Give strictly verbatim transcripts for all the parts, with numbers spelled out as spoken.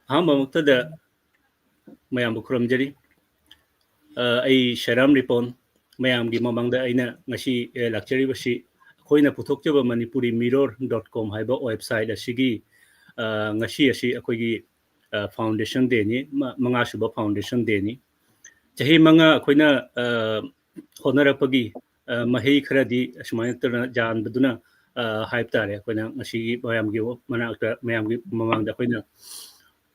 ꯑꯍꯥꯟꯕꯃꯛꯇꯗ ꯃꯌꯥꯝꯕꯨ ꯈꯨꯔꯨꯝꯖꯔꯤ꯫ ꯑ, ꯑꯩ ꯁꯦꯔꯥꯝ ꯔꯤꯄꯣꯟ꯫ ꯃꯌꯥꯝꯒꯤ ꯃꯃꯥꯡꯗ ꯑꯩꯅ ꯉꯁꯤ, ꯑ, ꯂꯥꯛꯆꯔꯤꯕꯁꯤ ꯑꯩꯈꯣꯏꯅ ꯄꯨꯊꯣꯛꯆꯕ ꯃꯅꯤꯄꯨꯔꯤ ꯃꯤꯔꯣꯔ ꯗꯣꯠ ꯀꯣꯝ ꯍꯥꯏꯕ ꯋꯦꯕꯁꯥꯏꯠ ꯑꯁꯤꯒꯤ, ꯑ, ꯉꯁꯤ ꯑꯁꯤ ꯑꯩꯈꯣꯏꯒꯤ, ꯑ, ꯐꯥꯎꯟꯗꯦꯁꯟ ꯗꯦꯅꯤ, ꯃ-, ꯃꯉꯥꯁꯨꯕ ꯐꯥꯎꯟꯗꯦꯁꯟ ꯗꯦꯅꯤ꯫ ꯆꯍꯤ ꯃꯉꯥ ꯑꯩꯈꯣꯏꯅ, ꯑ, ꯍꯣꯠꯅꯔꯛꯄꯒꯤ, ꯑ, ꯃꯍꯩ ꯈꯔꯗꯤ ꯑꯁꯨꯃꯥꯏꯅ ꯇꯧꯅ ꯌꯥꯟꯕꯗꯨꯅ, ꯑ, ꯍꯥꯏꯕ ꯇꯥꯔꯦ꯫ ꯑꯩꯈꯣꯏꯅ ꯉꯁꯤꯒꯤ ꯃꯌꯥꯝꯒꯤ ꯃꯅꯥꯛꯇ, ꯃꯌꯥꯝꯒꯤ ꯃꯃꯥꯡꯗ ꯑꯩꯈꯣꯏꯅ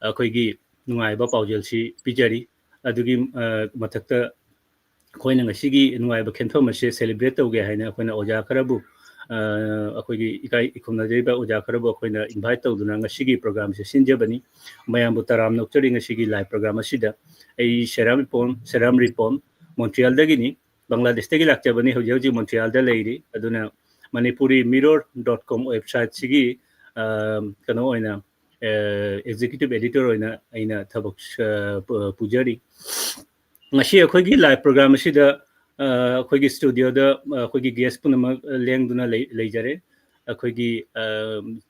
ꯑꯩꯈꯣꯏꯒꯤ ꯅꯨꯡꯉꯥꯏꯕ ꯄꯥꯎꯖꯦꯜꯁꯤ ꯄꯤꯖꯔꯤ꯫ ꯑꯗꯨꯒꯤ, ꯑ, ꯃꯊꯛꯇ ꯑꯩꯈꯣꯏꯅ ꯉꯁꯤꯒꯤ ꯅꯨꯡꯉꯥꯏꯕ ꯈꯦꯟꯐꯝ ꯑꯁꯤ celebrate ꯇꯧꯒꯦ ꯍꯥꯏꯅ ꯑꯩꯈꯣꯏꯅ ꯑꯣꯖꯥ ꯈꯔꯕꯨ, ꯑ, ꯑꯩꯈꯣꯏꯒꯤ ꯏꯀꯥꯏ ꯈꯨꯝꯅꯖꯔꯤꯕ ꯑꯣꯖꯥ ꯈꯔꯕꯨ ꯑꯩꯈꯣꯏꯅ invite ꯇꯧꯗꯨꯅ ꯉꯁꯤꯒꯤ program ꯑꯁꯤ ꯁꯤꯟꯖꯕꯅꯤ꯫ ꯃꯌꯥꯝꯕꯨ ꯇꯔꯥꯝꯅ ꯑꯣꯛꯆꯔꯤ ꯉꯁꯤꯒꯤ live program ꯑꯁꯤꯗ꯫ ꯑꯩ ꯁꯦꯔꯥꯝ ꯔꯤꯄꯣꯟ, ꯁꯦꯔꯥꯝ ꯔꯤꯄꯣꯟ, ꯃꯣꯟꯇ꯭ꯔꯤꯌꯥꯜꯗꯒꯤꯅꯤ꯫ ꯕꯪꯒ꯭ꯂꯥꯗꯦꯁꯇꯒꯤ ꯂꯥꯛꯆꯕꯅꯤ, ꯍꯧꯖꯤꯛ ꯍꯧꯖꯤꯛ ꯃꯣꯟꯇ꯭ꯔꯤꯌꯥꯜꯗ ꯂꯩꯔꯤ꯫ ꯑꯗꯨꯅ ꯃꯅꯤꯄꯨꯔꯤ ꯃꯤꯔꯣꯔ ꯗꯣꯠ ꯀꯣꯝ ꯋꯦꯕꯁꯥꯏꯠꯁꯤꯒꯤ, ꯑ, ꯀꯩꯅꯣ ꯑꯣꯏꯅ, ꯑ, executive editor ꯑꯣꯏꯅ ꯑꯩꯅ ꯊꯕꯛ, ꯑ, ꯄꯨ-, ꯄꯨꯖꯔꯤ꯫ ꯉꯁꯤ ꯑꯩꯈꯣꯏꯒꯤ live program ꯑꯁꯤꯗ, ꯑ, ꯑꯩꯈꯣꯏꯒꯤ studioꯗ, ꯑ, ꯑꯩꯈꯣꯏꯒꯤ guest ꯄꯨꯝꯅꯃꯛ ꯂꯦꯡꯗꯨꯅ ꯂꯩ-, ꯂꯩꯖꯔꯦ꯫ ꯑꯩꯈꯣꯏꯒꯤ, ꯑ,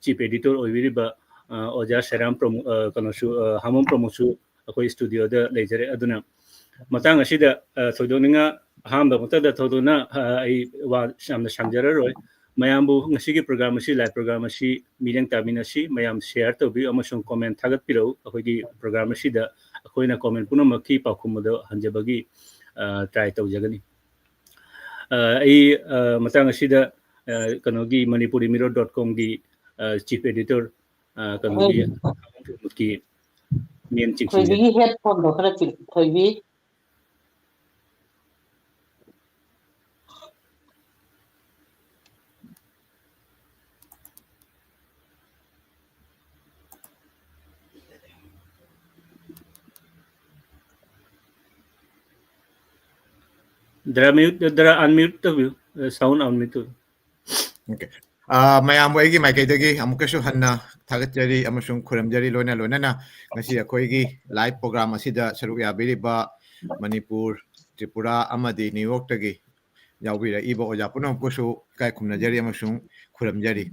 chief editor ꯑꯣꯏꯕꯤꯔꯤꯕ, ꯑ, ꯑꯣꯖꯥ ꯁꯦꯔꯥꯝ ꯄ꯭ꯔꯃꯣ-, ꯑ, ꯀꯩꯅꯣꯁꯨ, ꯑ, ꯍꯥꯃꯣꯝ ꯄ꯭ꯔꯃꯣꯗꯁꯨ ꯑꯩꯈꯣꯏ studioꯗ ꯂꯩꯖꯔꯦ꯫ ꯑꯗꯨꯅ ꯃꯇꯥꯡ ꯑꯁꯤꯗ, ꯑ, ꯊꯣꯏꯗꯣꯛꯅꯤꯡꯉꯥꯏ ꯑꯍꯥꯟꯕ ꯃꯛꯇꯗ ꯊꯣꯏꯗꯣꯛꯅ, ꯑ, ꯑꯩ ꯋꯥ ꯌꯥꯝꯅ ꯁꯥꯡꯖꯔꯔꯣꯏ꯫ ꯃꯌꯥꯝꯕꯨ ꯉꯁꯤꯒꯤ program ꯑꯁꯤ, live program ꯑꯁꯤ ꯃꯤꯠꯌꯦꯡ ꯇꯥꯃꯤꯟꯅꯁꯤ꯫ ꯃꯌꯥꯝ share ꯇꯧꯕꯤꯌꯨ ꯑꯃꯁꯨꯡ comment ꯊꯥꯒꯠꯄꯤꯔꯛꯎ꯫ ꯑꯩꯈꯣꯏꯒꯤ program ꯑꯁꯤꯗ ꯑꯩꯈꯣꯏꯅ comment ꯄꯨꯝꯅꯃꯛꯀꯤ ꯄꯥꯎꯈꯨꯝ ꯑꯗꯨ ꯍꯟꯖꯕꯒꯤ, ꯑ, try ꯇꯧꯖꯒꯅꯤ꯫ ꯑ, ꯑꯩ, ꯑ, ꯃꯇꯥꯡ ꯑꯁꯤꯗ, ꯑ, ꯀꯩꯅꯣꯒꯤ ꯃꯅꯤꯄꯨꯔꯤ ꯃꯤꯔꯣꯔ ꯗꯣꯠ ꯀꯣꯝꯒꯤ, ꯑ, chief editor, ꯑ, ꯀꯩꯅꯣꯒꯤ, ꯍꯣꯏ꯫ ꯃꯦꯝ ꯆꯤꯡꯁꯤꯟꯖꯔꯤ꯫ ꯊꯣꯏꯕꯤꯒꯤ headphoneꯗꯣ ꯈꯔ ꯆꯤꯛ-, ꯊꯣꯏꯕꯤ꯫ ꯗ꯭ꯔꯥ mute, ꯗ꯭ꯔꯥ unmute ꯇꯧꯕꯤꯌꯨ, sound unmute ꯇꯧꯕꯤꯌꯨ꯫ Okay. ꯑ, ꯃꯌꯥꯝꯕꯨ ꯑꯩꯒꯤ ꯃꯥꯏꯀꯩꯗꯒꯤ ꯑꯃꯨꯛꯀꯁꯨ ꯍꯟꯅ ꯊꯥꯒꯠꯆꯔꯤ ꯑꯃꯁꯨꯡ ꯈꯨꯔꯨꯝꯖꯔꯤ꯫ ꯂꯣꯏꯅ ꯂꯣꯏꯅꯅ ꯉꯁꯤ ꯑꯩꯈꯣꯏꯒꯤ live program ꯑꯁꯤꯗ ꯁꯔꯨꯛ ꯌꯥꯕꯤꯔꯤꯕ ꯃꯅꯤꯄꯨꯔ, ꯇ꯭ꯔꯤꯄꯨꯔꯥ ꯑꯃꯗꯤ ꯅ꯭ꯌꯨ ꯌꯣꯔꯛꯇꯒꯤ ꯌꯥꯎꯕꯤꯔꯛꯏꯕ ꯑꯣꯖꯥ ꯄꯨꯝꯅꯃꯛꯄꯨꯁꯨ ꯏꯀꯥꯏ ꯈꯨꯝꯅꯖꯔꯤ ꯑꯃꯁꯨꯡ ꯈꯨꯔꯨꯝꯖꯔꯤ꯫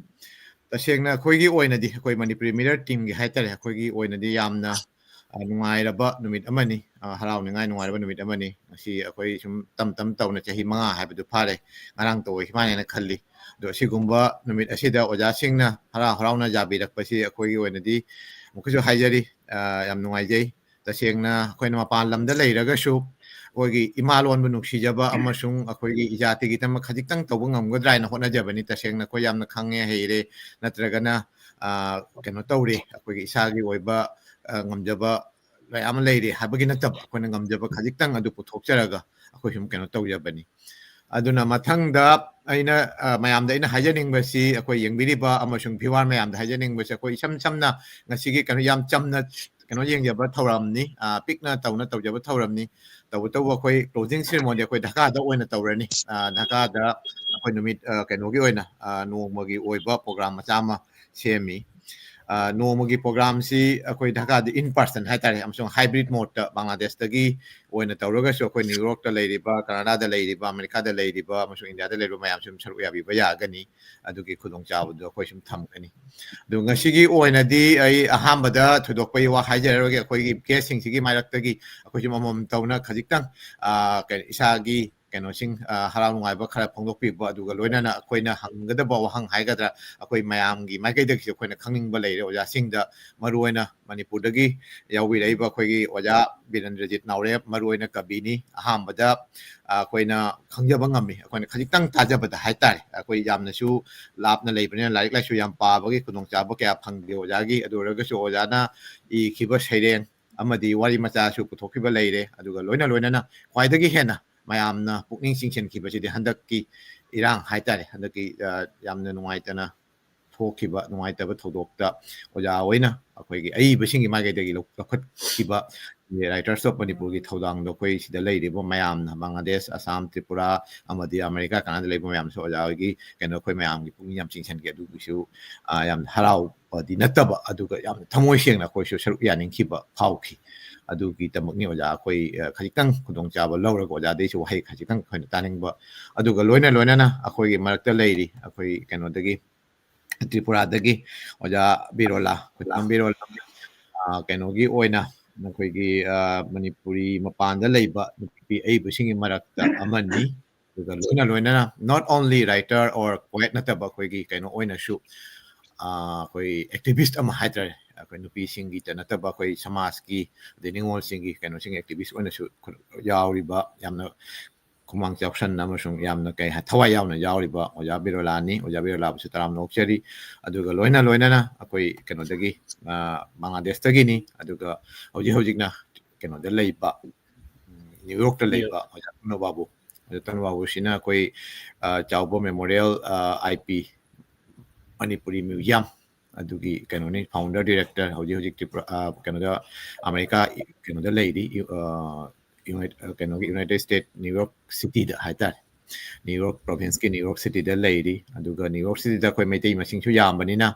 ꯇꯁꯦꯡꯅ ꯑꯩꯈꯣꯏꯒꯤ ꯑꯣꯏꯅꯗꯤ, ꯑꯩꯈꯣꯏ ꯃꯅꯤꯄꯨꯔꯤ ꯃꯤꯔꯔ ꯇꯤꯝꯒꯤ ꯍꯥꯏꯇꯥꯔꯦ, ꯑꯩꯈꯣꯏꯒꯤ ꯑꯣꯏꯅꯗꯤ ꯌꯥꯝꯅ, ꯑ, ꯅꯨꯡꯉꯥꯏꯔꯕ ꯅꯨꯃꯤꯠ ꯑꯃꯅꯤ, ꯑ, ꯍꯔꯥꯎꯅꯤꯡꯉꯥꯏ ꯅꯨꯡꯉꯥꯏꯔꯕ ꯅꯨꯃꯤꯠ ꯑꯃꯅꯤ꯫ ꯉꯁꯤ ꯑꯩꯈꯣꯏ ꯁꯨꯝ ꯇꯝ ꯇꯝ ꯇꯧꯅ ꯆꯍꯤ ꯃꯉꯥ ꯍꯥꯏꯕꯗꯨ ꯐꯥꯔꯦ, ꯉꯔꯥꯡ ꯇꯧꯈꯤꯕꯅꯦꯅ ꯈꯜꯂꯤ꯫ ꯑꯗꯣ ꯑꯁꯤꯒꯨꯝꯕ ꯅꯨꯃꯤꯠ ꯑꯁꯤꯗ ꯑꯣꯖꯥꯁꯤꯡꯅ ꯍꯔꯥꯎ ꯍꯔꯥꯎꯅ ꯌꯥꯕꯤꯔꯛꯄꯁꯤ ꯑꯩꯈꯣꯏꯒꯤ ꯑꯣꯏꯅꯗꯤ ꯑꯃꯨꯛꯀꯁꯨ ꯍꯥꯏꯖꯔꯤ, ꯑ, ꯌꯥꯝ ꯅꯨꯡꯉꯥꯏꯖꯩ꯫ ꯇꯁꯦꯡꯅ ꯑꯩꯈꯣꯏꯅ ꯃꯄꯥꯟ ꯂꯝꯗ ꯂꯩꯔꯒꯁꯨ ꯑꯩꯈꯣꯏꯒꯤ ꯏꯃꯥ ꯂꯣꯟꯕꯨ ꯅꯨꯡꯁꯤꯖꯕ ꯑꯃꯁꯨꯡ ꯑꯩꯈꯣꯏꯒꯤ ꯏꯖꯥꯇꯤꯒꯤꯗꯃꯛ ꯈꯖꯤꯛꯇꯪ ꯇꯧꯕ ꯉꯝꯒꯗ꯭ꯔꯥ ꯍꯥꯏꯅ ꯍꯣꯠꯅꯖꯕꯅꯤ꯫ ꯇꯁꯦꯡꯅ ꯑꯩꯈꯣꯏ ꯌꯥꯝꯅ ꯈꯪꯉꯦ ꯍꯩꯔꯦ ꯅꯠꯇ꯭ꯔꯒꯅ, ꯑ, ꯀꯩꯅꯣ ꯇꯧꯔꯦ, ꯑꯩꯈꯣꯏꯒꯤ ꯏꯁꯥꯒꯤ ꯑꯣꯏꯕ, ꯑ, ꯉꯝꯖꯕ ꯃꯌꯥꯝ ꯑꯃ ꯂꯩꯔꯦ ꯍꯥꯏꯕꯒꯤ ꯅꯠꯇꯕ, ꯑꯩꯈꯣꯏꯅ ꯉꯝꯖꯕ ꯈꯖꯤꯛꯇꯪ ꯑꯗꯨ ꯄꯨꯊꯣꯛꯆꯔꯒ ꯑꯩꯈꯣꯏ ꯁꯨꯝ ꯀꯩꯅꯣ ꯇꯧꯖꯕꯅꯤ꯫ ꯑꯗꯨꯅ ꯃꯊꯪꯗ ꯑꯩꯅ, ꯑ, ꯃꯌꯥꯝꯗ ꯑꯩꯅ ꯍꯥꯏꯖꯅꯤꯡꯕꯁꯤ, ꯑꯩꯈꯣꯏ ꯌꯦꯡꯕꯤꯔꯤꯕ ꯑꯃꯁꯨꯡ viewer ꯃꯌꯥꯝꯗ ꯍꯥꯏꯖꯅꯤꯡꯕꯁꯤ, ꯑꯩꯈꯣꯏ ꯏꯁꯝ ꯁꯝꯅ ꯉꯁꯤꯒꯤ ꯀꯩꯅꯣ ꯌꯥꯝ ꯆꯝꯅ ꯀꯩꯅꯣ ꯌꯦꯡꯖꯕ ꯊꯧꯔꯝꯅꯤ, ꯑ, ꯄꯤꯛꯅ ꯇꯧꯅ ꯇꯧꯖꯕ ꯊꯧꯔꯝꯅꯤ꯫ ꯇꯧꯕꯇꯕꯨ ꯑꯩꯈꯣꯏ closing ceremony ꯑꯩꯈꯣꯏ ꯙꯀꯥꯗ ꯑꯣꯏꯅ ꯇꯧꯔꯅꯤ꯫ ꯑ, ꯙꯀꯥꯗ ꯑꯩꯈꯣꯏ ꯅꯨꯃꯤꯠ, ꯑ, ꯀꯩꯅꯣꯒꯤ ꯑꯣꯏꯅ, ꯑ, ꯅꯣꯡꯃꯒꯤ ꯑꯣꯏꯕ program ꯃꯆꯥ ꯑꯃ ꯁꯦꯝꯃꯤ꯫ ꯑ, ꯅꯣꯡꯃꯒꯤ programꯁꯤ ꯑꯩꯈꯣꯏ ꯙꯀꯥꯗ in person ꯍꯥꯏꯇꯥꯔꯦ, ꯑꯃꯁꯨꯡ hybrid modeꯇ ꯕꯪꯒ꯭ꯂꯥꯗꯦꯁꯇꯒꯤ ꯑꯣꯏꯅ ꯇꯧꯔꯒꯁꯨ ꯑꯩꯈꯣꯏ ꯅ꯭ꯌꯨ ꯌꯣꯔꯛꯇ ꯂꯩꯔꯤꯕ, ꯀꯅꯥꯗꯥꯗ ꯂꯩꯔꯤꯕ, ꯑꯃꯦꯔꯤꯀꯥꯗ ꯂꯩꯔꯤꯕ ꯑꯃꯁꯨꯡ ꯏꯟꯗꯤꯌꯥꯗ ꯂꯩꯔꯤꯕ ꯃꯌꯥꯝꯁꯨ ꯑꯗꯨꯝ ꯁꯔꯨꯛ ꯌꯥꯕꯤꯕ ꯌꯥꯒꯅꯤ꯫ ꯑꯗꯨꯒꯤ ꯈꯨꯗꯣꯡꯆꯥꯕꯗꯨ ꯑꯩꯈꯣꯏ ꯁꯨꯝ ꯊꯝꯒꯅꯤ꯫ ꯑꯗꯨ ꯉꯁꯤꯒꯤ ꯑꯣꯏꯅꯗꯤ ꯑꯩ ꯑꯍꯥꯟꯕꯗ ꯊꯣꯏꯗꯣꯛꯄ ꯋꯥ ꯍꯥꯏꯖꯔꯔꯣꯏꯒꯦ꯫ ꯑꯩꯈꯣꯏꯒꯤ guestꯁꯤꯡꯁꯤꯒꯤ ꯃꯥꯏꯔꯛꯇꯒꯤ ꯑꯩꯈꯣꯏꯁꯨ ꯑꯃꯃꯝ ꯇꯧꯅ ꯈꯖꯤꯛꯇꯪ, ꯑ, ꯀꯩꯅꯣ, ꯏꯁꯥꯒꯤ ꯀꯩꯅꯣꯁꯤꯡ, ꯑ, ꯍꯔꯥꯎ ꯅꯨꯡꯉꯥꯏꯕ ꯈꯔ ꯐꯣꯡꯗꯣꯛꯄꯤꯕ, ꯑꯗꯨꯒ ꯂꯣꯏꯅꯅ ꯑꯩꯈꯣꯏꯅ ꯍꯪꯒꯗꯕ ꯋꯥꯍꯪ ꯍꯥꯏꯒꯗ꯭ꯔꯥ, ꯑꯩꯈꯣꯏ ꯃꯌꯥꯝꯒꯤ ꯃꯥꯏꯀꯩꯗꯒꯤꯁꯨ ꯑꯩꯈꯣꯏꯅ ꯈꯪꯅꯤꯡꯕ ꯂꯩꯔꯦ꯫ ꯑꯣꯖꯥꯁꯤꯡꯗ, ꯃꯔꯨꯑꯣꯏꯅ ꯃꯅꯤꯄꯨꯔꯗꯒꯤ ꯌꯥꯎꯕꯤꯔꯛꯏꯕ ꯑꯩꯈꯣꯏꯒꯤ ꯑꯣꯖꯥ ꯕꯤꯔꯦꯟꯗ꯭ꯔꯖꯤꯠ ꯅꯥꯎꯔꯦꯝ, ꯃꯔꯨꯑꯣꯏꯅ ꯀꯕꯤꯅꯤ꯫ ꯑꯍꯥꯟꯕꯗ, ꯑ, ꯑꯩꯈꯣꯏꯅ ꯈꯪꯖꯕ ꯉꯝꯃꯤ, ꯑꯩꯈꯣꯏꯅ ꯈꯖꯤꯛꯇꯪ ꯇꯥꯖꯕꯗ ꯍꯥꯏꯇꯥꯔꯦ꯫ ꯑꯩꯈꯣꯏ ꯌꯥꯝꯅꯁꯨ ꯂꯥꯞꯅ ꯂꯩꯕꯅꯤꯅ ꯂꯥꯏꯔꯤꯛ ꯂꯥꯏꯁꯨ ꯌꯥꯝ ꯄꯥꯕꯒꯤ ꯈꯨꯗꯣꯡꯆꯥꯕ ꯀꯌꯥ ꯐꯪꯗꯦ ꯑꯣꯖꯥꯒꯤ꯫ ꯑꯗꯨ ꯑꯣꯏꯔꯒꯁꯨ ꯑꯣꯖꯥꯅ ꯏꯈꯤꯕ ꯁꯩꯔꯦꯡ ꯑꯃꯗꯤ ꯋꯥꯔꯤ ꯃꯆꯥꯁꯨ ꯄꯨꯊꯣꯛꯈꯤꯕ ꯂꯩꯔꯦ꯫ ꯑꯗꯨꯒ ꯂꯣꯏꯅ ꯂꯣꯏꯅꯅ ꯈ꯭ꯋꯥꯏꯗꯒꯤ ꯍꯦꯟꯅ ꯃꯌꯥꯝꯅ ꯄꯨꯛꯅꯤꯡ ꯆꯤꯡꯁꯤꯟꯈꯤꯕꯁꯤꯗꯤ ꯍꯟꯗꯛꯀꯤ ꯏꯔꯥꯡ ꯍꯥꯏꯇꯥꯔꯦ, ꯍꯟꯗꯛꯀꯤ, ꯑ, ꯌꯥꯝꯅ ꯅꯨꯡꯉꯥꯏꯇꯅ ꯊꯣꯛꯈꯤꯕ ꯅꯨꯡꯉꯥꯏꯇꯕ ꯊꯧꯗꯣꯛꯇ ꯑꯣꯖꯥ ꯍꯣꯏꯅ ꯑꯩꯈꯣꯏꯒꯤ ꯑꯏꯕꯁꯤꯡꯒꯤ ꯃꯥꯏꯀꯩꯗꯒꯤ ꯂꯧ-, ꯂꯧꯈꯠꯈꯤꯕ Writers of Manipurꯒꯤ ꯊꯧꯗꯥꯡꯗꯣ ꯑꯩꯈꯣꯏ ꯁꯤꯗ ꯂꯩꯔꯤꯕ ꯃꯌꯥꯝꯅ, ꯕꯪꯒ꯭ꯂꯥꯗꯦꯁ, ꯑꯁꯥꯝ, ꯇ꯭ꯔꯤꯄꯨꯔꯥ ꯑꯃꯗꯤ ꯑꯃꯦꯔꯤꯀꯥ, ꯀꯅꯥꯗꯥ ꯂꯩꯕ ꯃꯌꯥꯝꯁꯨ ꯑꯣꯖꯥ ꯍꯣꯏꯒꯤ ꯀꯩꯅꯣ ꯑꯩꯈꯣꯏ ꯃꯌꯥꯝꯒꯤ ꯄꯨꯛꯅꯤꯡ ꯌꯥꯝ ꯆꯤꯡꯁꯤꯟꯈꯤ꯫ ꯑꯗꯨꯒꯤꯁꯨ, ꯑ, ꯌꯥꯝ ꯍꯔꯥꯎꯕꯗꯤ ꯅꯠꯇꯕ, ꯑꯗꯨꯒ ꯌꯥꯝ ꯊꯃꯣꯏ ꯁꯦꯡꯅ ꯑꯩꯈꯣꯏꯁꯨ ꯁꯔꯨꯛ ꯌꯥꯅꯤꯡꯈꯤꯕ ꯐꯥꯎꯈꯤ꯫ ꯑꯗꯨꯒꯤꯗꯃꯛꯅꯤ ꯑꯣꯖꯥ ꯑꯩꯈꯣꯏ, ꯑ, ꯈꯖꯤꯛꯇꯪ ꯈꯨꯗꯣꯡꯆꯥꯕ ꯂꯧꯔꯒ ꯑꯣꯖꯥꯗꯩꯁꯨ ꯋꯥꯍꯩ ꯈꯖꯤꯛꯇꯪ ꯑꯩꯈꯣꯏꯅ ꯇꯥꯅꯤꯡꯕ꯫ ꯑꯗꯨꯒ ꯂꯣꯏꯅ ꯂꯣꯏꯅꯅ ꯑꯩꯈꯣꯏꯒꯤ ꯃꯔꯛꯇ ꯂꯩꯔꯤ ꯑꯩꯈꯣꯏ ꯀꯩꯅꯣꯗꯒꯤ, ꯇ꯭ꯔꯤꯄꯨꯔꯥꯗꯒꯤ ꯑꯣꯖꯥ ꯕꯤꯔꯣꯂꯥ, ꯈꯣꯏꯗꯥꯝ ꯕꯤꯔꯣꯂꯥ, ꯑ, ꯀꯩꯅꯣꯒꯤ ꯑꯣꯏꯅ ꯑꯩꯈꯣꯏꯒꯤ, ꯑ, ꯃꯅꯤꯄꯨꯔꯤ ꯃꯄꯥꯟꯗ ꯂꯩꯕ ꯅꯨꯄꯤ ꯑꯏꯕꯁꯤꯡꯒꯤ ꯃꯔꯛꯇ ꯑꯃꯅꯤ꯫ ꯑꯗꯨꯒ ꯂꯣꯏꯅ ꯂꯣꯏꯅꯅ not only writer or poet ꯅꯠꯇꯕ ꯑꯩꯈꯣꯏꯒꯤ ꯀꯩꯅꯣ ꯑꯣꯏꯅꯁꯨ, ꯑ, ꯑꯩꯈꯣꯏ activist ꯑꯃ ꯍꯥꯏꯇꯥꯔꯦ, ꯑꯩꯈꯣꯏ ꯅꯨꯄꯤꯁꯤꯡꯒꯤꯇ ꯅꯠꯇꯕ ꯑꯩꯈꯣꯏ ꯁꯃꯥꯖꯀꯤ ꯑꯗꯩ ꯅꯤꯉꯣꯜꯁꯤꯡꯒꯤ ꯀꯩꯅꯣꯁꯤꯡ activist ꯑꯣꯏꯅꯁꯨ ꯌꯥꯎꯔꯤꯕ, ꯌꯥꯝꯅ ꯈꯨꯃꯥꯡ ꯆꯥꯎꯁꯟꯅ ꯑꯃꯁꯨꯡ ꯌꯥꯝꯅ ꯀꯩ ꯍꯥꯏ, ꯊꯋꯥꯏ ꯌꯥꯎꯅ ꯌꯥꯎꯔꯤꯕ ꯑꯣꯖꯥ ꯕꯤꯔꯣꯂꯥꯅꯤ꯫ ꯑꯣꯖꯥ ꯕꯤꯔꯣꯂꯥꯕꯨꯁꯨ ꯇꯔꯥꯝꯅ ꯑꯣꯛꯆꯔꯤ꯫ ꯑꯗꯨꯒ ꯂꯣꯏꯅ ꯂꯣꯏꯅꯅ ꯑꯩꯈꯣꯏ ꯀꯩꯅꯣꯗꯒꯤ, ꯑ, ꯕꯪꯒ꯭ꯂꯥꯗꯦꯁꯇꯒꯤꯅꯤ꯫ ꯑꯗꯨꯒ ꯍꯧꯖꯤꯛ ꯍꯧꯖꯤꯛꯅ ꯀꯩꯅꯣꯗ ꯂꯩꯕ, ꯎꯝ, ꯅ꯭ꯌꯨ ꯌꯣꯔꯛꯇ ꯂꯩꯕ ꯑꯣꯖꯥ ꯇꯣꯅꯣ ꯕꯥꯕꯨ, ꯑꯣꯖꯥ ꯇꯣꯅꯣ ꯕꯥꯕꯨꯁꯤꯅ ꯑꯩꯈꯣꯏ, ꯑ, ꯆꯥꯎꯕ ꯃꯦꯃꯣꯔꯤꯌꯦꯜ, ꯑ, ꯑꯥꯏ ꯄꯤ ꯃꯅꯤꯄꯨꯔꯤ ꯃ꯭ꯌꯨꯖꯤꯌꯝ ꯑꯗꯨꯒꯤ ꯀꯩꯅꯣꯅꯤ, ꯐꯥꯎꯟꯗꯔ ꯗꯤꯔꯦꯛꯇꯔ꯫ ꯍꯧꯖꯤꯛ ꯍꯧꯖꯤꯛ ꯇ꯭ꯔꯤꯄꯨꯔꯥ, ꯑ, ꯀꯩꯅꯣꯗ, ꯑꯃꯦꯔꯤꯀꯥ, ꯀꯩꯅꯣꯗ ꯂꯩꯔꯤ, ꯌꯨ-, ꯑ, ꯌꯨꯅꯥꯏꯠ-, ꯑ, ꯀꯩꯅꯣꯒꯤ ꯌꯨꯅꯥꯏꯇꯦꯠ ꯁ꯭ꯇꯦꯠ ꯅ꯭ꯌꯨ ꯌꯣꯔꯛ ꯁꯤꯇꯤꯗ ꯍꯥꯏꯇꯥꯔꯦ꯫ ꯅ꯭ꯌꯨ ꯌꯣꯔꯛ ꯄ꯭ꯔꯣꯚꯤꯟꯁꯀꯤ ꯅ꯭ꯌꯨ ꯌꯣꯔꯛ ꯁꯤꯇꯤꯗ ꯂꯩꯔꯤ꯫ ꯑꯗꯨꯒ ꯅ꯭ꯌꯨ ꯌꯣꯔꯛ ꯁꯤꯇꯤꯗ ꯑꯩꯈꯣꯏ ꯃꯩꯇꯩ ꯃꯁꯤꯡꯁꯨ ꯌꯥꯝꯕꯅꯤꯅ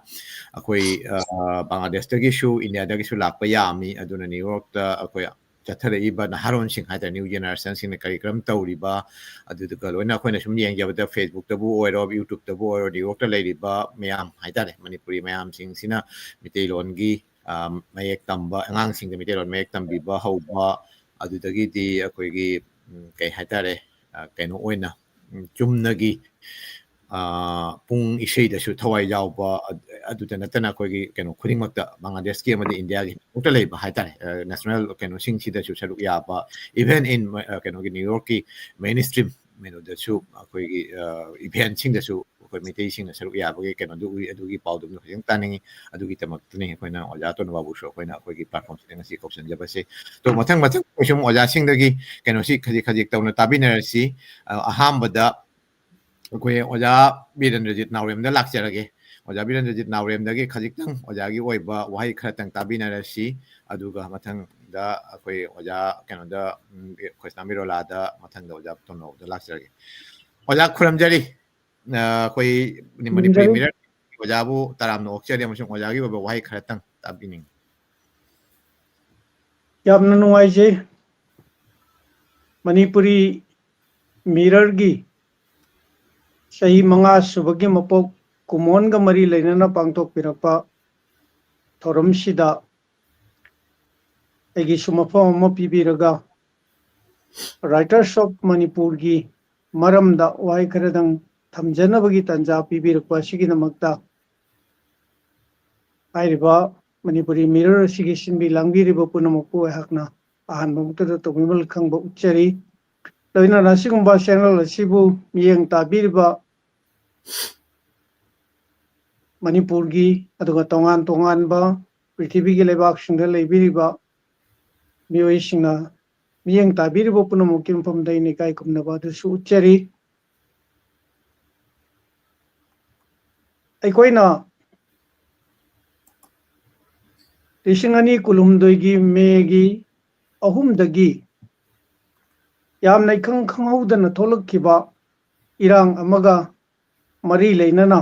ꯑꯩꯈꯣꯏ, ꯑ, ꯕꯪꯒ꯭ꯂꯥꯗꯦꯁꯇꯒꯤꯁꯨ ꯏꯟꯗꯤꯌꯥꯗꯒꯤꯁꯨ ꯂꯥꯛꯄ ꯌꯥꯝꯃꯤ꯫ ꯑꯗꯨꯅ ꯅ꯭ꯌꯨ ꯌꯣꯔꯛꯇ ꯑꯩꯈꯣꯏ ꯆꯠꯊꯔꯛꯏꯕ ꯅꯍꯥꯔꯣꯟꯁꯤꯡ ꯍꯥꯏꯇꯥꯔꯦ, ꯅ꯭ꯌꯨ ꯖꯦꯅꯦꯔꯦꯁꯟꯁꯤꯡꯅ ꯀꯔꯤ ꯀꯔꯝ ꯇꯧꯔꯤꯕ, ꯑꯗꯨꯗꯨꯒ ꯂꯣꯏꯅ ꯑꯩꯈꯣꯏꯅ ꯁꯨꯝ ꯌꯦꯡꯖꯕꯗ ꯐꯦꯁꯕꯨꯛꯇꯕꯨ ꯑꯣꯏꯔꯣ, ꯌꯨꯇ꯭ꯌꯨꯕꯇꯕꯨ ꯑꯣꯏꯔꯣ, ꯅ꯭ꯌꯨ ꯌꯣꯔꯛꯇ ꯂꯩꯔꯤꯕ ꯃꯌꯥꯝ ꯍꯥꯏꯇꯥꯔꯦ, ꯃꯅꯤꯄꯨꯔꯤ ꯃꯌꯥꯝꯁꯤꯡꯁꯤꯅ ꯃꯩꯇꯩꯂꯣꯟꯒꯤ, ꯑ, ꯃꯌꯦꯛ ꯇꯝꯕ, ꯑꯉꯥꯡꯁꯤꯡꯗ ꯃꯩꯇꯩꯂꯣꯟ ꯃꯌꯦꯛ ꯇꯝꯕꯤꯕ ꯍꯧꯕ, ꯑꯗꯨꯗꯒꯤꯗꯤ ꯑꯩꯈꯣꯏꯒꯤ, ꯎꯝ, ꯀꯩ ꯍꯥꯏꯇꯥꯔꯦ, ꯑ, ꯀꯩꯅꯣ ꯑꯣꯏꯅ, ꯎꯝ, ꯆꯨꯝꯅꯒꯤ, ꯑ, ꯄꯨꯡ ꯏꯁꯩꯗꯁꯨ ꯊꯋꯥꯏ ꯌꯥꯎꯕ, ꯑꯗ-, ꯑꯗꯨꯗ ꯅꯠꯇꯅ ꯑꯩꯈꯣꯏꯒꯤ ꯀꯩꯅꯣ ꯈꯨꯗꯤꯡꯃꯛꯇ, ꯕꯪꯒ꯭ꯂꯥꯗꯦꯁꯀꯤ ꯑꯃꯗꯤ ꯏꯟꯗꯤꯌꯥꯒꯤ ꯈꯨꯗꯤꯡꯃꯛꯇ ꯂꯩꯕ ꯍꯥꯏꯇꯥꯔꯦ, ꯑ, ꯅꯦꯁꯅꯦꯜ ꯀꯩꯅꯣꯁꯤꯡꯁꯤꯗꯁꯨ ꯁꯔꯨꯛ ꯌꯥꯕ, even in, ꯑ, ꯀꯩꯅꯣꯒꯤ ꯅ꯭ꯌꯨ ꯌꯣꯔꯛꯀꯤ ꯃꯦꯟ ꯁ꯭ꯇ꯭ꯔꯤꯝ ꯀꯩꯅꯣꯗꯁꯨ ꯑꯩꯈꯣꯏꯒꯤ, ꯑ, ꯏꯚꯦꯟꯠꯁꯤꯡꯗꯁꯨ ꯑꯩꯈꯣꯏ ꯃꯩꯇꯩꯁꯤꯡꯅ ꯁꯔꯨꯛ ꯌꯥꯕꯒꯤ ꯀꯩꯅꯣꯗꯨ ꯎꯏ꯫ ꯑꯗꯨꯒꯤ ꯄꯥꯎꯗꯝꯗꯣ ꯈꯤꯇꯪ ꯇꯥꯅꯤꯡꯉꯤ꯫ ꯑꯗꯨꯒꯤꯗꯃꯛꯇꯅꯤ ꯑꯩꯈꯣꯏꯅ ꯑꯣꯖꯥ ꯇꯣꯅꯣ ꯕꯥꯕꯨꯁꯨ ꯑꯩꯈꯣꯏꯅ ꯑꯩꯈꯣꯏꯒꯤ ꯄ꯭ꯂꯦꯠꯐꯣꯝꯁꯤꯗ ꯉꯁꯤ ꯀꯧꯁꯟꯖꯕꯁꯦ꯫ ꯑꯗꯣ ꯃꯊꯪ ꯃꯊꯪ ꯑꯩꯈꯣꯏ ꯁꯨꯝ ꯑꯣꯖꯥꯁꯤꯡꯗꯒꯤ ꯀꯩꯅꯣꯁꯤ ꯈꯖꯤꯛ ꯈꯖꯤꯛ ꯇꯧꯅ ꯇꯥꯕꯤꯅꯔꯁꯤ꯫ ꯑ, ꯑꯍꯥꯟꯕꯗ ꯑꯩꯈꯣꯏ ꯑꯣꯖꯥ ꯕꯤꯔꯦꯟꯗ꯭ꯔꯖꯤꯠ ꯅꯥꯎꯔꯦꯝꯗ ꯂꯥꯛꯆꯔꯒꯦ꯫ ꯑꯣꯖꯥ ꯕꯤꯔꯦꯟꯗ꯭ꯔꯖꯤꯠ ꯅꯥꯎꯔꯦꯝꯗꯒꯤ ꯈꯖꯤꯛꯇꯪ ꯑꯣꯖꯥꯒꯤ ꯑꯣꯏꯕ ꯋꯥꯍꯩ ꯈꯔꯇꯪ ꯇꯥꯕꯤꯅꯔꯁꯤ꯫ ꯑꯗꯨꯒ ꯃꯊꯪꯗ ꯑꯩꯈꯣꯏ ꯑꯣꯖꯥ ꯀꯩꯅꯣꯗ, ꯎꯝ, ꯈꯣꯏꯁꯅꯥꯝ ꯕꯤꯔꯣꯂꯥꯗ, ꯃꯊꯪꯗ ꯑꯣꯖꯥ ꯇꯣꯅꯣꯗ ꯂꯥꯛꯆꯔꯒꯦ꯫ ꯑꯣꯖꯥ ꯈꯨꯔꯨꯝꯖꯔꯤ꯫ ꯑ, ꯑꯩꯈꯣꯏ ꯃꯅꯤꯄꯨꯔꯤ ꯈꯨꯔꯨꯝꯖꯔꯤ꯫ ꯃꯤꯔꯔ ꯑꯣꯖꯥꯕꯨ ꯇꯔꯥꯝꯅ ꯑꯣꯛꯆꯔꯤ ꯑꯃꯁꯨꯡ ꯑꯣꯖꯥꯒꯤ ꯑꯣꯏꯕ ꯋꯥꯍꯩ ꯈꯔꯇꯪ ꯇꯥꯕꯤꯅꯤꯡꯉꯤ꯫ ꯌꯥꯝꯅ ꯅꯨꯡꯉꯥꯏꯖꯩ꯫ ꯃꯅꯤꯄꯨꯔꯤ ꯃꯤꯔꯔꯒꯤ ꯆꯍꯤ ꯃꯉꯥ ꯁꯨꯕꯒꯤ ꯃꯄꯣꯛ ꯀꯨꯃꯣꯟꯒ ꯃꯔꯤ ꯂꯩꯅꯅ ꯄꯥꯡꯊꯣꯛꯄꯤꯔꯛꯄ ꯊꯧꯔꯝꯁꯤꯗ ꯑꯩꯒꯤꯁꯨ ꯃꯐꯝ ꯑꯃ ꯄꯤꯕꯤꯔꯒ Writers of ꯃꯅꯤꯄꯨꯔꯒꯤ ꯃꯔꯝꯗ ꯋꯥꯍꯩ ꯈꯔꯗꯪ ꯊꯝꯖꯅꯕꯒꯤ ꯇꯥꯟꯖꯥ ꯄꯤꯕꯤꯔꯛꯄ ꯑꯁꯤꯒꯤꯗꯃꯛꯇ ꯍꯥꯏꯔꯤꯕ ꯃꯅꯤꯄꯨꯔꯤ ꯃꯤꯔꯣꯜ ꯑꯁꯤꯒꯤ ꯁꯤꯟꯕꯤ ꯂꯥꯡꯕꯤꯔꯤꯕ ꯄꯨꯝꯅꯃꯛꯄꯨ ꯑꯩꯍꯥꯛꯅ ꯑꯍꯥꯟꯕ ꯃꯛꯇꯗ ꯇꯧꯕꯤꯃꯜ ꯈꯪꯕ ꯎꯠꯆꯔꯤ꯫ ꯂꯣꯏꯅꯅ ꯑꯁꯤꯒꯨꯝꯕ ꯆꯦꯅꯦꯜ ꯑꯁꯤꯕꯨ ꯃꯤꯠꯌꯦꯡ ꯇꯥꯕꯤꯔꯤꯕ ꯃꯅꯤꯄꯨꯔꯒꯤ ꯑꯗꯨꯒ ꯇꯣꯉꯥꯟ ꯇꯣꯉꯥꯟꯕ ꯄ꯭ꯔꯤꯊꯤꯕꯤꯒꯤ ꯂꯩꯕꯥꯛꯁꯤꯡꯗ ꯂꯩꯕꯤꯔꯤꯕ ꯃꯤꯑꯣꯏꯁꯤꯡꯅ ꯃꯤꯠꯌꯦꯡ ꯇꯥꯕꯤꯔꯤꯕ ꯄꯨꯝꯅꯃꯛꯀꯤ ꯃꯐꯝꯗ ꯑꯩꯅ ꯏꯀꯥꯏ ꯈꯨꯝꯅꯕ ꯑꯗꯨꯁꯨ ꯎꯠꯆꯔꯤ꯫ ꯑꯩꯈꯣꯏꯅ ꯂꯤꯁꯤꯡ ꯑꯅꯤ ꯀꯨꯟꯍꯨꯝꯗꯣꯏꯒꯤ ꯃꯦꯒꯤ ꯑꯍꯨꯝꯗꯒꯤ ꯌꯥꯝꯅ ꯏꯈꯪ ꯈꯪꯍꯧꯗꯅ ꯊꯣꯛꯂꯛꯈꯤꯕ ꯏꯔꯥꯡ ꯑꯃꯒ ꯃꯔꯤ ꯂꯩꯅꯅ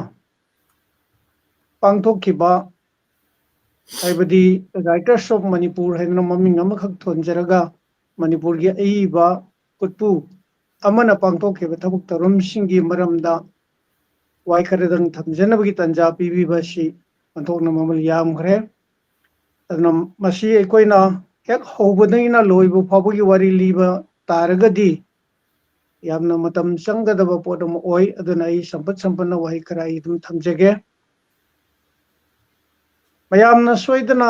ꯄꯥꯡꯊꯣꯛꯈꯤꯕ, ꯍꯥꯏꯕꯗꯤ Writers of ꯃꯅꯤꯄꯨꯔ ꯍꯥꯏꯗꯅ ꯃꯃꯤꯡ ꯑꯃꯈꯛ ꯊꯣꯟꯖꯔꯒ ꯃꯅꯤꯄꯨꯔꯒꯤ ꯑꯏꯕ ꯈꯨꯠꯄꯨ ꯑꯃꯅ ꯄꯥꯡꯊꯣꯛꯈꯤꯕ ꯊꯕꯛ ꯊꯧꯔꯝꯁꯤꯡꯒꯤ ꯃꯔꯝꯗ ꯋꯥꯍꯩ ꯈꯔꯗꯪ ꯊꯝꯖꯅꯕꯒꯤ ꯇꯥꯟꯖꯥ ꯄꯤꯕꯤꯕ ꯑꯁꯤ ꯑꯣꯟꯊꯣꯛꯅ ꯃꯃꯜ ꯌꯥꯝꯈ꯭ꯔꯦ꯫ ꯑꯗꯨꯅ ꯃꯁꯤ ꯑꯩꯈꯣꯏꯅ ꯍꯦꯛ ꯍꯧꯕꯗꯒꯤꯅ ꯂꯣꯏꯕ ꯐꯥꯎꯕꯒꯤ ꯋꯥꯔꯤ ꯂꯤꯕ ꯇꯥꯔꯒꯗꯤ ꯌꯥꯝꯅ ꯃꯇꯝ ꯆꯪꯒꯗꯕ ꯄꯣꯠ ꯑꯃ ꯑꯣꯏ꯫ ꯑꯗꯨꯅ ꯑꯩ ꯁꯝꯄꯠ ꯁꯝꯄꯠꯅ ꯋꯥꯍꯩ ꯈꯔ ꯑꯩ ꯑꯗꯨꯝ ꯊꯝꯖꯒꯦ꯫ ꯃꯌꯥꯝꯅ ꯁꯣꯏꯗꯅ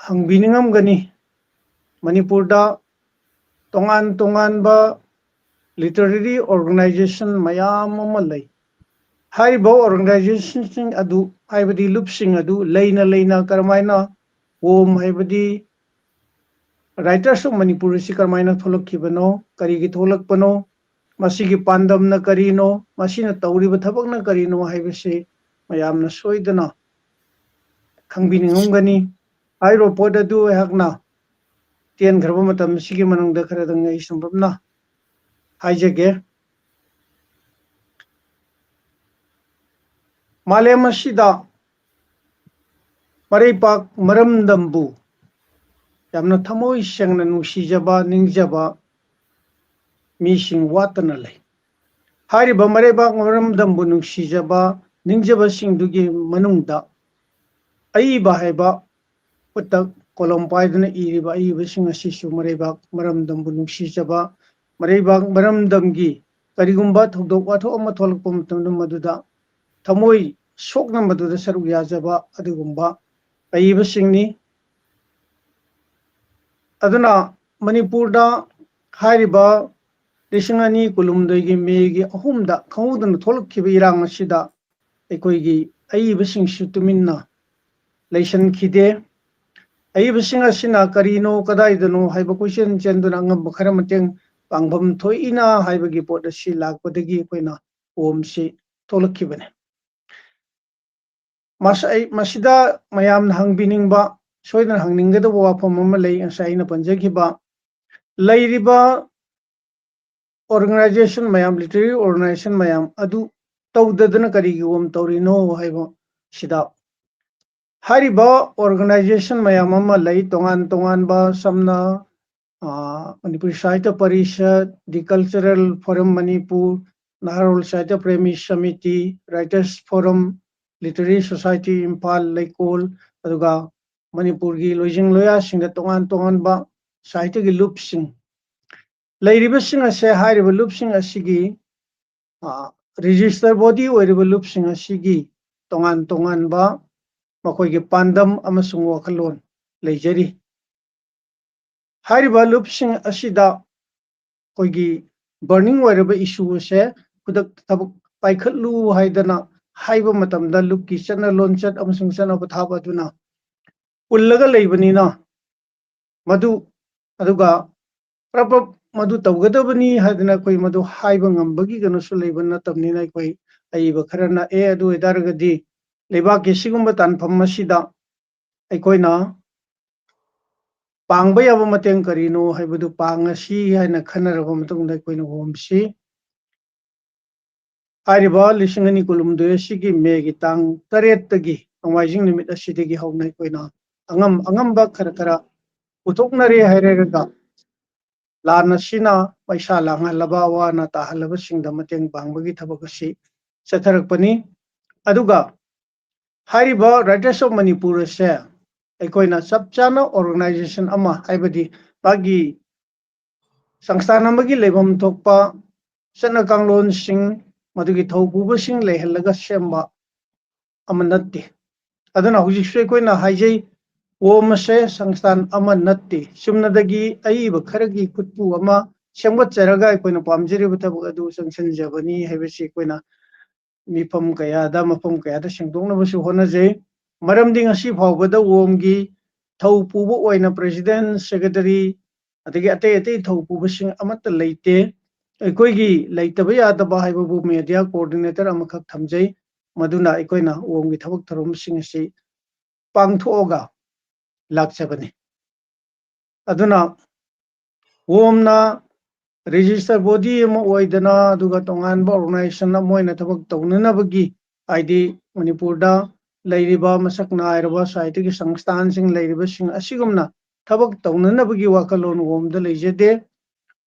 ꯍꯪꯕꯤꯅꯤꯡꯉꯝꯒꯅꯤ, ꯃꯅꯤꯄꯨꯔꯗ ꯇꯣꯉꯥꯟ ꯇꯣꯉꯥꯟꯕ literary organization ꯃꯌꯥꯝ ꯑꯃ ꯂꯩ꯫ ꯍꯥꯏꯔꯤꯕ organizationꯁꯤꯡ ꯑꯗꯨ, ꯍꯥꯏꯕꯗꯤ ꯂꯨꯞꯁꯤꯡ ꯑꯗꯨ ꯂꯩꯅ ꯂꯩꯅ ꯀꯔꯝꯍꯥꯏꯅ ꯋꯣꯝ, ꯍꯥꯏꯕꯗꯤ Writers of ꯃꯅꯤꯄꯨꯔ ꯑꯁꯤ ꯀꯔꯝꯍꯥꯏꯅ ꯊꯣꯛꯂꯛꯈꯤꯕꯅꯣ, ꯀꯔꯤꯒꯤ ꯊꯣꯛꯂꯛꯄꯅꯣ, ꯃꯁꯤꯒꯤ ꯄꯥꯟꯗꯝꯅ ꯀꯔꯤꯅꯣ, ꯃꯁꯤꯅ ꯇꯧꯔꯤꯕ ꯊꯕꯛꯅ ꯀꯔꯤꯅꯣ ꯍꯥꯏꯕꯁꯤ ꯃꯌꯥꯝꯅ ꯁꯣꯏꯗꯅ ꯈꯪꯕꯤꯅꯤꯡꯉꯝꯒꯅꯤ꯫ ꯍꯥꯏꯔꯤꯕ ꯄꯣꯠ ꯑꯗꯨ ꯑꯩꯍꯥꯛꯅ ꯇꯦꯟꯈ꯭ꯔꯕ ꯃꯇꯝ ꯑꯁꯤꯒꯤ ꯃꯅꯨꯡꯗ ꯈꯔꯗꯪ ꯑꯩ ꯁꯝꯂꯞꯅ ꯍꯥꯏꯖꯒꯦ꯫ ꯃꯥꯂꯦꯝ ꯑꯁꯤꯗ ꯃꯔꯩꯄꯥꯛ ꯃꯔꯝꯗꯝꯕꯨ ꯌꯥꯝꯅ ꯊꯃꯣꯏ ꯁꯦꯡꯅ ꯅꯨꯡꯁꯤꯖꯕ, ꯅꯤꯡꯖꯕ ꯃꯤꯁꯤꯡ ꯋꯥꯠꯇꯅ ꯂꯩ꯫ ꯍꯥꯏꯔꯤꯕ ꯃꯔꯩꯕꯥꯛ ꯃꯔꯝꯗꯝꯕꯨ ꯅꯨꯡꯁꯤꯖꯕ, ꯅꯤꯡꯖꯕꯁꯤꯡꯗꯨꯒꯤ ꯃꯅꯨꯡꯗ ꯑꯏꯕ ꯍꯥꯏꯕ ꯈꯨꯠꯇ ꯀꯣꯂꯣꯝ ꯄꯥꯏꯗꯨꯅ ꯏꯔꯤꯕ ꯑꯏꯕꯁꯤꯡ ꯑꯁꯤꯁꯨ ꯃꯔꯩꯕꯥꯛ ꯃꯔꯝꯗꯝꯕꯨ ꯅꯨꯡꯁꯤꯖꯕ, ꯃꯔꯩꯕꯥꯛ ꯃꯔꯝꯗꯝꯒꯤ ꯀꯔꯤꯒꯨꯝꯕ ꯊꯧꯗꯣꯛ ꯋꯥꯊꯣꯛ ꯑꯃ ꯊꯣꯛꯂꯛꯄ ꯃꯇꯝꯗ ꯃꯗꯨꯗ ꯊꯃꯣꯏ ꯁꯣꯛꯅ ꯃꯗꯨꯗ ꯁꯔꯨꯛ ꯌꯥꯖꯕ ꯑꯗꯨꯒꯨꯝꯕ ꯑꯏꯕꯁꯤꯡꯅꯤ꯫ ꯑꯗꯨꯅ ꯃꯅꯤꯄꯨꯔꯗ ꯍꯥꯏꯔꯤꯕ ꯂꯤꯁꯤꯡ ꯑꯅꯤ ꯀꯨꯟꯍꯨꯝꯗꯣꯏꯒꯤ ꯃꯦꯒꯤ ꯑꯍꯨꯝꯗ ꯈꯪꯍꯧꯗꯅ ꯊꯣꯛꯂꯛꯈꯤꯕ ꯏꯔꯥꯡ ꯑꯁꯤꯗ ꯑꯩꯈꯣꯏꯒꯤ ꯑꯏꯕꯁꯤꯡꯁꯨ ꯇꯨꯃꯤꯟꯅ ꯂꯩꯁꯟꯈꯤꯗꯦ꯫ ꯑꯏꯕꯁꯤꯡ ꯑꯁꯤꯅ ꯀꯔꯤꯅꯣ, ꯀꯗꯥꯏꯗꯅꯣ ꯍꯥꯏꯕ ꯀꯣꯏꯆꯦꯟ ꯆꯦꯟꯗꯨꯅ ꯑꯉꯝꯕ ꯈꯔ ꯃꯇꯦꯡ ꯄꯥꯡꯐꯝ ꯊꯣꯛꯏꯅ ꯍꯥꯏꯕꯒꯤ ꯄꯣꯠ ꯑꯁꯤ ꯂꯥꯛꯄꯗꯒꯤ ꯑꯩꯈꯣꯏꯅ ꯀꯣꯝꯁꯤ ꯊꯣꯛꯂꯛꯈꯤꯕꯅꯤ꯫ ꯃꯁ-, ꯑꯩ ꯃꯁꯤꯗ ꯃꯌꯥꯝꯅ ꯍꯪꯕꯤꯅꯤꯡꯕ, ꯁꯣꯏꯗꯅ ꯍꯪꯅꯤꯡꯒꯗꯕ ꯋꯥꯐꯝ ꯑꯃ ꯂꯩ꯫ ꯉꯁꯥꯏ ꯑꯩꯅ ꯄꯟꯖꯈꯤꯕ ꯂꯩꯔꯤꯕ organization ꯃꯌꯥꯝ, literary organization ꯃꯌꯥꯝ ꯑꯗꯨ ꯇꯧꯗꯗꯅ ꯀꯔꯤꯒꯤ ꯋꯥꯐꯝ ꯇꯧꯔꯤꯅꯣ ꯍꯥꯏꯕ ꯁꯤꯗ ꯍꯥꯏꯔꯤꯕ organization ꯃꯌꯥꯝ ꯑꯃ ꯂꯩ, ꯇꯣꯉꯥꯟ ꯇꯣꯉꯥꯟꯕ, ꯁꯝꯅ, ꯑ, ꯃꯅꯤꯄꯨꯔꯤ ꯁꯥꯍꯤꯇ꯭ꯌ parishad, The Cultural Forum Manipur, Naharol Sahitya Premi samiti, Writers Forum, Literary Society Imphal ꯂꯩꯀꯣꯜ, ꯑꯗꯨꯒ ꯃꯅꯤꯄꯨꯔꯒꯤ ꯂꯣꯏꯖꯤꯡ ꯂꯣꯌꯥꯁꯤꯡꯗ ꯇꯣꯉꯥꯟ ꯇꯣꯉꯥꯟꯕ ꯁꯥꯍꯤꯇ꯭ꯌꯒꯤ ꯂꯨꯞꯁꯤꯡ ꯂꯩꯔꯤꯕꯁꯤꯡ ꯑꯁꯦ, ꯍꯥꯏꯔꯤꯕ ꯂꯨꯞꯁꯤꯡ ꯑꯁꯤꯒꯤ, ꯑ, register body ꯑꯣꯏꯔꯤꯕ ꯂꯨꯞꯁꯤꯡ ꯑꯁꯤꯒꯤ ꯇꯣꯉꯥꯟ ꯇꯣꯉꯥꯟꯕ ꯃꯈꯣꯏꯒꯤ ꯄꯥꯟꯗꯝ ꯑꯃꯁꯨꯡ ꯋꯥꯈꯜꯂꯣꯟ ꯂꯩꯖꯔꯤ꯫ ꯍꯥꯏꯔꯤꯕ ꯂꯨꯞꯁꯤꯡ ꯑꯁꯤꯗ ꯑꯩꯈꯣꯏꯒꯤ burning ꯑꯣꯏꯔꯕ issue ꯑꯁꯦ ꯈꯨꯗꯛꯇ ꯊꯕꯛ ꯄꯥꯏꯈꯠꯂꯨ ꯍꯥꯏꯗꯅ ꯍꯥꯏꯕ ꯃꯇꯝꯗ ꯂꯨꯞꯀꯤ ꯆꯠꯅ ꯂꯣꯟꯆꯠ ꯑꯃꯁꯨꯡ ꯆꯠꯅ ꯄꯊꯥꯞ ꯑꯗꯨꯅ ꯄꯨꯜꯂꯒ ꯂꯩꯕꯅꯤꯅ, ꯃꯗꯨ, ꯑꯗꯨꯒ ꯄ꯭ꯔꯞ ꯄ꯭ꯔꯞ ꯃꯗꯨ ꯇꯧꯒꯗꯕꯅꯤ ꯍꯥꯏꯗꯅ ꯑꯩꯈꯣꯏ ꯃꯗꯨ ꯍꯥꯏꯕ ꯉꯝꯕꯒꯤ ꯀꯩꯅꯣꯁꯨ ꯂꯩꯕ ꯅꯠꯇꯕꯅꯤꯅ, ꯑꯩꯈꯣꯏ ꯑꯏꯕ ꯈꯔꯅ "ꯑꯦ, ꯑꯗꯨ ꯑꯣꯏꯇꯥꯔꯒꯗꯤ ꯂꯩꯕꯥꯛꯀꯤ ꯁꯤꯒꯨꯝꯕ ꯇꯥꯟꯐꯝ ꯑꯁꯤꯗ ꯑꯩꯈꯣꯏꯅ ꯄꯥꯡꯕ ꯌꯥꯕ ꯃꯇꯦꯡ ꯀꯔꯤꯅꯣ ꯍꯥꯏꯕꯗꯨ ꯄꯥꯡꯉꯁꯤ" ꯍꯥꯏꯅ ꯈꯟꯅꯔꯕ ꯃꯇꯨꯡꯗ ꯑꯩꯈꯣꯏꯅ ꯍꯣꯝꯁꯤ꯫ ꯍꯥꯏꯔꯤꯕ ꯂꯤꯁꯤꯡ ꯑꯅꯤ ꯀꯨꯟꯍꯨꯝꯗꯣꯏ ꯑꯁꯤꯒꯤ ꯃꯦꯒꯤ ꯇꯥꯡ ꯇꯔꯦꯠꯇꯒꯤ, ꯅꯣꯡꯃꯥꯏꯖꯤꯡ ꯅꯨꯃꯤꯠ ꯑꯁꯤꯗꯒꯤ ꯍꯧꯅ ꯑꯩꯈꯣꯏꯅ ꯑꯉꯝ ꯑꯉꯝꯕ ꯈꯔ ꯈꯔ ꯄꯨꯊꯣꯛꯅꯔꯦ ꯍꯥꯏꯔꯒ, ꯂꯥꯟ ꯑꯁꯤꯅ ꯃꯩꯁꯥ ꯂꯥꯡꯍꯜꯂꯕ, ꯑꯋꯥ ꯑꯅꯥ ꯇꯥꯍꯜꯂꯕꯁꯤꯡꯗ ꯃꯇꯦꯡ ꯄꯥꯡꯕꯒꯤ ꯊꯕꯛ ꯑꯁꯤ ꯆꯠꯊꯔꯛꯄꯅꯤ꯫ ꯑꯗꯨꯒ ꯍꯥꯏꯔꯤꯕ Writers of Manipur ꯑꯁꯦ ꯑꯩꯈꯣꯏꯅ ꯆꯞ ꯆꯥꯅ organization ꯑꯃ, ꯍꯥꯏꯕꯗꯤ ꯃꯥꯒꯤ ꯁꯪꯁꯊꯥꯟ ꯑꯃꯒꯤ ꯂꯩꯐꯝ ꯊꯣꯛꯄ ꯆꯠꯅ ꯀꯥꯡꯂꯣꯟꯁꯤꯡ, ꯃꯗꯨꯒꯤ ꯊꯧ ꯄꯨꯕꯁꯤꯡ ꯂꯩꯍꯜꯂꯒ ꯁꯦꯝꯕ ꯑꯃ ꯅꯠꯇꯦ꯫ ꯑꯗꯨꯅ ꯍꯧꯖꯤꯛꯁꯨ ꯑꯩꯈꯣꯏꯅ ꯍꯥꯏꯖꯩ, ꯑꯣꯝ ꯑꯁꯦ ꯁꯪꯁꯊꯥꯟ ꯑꯃ ꯅꯠꯇꯦ, ꯆꯨꯝꯅꯗꯒꯤ ꯑꯏꯕ ꯈꯔꯒꯤ ꯈꯨꯠꯄꯨ ꯑꯃ ꯁꯦꯝꯒꯠꯆꯔꯒ ꯑꯩꯈꯣꯏꯅ ꯄꯥꯝꯖꯔꯤꯕ ꯊꯕꯛ ꯑꯗꯨ ꯆꯪꯁꯤꯟꯖꯕꯅꯤ ꯍꯥꯏꯕꯁꯤ ꯑꯩꯈꯣꯏꯅ ꯃꯤꯐꯝ ꯀꯌꯥꯗ, ꯃꯐꯝ ꯀꯌꯥꯗ ꯁꯦꯡꯗꯣꯛꯅꯕꯁꯨ ꯍꯣꯠꯅꯖꯩ꯫ ꯃꯔꯝꯗꯤ ꯉꯁꯤ ꯐꯥꯎꯕꯗ ꯑꯣꯝꯒꯤ ꯊꯧ ꯄꯨꯕ ꯑꯣꯏꯅ president, secretary, ꯑꯗꯒꯤ ꯑꯇꯩ ꯑꯇꯩ ꯊꯧ ꯄꯨꯕꯁꯤꯡ ꯑꯃꯠꯇ ꯂꯩꯇꯦ꯫ ꯑꯩꯈꯣꯏꯒꯤ ꯂꯩꯇꯕ ꯌꯥꯗꯕ ꯍꯥꯏꯕꯕꯨ media coordinator ꯑꯃꯈꯛ ꯊꯝꯖꯩ, ꯃꯗꯨꯅ ꯑꯩꯈꯣꯏꯅ ꯑꯣꯝꯒꯤ ꯊꯕꯛ ꯊꯧꯔꯝꯁꯤꯡ ꯑꯁꯤ ꯄꯥꯡꯊꯣꯛꯑꯒ ꯂꯥꯛꯆꯕꯅꯤ꯫ ꯑꯗꯨꯅ ꯑꯣꯝꯅ register body ꯑꯃ ꯑꯣꯏꯗꯅ, ꯑꯗꯨꯒ ꯇꯣꯉꯥꯟꯕ organization ꯑꯃ ꯑꯣꯏꯅ ꯊꯕꯛ ꯇꯧꯅꯅꯕꯒꯤ, ꯍꯥꯏꯗꯤ ꯃꯅꯤꯄꯨꯔꯗ ꯂꯩꯔꯤꯕ ꯃꯁꯛ ꯅꯥꯏꯔꯕ ꯁꯥꯍꯤꯇ꯭ꯌꯒꯤ ꯁꯪꯁꯊꯥꯟꯁꯤꯡ ꯂꯩꯔꯤꯕꯁꯤꯡ ꯑꯁꯤꯒꯨꯝꯅ ꯊꯕꯛ ꯇꯧꯅꯅꯕꯒꯤ ꯋꯥꯈꯜꯂꯣꯟ ꯑꯣꯝꯗ ꯂꯩꯖꯗꯦ꯫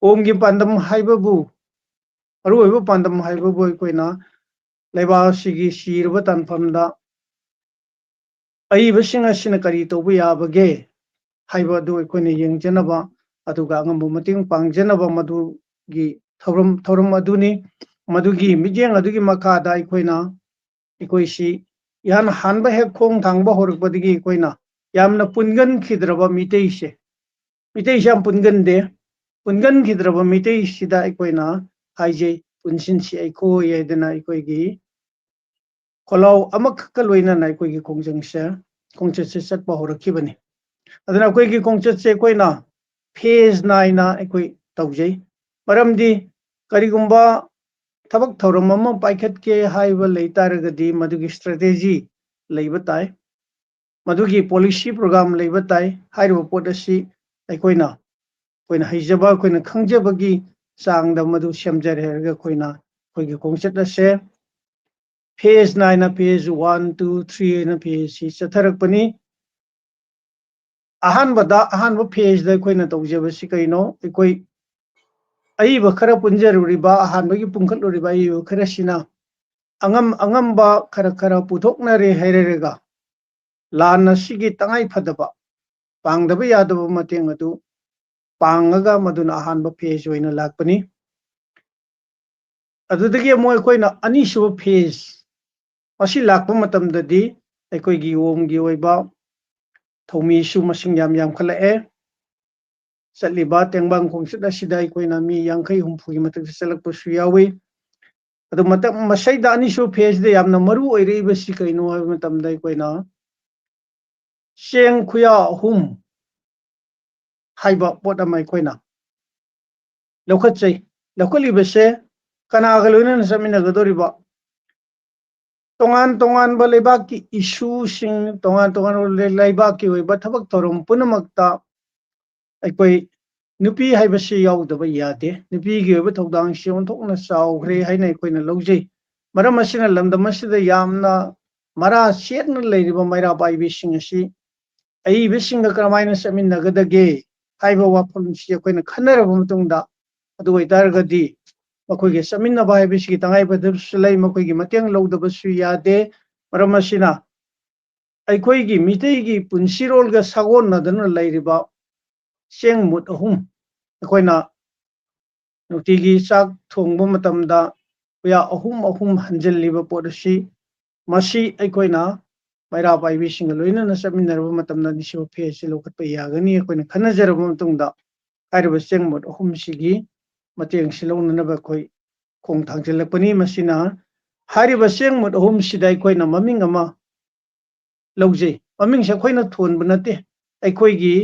ꯑꯣꯝꯒꯤ ꯄꯥꯟꯗꯝ ꯍꯥꯏꯕꯕꯨ, ꯃꯔꯨꯑꯣꯏꯕ ꯄꯥꯟꯗꯝ ꯍꯥꯏꯕꯕꯨ ꯑꯩꯈꯣꯏꯅ ꯂꯩꯕꯥꯛ ꯑꯁꯤꯒꯤ ꯁꯤꯔꯕ ꯇꯥꯟꯐꯝꯗ ꯑꯏꯕꯁꯤꯡ ꯑꯁꯤꯅ ꯀꯔꯤ ꯇꯧꯕ ꯌꯥꯕꯒꯦ ꯍꯥꯏꯕ ꯑꯗꯨ ꯑꯩꯈꯣꯏꯅ ꯌꯦꯡꯖꯅꯕ, ꯑꯗꯨꯒ ꯑꯉꯝꯕ ꯃꯇꯦꯡ ꯄꯥꯡꯖꯅꯕ, ꯃꯗꯨꯒꯤ ꯊꯧꯔꯝ, ꯊꯧꯔꯝ ꯑꯗꯨꯅꯤ꯫ ꯃꯗꯨꯒꯤ ꯃꯤꯠꯌꯦꯡ ꯑꯗꯨꯒꯤ ꯃꯈꯥꯗ ꯑꯩꯈꯣꯏꯅ, ꯑꯩꯈꯣꯏꯁꯤ ꯏꯍꯥꯟ ꯍꯥꯟꯕ ꯍꯦꯛ ꯈꯣꯡ ꯊꯥꯡꯕ ꯍꯧꯔꯛꯄꯗꯒꯤ ꯑꯩꯈꯣꯏꯅ ꯌꯥꯝꯅ ꯄꯨꯟꯒꯟꯈꯤꯗ꯭ꯔꯕ ꯃꯤꯇꯩꯁꯦ, ꯃꯤꯇꯩꯁꯦ ꯌꯥꯝ ꯄꯨꯟꯒꯟꯗꯦ, ꯄꯨꯟꯒꯟꯈꯤꯗ꯭ꯔꯕ ꯃꯤꯇꯩꯁꯤꯗ ꯑꯩꯈꯣꯏꯅ ꯍꯥꯏꯖꯩ, "ꯄꯨꯟꯁꯤꯟꯁꯤ ꯑꯩꯈꯣꯏ" ꯍꯥꯏꯗꯅ ꯑꯩꯈꯣꯏꯒꯤ ꯈꯣꯜꯂꯥꯎ ꯑꯃꯈꯛꯀ ꯂꯣꯏꯅꯅ ꯑꯩꯈꯣꯏꯒꯤ ꯈꯣꯡꯖꯪꯁꯦ, ꯈꯣꯡꯆꯠꯁꯦ ꯆꯠꯄ ꯍꯧꯔꯛꯈꯤꯕꯅꯤ꯫ ꯑꯗꯨꯅ ꯑꯩꯈꯣꯏꯒꯤ ꯈꯣꯡꯆꯠꯁꯦ ꯑꯩꯈꯣꯏꯅ phase ꯅꯥꯏꯅ ꯑꯩꯈꯣꯏ ꯇꯧꯖꯩ꯫ ꯃꯔꯝꯗꯤ ꯀꯔꯤꯒꯨꯝꯕ ꯊꯕꯛ ꯊꯧꯔꯝ ꯑꯃ ꯄꯥꯏꯈꯠꯀꯦ ꯍꯥꯏꯕ ꯂꯩ ꯇꯥꯔꯒꯗꯤ ꯃꯗꯨꯒꯤ strategy ꯂꯩꯕ ꯇꯥꯏ, ꯃꯗꯨꯒꯤ policy program ꯂꯩꯕ ꯇꯥꯏ꯫ ꯍꯥꯏꯔꯤꯕ ꯄꯣꯠ ꯑꯁꯤ ꯑꯩꯈꯣꯏꯅ, ꯑꯩꯈꯣꯏꯅ ꯍꯩꯖꯕ, ꯑꯩꯈꯣꯏꯅ ꯈꯪꯖꯕꯒꯤ ꯆꯥꯡꯗ ꯃꯗꯨ ꯁꯦꯝꯖꯔꯦ ꯍꯥꯏꯔꯒ ꯑꯩꯈꯣꯏꯅ ꯑꯩꯈꯣꯏꯒꯤ ꯈꯣꯡꯆꯠ ꯑꯁꯦ phase ꯅꯥꯏꯅ, phase one, two, three ꯍꯥꯏꯅ phase ꯁꯤ ꯆꯠꯊꯔꯛꯄꯅꯤ꯫ ꯑꯍꯥꯟꯕꯗ, ꯑꯍꯥꯟꯕ phase ꯗ ꯑꯩꯈꯣꯏꯅ ꯇꯧꯖꯕꯁꯤ ꯀꯔꯤꯅꯣ? ꯑꯩꯈꯣꯏ ꯑꯏꯕ ꯈꯔ ꯄꯨꯟꯖꯔꯨꯔꯤꯕ, ꯑꯍꯥꯟꯕꯒꯤ ꯄꯨꯟꯈꯠꯂꯨꯔꯤꯕ ꯑꯏꯕ ꯈꯔꯁꯤꯅ ꯑꯉꯝ ꯑꯉꯝꯕ ꯈꯔ ꯈꯔ ꯄꯨꯊꯣꯛꯅꯔꯦ ꯍꯥꯏꯔꯔꯒ, ꯂꯥꯟ ꯑꯁꯤꯒꯤ ꯇꯉꯥꯏ ꯐꯗꯕ, ꯄꯥꯡꯗꯕ ꯌꯥꯗꯕ ꯃꯇꯦꯡ ꯑꯗꯨ ꯄꯥꯡꯉꯒ ꯃꯗꯨꯅ ꯑꯍꯥꯟꯕ phase ꯑꯣꯏꯅ ꯂꯥꯛꯄꯅꯤ꯫ ꯑꯗꯨꯗꯒꯤ ꯑꯃꯨꯛ ꯑꯩꯈꯣꯏꯅ ꯑꯅꯤꯁꯨꯕ phase, ꯃꯁꯤ ꯂꯥꯛꯄ ꯃꯇꯝꯗꯗꯤ ꯑꯩꯈꯣꯏꯒꯤ ꯌꯣꯝꯒꯤ ꯑꯣꯏꯕ ꯊꯧꯃꯤꯁꯨ ꯃꯁꯤꯡ ꯌꯥꯝ ꯌꯥꯝꯈꯠꯂꯛꯑꯦ꯫ ꯆꯠꯂꯤꯕ ꯇꯦꯡꯕꯥꯡ ꯈꯣꯡꯆꯠ ꯑꯁꯤꯗ ꯑꯩꯈꯣꯏꯅ ꯃꯤ ꯌꯥꯡꯈꯩ ꯍꯨꯝꯐꯨꯒꯤ ꯃꯊꯛꯇ ꯆꯠꯂꯛꯄꯁꯨ ꯌꯥꯎꯏ꯫ ꯑꯗꯨ ꯃꯇꯝ ꯃꯁꯤꯗ ꯑꯅꯤꯁꯨꯕ phaseꯗ ꯌꯥꯝꯅ ꯃꯔꯨ ꯑꯣꯏꯔꯛꯏꯕꯁꯤ ꯀꯩꯅꯣ ꯍꯥꯏꯕ ꯃꯇꯝꯗ, ꯑꯩꯈꯣꯏꯅ ꯆꯦꯡ ꯈꯨꯌꯥ ꯑꯍꯨꯝ ꯍꯥꯏꯕ ꯄꯣꯠ ꯑꯃ ꯑꯩꯈꯣꯏꯅ ꯂꯧꯈꯠꯆꯩ꯫ ꯂꯧꯈꯠꯂꯤꯕꯁꯦ ꯀꯅꯥꯒ ꯂꯣꯏꯅꯅ ꯆꯠꯃꯤꯟꯅꯒꯗꯧꯔꯤꯕ? ꯇꯣꯉꯥꯟ ꯇꯣꯉꯥꯟꯕ ꯂꯩꯕꯥꯛꯀꯤ issueꯁꯤꯡ, ꯇꯣꯉꯥꯟ ꯇꯣꯉꯥꯟꯕ ꯂꯩ-, ꯂꯩꯕꯥꯛꯀꯤ ꯑꯣꯏꯕ ꯊꯕꯛ ꯊꯧꯔꯝ ꯄꯨꯝꯅꯃꯛꯇ ꯑꯩꯈꯣꯏ ꯅꯨꯄꯤ ꯍꯥꯏꯕꯁꯤ ꯌꯥꯎꯗꯕ ꯌꯥꯗꯦ꯫ ꯅꯨꯄꯤꯒꯤ ꯑꯣꯏꯕ ꯊꯧꯗꯥꯡꯁꯤ ꯑꯣꯟꯊꯣꯛꯅ ꯆꯥꯎꯈ꯭ꯔꯦ ꯍꯥꯏꯅ ꯑꯩꯈꯣꯏꯅ ꯂꯧꯖꯩ꯫ ꯃꯔꯝ ꯑꯁꯤꯅ ꯂꯝꯗꯝ ꯑꯁꯤꯗ ꯌꯥꯝꯅ ꯃꯔꯥ ꯁꯦꯠꯅ ꯂꯩꯔꯤꯕ ꯃꯩꯔꯥ ꯄꯥꯏꯕꯤꯁꯤꯡ ꯑꯁꯤ ꯑꯏꯕꯁꯤꯡꯒ ꯀꯔꯝꯍꯥꯏꯅ ꯆꯠꯃꯤꯟꯅꯒꯗꯒꯦ ꯍꯥꯏꯕ ꯋꯥꯐꯝꯁꯤ ꯑꯩꯈꯣꯏꯅ ꯈꯟꯅꯔꯕ ꯃꯇꯨꯡꯗ, ꯑꯗꯨ ꯑꯣꯏꯇꯥꯔꯒꯗꯤ ꯃꯈꯣꯏꯒꯤ ꯆꯠꯃꯤꯟꯅꯕ ꯍꯥꯏꯕꯁꯤꯒꯤ ꯇꯉꯥꯏ ꯐꯗꯕꯁꯨ ꯂꯩ, ꯃꯈꯣꯏꯒꯤ ꯃꯇꯦꯡ ꯂꯧꯗꯕꯁꯨ ꯌꯥꯗꯦ꯫ ꯃꯔꯝ ꯑꯁꯤꯅ ꯑꯩꯈꯣꯏꯒꯤ ꯃꯤꯇꯩꯒꯤ ꯄꯨꯟꯁꯤꯔꯣꯜꯒ ꯁꯥꯒꯣꯟꯅꯗꯨꯅ ꯂꯩꯔꯤꯕ ꯆꯦꯡ ꯃꯨꯠ ꯑꯍꯨꯝ, ꯑꯩꯈꯣꯏꯅ ꯅꯨꯡꯇꯤꯒꯤ ꯆꯥꯛ ꯊꯣꯡꯕ ꯃꯇꯝꯗ ꯈꯨꯌꯥ ꯑꯍꯨꯝ ꯑꯍꯨꯝ ꯍꯟꯖꯤꯜꯂꯤꯕ ꯄꯣꯠ ꯑꯁꯤ, ꯃꯁꯤ ꯑꯩꯈꯣꯏꯅ ꯃꯩꯔꯥ ꯄꯥꯏꯕꯤꯁꯤꯡꯒ ꯂꯣꯏꯅꯅ ꯆꯠꯃꯤꯟꯅꯔꯕ ꯃꯇꯝꯗ ꯑꯅꯤꯁꯨꯕ phase ꯑꯁꯤ ꯂꯧꯈꯠꯄ ꯌꯥꯒꯅꯤ꯫ ꯑꯩꯈꯣꯏꯅ ꯈꯟꯅꯖꯔꯕ ꯃꯇꯨꯡꯗ ꯍꯥꯏꯔꯤꯕ ꯆꯦꯡ ꯃꯨꯠ ꯑꯍꯨꯝꯁꯤꯒꯤ ꯃꯇꯦꯡꯁꯤ ꯂꯧꯅꯅꯕ ꯑꯩꯈꯣꯏ ꯈꯣꯡ ꯊꯥꯡꯖꯤꯜꯂꯛꯄꯅꯤ꯫ ꯃꯁꯤꯅ ꯍꯥꯏꯔꯤꯕ ꯆꯦꯡ ꯃꯨꯠ ꯑꯍꯨꯝꯁꯤꯗ ꯑꯩꯈꯣꯏꯅ ꯃꯃꯤꯡ ꯑꯃ ꯂꯧꯖꯩ꯫ ꯃꯃꯤꯡꯁꯦ ꯑꯩꯈꯣꯏꯅ ꯊꯣꯟꯕ ꯅꯠꯇꯦ, ꯑꯩꯈꯣꯏꯒꯤ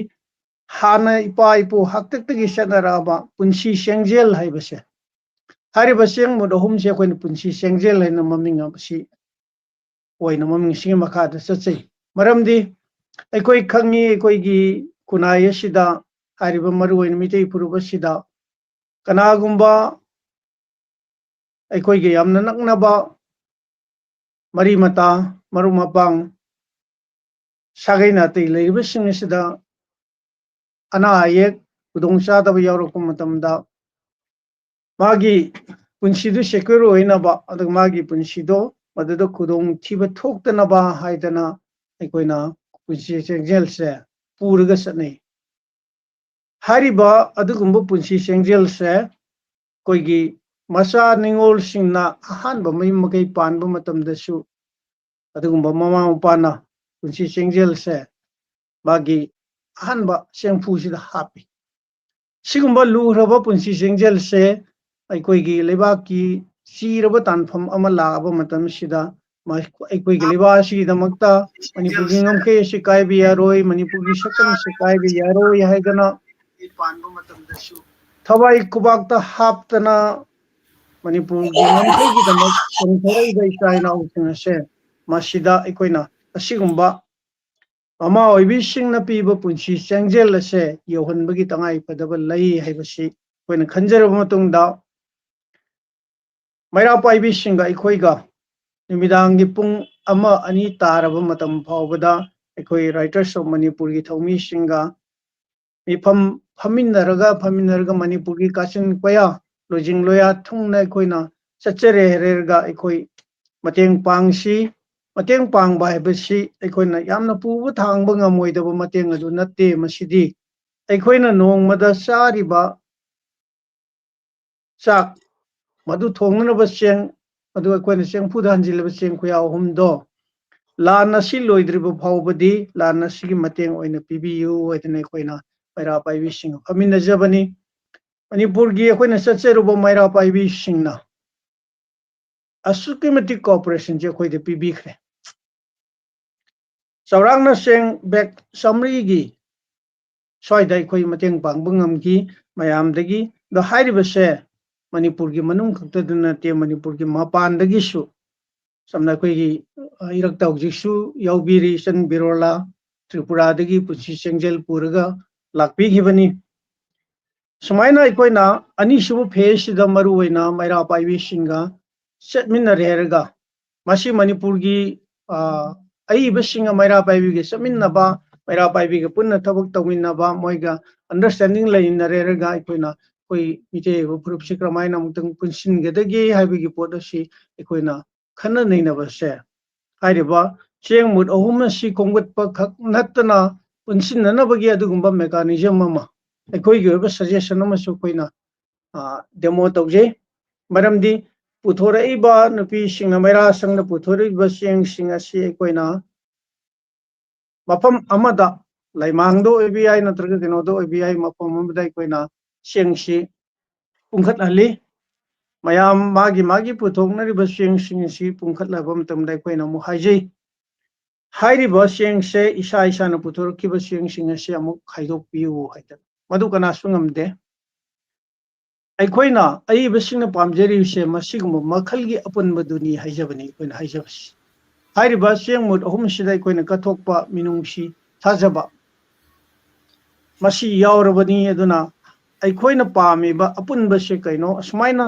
ꯍꯥꯟꯅ ꯏꯄꯥ ꯏꯄꯨ ꯍꯥꯛꯇꯛꯇꯒꯤ ꯆꯠꯅꯔꯛꯑꯕ ꯄꯨꯟꯁꯤ ꯆꯦꯡꯖꯦꯜ ꯍꯥꯏꯕꯁꯦ, ꯍꯥꯏꯔꯤꯕ ꯆꯦꯡ ꯃꯨꯠ ꯑꯍꯨꯝꯁꯦ ꯑꯩꯈꯣꯏꯅ ꯄꯨꯟꯁꯤ ꯆꯦꯡꯖꯦꯜ ꯍꯥꯏꯅ ꯃꯃꯤꯡ ꯑꯁꯤ ꯑꯣꯏꯅ ꯃꯃꯤꯡꯁꯤꯒꯤ ꯃꯈꯥꯗ ꯆꯠꯆꯩ꯫ ꯃꯔꯝꯗꯤ ꯑꯩꯈꯣꯏ ꯈꯪꯉꯤ, ꯑꯩꯈꯣꯏꯒꯤ ꯈꯨꯟꯅꯥꯏ ꯑꯁꯤꯗ, ꯍꯥꯏꯔꯤꯕ ꯃꯔꯨꯑꯣꯏꯅ ꯃꯤꯇꯩ ꯐꯨꯔꯨꯞ ꯑꯁꯤꯗ ꯀꯅꯥꯒꯨꯝꯕ ꯑꯩꯈꯣꯏꯒ ꯌꯥꯝꯅ ꯅꯛꯅꯕ ꯃꯔꯤ ꯃꯇꯥ, ꯃꯔꯨꯞ ꯃꯄꯥꯡ, ꯁꯥꯒꯩ ꯅꯥꯇꯩ ꯂꯩꯔꯤꯕꯁꯤꯡ ꯑꯁꯤꯗ ꯑꯅꯥ ꯑꯌꯦꯛ, ꯈꯨꯗꯣꯡ ꯆꯥꯗꯕ ꯌꯥꯎꯔꯛꯄ ꯃꯇꯝꯗ, ꯃꯥꯒꯤ ꯄꯨꯟꯁꯤꯗꯨ ꯁꯦꯀ꯭ꯌꯣꯔ ꯑꯣꯏꯅꯕ, ꯑꯗꯨꯒ ꯃꯥꯒꯤ ꯄꯨꯟꯁꯤꯗꯣ ꯃꯗꯨꯗ ꯈꯨꯗꯣꯡꯊꯤꯕ ꯊꯣꯛꯇꯅꯕ ꯍꯥꯏꯗꯅ ꯑꯩꯈꯣꯏꯅ ꯄꯨꯟꯁꯤ ꯆꯦꯡꯖꯦꯜꯁꯦ ꯄꯨꯔꯒ ꯆꯠꯅꯩ꯫ ꯍꯥꯏꯔꯤꯕ ꯑꯗꯨꯒꯨꯝꯕ ꯄꯨꯟꯁꯤ ꯆꯦꯡꯖꯦꯜꯁꯦ ꯑꯩꯈꯣꯏꯒꯤ ꯃꯆꯥ ꯅꯤꯉꯣꯜꯁꯤꯡꯅ ꯑꯍꯥꯟꯕ ꯃꯌꯨꯝ ꯃꯀꯩ ꯄꯥꯟꯕ ꯃꯇꯝꯗꯁꯨ ꯑꯗꯨꯒꯨꯝꯕ ꯃꯃꯥ ꯃꯄꯥꯅ ꯄꯨꯟꯁꯤ ꯆꯦꯡꯖꯦꯜꯁꯦ ꯃꯥꯒꯤ ꯑꯍꯥꯟꯕ ꯆꯦꯡꯐꯨꯁꯤꯗ ꯍꯥꯞꯄꯤ꯫ ꯁꯤꯒꯨꯝꯕ ꯂꯨꯈ꯭ꯔꯕ ꯄꯨꯟꯁꯤ ꯆꯦꯡꯖꯦꯜꯁꯦ ꯑꯩꯈꯣꯏꯒꯤ ꯂꯩꯕꯥꯛꯀꯤ ꯆꯤꯔꯕ ꯇꯥꯟꯐꯝ ꯑꯃ ꯂꯥꯛꯑꯕ ꯃꯇꯝꯁꯤꯗ ꯃ-, ꯑꯩꯈꯣꯏꯒꯤ ꯂꯩꯕꯥꯛ ꯑꯁꯤꯒꯤꯗꯃꯛꯇ ꯃꯅꯤꯄꯨꯔꯒꯤ ꯉꯝꯈꯩ ꯑꯁꯤ ꯀꯥꯏꯕ ꯌꯥꯔꯣꯏ, ꯃꯅꯤꯄꯨꯔꯒꯤ ꯁꯛꯇꯝ ꯑꯁꯤ ꯀꯥꯏꯕ ꯌꯥꯔꯣꯏ ꯍꯥꯏꯗꯅ ꯊꯋꯥꯏ ꯈꯨꯕꯥꯛꯇ ꯍꯥꯞꯇꯅ ꯃꯅꯤꯄꯨꯔꯒꯤ ꯉꯝꯈꯩꯒꯤꯗꯃꯛ ꯆꯣꯡꯊꯔꯛꯏꯕ ꯏꯆꯥ ꯏꯅꯥꯎꯁꯤꯡ ꯑꯁꯦ ꯃꯁꯤꯗ ꯑꯩꯈꯣꯏꯅ ꯑꯁꯤꯒꯨꯝꯕ ꯃꯃꯥ ꯑꯣꯏꯕꯤꯁꯤꯡꯅ ꯄꯤꯕ ꯄꯨꯟꯁꯤ ꯆꯦꯡꯖꯦꯜ ꯑꯁꯦ ꯌꯧꯍꯟꯕꯒꯤ ꯇꯉꯥꯏ ꯐꯗꯕ ꯂꯩ ꯍꯥꯏꯕꯁꯤ ꯑꯩꯈꯣꯏꯅ ꯈꯟꯖꯔꯕ ꯃꯇꯨꯡꯗ, ꯃꯩꯔꯥ ꯄꯥꯏꯕꯤꯁꯤꯡꯒ ꯑꯩꯈꯣꯏꯒ ꯅꯨꯃꯤꯗꯥꯡꯒꯤ ꯄꯨꯡ ꯑꯃ ꯑꯅꯤ ꯇꯥꯔꯕ ꯃꯇꯝ ꯐꯥꯎꯕꯗ ꯑꯩꯈꯣꯏ Writers of ꯃꯅꯤꯄꯨꯔꯒꯤ ꯊꯧꯃꯤꯁꯤꯡꯒ ꯃꯤꯐꯝ ꯐꯝꯃꯤꯟꯅꯔꯒ, ꯐꯝꯃꯤꯟꯅꯔꯒ ꯃꯅꯤꯄꯨꯔꯒꯤ ꯀꯥꯆꯤꯟ ꯀꯣꯌꯥ, ꯂꯣꯏꯖꯤꯡ ꯂꯣꯌꯥ ꯊꯨꯡꯅ ꯑꯩꯈꯣꯏꯅ ꯆꯠꯆꯔꯦ ꯍꯥꯏꯔꯒ ꯑꯩꯈꯣꯏ ꯃꯇꯦꯡ ꯄꯥꯡꯁꯤ꯫ ꯃꯇꯦꯡ ꯄꯥꯡꯕ ꯍꯥꯏꯕꯁꯤ ꯑꯩꯈꯣꯏꯅ ꯌꯥꯝꯅ ꯄꯨꯕ ꯊꯥꯡꯕ ꯉꯝꯃꯣꯏꯗꯕ ꯃꯇꯦꯡ ꯑꯗꯨ ꯅꯠꯇꯦ꯫ ꯃꯁꯤꯗꯤ ꯑꯩꯈꯣꯏꯅ ꯅꯣꯡꯃꯗ ꯆꯥꯔꯤꯕ ꯆꯥꯛ, ꯃꯗꯨ ꯊꯣꯡꯅꯅꯕ ꯆꯦꯡ, ꯑꯗꯨ ꯑꯩꯈꯣꯏꯅ ꯆꯦꯡꯐꯨꯗ ꯍꯟꯖꯤꯜꯂꯕ ꯆꯦꯡ ꯈꯨꯌꯥ ꯑꯍꯨꯝꯗꯣ ꯂꯥꯟ ꯑꯁꯤ ꯂꯣꯏꯗ꯭ꯔꯤꯕ ꯐꯥꯎꯕꯗꯤ ꯂꯥꯟ ꯑꯁꯤꯒꯤ ꯃꯇꯦꯡ ꯑꯣꯏꯅ ꯄꯤꯕꯤꯌꯨ ꯍꯥꯏꯗꯅ ꯑꯩꯈꯣꯏꯅ ꯃꯩꯔꯥ ꯄꯥꯏꯕꯤꯁꯤꯡꯒ ꯐꯝꯃꯤꯟꯅꯖꯕꯅꯤ꯫ ꯃꯅꯤꯄꯨꯔꯒꯤ ꯑꯩꯈꯣꯏꯅ ꯆꯠꯆꯔꯨꯕ ꯃꯩꯔꯥ ꯄꯥꯏꯕꯤꯁꯤꯡꯅ ꯑꯁꯨꯛꯀꯤ ꯃꯇꯤꯛ cooperation ꯁꯦ ꯑꯩꯈꯣꯏꯗ ꯄꯤꯕꯤꯈ꯭ꯔꯦ꯫ ꯆꯥꯎꯔꯥꯛꯅ ꯆꯦꯡ bag ꯆꯥꯃꯔꯤꯒꯤ ꯁ꯭ꯋꯥꯏꯗ ꯑꯩꯈꯣꯏ ꯃꯇꯦꯡ ꯄꯥꯡꯕ ꯉꯝꯈꯤ ꯃꯌꯥꯝꯗꯒꯤ꯫ ꯑꯗꯣ ꯍꯥꯏꯔꯤꯕꯁꯦ ꯃꯅꯤꯄꯨꯔꯒꯤ ꯃꯅꯨꯡ ꯈꯛꯇꯗ ꯅꯠꯇꯦ, ꯃꯅꯤꯄꯨꯔꯒꯤ ꯃꯄꯥꯟꯗꯒꯤꯁꯨ, ꯁꯝꯅ ꯑꯩꯈꯣꯏꯒꯤ, ꯑ, ꯏꯔꯛꯇ ꯍꯧꯖꯤꯛꯁꯨ ꯌꯥꯎꯕꯤꯔꯤ ꯏꯆꯟ ꯕꯤꯔꯣꯂꯥ, ꯇ꯭ꯔꯤꯄꯨꯔꯥꯗꯒꯤ ꯄꯨꯟꯁꯤ ꯆꯦꯡꯖꯦꯜ ꯄꯨꯔꯒ ꯂꯥꯛꯄꯤꯈꯤꯕꯅꯤ꯫ ꯁꯨꯃꯥꯏꯅ ꯑꯩꯈꯣꯏꯅ ꯑꯅꯤꯁꯨꯕ phase ꯁꯤꯗ ꯃꯔꯨꯑꯣꯏꯅ ꯃꯩꯔꯥ ꯄꯥꯏꯕꯤꯁꯤꯡꯒ ꯆꯠꯃꯤꯟꯅꯔꯦ ꯍꯥꯏꯔꯒ, ꯃꯁꯤ ꯃꯅꯤꯄꯨꯔꯒꯤ, ꯑ, ꯑꯏꯕꯁꯤꯡꯒ ꯃꯩꯔꯥ ꯄꯥꯏꯕꯤꯒ ꯆꯠꯃꯤꯟꯅꯕ, ꯃꯩꯔꯥ ꯄꯥꯏꯕꯤꯒ ꯄꯨꯟꯅ ꯊꯕꯛ ꯇꯧꯃꯤꯟꯅꯕ, ꯃꯣꯏꯒ understanding ꯂꯩꯅꯔꯦ ꯍꯥꯏꯔꯒ ꯑꯩꯈꯣꯏꯅ ꯑꯩꯈꯣꯏ ꯃꯤꯇꯩ ꯑꯣꯏꯕ ꯐꯨꯔꯨꯞꯁꯤ ꯀꯔꯝꯍꯥꯏꯅ ꯑꯃꯨꯛꯇꯪ ꯄꯨꯟꯁꯤꯟꯒꯗꯒꯦ ꯍꯥꯏꯕꯒꯤ ꯄꯣꯠ ꯑꯁꯤ ꯑꯩꯈꯣꯏꯅ ꯈꯟꯅ ꯅꯩꯅꯕꯁꯦ, ꯍꯥꯏꯔꯤꯕ ꯆꯦꯡ ꯃꯨꯠ ꯑꯍꯨꯝ ꯑꯁꯤ ꯈꯣꯝꯒꯠꯄ ꯈꯛ ꯅꯠꯇꯅ ꯄꯨꯟꯁꯤꯟꯅꯅꯕꯒꯤ ꯑꯗꯨꯒꯨꯝꯕ mechanism ꯑꯃ, ꯑꯩꯈꯣꯏꯒꯤ ꯑꯣꯏꯕ suggestion ꯑꯃꯁꯨ ꯑꯩꯈꯣꯏꯅ ꯗꯦꯃꯣ ꯇꯧꯖꯩ꯫ ꯃꯔꯝꯗꯤ ꯄꯨꯊꯣꯔꯛꯏꯕ ꯅꯨꯄꯤꯁꯤꯡꯅ, ꯃꯩꯔꯥ ꯁꯪꯅ ꯄꯨꯊꯣꯔꯛꯏꯕ ꯆꯦꯡꯁꯤꯡ ꯑꯁꯤ ꯑꯩꯈꯣꯏꯅ ꯃꯐꯝ ꯑꯃꯗ, ꯂꯩꯃꯥꯡꯗ ꯑꯣꯏꯕ ꯌꯥꯏ, ꯅꯠꯇ꯭ꯔꯒ ꯀꯩꯅꯣꯗ ꯑꯣꯏꯕ ꯌꯥꯏ, ꯃꯐꯝ ꯑꯃꯗ ꯑꯩꯈꯣꯏꯅ ꯆꯦꯡꯁꯤ ꯄꯨꯡꯈꯠꯍꯜꯂꯤ꯫ ꯃꯌꯥꯝ ꯃꯥꯒꯤ ꯃꯥꯒꯤ ꯄꯨꯊꯣꯛꯅꯔꯤꯕ ꯆꯦꯡꯁꯤꯡ ꯑꯁꯤ ꯄꯨꯡꯈꯠꯂꯕ ꯃꯇꯝꯗ ꯑꯩꯈꯣꯏꯅ ꯑꯃꯨꯛ ꯍꯥꯏꯖꯩ, ꯍꯥꯏꯔꯤꯕ ꯆꯦꯡꯁꯦ ꯏꯁꯥ ꯏꯁꯥꯅ ꯄꯨꯊꯣꯔꯛꯈꯤꯕ ꯆꯦꯡꯁꯤꯡ ꯑꯁꯤ ꯑꯃꯨꯛ ꯈꯥꯏꯗꯣꯛꯄꯤꯌꯨ ꯍꯥꯏꯗꯅ꯫ ꯃꯗꯨ ꯀꯅꯥꯁꯨ ꯉꯝꯗꯦ꯫ ꯑꯩꯈꯣꯏꯅ ꯑꯏꯕꯁꯤꯡꯅ ꯄꯥꯝꯖꯔꯤꯕꯁꯦ ꯃꯁꯤꯒꯨꯝꯕ ꯃꯈꯜꯒꯤ ꯑꯄꯨꯟꯕꯗꯨꯅꯤ ꯍꯥꯏꯖꯕꯅꯤ ꯑꯩꯈꯣꯏꯅ ꯍꯥꯏꯖꯕꯁꯤ꯫ ꯍꯥꯏꯔꯤꯕ ꯆꯦꯡ ꯃꯨꯠ ꯑꯍꯨꯝꯁꯤꯗ ꯑꯩꯈꯣꯏꯅ ꯀꯠꯊꯣꯛꯄ ꯃꯤꯅꯨꯡꯁꯤ ꯊꯥꯖꯕ ꯃꯁꯤ ꯌꯥꯎꯔꯕꯅꯤ꯫ ꯑꯗꯨꯅ ꯑꯩꯈꯣꯏꯅ ꯄꯥꯝꯃꯤꯕ ꯑꯄꯨꯟꯕꯁꯦ ꯀꯩꯅꯣ? ꯑꯁꯨꯃꯥꯏꯅ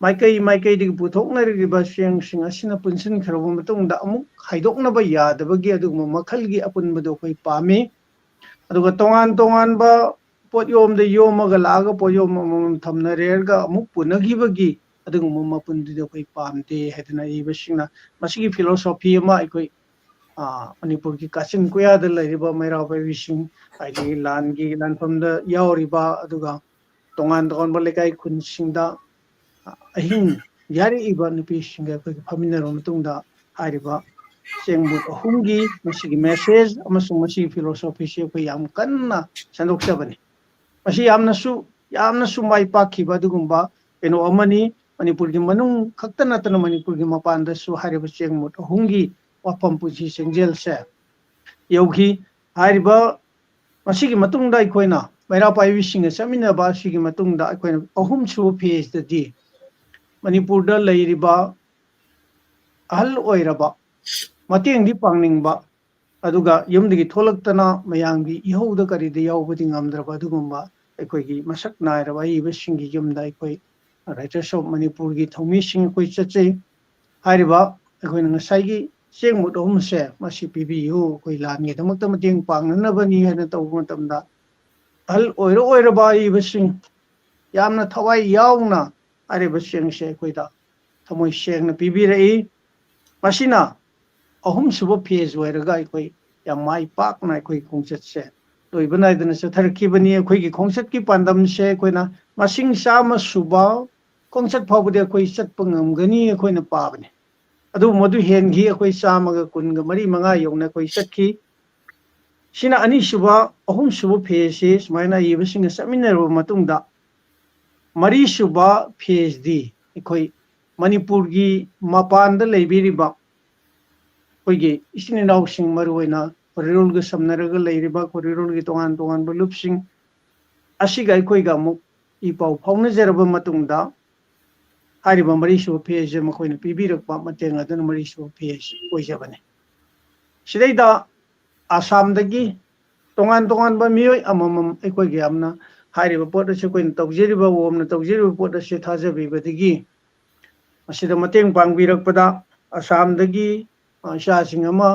ꯃꯥꯏꯀꯩ ꯃꯥꯏꯀꯩꯗꯒꯤ ꯄꯨꯊꯣꯛꯅꯔꯤꯕ ꯆꯦꯡꯁꯤꯡ ꯑꯁꯤꯅ ꯄꯨꯟꯁꯤꯟꯈ꯭ꯔꯕ ꯃꯇꯨꯡꯗ ꯑꯃꯨꯛ ꯈꯥꯏꯗꯣꯛꯅꯕ ꯌꯥꯗꯕꯒꯤ ꯑꯗꯨꯒꯨꯝꯕ ꯃꯈꯜꯒꯤ ꯑꯄꯨꯟꯕꯗꯣ ꯑꯩꯈꯣꯏ ꯄꯥꯝꯃꯤ꯫ ꯑꯗꯨꯒ ꯇꯣꯉꯥꯟ ꯇꯣꯉꯥꯟꯕ ꯄꯣꯠꯌꯣꯝꯗ ꯌꯣꯝꯃꯒ ꯂꯥꯛꯑꯒ ꯄꯣꯠꯌꯣꯝ ꯑꯃꯃꯝ ꯊꯝꯅꯔꯦꯔꯒ ꯑꯃꯨꯛ ꯄꯨꯅꯈꯤꯕꯒꯤ ꯑꯗꯨꯒꯨꯝꯕ ꯃꯄꯨꯟꯗꯨꯗꯤ ꯑꯩꯈꯣꯏ ꯄꯥꯝꯗꯦ ꯍꯥꯏꯗꯅ ꯏꯕꯁꯤꯡꯅ ꯃꯁꯤꯒꯤ philosophy ꯑꯃ ꯑꯩꯈꯣꯏ, ꯑ, ꯃꯅꯤꯄꯨꯔꯒꯤ ꯀꯥꯆꯤꯟ ꯀꯣꯌꯥꯗ ꯂꯩꯔꯤꯕ ꯃꯩꯔꯥ ꯄꯥꯏꯕꯤꯁꯤꯡ, ꯍꯥꯏꯗꯤ ꯂꯥꯟꯒꯤ ꯂꯥꯟꯐꯝꯗ ꯌꯥꯎꯔꯤꯕ, ꯑꯗꯨꯒ ꯇꯣꯉꯥꯟ ꯇꯣꯉꯥꯟꯕ ꯂꯩꯀꯥꯏ ꯈꯨꯟꯁꯤꯡꯗ, ꯑ, ꯑꯍꯤꯡ ꯌꯥꯔꯛꯏꯕ ꯅꯨꯄꯤꯁꯤꯡꯒ ꯑꯩꯈꯣꯏꯒ ꯐꯝꯃꯤꯟꯅꯔꯕ ꯃꯇꯨꯡꯗ ꯍꯥꯏꯔꯤꯕ ꯆꯦꯡ ꯃꯨꯠ ꯑꯍꯨꯝꯒꯤ ꯃꯁꯤꯒꯤ message ꯑꯃꯁꯨꯡ ꯃꯁꯤꯒꯤ philosophyꯁꯤ ꯑꯩꯈꯣꯏ ꯌꯥꯝ ꯀꯟꯅ ꯁꯟꯗꯣꯛꯆꯕꯅꯤ꯫ ꯃꯁꯤ ꯌꯥꯝꯅꯁꯨ, ꯌꯥꯝꯅꯁꯨ ꯃꯥꯏ ꯄꯥꯛꯈꯤꯕ ꯑꯗꯨꯒꯨꯝꯕ ꯀꯩꯅꯣ ꯑꯃꯅꯤ꯫ ꯃꯅꯤꯄꯨꯔꯒꯤ ꯃꯅꯨꯡ ꯈꯛꯇ ꯅꯠꯇꯅ ꯃꯅꯤꯄꯨꯔꯒꯤ ꯃꯄꯥꯟꯗꯁꯨ ꯍꯥꯏꯔꯤꯕ ꯆꯦꯡ ꯃꯨꯠ ꯑꯍꯨꯝꯒꯤ ꯋꯥꯐꯝ ꯄꯨꯟꯁꯤ ꯆꯦꯡꯖꯦꯜꯁꯦ ꯌꯧꯈꯤ꯫ ꯍꯥꯏꯔꯤꯕ ꯃꯁꯤꯒꯤ ꯃꯇꯨꯡꯗ ꯑꯩꯈꯣꯏꯅ ꯃꯩꯔꯥ ꯄꯥꯏꯕꯤꯁꯤꯡꯒ ꯆꯠꯃꯤꯟꯅꯕ ꯑꯁꯤꯒꯤ ꯃꯇꯨꯡꯗ ꯑꯩꯈꯣꯏꯅ ꯑꯍꯨꯝꯁꯨꯕ phaseꯇꯗꯤ ꯃꯅꯤꯄꯨꯔꯗ ꯂꯩꯔꯤꯕ ꯑꯍꯜ ꯑꯣꯏꯔꯕ, ꯃꯇꯦꯡꯗꯤ ꯄꯥꯡꯅꯤꯡꯕ, ꯑꯗꯨꯒ ꯌꯨꯝꯗꯒꯤ ꯊꯣꯛꯂꯛꯇꯅ ꯃꯌꯥꯝꯒꯤ ꯏꯍꯧꯗ ꯀꯔꯤꯗ ꯌꯥꯎꯕꯗꯤ ꯉꯝꯗ꯭ꯔꯕ ꯑꯗꯨꯒꯨꯝꯕ ꯑꯩꯈꯣꯏꯒꯤ ꯃꯁꯛ ꯅꯥꯏꯔꯕ ꯑꯏꯕꯁꯤꯡꯒꯤ ꯌꯨꯝꯗ ꯑꯩꯈꯣꯏ Writers of ꯃꯅꯤꯄꯨꯔꯒꯤ ꯊꯧꯃꯤꯁꯤꯡ ꯑꯩꯈꯣꯏ ꯆꯠꯆꯩ꯫ ꯍꯥꯏꯔꯤꯕ ꯑꯩꯈꯣꯏꯅ ꯉꯁꯥꯏꯒꯤ ꯆꯦꯡ ꯃꯨꯠ ꯑꯍꯨꯝꯁꯦ ꯃꯁꯤ ꯄꯤꯕꯤꯌꯨ, ꯑꯩꯈꯣꯏ ꯂꯥꯟꯒꯤꯗꯃꯛꯇ ꯃꯇꯦꯡ ꯄꯥꯡꯅꯅꯕꯅꯤ ꯍꯥꯏꯅ ꯇꯧꯕ ꯃꯇꯝꯗ ꯑꯍꯜ ꯑꯣꯏꯔ ꯑꯣꯏꯔꯕ ꯑꯏꯕꯁꯤꯡ, ꯌꯥꯝꯅ ꯊꯋꯥꯏ ꯌꯥꯎꯅ ꯍꯥꯏꯔꯤꯕꯁꯤꯡꯁꯦ ꯑꯩꯈꯣꯏꯗ ꯊꯃꯣꯏ ꯁꯦꯡꯅ ꯄꯤꯕꯤꯔꯛꯏ꯫ ꯃꯁꯤꯅ ꯑꯍꯨꯝꯁꯨꯕ phase ꯑꯣꯏꯔꯒ ꯑꯩꯈꯣꯏ ꯌꯥꯝ ꯃꯥꯏ ꯄꯥꯛꯅ ꯑꯩꯈꯣꯏ ꯈꯣꯡꯆꯠꯁꯦ ꯂꯣꯏꯕ ꯅꯥꯏꯗꯅ ꯆꯠꯊꯔꯛꯈꯤꯕꯅꯤ꯫ ꯑꯩꯈꯣꯏꯒꯤ ꯈꯣꯡꯆꯠꯀꯤ ꯄꯥꯟꯗꯝꯁꯦ ꯑꯩꯈꯣꯏꯅ ꯃꯁꯤꯡ ꯆꯥꯝꯃ ꯁꯨꯕ ꯈꯣꯡꯆꯠ ꯐꯥꯎꯕꯗꯤ ꯑꯩꯈꯣꯏ ꯆꯠꯄ ꯉꯝꯒꯅꯤ ꯑꯩꯈꯣꯏꯅ ꯄꯥꯕꯅꯤ꯫ ꯑꯗꯨꯕꯨ ꯃꯗꯨ ꯍꯦꯟꯈꯤ, ꯑꯩꯈꯣꯏ ꯆꯥꯝꯃꯒ ꯀꯨꯟꯒ ꯃꯔꯤ ꯃꯉꯥ ꯌꯧꯅ ꯑꯩꯈꯣꯏ ꯆꯠꯈꯤ꯫ ꯁꯤꯅ ꯑꯅꯤꯁꯨꯕ, ꯑꯍꯨꯝꯁꯨꯕ phase ꯁꯤ ꯁꯨꯃꯥꯏꯅ ꯏꯕꯁꯤꯡꯒ ꯆꯠꯃꯤꯟꯅꯔꯕ ꯃꯇꯨꯡꯗ, ꯃꯔꯤꯁꯨꯕ phase ꯗꯤ ꯑꯩꯈꯣꯏ ꯃꯅꯤꯄꯨꯔꯒꯤ ꯃꯄꯥꯟꯗ ꯂꯩꯕꯤꯔꯤꯕ ꯑꯩꯈꯣꯏꯒꯤ ꯏꯆꯤꯟ ꯏꯅꯥꯎꯁꯤꯡ, ꯃꯔꯨꯑꯣꯏꯅ ꯎꯈ꯭ꯔꯨꯜꯒ ꯁꯝꯅꯔꯒ ꯂꯩꯔꯤꯕ ꯎꯈ꯭ꯔꯨꯜꯒꯤ ꯇꯣꯉꯥꯟ ꯇꯣꯉꯥꯟꯕ ꯂꯨꯞꯁꯤꯡ ꯑꯁꯤꯒ ꯑꯩꯈꯣꯏꯒ ꯑꯃꯨꯛ ꯏ ꯄꯥꯎ ꯐꯥꯎꯅꯖꯔꯕ ꯃꯇꯨꯡꯗ, ꯍꯥꯏꯔꯤꯕ ꯃꯔꯤꯁꯨꯕ phase ꯁꯦ ꯃꯈꯣꯏꯅ ꯄꯤꯕꯤꯔꯛꯄ ꯃꯇꯦꯡ ꯑꯗꯨꯅ ꯃꯔꯤꯁꯨꯕ phase ꯑꯣꯏꯖꯕꯅꯤ꯫ ꯁꯤꯗꯩꯗ ꯑꯁꯥꯝꯗꯒꯤ ꯇꯣꯉꯥꯟ ꯇꯣꯉꯥꯟꯕ ꯃꯤꯑꯣꯏ ꯑꯃꯃꯝ ꯑꯩꯈꯣꯏꯒꯤ ꯌꯥꯝꯅ ꯍꯥꯏꯔꯤꯕ ꯄꯣꯠ ꯑꯁꯤ ꯑꯩꯈꯣꯏꯅ ꯇꯧꯖꯔꯤꯕ, ꯋꯣꯝꯅ ꯇꯧꯖꯔꯤꯕ ꯄꯣꯠ ꯑꯁꯤ ꯊꯥꯖꯕꯤꯕꯗꯒꯤ ꯃꯁꯤꯗ ꯃꯇꯦꯡ ꯄꯥꯡꯕꯤꯔꯛꯄꯗ ꯑꯁꯥꯝꯗꯒꯤ, ꯑ, ꯏꯆꯥꯁꯤꯡ ꯑꯃ,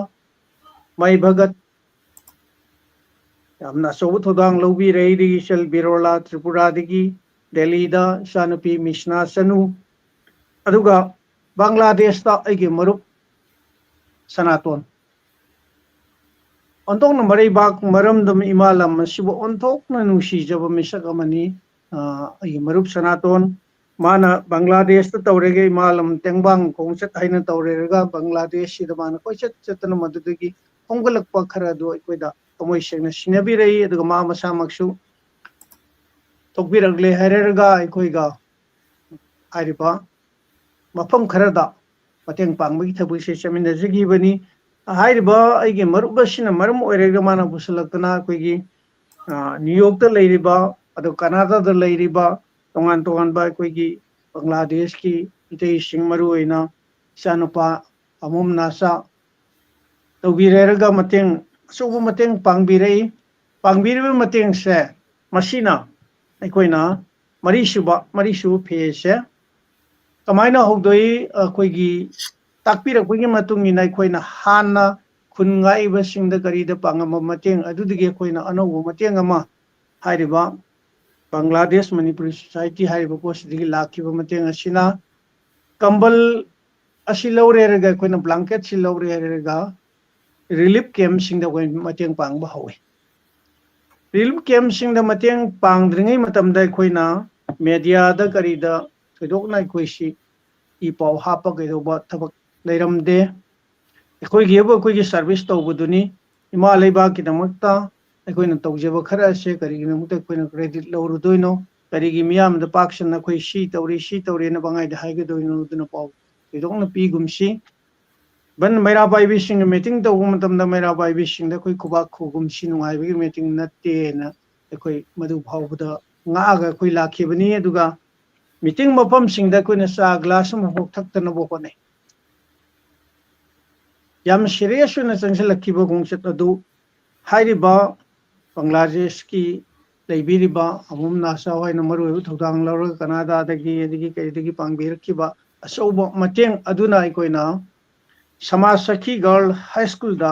ꯃꯩ ꯚꯒꯠ, ꯌꯥꯝꯅ ꯑꯆꯧꯕ ꯊꯧꯗꯥꯡ ꯂꯧꯕꯤꯔꯦ꯫ ꯑꯩꯗꯒꯤ ꯏꯆꯜ ꯕꯤꯔꯣꯂꯥ, ꯇ꯭ꯔꯤꯄꯨꯔꯥꯗꯒꯤ, ꯗꯦꯜꯂꯤꯗ ꯏꯆꯥꯅꯨꯄꯤ ꯃꯤꯁꯅꯥ ꯆꯅꯨ, ꯑꯗꯨꯒ ꯕꯪꯒ꯭ꯂꯥꯗꯦꯁꯇ ꯑꯩꯒꯤ ꯃꯔꯨꯞ ꯁꯅꯥꯇꯣꯟ꯫ ꯑꯣꯟꯊꯣꯛꯅ ꯃꯔꯩꯕꯥꯛ ꯃꯔꯝꯗꯝ ꯏꯃꯥ ꯂꯝ ꯑꯁꯤꯕꯨ ꯑꯣꯟꯊꯣꯛꯅ ꯅꯨꯡꯁꯤꯖꯕ ꯃꯤꯁꯛ ꯑꯃꯅꯤ꯫ ꯑ, ꯑꯩꯒꯤ ꯃꯔꯨꯞ ꯁꯅꯥꯇꯣꯟ, ꯃꯥꯅ ꯕꯪꯒ꯭ꯂꯥꯗꯦꯁꯇ ꯇꯧꯔꯦꯒ ꯏꯃꯥ ꯂꯝ ꯇꯦꯡꯕꯥꯡ ꯈꯣꯡꯆꯠ ꯍꯥꯏꯅ ꯇꯧꯔꯦꯔꯒ ꯕꯪꯒ꯭ꯂꯥꯗꯦꯁꯁꯤꯗ ꯃꯥꯅ ꯀꯣꯏꯆꯠ ꯆꯠꯇꯅ ꯃꯗꯨꯗꯒꯤ ꯈꯣꯝꯒꯠꯂꯛꯄ ꯈꯔ ꯑꯗꯨ ꯑꯩꯈꯣꯏꯗ ꯊꯃꯣꯏ ꯁꯦꯡꯅ ꯁꯤꯟꯅꯕꯤꯔꯛꯏ꯫ ꯑꯗꯨꯒ ꯃꯥ ꯃꯁꯥꯃꯛꯁꯨ ꯊꯣꯛꯄꯤꯔꯛꯂꯦ ꯍꯥꯏꯔꯒ ꯑꯩꯈꯣꯏꯒ ꯍꯥꯏꯔꯤꯕ ꯃꯐꯝ ꯈꯔꯗ ꯃꯇꯦꯡ ꯄꯥꯡꯕꯒꯤ ꯊꯕꯛꯁꯦ ꯆꯠꯃꯤꯟꯅꯖꯈꯤꯕꯅꯤ꯫ ꯍꯥꯏꯔꯤꯕ ꯑꯩꯒꯤ ꯃꯔꯨꯞ ꯑꯁꯤꯅ ꯃꯔꯝ ꯑꯣꯏꯔꯒ ꯃꯥꯅ ꯄꯨꯁꯤꯜꯂꯛꯇꯅ ꯑꯩꯈꯣꯏꯒꯤ, ꯑ, ꯅ꯭ꯌꯨ ꯌꯣꯔꯛꯇ ꯂꯩꯔꯤꯕ, ꯑꯗꯨ ꯀꯅꯥꯗꯥꯗ ꯂꯩꯔꯤꯕ ꯇꯣꯉꯥꯟ ꯇꯣꯉꯥꯟꯕ ꯑꯩꯈꯣꯏꯒꯤ ꯕꯪꯒ꯭ꯂꯥꯗꯦꯁꯀꯤ ꯃꯤꯇꯩꯁꯤꯡ, ꯃꯔꯨꯑꯣꯏꯅ ꯏꯆꯥꯅꯨꯄꯥ ꯑꯃꯣꯝ ꯅꯥꯆꯥ ꯇꯧꯕꯤꯔꯦꯔꯒ ꯃꯇꯦꯡ, ꯑꯆꯧꯕ ꯃꯇꯦꯡ ꯄꯥꯡꯕꯤꯔꯛꯏ꯫ ꯄꯥꯡꯕꯤꯔꯤꯕ ꯃꯇꯦꯡꯁꯦ ꯃꯁꯤꯅ ꯑꯩꯈꯣꯏꯅ ꯃꯔꯤꯁꯨꯕ, ꯃꯔꯤꯁꯨꯕ phase ꯁꯦ ꯀꯃꯥꯏꯅ ꯍꯧꯗꯣꯛꯏ? ꯑꯩꯈꯣꯏꯒꯤ ꯇꯥꯛꯄꯤꯔꯛꯄꯒꯤ ꯃꯇꯨꯡ ꯏꯟꯅ ꯑꯩꯈꯣꯏꯅ ꯍꯥꯟꯅ ꯈꯨꯟ ꯉꯥꯛꯏꯕꯁꯤꯡꯗ ꯀꯔꯤꯗ ꯄꯥꯡꯉꯝꯕ ꯃꯇꯦꯡ ꯑꯗꯨꯗꯒꯤ ꯑꯩꯈꯣꯏꯅ ꯑꯅꯧꯕ ꯃꯇꯦꯡ ꯑꯃ ꯍꯥꯏꯔꯤꯕ ꯕꯪꯒ꯭ꯂꯥꯗꯦꯁ ꯃꯅꯤꯄꯨꯔꯤ ꯁꯣꯁꯥꯏꯇꯤ ꯍꯥꯏꯔꯤꯕ ꯄꯣꯠꯁꯤꯗꯒꯤ ꯂꯥꯛꯈꯤꯕ ꯃꯇꯦꯡ ꯑꯁꯤꯅ ꯀꯝꯕꯜ ꯑꯁꯤ ꯂꯧꯔꯦ ꯍꯥꯏꯔꯒ, ꯑꯩꯈꯣꯏꯅ ꯕ꯭ꯂꯥꯡꯀꯦꯠꯁꯤ ꯂꯧꯔꯦ ꯍꯥꯏꯔꯒ, ꯔꯤꯂꯤꯐ ꯀꯦꯝꯞꯁꯤꯡꯗ ꯑꯩꯈꯣꯏ ꯃꯇꯦꯡ ꯄꯥꯡꯕ ꯍꯧꯋꯤ꯫ ꯔꯤꯂꯤꯐ ꯀꯦꯝꯞꯁꯤꯡꯗ ꯃꯇꯦꯡ ꯄꯥꯡꯗ꯭ꯔꯤꯉꯩ ꯃꯇꯝꯗ ꯑꯩꯈꯣꯏꯅ ꯃꯦꯗꯤꯌꯥꯗ ꯀꯔꯤꯗ ꯊꯣꯏꯗꯣꯛꯅ ꯑꯩꯈꯣꯏꯁꯤ ꯏ ꯄꯥꯎ ꯍꯥꯞꯄ ꯀꯩꯗꯧꯕ ꯊꯕꯛ ꯂꯩꯔꯝꯗꯦ꯫ ꯑꯩꯈꯣꯏꯒꯤ ꯍꯥꯏꯕꯨ ꯑꯩꯈꯣꯏꯒꯤ ꯁꯥꯔꯚꯤꯁ ꯇꯧꯕꯗꯨꯅꯤ꯫ ꯏꯃꯥ ꯂꯩꯕꯥꯛꯀꯤꯗꯃꯛꯇ ꯑꯩꯈꯣꯏꯅ ꯇꯧꯖꯕ ꯈꯔ ꯑꯁꯦ ꯀꯔꯤꯒꯤꯗꯃꯛꯇ ꯑꯩꯈꯣꯏꯅ ꯀ꯭ꯔꯦꯗꯤꯠ ꯂꯧꯔꯨꯗꯣꯏꯅꯣ? ꯀꯔꯤꯒꯤ ꯃꯤꯌꯥꯝꯗ ꯄꯥꯛ ꯁꯟꯅ ꯑꯩꯈꯣꯏ ꯁꯤ ꯇꯧꯔꯤ, ꯁꯤ ꯇꯧꯔꯤꯅ ꯄꯪꯍꯥꯏꯗ ꯍꯥꯏꯒꯗꯣꯏꯅꯣ? ꯑꯗꯨꯅ ꯄꯥꯎ ꯊꯣꯏꯗꯣꯛꯅ ꯄꯤꯒꯨꯝꯁꯤ꯫ ꯏꯚꯟ ꯃꯩꯔꯥ ꯄꯥꯏꯕꯤꯁꯤꯡꯅ ꯃꯤꯇꯤꯡ ꯇꯧꯕ ꯃꯇꯝꯗ ꯃꯩꯔꯥ ꯄꯥꯏꯕꯤꯁꯤꯡꯗ ꯑꯩꯈꯣꯏ ꯈꯨꯕꯥꯛ ꯈꯨꯒꯨꯝꯁꯤ ꯅꯨꯡꯉꯥꯏꯕꯒꯤ ꯃꯤꯇꯤꯡ ꯅꯠꯇꯦꯅ ꯑꯩꯈꯣꯏ ꯃꯗꯨ ꯐꯥꯎꯕꯗ ꯉꯥꯛꯑꯒ ꯑꯩꯈꯣꯏ ꯂꯥꯛꯈꯤꯕꯅꯤ꯫ ꯑꯗꯨꯒ ꯃꯤꯇꯤꯡ ꯃꯐꯝꯁꯤꯡꯗ ꯑꯩꯈꯣꯏꯅ ꯆꯥ ꯒ꯭ꯂꯥꯁ ꯑꯃꯐꯥꯎ ꯊꯛꯇꯅꯕ ꯍꯣꯠꯅꯩ꯫ ꯌꯥꯝ ꯁꯤꯔꯤꯌꯁ ꯑꯣꯏꯅ ꯆꯪꯁꯤꯜꯂꯛꯈꯤꯕ ꯈꯣꯡꯆꯠ ꯑꯗꯨ ꯍꯥꯏꯔꯤꯕ ꯕꯪꯒ꯭ꯂꯥꯗꯦꯁꯀꯤ ꯂꯩꯕꯤꯔꯤꯕ ꯑꯃꯨꯝ ꯅꯥꯁꯥꯎ ꯍꯥꯏꯅ ꯃꯔꯨꯑꯣꯏꯕ ꯊꯧꯗꯥꯡ ꯂꯧꯔꯒ ꯀꯅꯥꯗꯥꯗꯒꯤ ꯑꯗꯒꯤ ꯀꯩꯗꯒꯤ ꯄꯥꯡꯕꯤꯔꯛꯈꯤꯕ ꯑꯆꯧꯕ ꯃꯇꯦꯡ ꯑꯗꯨꯅ ꯑꯩꯈꯣꯏꯅ ꯁꯃꯥꯖ ꯁꯈꯤ ꯒꯔꯜ ꯍꯥꯏ ꯁ꯭ꯀꯨꯜꯗ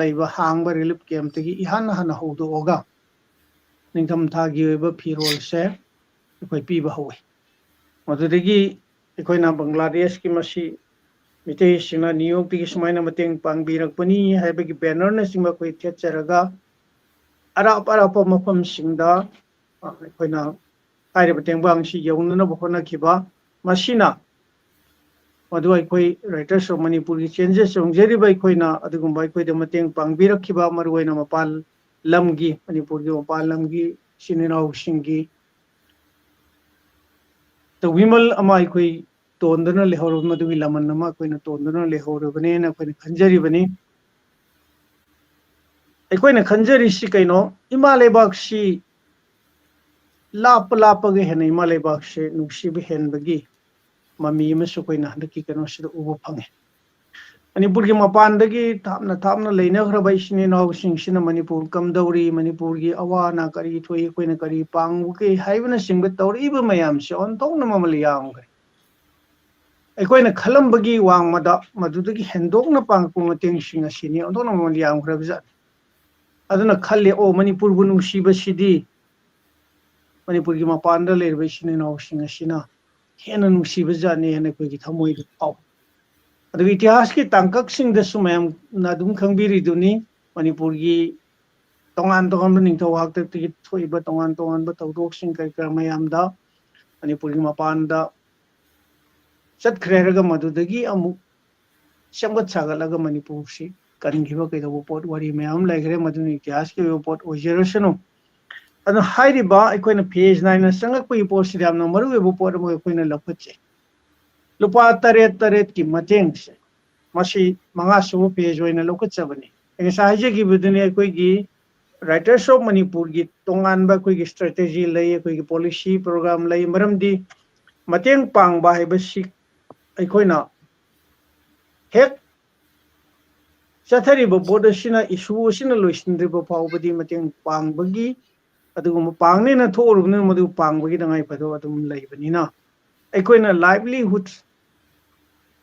ꯂꯩꯕ ꯍꯥꯡꯕ ꯔꯤꯂꯤꯐ ꯀꯦꯝꯞꯇꯒꯤ ꯏꯍꯥꯟ ꯍꯥꯟꯅ ꯍꯧꯗꯣꯛꯑꯒ ꯅꯤꯡꯊꯝꯊꯥꯒꯤ ꯑꯣꯏꯕ ꯐꯤꯔꯣꯜꯁꯦ ꯑꯩꯈꯣꯏ ꯄꯤꯕ ꯍꯧꯋꯤ꯫ ꯃꯗꯨꯗꯒꯤ ꯑꯩꯈꯣꯏꯅ ꯕꯪꯒ꯭ꯂꯥꯗꯦꯁꯀꯤ ꯃꯁꯤ ꯃꯤꯇꯩꯁꯤꯡꯅ ꯅ꯭ꯌꯨ ꯌꯣꯔꯛꯇꯒꯤ ꯁꯨꯃꯥꯏꯅ ꯃꯇꯦꯡ ꯄꯥꯡꯕꯤꯔꯛꯄꯅꯤ ꯍꯥꯏꯕꯒꯤ ꯕꯦꯅꯔꯅꯆꯤꯡꯕ ꯑꯩꯈꯣꯏ ꯊꯦꯠꯆꯔꯒ ꯑꯔꯥꯞ ꯑꯔꯥꯞꯄ ꯃꯐꯝꯁꯤꯡꯗ, ꯑ, ꯑꯩꯈꯣꯏꯅ ꯍꯥꯏꯔꯤꯕ ꯇꯦꯡꯕꯥꯡꯁꯤ ꯌꯧꯅꯅꯕ ꯍꯣꯠꯅꯈꯤꯕ꯫ ꯃꯁꯤꯅ ꯃꯗꯨ ꯑꯩꯈꯣꯏ Writers of ꯃꯅꯤꯄꯨꯔꯒꯤ ꯆꯦꯟꯖ ꯆꯣꯡꯖꯔꯤꯕ ꯑꯩꯈꯣꯏꯅ ꯑꯗꯨꯒꯨꯝꯕ ꯑꯩꯈꯣꯏꯗ ꯃꯇꯦꯡ ꯄꯥꯡꯕꯤꯔꯛꯈꯤꯕ, ꯃꯔꯨꯑꯣꯏꯅ ꯃꯄꯥꯟ ꯂꯝꯒꯤ, ꯃꯅꯤꯄꯨꯔꯒꯤ ꯃꯄꯥꯟ ꯂꯝꯒꯤ ꯏꯆꯤꯟ ꯏꯅꯥꯎꯁꯤꯡꯒꯤ ꯇꯧꯕꯤꯃꯜ ꯑꯃ ꯑꯩꯈꯣꯏ ꯇꯣꯟꯗꯨꯅ ꯂꯩꯍꯧꯔꯕ, ꯃꯗꯨꯒꯤ ꯂꯃꯟ ꯑꯃ ꯑꯩꯈꯣꯏꯅ ꯇꯣꯟꯗꯨꯅ ꯂꯩꯍꯧꯔꯕꯅꯦꯅ ꯑꯩꯈꯣꯏꯅ ꯈꯟꯖꯔꯤꯕꯅꯤ꯫ ꯑꯩꯈꯣꯏꯅ ꯈꯟꯖꯔꯤꯁꯤ ꯀꯩꯅꯣ? ꯏꯃꯥ ꯂꯩꯕꯥꯛꯁꯤ ꯂꯥꯞꯄ ꯂꯥꯞꯄꯒ ꯍꯦꯟꯅ ꯏꯃꯥ ꯂꯩꯕꯥꯛꯁꯦ ꯅꯨꯡꯁꯤꯕ ꯍꯦꯟꯕꯒꯤ ꯃꯃꯤ ꯑꯃꯁꯨ ꯑꯩꯈꯣꯏꯅ ꯍꯟꯗꯛꯀꯤ ꯀꯩꯅꯣꯁꯤꯗ ꯎꯕ ꯐꯪꯉꯤ꯫ ꯃꯅꯤꯄꯨꯔꯒꯤ ꯃꯄꯥꯟꯗꯒꯤ ꯊꯥꯞꯅ ꯊꯥꯞꯅ ꯂꯩꯅꯈ꯭ꯔꯕ ꯏꯆꯤꯟ ꯏꯅꯥꯎꯁꯤꯡꯁꯤꯅ ꯃꯅꯤꯄꯨꯔ ꯀꯝꯗꯧꯔꯤ, ꯃꯅꯤꯄꯨꯔꯒꯤ ꯑꯋꯥ ꯑꯅꯥ ꯀꯔꯤ ꯊꯣꯛꯏ, ꯑꯩꯈꯣꯏꯅ ꯀꯔꯤ ꯄꯥꯡꯕꯒꯦ ꯍꯥꯏꯕꯅꯆꯤꯡꯕ ꯇꯧꯔꯛꯏꯕ ꯃꯌꯥꯝꯁꯦ ꯑꯣꯟꯊꯣꯛꯅ ꯃꯃꯜ ꯌꯥꯝꯈ꯭ꯔꯦ꯫ ꯑꯩꯈꯣꯏꯅ ꯈꯜꯂꯝꯕꯒꯤ ꯋꯥꯡꯃꯗ ꯃꯗꯨꯗꯒꯤ ꯍꯦꯟꯗꯣꯛꯅ ꯄꯥꯡꯉꯛꯄ ꯃꯇꯦꯡꯁꯤꯡ ꯑꯁꯤꯅꯤ ꯑꯣꯟꯊꯣꯛꯅ ꯃꯃꯜ ꯌꯥꯝꯈ꯭ꯔꯕꯖꯥꯠꯅꯤ꯫ ꯑꯗꯨꯅ ꯈꯜꯂꯦ, ꯑꯣ, ꯃꯅꯤꯄꯨꯔꯕꯨ ꯅꯨꯡꯁꯤꯕꯁꯤꯗꯤ ꯃꯅꯤꯄꯨꯔꯒꯤ ꯃꯄꯥꯟꯗ ꯂꯩꯔꯤꯕ ꯏꯆꯤꯟ ꯏꯅꯥꯎꯁꯤꯡ ꯑꯁꯤꯅ ꯍꯦꯟꯅ ꯅꯨꯡꯁꯤꯕꯖꯥꯠꯅꯤ ꯍꯥꯏꯅ ꯑꯩꯈꯣꯏꯒꯤ ꯊꯃꯣꯏꯗ ꯐꯥꯎꯏ꯫ ꯑꯗꯨꯒ ꯏꯇꯤꯍꯥꯁꯀꯤ ꯇꯥꯡꯀꯛꯁꯤꯡꯗꯁꯨ ꯃꯌꯥꯝꯅ ꯑꯗꯨꯝ ꯈꯪꯕꯤꯔꯤꯗꯨꯅꯤ, ꯃꯅꯤꯄꯨꯔꯒꯤ ꯇꯣꯉꯥꯟ ꯇꯣꯉꯥꯟꯕ ꯅꯤꯡꯊꯧ ꯍꯥꯛꯇꯛꯇꯒꯤ ꯊꯣꯛꯏꯕ ꯇꯣꯉꯥꯟ ꯇꯣꯉꯥꯟꯕ ꯊꯧꯗꯣꯛꯁꯤꯡ ꯀꯔꯤ ꯀꯔꯥ ꯃꯌꯥꯝꯗ ꯃꯅꯤꯄꯨꯔꯒꯤ ꯃꯄꯥꯟꯗ ꯆꯠꯈ꯭ꯔꯦ ꯍꯥꯏꯔꯒ ꯃꯗꯨꯗꯒꯤ ꯑꯃꯨꯛ ꯁꯦꯝꯒꯠ ꯁꯥꯒꯠꯂꯒ ꯃꯅꯤꯄꯨꯔꯁꯤ ꯀꯟꯈꯤꯕ ꯀꯩꯗꯧꯕ ꯄꯣꯠ ꯋꯥꯔꯤ ꯃꯌꯥꯝ ꯑꯃ ꯂꯩꯈ꯭ꯔꯦ, ꯃꯗꯨꯅ ꯏꯇꯤꯍꯥꯁꯀꯤ ꯑꯣꯏꯕ ꯄꯣꯠ ꯑꯣꯏꯖꯔꯁꯅꯨ꯫ ꯑꯗꯨꯅ ꯍꯥꯏꯔꯤꯕ ꯑꯩꯈꯣꯏꯅ ꯐꯦꯁ ꯅꯥꯏꯅ ꯆꯪꯉꯛꯄꯒꯤ ꯄꯣꯠꯁꯤꯗ ꯌꯥꯝꯅ ꯃꯔꯨ ꯑꯣꯏꯕ ꯄꯣꯠ ꯑꯃ ꯑꯩꯈꯣꯏꯅ ꯂꯧꯈꯠꯆꯩ꯫ ꯂꯨꯄꯥ ꯇꯔꯦꯠ ꯇꯔꯦꯠꯀꯤ ꯃꯇꯦꯡꯁꯦ, ꯃꯁꯤ ꯃꯉꯥ ꯁꯨꯕ ꯐꯦꯁ ꯑꯣꯏꯅ ꯂꯧꯈꯠꯆꯕꯅꯤ꯫ ꯑꯩ ꯉꯁꯥꯏ ꯍꯥꯏꯖꯈꯤꯕꯗꯨꯅꯤ, ꯑꯩꯈꯣꯏꯒꯤ Writers of ꯃꯅꯤꯄꯨꯔꯒꯤ ꯇꯣꯉꯥꯟꯕ ꯑꯩꯈꯣꯏꯒꯤ ꯁ꯭ꯇ꯭ꯔꯦꯇꯦꯖꯤ ꯂꯩ, ꯑꯩꯈꯣꯏꯒꯤ ꯄꯣꯂꯤꯁꯤ ꯄ꯭ꯔꯣꯒ꯭ꯔꯥꯝ ꯂꯩ꯫ ꯃꯔꯝꯗꯤ ꯃꯇꯦꯡ ꯄꯥꯡꯕ ꯍꯥꯏꯕꯁꯤ ꯑꯩꯈꯣꯏꯅ ꯍꯦꯛ ꯆꯠꯊꯔꯤꯕ ꯄꯣꯠ ꯑꯁꯤꯅ, ꯏꯁꯨ ꯑꯁꯤꯅ ꯂꯣꯏꯁꯤꯟꯗ꯭ꯔꯤꯕ ꯐꯥꯎꯕꯗꯤ ꯃꯇꯦꯡ ꯄꯥꯡꯕꯒꯤ, ꯑꯗꯨꯒꯨꯝꯕ ꯄꯥꯡꯅꯦꯅ ꯊꯣꯛꯎꯔꯕꯅꯤꯅ ꯃꯗꯨ ꯄꯥꯡꯕꯒꯤ ꯇꯉꯥꯏ ꯐꯗꯕ ꯑꯗꯨꯝ ꯂꯩꯕꯅꯤꯅ, ꯑꯩꯈꯣꯏꯅ ꯂꯥꯏꯚꯂꯤꯍꯨꯗ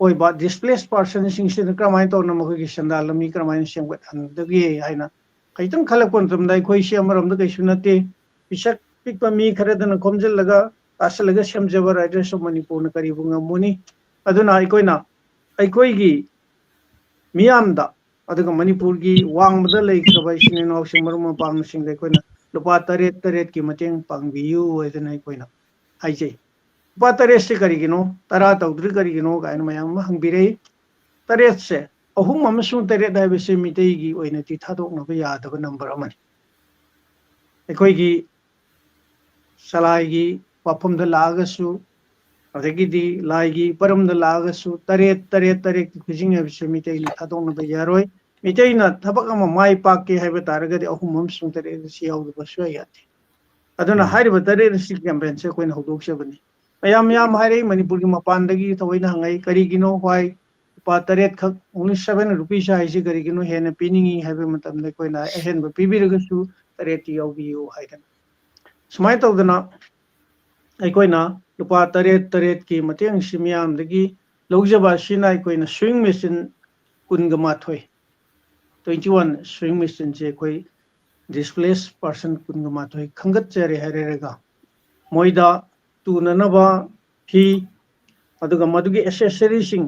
ꯑꯣꯏꯕ ꯗꯤꯁꯄ꯭ꯂꯦꯁ ꯄꯥꯔꯁꯟꯁꯤꯡꯁꯤꯗ ꯀꯔꯝꯍꯥꯏꯅ ꯇꯧꯅ ꯃꯈꯣꯏꯒꯤ ꯁꯦꯟꯗꯥꯟ ꯂꯝꯕꯤ ꯀꯔꯝꯍꯥꯏꯅ ꯁꯦꯝꯒꯠꯍꯟꯒꯗꯒꯦ ꯍꯥꯏꯅ ꯈꯤꯇꯪ ꯈꯜꯂꯛꯄ ꯃꯇꯝꯗ, ꯑꯩꯈꯣꯏꯁꯦ ꯑꯃꯔꯣꯝꯗ ꯀꯩꯁꯨ ꯅꯠꯇꯦ, ꯄꯤꯁꯛ ꯄꯤꯛꯄ ꯃꯤ ꯈꯔꯗꯅ ꯈꯣꯝꯖꯤꯜꯂꯒ ꯇꯥꯁꯤꯜꯂꯒ ꯁꯦꯝꯖꯕ Writers of ꯃꯅꯤꯄꯨꯔꯅ ꯀꯔꯤꯕꯨ ꯉꯝꯃꯨꯅꯤ? ꯑꯗꯨꯅ ꯑꯩꯈꯣꯏꯅ ꯑꯩꯈꯣꯏꯒꯤ ꯃꯤꯌꯥꯝꯗ, ꯑꯗꯨꯒ ꯃꯅꯤꯄꯨꯔꯒꯤ ꯋꯥꯡꯃꯗ ꯂꯩꯈ꯭ꯔꯕ ꯏꯆꯤꯟ ꯏꯅꯥꯎꯁꯤꯡ, ꯃꯔꯨꯞ ꯃꯄꯥꯡꯁꯤꯡꯗ ꯑꯩꯈꯣꯏꯅ ꯂꯨꯄꯥ ꯇꯔꯦꯠ ꯇꯔꯦꯠꯀꯤ ꯃꯇꯦꯡ ꯄꯥꯡꯕꯤꯌꯨ ꯍꯥꯏꯗꯅ ꯑꯩꯈꯣꯏꯅ ꯍꯥꯏꯖꯩ꯫ ꯂꯨꯄꯥ ꯇꯔꯦꯠꯁꯦ ꯀꯔꯤꯒꯤꯅꯣ, ꯇꯔꯥ ꯇꯧꯗ꯭ꯔꯤ ꯀꯔꯤꯒꯤꯅꯣ ꯀꯥꯏꯅ ꯃꯌꯥꯝ ꯑꯃ ꯍꯪꯕꯤꯔꯛꯏ꯫ ꯇꯔꯦꯠꯁꯦ, ꯑꯍꯨꯝ ꯑꯃꯁꯨꯡ ꯇꯔꯦꯠ ꯍꯥꯏꯕꯁꯦ ꯃꯤꯇꯩꯒꯤ ꯑꯣꯏꯅꯗꯤ ꯊꯥꯗꯣꯛꯅꯕ ꯌꯥꯗꯕ ꯅꯝꯕꯔ ꯑꯃꯅꯤ꯫ ꯑꯩꯈꯣꯏꯒꯤ ꯁꯂꯥꯏꯒꯤ ꯋꯥꯐꯝꯗ ꯂꯥꯛꯑꯒꯁꯨ, ꯑꯗꯒꯤꯗꯤ ꯂꯥꯏꯒꯤ ꯄꯔꯝꯗ ꯂꯥꯛꯑꯒꯁꯨ, ꯇꯔꯦꯠ ꯇꯔꯦꯠ ꯇꯔꯦꯠꯀꯤ ꯈꯨꯖꯤꯡ ꯍꯥꯏꯕꯁꯦ ꯃꯤꯇꯩꯅ ꯊꯥꯗꯣꯛꯅꯕ ꯌꯥꯔꯣꯏ꯫ ꯃꯤꯇꯩꯅ ꯊꯕꯛ ꯑꯃ ꯃꯥꯏ ꯄꯥꯛꯀꯦ ꯍꯥꯏꯕ ꯇꯥꯔꯒꯗꯤ ꯑꯍꯨꯝ ꯑꯃꯁꯨꯡ ꯇꯔꯦꯠ ꯑꯁꯤ ꯌꯥꯎꯗꯕ ꯁꯨꯡꯌꯥ ꯌꯥꯗꯦ꯫ ꯑꯗꯨꯅ ꯎꯝ꯫ ꯍꯥꯏꯔꯤꯕ ꯇꯔꯦꯠ ꯑꯁꯤ ꯀꯦꯝꯄꯦꯟꯁꯦ ꯑꯩꯈꯣꯏꯅ ꯍꯧꯗꯣꯛꯆꯕꯅꯤ꯫ ꯃꯌꯥꯝ ꯃꯌꯥꯝ ꯍꯥꯏꯔꯛꯏ, ꯃꯅꯤꯄꯨꯔꯒꯤ ꯃꯄꯥꯟꯗꯒꯤ ꯊꯑꯣꯏꯅ ꯍꯪꯉꯛꯏ, "ꯀꯔꯤꯒꯤꯅꯣ why ꯂꯨꯄꯥ ꯇꯔꯦꯠ ꯈꯛ, only seven rupees ꯍꯥꯏꯁꯤ ꯀꯔꯤꯒꯤꯅꯣ ꯍꯦꯟꯅ ꯄꯤꯅꯤꯡꯉꯤ?" ꯍꯥꯏꯕ ꯃꯇꯝꯗ ꯑꯩꯈꯣꯏꯅ ꯑꯍꯦꯟꯕ ꯄꯤꯕꯤꯔꯒꯁꯨ ꯇꯔꯦꯠꯇꯤ ꯌꯥꯎꯕꯤꯌꯨ ꯍꯥꯏꯗꯅ꯫ ꯁꯨꯃꯥꯏꯅ ꯇꯧꯗꯅ ꯑꯩꯈꯣꯏꯅ ꯂꯨꯄꯥ ꯇꯔꯦꯠ ꯇꯔꯦꯠꯀꯤ ꯃꯇꯦꯡꯁꯤ ꯃꯤꯌꯥꯝꯗꯒꯤ ꯂꯧꯖꯕ ꯑꯁꯤꯅ ꯑꯩꯈꯣꯏꯅ sewing machine ꯀꯨꯟꯒ ꯃꯥꯊꯣꯏ, twenty one sewing machineꯁꯦ ꯑꯩꯈꯣꯏ ꯗꯤꯁꯄ꯭ꯂꯦꯁ ꯄꯥꯔꯁꯟ ꯀꯨꯟꯒ ꯃꯥꯊꯣꯏ ꯈꯟꯒꯠꯆꯔꯦ ꯍꯥꯏꯔꯒ, ꯃꯣꯏꯗ ꯇꯨꯅꯅꯕ ꯐꯤ, ꯑꯗꯨꯒ ꯃꯗꯨꯒꯤ ꯑꯦꯁꯦꯁꯔꯤꯁꯤꯡ,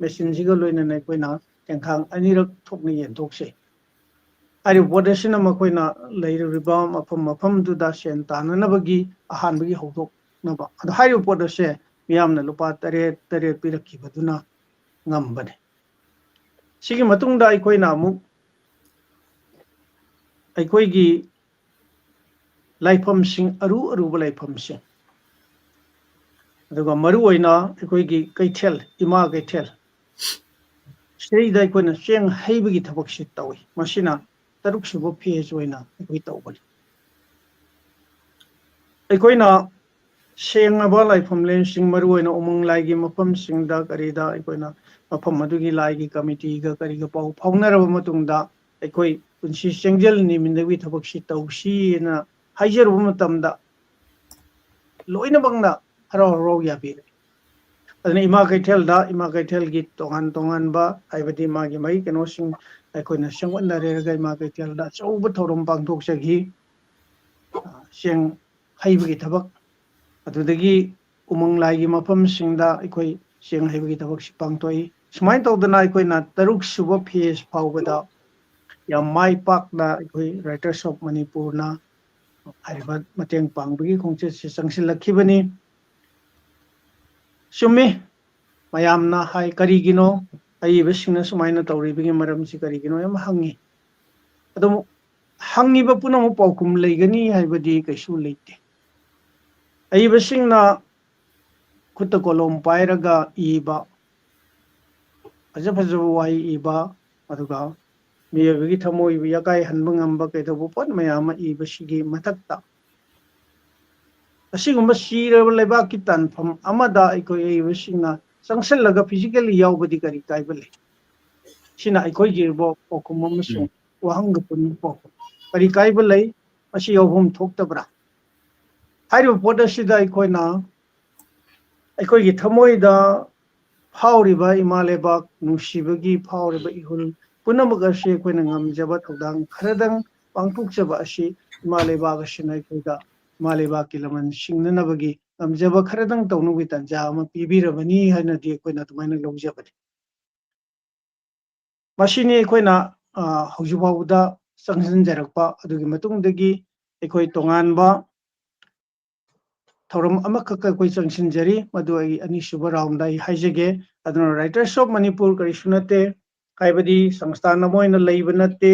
ꯃꯦꯆꯤꯟꯁꯤꯒ ꯂꯣꯏꯅꯅ ꯑꯩꯈꯣꯏꯅ ꯇꯦꯡꯈꯥꯡ ꯑꯅꯤꯔꯛ ꯊꯣꯛꯅ ꯌꯦꯟꯊꯣꯛꯆꯩ꯫ ꯍꯥꯏꯔꯤꯕ ꯄꯣꯠ ꯑꯁꯤꯅ ꯃꯈꯣꯏꯅ ꯂꯩꯔꯨꯔꯤꯕ ꯃꯐꯝ ꯃꯐꯝꯗꯨꯗ ꯁꯦꯟ ꯇꯥꯟꯅꯅꯕꯒꯤ ꯑꯍꯥꯟꯕꯒꯤ ꯍꯧꯗꯣꯛꯅꯕ꯫ ꯑꯗꯣ ꯍꯥꯏꯔꯤꯕ ꯄꯣꯠ ꯑꯁꯦ ꯃꯤꯌꯥꯝꯅ ꯂꯨꯄꯥ ꯇꯔꯦꯠ ꯇꯔꯦꯠ ꯄꯤꯔꯛꯈꯤꯕꯗꯨꯅ ꯉꯝꯕꯅꯤ꯫ ꯁꯤꯒꯤ ꯃꯇꯨꯡꯗ ꯑꯩꯈꯣꯏꯅ ꯑꯃꯨꯛ ꯑꯩꯈꯣꯏꯒꯤ ꯂꯥꯏꯐꯝꯁꯤꯡ, ꯑꯔꯨ ꯑꯔꯨꯕ ꯂꯥꯏꯐꯝꯁꯤꯡ, ꯑꯗꯨꯒ ꯃꯔꯨꯑꯣꯏꯅ ꯑꯩꯈꯣꯏꯒꯤ ꯀꯩꯊꯦꯜ, ꯏꯃꯥ ꯀꯩꯊꯦꯜ, ꯁꯤꯗꯩꯗ ꯑꯩꯈꯣꯏꯅ ꯆꯦꯡ ꯍꯩꯕꯒꯤ ꯊꯕꯛꯁꯤ ꯇꯧꯏ꯫ ꯃꯁꯤꯅ ꯇꯔꯨꯛ ꯁꯨꯕ ꯐꯦꯁ ꯑꯣꯏꯅ ꯑꯩꯈꯣꯏ ꯇꯧꯕꯅꯤ꯫ ꯑꯩꯈꯣꯏꯅ ꯁꯦꯡꯂꯕ ꯂꯥꯏꯐꯝꯂꯦꯟꯁꯤꯡ, ꯃꯔꯨꯑꯣꯏꯅ ꯎꯃꯪ ꯂꯥꯏꯒꯤ ꯃꯐꯝꯁꯤꯡꯗ ꯀꯔꯤꯗ ꯑꯩꯈꯣꯏꯅ ꯃꯐꯝ ꯑꯗꯨꯒꯤ ꯂꯥꯏꯒꯤ ꯀꯃꯤꯇꯤꯒ ꯀꯔꯤꯒ ꯄꯥꯎ ꯐꯥꯎꯅꯔꯕ ꯃꯇꯨꯡꯗ, ꯑꯩꯈꯣꯏ ꯄꯨꯟꯁꯤ ꯆꯦꯡꯖꯦꯜ ꯅꯤꯃꯤꯟꯅꯕꯒꯤ ꯊꯕꯛꯁꯤ ꯇꯧꯁꯤꯅ ꯍꯥꯏꯖꯔꯨꯕ ꯃꯇꯝꯗ, ꯂꯣꯏꯅꯃꯛꯅ ꯍꯔꯥꯎ ꯍꯔꯥꯎ ꯌꯥꯕꯤꯔꯦ꯫ ꯑꯗꯨꯅ ꯏꯃꯥ ꯀꯩꯊꯦꯜꯗ, ꯏꯃꯥ ꯀꯩꯊꯦꯜꯒꯤ ꯇꯣꯉꯥꯟ ꯇꯣꯉꯥꯟꯕ, ꯍꯥꯏꯕꯗꯤ ꯃꯥꯒꯤ ꯃꯥꯒꯤ ꯀꯩꯅꯣꯁꯤꯡ ꯑꯩꯈꯣꯏꯅ ꯁꯦꯝꯒꯠꯅꯔꯦꯔꯒ, ꯏꯃꯥ ꯀꯩꯊꯦꯜꯗ ꯑꯆꯧꯕ ꯊꯧꯔꯝ ꯄꯥꯡꯊꯣꯛꯆꯈꯤ꯫ ꯑ, ꯆꯦꯡ ꯍꯩꯕꯒꯤ ꯊꯕꯛ, ꯑꯗꯨꯗꯒꯤ ꯎꯃꯪ ꯂꯥꯏꯒꯤ ꯃꯐꯝꯁꯤꯡꯗ ꯑꯩꯈꯣꯏ ꯆꯦꯡ ꯍꯩꯕꯒꯤ ꯊꯕꯛꯁꯤ ꯄꯥꯡꯊꯣꯛꯏ꯫ ꯁꯨꯃꯥꯏꯅ ꯇꯧꯗꯅ ꯑꯩꯈꯣꯏꯅ ꯇꯔꯨꯛ ꯁꯨꯕ ꯐꯦꯁ ꯐꯥꯎꯕꯗ ꯌꯥꯝ ꯃꯥꯏ ꯄꯥꯛꯅ ꯑꯩꯈꯣꯏ Writers of Manipurꯅ ꯍꯥꯏꯔꯤꯕ ꯃꯇꯦꯡ ꯄꯥꯡꯕꯒꯤ ꯈꯣꯡꯆꯠꯁꯤ ꯆꯪꯁꯤꯜꯂꯛꯈꯤꯕꯅꯤ꯫ ꯆꯨꯝꯃꯤ, ꯃꯌꯥꯝꯅ ꯍꯥꯏ, "ꯀꯔꯤꯒꯤꯅꯣ ꯑꯏꯕꯁꯤꯡꯅ ꯁꯨꯃꯥꯏꯅ ꯇꯧꯔꯤꯕꯒꯤ ꯃꯔꯝꯁꯤ ꯀꯔꯤꯒꯤꯅꯣ?" ꯌꯥꯝ ꯍꯪꯉꯤ꯫ ꯑꯗꯨꯕꯨ ꯍꯪꯉꯤꯕ ꯄꯨꯝꯅꯃꯛ ꯄꯥꯎꯈꯨꯝ ꯂꯩꯒꯅꯤ ꯍꯥꯏꯕꯗꯤ ꯀꯩꯁꯨ ꯂꯩꯇꯦ꯫ ꯑꯏꯕꯁꯤꯡꯅ ꯈꯨꯠꯇ ꯀꯣꯂꯣꯝ ꯄꯥꯏꯔꯒ ꯏꯕ, ꯐꯖ ꯐꯖꯕ ꯋꯥꯍꯩ ꯏꯕ, ꯑꯗꯨꯒ ꯃꯤꯑꯣꯏꯕꯒꯤ ꯊꯃꯣꯏꯕꯨ ꯌꯥꯀꯥꯏ ꯍꯟꯕ ꯉꯝꯕ ꯀꯩꯗꯧꯕ ꯄꯣꯠ ꯃꯌꯥꯝ ꯑꯃ ꯏꯕꯁꯤꯒꯤ ꯃꯊꯛꯇ, ꯑꯁꯤꯒꯨꯝꯕ ꯁꯤꯔꯕ ꯂꯩꯕꯥꯛꯀꯤ ꯇꯥꯟꯐꯝ ꯑꯃꯗ ꯑꯩꯈꯣꯏ ꯑꯏꯕꯁꯤꯡꯅ ꯆꯪꯁꯤꯜꯂꯒ physically ꯌꯥꯎꯕꯗꯤ ꯀꯔꯤ ꯀꯥꯏꯕ ꯂꯩ? ꯁꯤꯅ ꯑꯩꯈꯣꯏꯒꯤ ꯄꯥꯎꯈꯨꯝ ꯑꯃꯁꯨꯡ ꯋꯥꯍꯪꯒ ꯄꯨꯟꯕ ꯄꯥꯎꯈꯨꯝ꯫ ꯀꯔꯤ ꯀꯥꯏꯕ ꯂꯩ? ꯃꯁꯤ ꯌꯥꯎꯐꯝ ꯊꯣꯛꯇꯕ꯭ꯔꯥ? ꯍꯥꯏꯔꯤꯕ ꯄꯣꯠ ꯑꯁꯤꯗ ꯑꯩꯈꯣꯏꯅ ꯑꯩꯈꯣꯏꯒꯤ ꯊꯃꯣꯏꯗ ꯐꯥꯎꯔꯤꯕ ꯏꯃꯥ ꯂꯩꯕꯥꯛ ꯅꯨꯡꯁꯤꯕꯒꯤ ꯐꯥꯎꯔꯤꯕ ꯏꯍꯨꯜ ꯄꯨꯝꯅꯃꯛ ꯑꯁꯤ ꯑꯩꯈꯣꯏꯅ ꯉꯝꯖꯕ ꯊꯧꯗꯥꯡ ꯈꯔꯗꯪ ꯄꯥꯡꯊꯣꯛꯆꯕ ꯑꯁꯤ ꯏꯃꯥ ꯂꯩꯕꯥꯛ ꯑꯁꯤꯅ ꯑꯩꯈꯣꯏꯗ ꯏꯃꯥ ꯂꯩꯕꯥꯛꯀꯤ ꯂꯃꯟ ꯁꯤꯡꯅꯅꯕꯒꯤ ꯉꯝꯖꯕ ꯈꯔꯗꯪ ꯇꯧꯅꯕꯒꯤ ꯇꯥꯟꯖꯥ ꯑꯃ ꯄꯤꯕꯤꯔꯕꯅꯤ ꯍꯥꯏꯅꯗꯤ ꯑꯩꯈꯣꯏꯅ ꯑꯗꯨꯃꯥꯏꯅ ꯂꯧꯖꯕꯅꯤ꯫ ꯃꯁꯤꯅꯤ ꯑꯩꯈꯣꯏꯅ, ꯑ, ꯍꯧꯖꯤꯛ ꯐꯥꯎꯕꯗ ꯆꯪꯁꯤꯟꯖꯔꯛꯄ꯫ ꯑꯗꯨꯒꯤ ꯃꯇꯨꯡꯗꯒꯤ ꯑꯩꯈꯣꯏ ꯇꯣꯉꯥꯟꯕ ꯊꯧꯔꯝ ꯑꯃꯈꯛ ꯑꯩꯈꯣꯏ ꯆꯪꯁꯤꯟꯖꯔꯤ, ꯃꯗꯨ ꯑꯩ ꯑꯅꯤꯁꯨꯕ round ꯑꯩ ꯍꯥꯏꯖꯒꯦ꯫ ꯑꯗꯨꯅ Writers of Manipur ꯀꯔꯤꯁꯨ ꯅꯠꯇꯦ, ꯍꯥꯏꯕꯗꯤ ꯁꯪꯁꯊꯥꯟ ꯑꯃ ꯑꯣꯏꯅ ꯂꯩꯕ ꯅꯠꯇꯦ,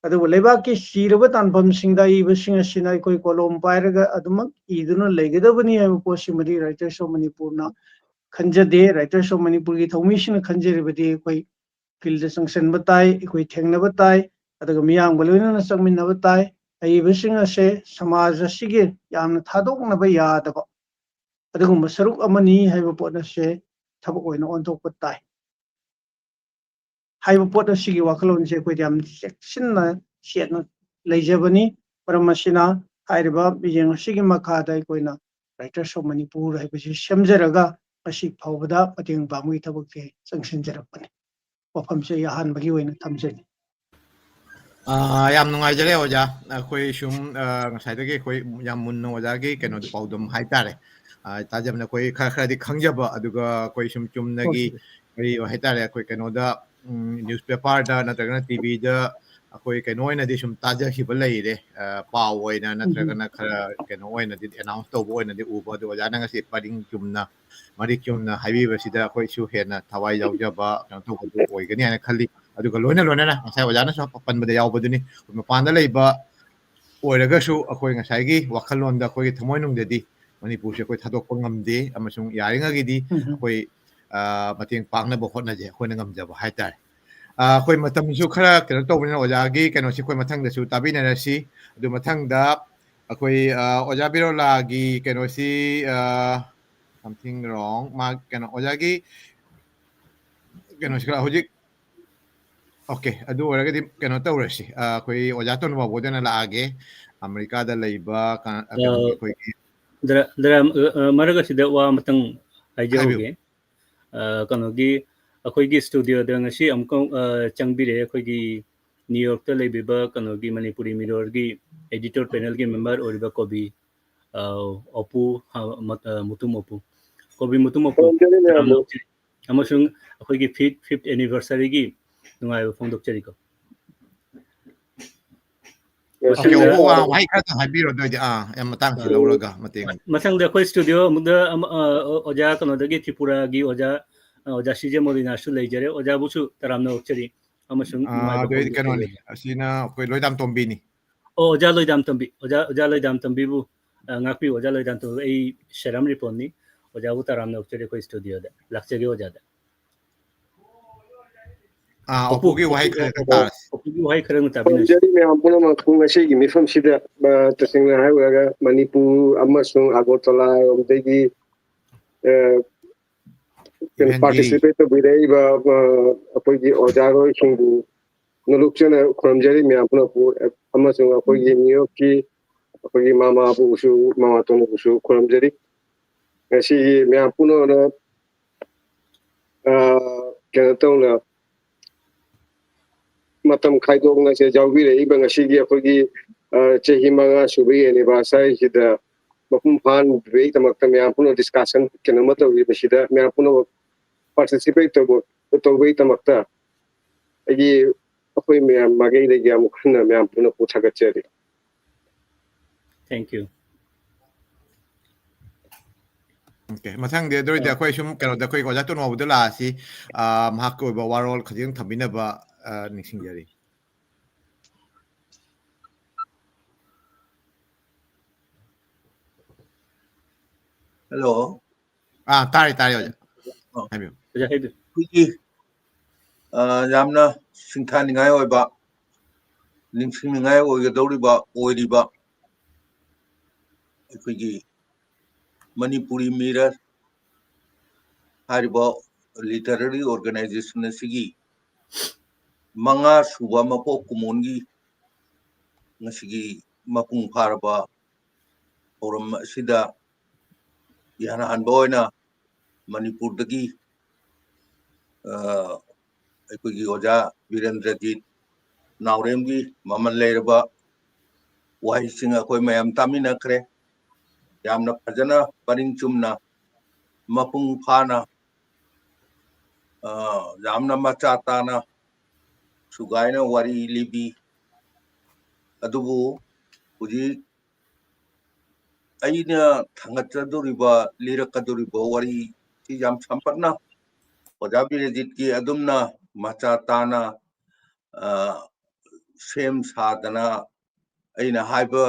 ꯑꯗꯨꯕꯨ ꯂꯩꯕꯥꯛꯀꯤ ꯁꯤꯔꯕ ꯇꯥꯟꯐꯝꯁꯤꯡꯗ ꯑꯏꯕꯁꯤꯡ ꯑꯁꯤꯅ ꯑꯩꯈꯣꯏ ꯀꯣꯂꯣꯝ ꯄꯥꯏꯔꯒ ꯑꯗꯨꯃꯛ ꯏꯗꯨꯅ ꯂꯩꯒꯗꯕꯅꯤ ꯍꯥꯏꯕ ꯄꯣꯠꯁꯤꯃꯗꯤ Writers of Manipurꯅ ꯈꯟꯖꯗꯦ꯫ Writers of Manipurꯒꯤ ꯊꯧꯃꯤꯁꯤꯡꯅ ꯈꯟꯖꯔꯤꯕꯗꯤ ꯑꯩꯈꯣꯏ field ꯆꯪꯁꯤꯟꯕ ꯇꯥꯏ, ꯑꯩꯈꯣꯏ ꯊꯦꯡꯅꯕ ꯇꯥꯏ, ꯑꯗꯨꯒ ꯃꯤꯌꯥꯝꯒ ꯂꯣꯏꯅꯅ ꯆꯪꯃꯤꯟꯅꯕ ꯇꯥꯏ꯫ ꯑꯏꯕꯁꯤꯡ ꯑꯁꯦ ꯁꯃꯥꯖ ꯑꯁꯤꯒꯤ ꯌꯥꯝꯅ ꯊꯥꯗꯣꯛꯅꯕ ꯌꯥꯗꯕ ꯑꯗꯨꯒꯨꯝꯕ ꯁꯔꯨꯛ ꯑꯃꯅꯤ ꯍꯥꯏꯕ ꯄꯣꯠ ꯑꯁꯦ ꯊꯕꯛ ꯑꯣꯏꯅ ꯑꯣꯟꯊꯣꯛꯄ ꯇꯥꯏ ꯍꯥꯏꯕ ꯄꯣꯠ ꯑꯁꯤꯒꯤ ꯋꯥꯈꯜꯂꯣꯟꯁꯦ ꯑꯩꯈꯣꯏꯗ ꯌꯥꯝ ꯆꯦꯛꯁꯤꯟꯅ ꯁꯦꯠꯅ ꯂꯩꯖꯕꯅꯤ꯫ ꯃꯔꯝ ꯑꯁꯤꯅ ꯍꯥꯏꯔꯤꯕ ꯃꯤꯠꯌꯦꯡ ꯑꯁꯤꯒꯤ ꯃꯈꯥꯗ ꯑꯩꯈꯣꯏꯅ Writers of Manipur ꯍꯥꯏꯕꯁꯤ ꯁꯦꯝꯖꯔꯒ ꯉꯁꯤ ꯐꯥꯎꯕꯗ ꯃꯇꯦꯡ ꯄꯥꯡꯕꯒꯤ ꯊꯕꯛꯁꯦ ꯆꯪꯁꯤꯟꯖꯔꯛꯄꯅꯤ꯫ ꯋꯥꯐꯝꯁꯦ ꯑꯩ ꯑꯍꯥꯟꯕꯒꯤ ꯑꯣꯏꯅ ꯊꯝꯖꯒꯦ꯫ ꯑꯥ, ꯌꯥꯝ ꯅꯨꯡꯉꯥꯏꯖꯔꯦ ꯑꯣꯖꯥ꯫ ꯑꯩꯈꯣꯏ ꯁꯨꯝ, ꯑꯥ, ꯉꯁꯥꯏꯗꯒꯤ ꯑꯩꯈꯣꯏ ꯌꯥꯝ ꯃꯨꯟꯅ ꯑꯣꯖꯥꯒꯤ ꯀꯩꯅꯣꯗꯣ, ꯄꯥꯎꯗꯝ ꯍꯥꯏꯇꯥꯔꯦ, ꯑꯥ, ꯇꯥꯖꯕꯅ ꯑꯩꯈꯣꯏ ꯈꯔ ꯈꯔꯗꯤ ꯈꯪꯖꯕ, ꯑꯗꯨꯒ ꯑꯩꯈꯣꯏ ꯁꯨꯝ ꯆꯨꯝꯅꯒꯤ ꯀꯔꯤ ꯍꯥꯏꯇꯥꯔꯦ, ꯑꯩꯈꯣꯏ ꯀꯩꯅꯣꯗ, ꯎꯝ, newspaperꯗ ꯅꯠꯇ꯭ꯔꯒꯅ TVꯗ ꯑꯩꯈꯣꯏ ꯀꯩꯅꯣ ꯑꯣꯏꯅꯗꯤ ꯁꯨꯝ ꯇꯥꯖꯈꯤꯕ ꯂꯩꯔꯦ, ꯑꯥ, ꯄꯥꯎ ꯑꯣꯏꯅ ꯅꯠꯇ꯭ꯔꯒꯅ ꯈꯔ ꯀꯩꯅꯣ ꯑꯣꯏꯅꯗꯤ announce ꯇꯧꯕ ꯑꯣꯏꯅꯗꯤ ꯎꯕ꯫ ꯑꯗꯨ ꯑꯣꯖꯥꯅ ꯉꯁꯤ ꯄꯔꯤꯡ ꯆꯨꯝꯅ, ꯃꯔꯤꯛ ꯆꯨꯝꯅ ꯍꯥꯏꯕꯤꯕꯁꯤꯗ ꯑꯩꯈꯣꯏꯁꯨ ꯍꯦꯟꯅ ꯊꯋꯥꯏ ꯌꯥꯎꯖꯕ ꯀꯩꯅꯣ ꯇꯧꯕꯗꯨ ꯑꯣꯏꯒꯅꯤ ꯍꯥꯏꯅ ꯈꯜꯂꯤ꯫ ꯑꯗꯨꯒ ꯂꯣꯏꯅ ꯂꯣꯏꯅꯅ ꯉꯁꯥꯏ ꯑꯣꯖꯥꯅꯁꯨ ꯄꯟꯕꯗ ꯌꯥꯎꯕꯗꯨꯅꯤ, ꯑꯩꯈꯣꯏ ꯃꯄꯥꯟꯗ ꯂꯩꯕ ꯑꯣꯏꯔꯒꯁꯨ ꯑꯩꯈꯣꯏ ꯉꯁꯥꯏꯒꯤ ꯋꯥꯈꯜꯂꯣꯟꯗ ꯑꯩꯈꯣꯏꯒꯤ ꯊꯃꯣꯏꯅꯨꯡꯗꯗꯤ ꯃꯅꯤꯄꯨꯔꯁꯦ ꯑꯩꯈꯣꯏ ꯊꯥꯗꯣꯛꯄ ꯉꯝꯗꯦ, ꯑꯃꯁꯨꯡ ꯌꯥꯔꯤꯉꯩꯒꯤꯗꯤ ꯑꯩꯈꯣꯏ, ꯑ, ꯃꯇꯦꯡ ꯄꯥꯡꯅꯕ ꯍꯣꯠꯅꯖꯩ, ꯑꯩꯈꯣꯏꯅ ꯉꯝꯖꯕ ꯍꯥꯏꯇꯥꯔꯦ꯫ ꯑ, ꯑꯩꯈꯣꯏ ꯃꯇꯝꯁꯨ ꯈꯔ ꯀꯩꯅꯣ ꯇꯧꯕꯅꯤꯅ ꯑꯣꯖꯥꯒꯤ ꯀꯩꯅꯣꯁꯤ ꯑꯩꯈꯣꯏ ꯃꯊꯪꯗꯁꯨ ꯇꯥꯕꯤꯅꯔꯁꯤ꯫ ꯑꯗꯨ ꯃꯊꯪꯗ ꯑꯩꯈꯣꯏ, ꯑ, ꯑꯣꯖꯥ ꯕꯤꯔꯣꯂꯥꯒꯤ ꯀꯩꯅꯣꯁꯤ, ꯑ, something wrong, ꯃꯥ ꯀꯩꯅꯣ ꯑꯣꯖꯥꯒꯤ ꯀꯩꯅꯣꯁꯤ ꯈꯔ ꯍꯧꯖꯤꯛ, okay, ꯑꯗꯨ ꯑꯣꯏꯔꯒꯗꯤ ꯀꯩꯅꯣ ꯇꯧꯔꯁꯤ, ꯑ, ꯑꯩꯈꯣꯏ ꯑꯣꯖꯥ ꯇꯣꯟꯕ ꯕꯥꯕꯨꯗ ꯑꯣꯏꯅ ꯂꯥꯛꯑꯒꯦ, ꯑꯃꯦꯔꯤꯀꯥꯗ ꯂꯩꯕ ꯀ-, ꯀꯩꯅꯣꯒꯤ ꯑ, ꯑꯩꯈꯣꯏꯒꯤ ꯗ꯭ꯔ-, ꯗ꯭ꯔ-, ꯑ, ꯃꯔꯛ ꯑꯁꯤꯗ ꯋꯥ ꯑꯃꯇꯪ ꯍꯥꯏꯖꯍꯧꯒꯦ꯫ ꯍꯥꯏꯕꯤꯌꯨ꯫ ꯑ, ꯀꯩꯅꯣꯒꯤ, ꯑꯩꯈꯣꯏꯒꯤ studioꯗ ꯉꯁꯤ ꯑꯃꯨꯛꯀ, ꯑ, ꯆꯪꯕꯤꯔꯛꯑꯦ ꯑꯩꯈꯣꯏꯒꯤ New Yorkꯇ ꯂꯩꯕꯤꯕ ꯀꯩꯅꯣꯒꯤ Manipuri Mirrorꯒꯤ editor panelꯒꯤ member ꯑꯣꯏꯔꯤꯕ ꯀꯣꯕꯤ ꯑ, ꯑꯣꯄꯨ, ꯑ, ꯃ-, ꯑ, ꯃꯨꯇꯨꯝ ꯑꯣꯄꯨ, ꯀꯣꯕꯤ ꯃꯨꯇꯨꯝ ꯑꯣꯄꯨ, ꯈꯨꯔꯨꯝꯖꯔꯤ ꯃꯌꯥꯝꯕꯨ꯫ ꯇꯔꯥꯝꯅ ꯑꯣꯛꯆꯔꯤ꯫ ꯑꯃꯁꯨꯡ ꯑꯩꯈꯣꯏꯒꯤ fifth, fifth anniversary-ꯒꯤ ꯅꯨꯡꯉꯥꯏꯕ ꯐꯣꯡꯗꯣꯛꯆꯔꯤꯀꯣ꯫ Yes, ꯃꯊꯪꯗ, ꯑꯣꯄꯨ, ꯑ, ꯋꯥꯍꯩ ꯈꯔꯇꯪ ꯍꯥꯏꯕꯤꯔꯣ, ꯑꯗꯨ ꯑꯣꯏꯗꯤ, ꯑꯥ, ꯌꯥꯝ ꯃꯇꯥꯡꯁꯤ ꯑ, ꯂꯧꯔꯒ ꯃꯇꯦꯡ꯫ ꯃꯊꯪꯗ ꯑꯩꯈꯣꯏ studio ꯑꯃꯨꯛꯇ ꯑꯃ, ꯑ, ꯑꯣꯖꯥ ꯀꯩꯅꯣꯗꯒꯤ, ꯇ꯭ꯔꯤꯄꯨꯔꯥꯒꯤ ꯑꯣꯖꯥ, ꯑ, ꯑꯣꯖꯥ ꯁꯤ ꯖꯦ ꯃꯣꯂꯤꯅꯥꯁꯨ ꯂꯩꯖꯔꯦ꯫ ꯑꯣꯖꯥꯕꯨꯁꯨ ꯇꯔꯥꯝꯅ ꯑꯣꯛꯆꯔꯤ ꯑꯃꯁꯨꯡ ꯑ, ꯅꯨꯡꯉꯥꯏꯕ ꯑꯗꯨ ꯑꯣꯏꯗꯤ ꯐꯣꯡꯗꯣꯛꯆꯔꯤ꯫ ꯀꯩꯅꯣꯅꯤ, ꯑꯁꯤꯅ ꯑꯩꯈꯣꯏ ꯂꯣꯏꯗꯥꯝ ꯇꯣꯝꯕꯤꯅꯤ꯫ ꯑꯣ, ꯑꯣꯖꯥ ꯂꯣꯏꯗꯥꯝ ꯇꯣꯝꯕꯤ, ꯑꯣꯖꯥ, ꯑꯣꯖꯥ ꯂꯣꯏꯗꯥꯝ ꯇꯣꯝꯕꯤꯕꯨ, ꯑ, ꯉꯥꯛꯄꯤꯌꯨ꯫ ꯑꯣꯖꯥ ꯂꯣꯏꯗꯥꯝ ꯇꯣꯝꯕꯤ, ꯑꯩ ꯁꯦꯔꯝ ꯔꯤꯄꯣꯟꯅꯤ꯫ ꯑꯣꯖꯥꯕꯨ ꯇꯔꯥꯝꯅ ꯑꯣꯛꯆꯔꯤ ꯑꯩꯈꯣꯏ studio-ꯗ꯫ ꯂꯥꯛꯆꯒꯦ ꯑꯣꯖꯥꯗ꯫ ꯑꯥ, ꯑꯣꯄꯨ, ꯑꯣꯄꯨꯒꯤ ꯋꯥꯍꯩ ꯈꯔ ꯈꯔ ꯇꯥꯔꯁꯤ꯫ ꯑꯣꯄꯨꯒꯤ ꯋꯥꯍꯩ ꯈꯔ ꯑꯃ ꯇꯥꯕꯤꯔꯁꯤ꯫ ꯈꯨꯔꯨꯝꯖꯔꯤ ꯃꯌꯥꯝ ꯄꯨꯝꯅꯃꯛꯄꯨ ꯉꯁꯤꯒꯤ ꯃꯤꯐꯝꯁꯤꯗ, ꯑ, ꯇꯁꯦꯡꯅ ꯍꯥꯏꯔꯨꯔꯒ ꯃꯅꯤꯄꯨꯔ ꯑꯃꯁꯨꯡ ꯑꯒꯔꯇꯂꯥꯔꯣꯝꯗꯒꯤ, ꯑ, Even participate ꯇꯧꯕꯤꯔꯛꯏꯕ, ꯑ, ꯑꯩꯈꯣꯏꯒꯤ ꯑꯣꯖꯥꯔꯣꯏꯁꯤꯡꯕꯨ ꯅꯣꯂꯨꯛꯆꯅ ꯈꯨꯔꯨꯝꯖꯔꯤ ꯃꯌꯥꯝ ꯄꯨꯝꯅꯃꯛꯄꯨ, ꯑꯃꯁꯨꯡ ꯑꯩꯈꯣꯏꯒꯤ New York-ꯀꯤ ꯑꯩꯈꯣꯏꯒꯤ ꯃꯃꯥꯕꯨꯁꯨ, ꯃꯃꯥꯇꯣꯟꯕꯨꯁꯨ ꯈꯨꯔꯨꯝꯖꯔꯤ꯫ ꯉꯁꯤꯒꯤ ꯃꯌꯥꯝ ꯄꯨꯝꯅꯃꯛꯅ, ꯑ, ꯀꯩꯅꯣ ꯇꯧꯅ ꯃꯇꯝ ꯈꯥꯏꯗꯣꯛꯅ ꯁꯦ ꯌꯥꯎꯕꯤꯔꯛꯏꯕ ꯉꯁꯤꯒꯤ ꯑꯩꯈꯣꯏꯒꯤ, ꯑ, ꯆꯍꯤ ꯃꯉꯥ ꯁꯨꯕꯒꯤ anniversary-ꯁꯤꯗ ꯃꯄꯨꯡ ꯐꯥꯍꯟꯕꯒꯤꯗꯃꯛꯇ ꯃꯌꯥꯝ ꯄꯨꯝꯅꯃꯛ discussion ꯀꯩꯅꯣꯃ ꯇꯧꯔꯤꯕꯁꯤꯗ ꯃꯌꯥꯝ ꯄꯨꯝꯅꯃꯛ participate ꯇꯧꯕ, ꯇꯧꯕꯒꯤꯗꯃꯛꯇ ꯑꯩꯒꯤ, ꯑꯩꯈꯣꯏ ꯃꯌꯥꯝ ꯃꯥꯏꯀꯩꯗꯒꯤ ꯑꯃꯨꯛ ꯍꯟꯅ ꯃꯌꯥꯝ ꯄꯨꯝꯅꯃꯛꯄꯨ ꯊꯥꯒꯠꯆꯔꯤ꯫ Thank you. Okay, ꯃꯊꯪꯗꯤ ꯑꯗꯨ ꯑꯣꯏꯔꯗꯤ ꯑ꯫ ꯑꯩꯈꯣꯏ ꯁꯨꯝ ꯀꯩꯅꯣꯗ ꯑꯩꯈꯣꯏ ꯑꯣꯖꯥ ꯇꯣꯅꯥꯎꯕꯗ ꯂꯥꯛꯑꯁꯤ꯫ ꯑ, ꯃꯍꯥꯛꯀꯤ ꯑꯣꯏꯕ ꯋꯥꯔꯣꯜ ꯈꯖꯤꯛꯇꯪ ꯊꯝꯕꯤꯅꯕ, ꯑ, ꯅꯤꯡꯁꯤꯡꯖꯔꯤ꯫ Hello. ꯑꯥ, ꯇꯥꯔꯦ, ꯇꯥꯔꯦ, ꯑꯣꯖꯥ꯫ ꯑꯣ꯫ ꯍꯥꯏꯕꯤꯌꯨ꯫ ꯑꯣꯖꯥ, ꯍꯥꯏꯕꯤꯌꯨ꯫ ꯑꯩꯈꯣꯏꯒꯤ, ꯑ, ꯌꯥꯝꯅ ꯁꯤꯡꯊꯥꯅꯤꯡꯉꯥꯏ ꯑꯣꯏꯕ, ꯅꯤꯡꯁꯤꯡꯅꯤꯡꯉꯥꯏ ꯑꯣꯏꯒꯗꯧꯔꯤꯕ, ꯑꯣꯏꯔꯤꯕ ꯑꯩꯈꯣꯏꯒꯤ ꯃꯅꯤꯄꯨꯔꯤ ꯃꯤꯔ ꯍꯥꯏꯔꯤꯕ literary organization ꯑꯁꯤꯒꯤ ꯃꯉꯥ ꯁꯨꯕ ꯃꯄꯣꯛ ꯀꯨꯝꯑꯣꯟꯒꯤ ꯉꯁꯤꯒꯤ ꯃꯄꯨꯡ ꯐꯥꯔꯕ ꯊꯧꯔꯝ ꯑꯁꯤꯗ ꯏꯍꯥꯟ ꯍꯥꯟꯕ ꯑꯣꯏꯅ ꯃꯅꯤꯄꯨꯔꯗꯒꯤ, ꯑ, ꯑꯩꯈꯣꯏꯒꯤ ꯑꯣꯖꯥ ꯕꯤꯔꯦꯟꯗ꯭ꯔꯖꯤꯠ ꯅꯥꯎꯔꯦꯝꯒꯤ ꯃꯃꯜ ꯂꯩꯔꯕ ꯋꯥꯍꯩꯁꯤꯡ ꯑꯩꯈꯣꯏ ꯃꯌꯥꯝ ꯇꯥꯃꯤꯟꯅꯈ꯭ꯔꯦ꯫ ꯌꯥꯝꯅ ꯐꯖꯅ ꯄꯔꯤꯡ ꯆꯨꯝꯅ ꯃꯄꯨꯡ ꯐꯥꯅ, ꯑ, ꯌꯥꯝꯅ ꯃꯆꯥ ꯇꯥꯅ ꯁꯨꯒꯥꯏꯅ ꯋꯥꯔꯤ ꯂꯤꯕꯤ꯫ ꯑꯗꯨꯕꯨ ꯍꯧꯖꯤꯛ ꯑꯩꯅ ꯊꯥꯡꯒꯠꯆꯗꯣꯔꯤꯕ, ꯂꯤꯔꯛꯀꯗꯣꯔꯤꯕ ꯋꯥꯔꯤ ꯁꯤ ꯌꯥꯝ ꯁꯝꯄꯠꯅ ꯑꯣꯖꯥ ꯕꯤꯔꯦꯖꯤꯠꯀꯤ ꯑꯗꯨꯝꯅ ꯃꯆꯥ ꯇꯥꯅ, ꯑ, ꯁꯦꯝ ꯁꯥꯗꯅ ꯑꯩꯅ ꯍꯥꯏꯕ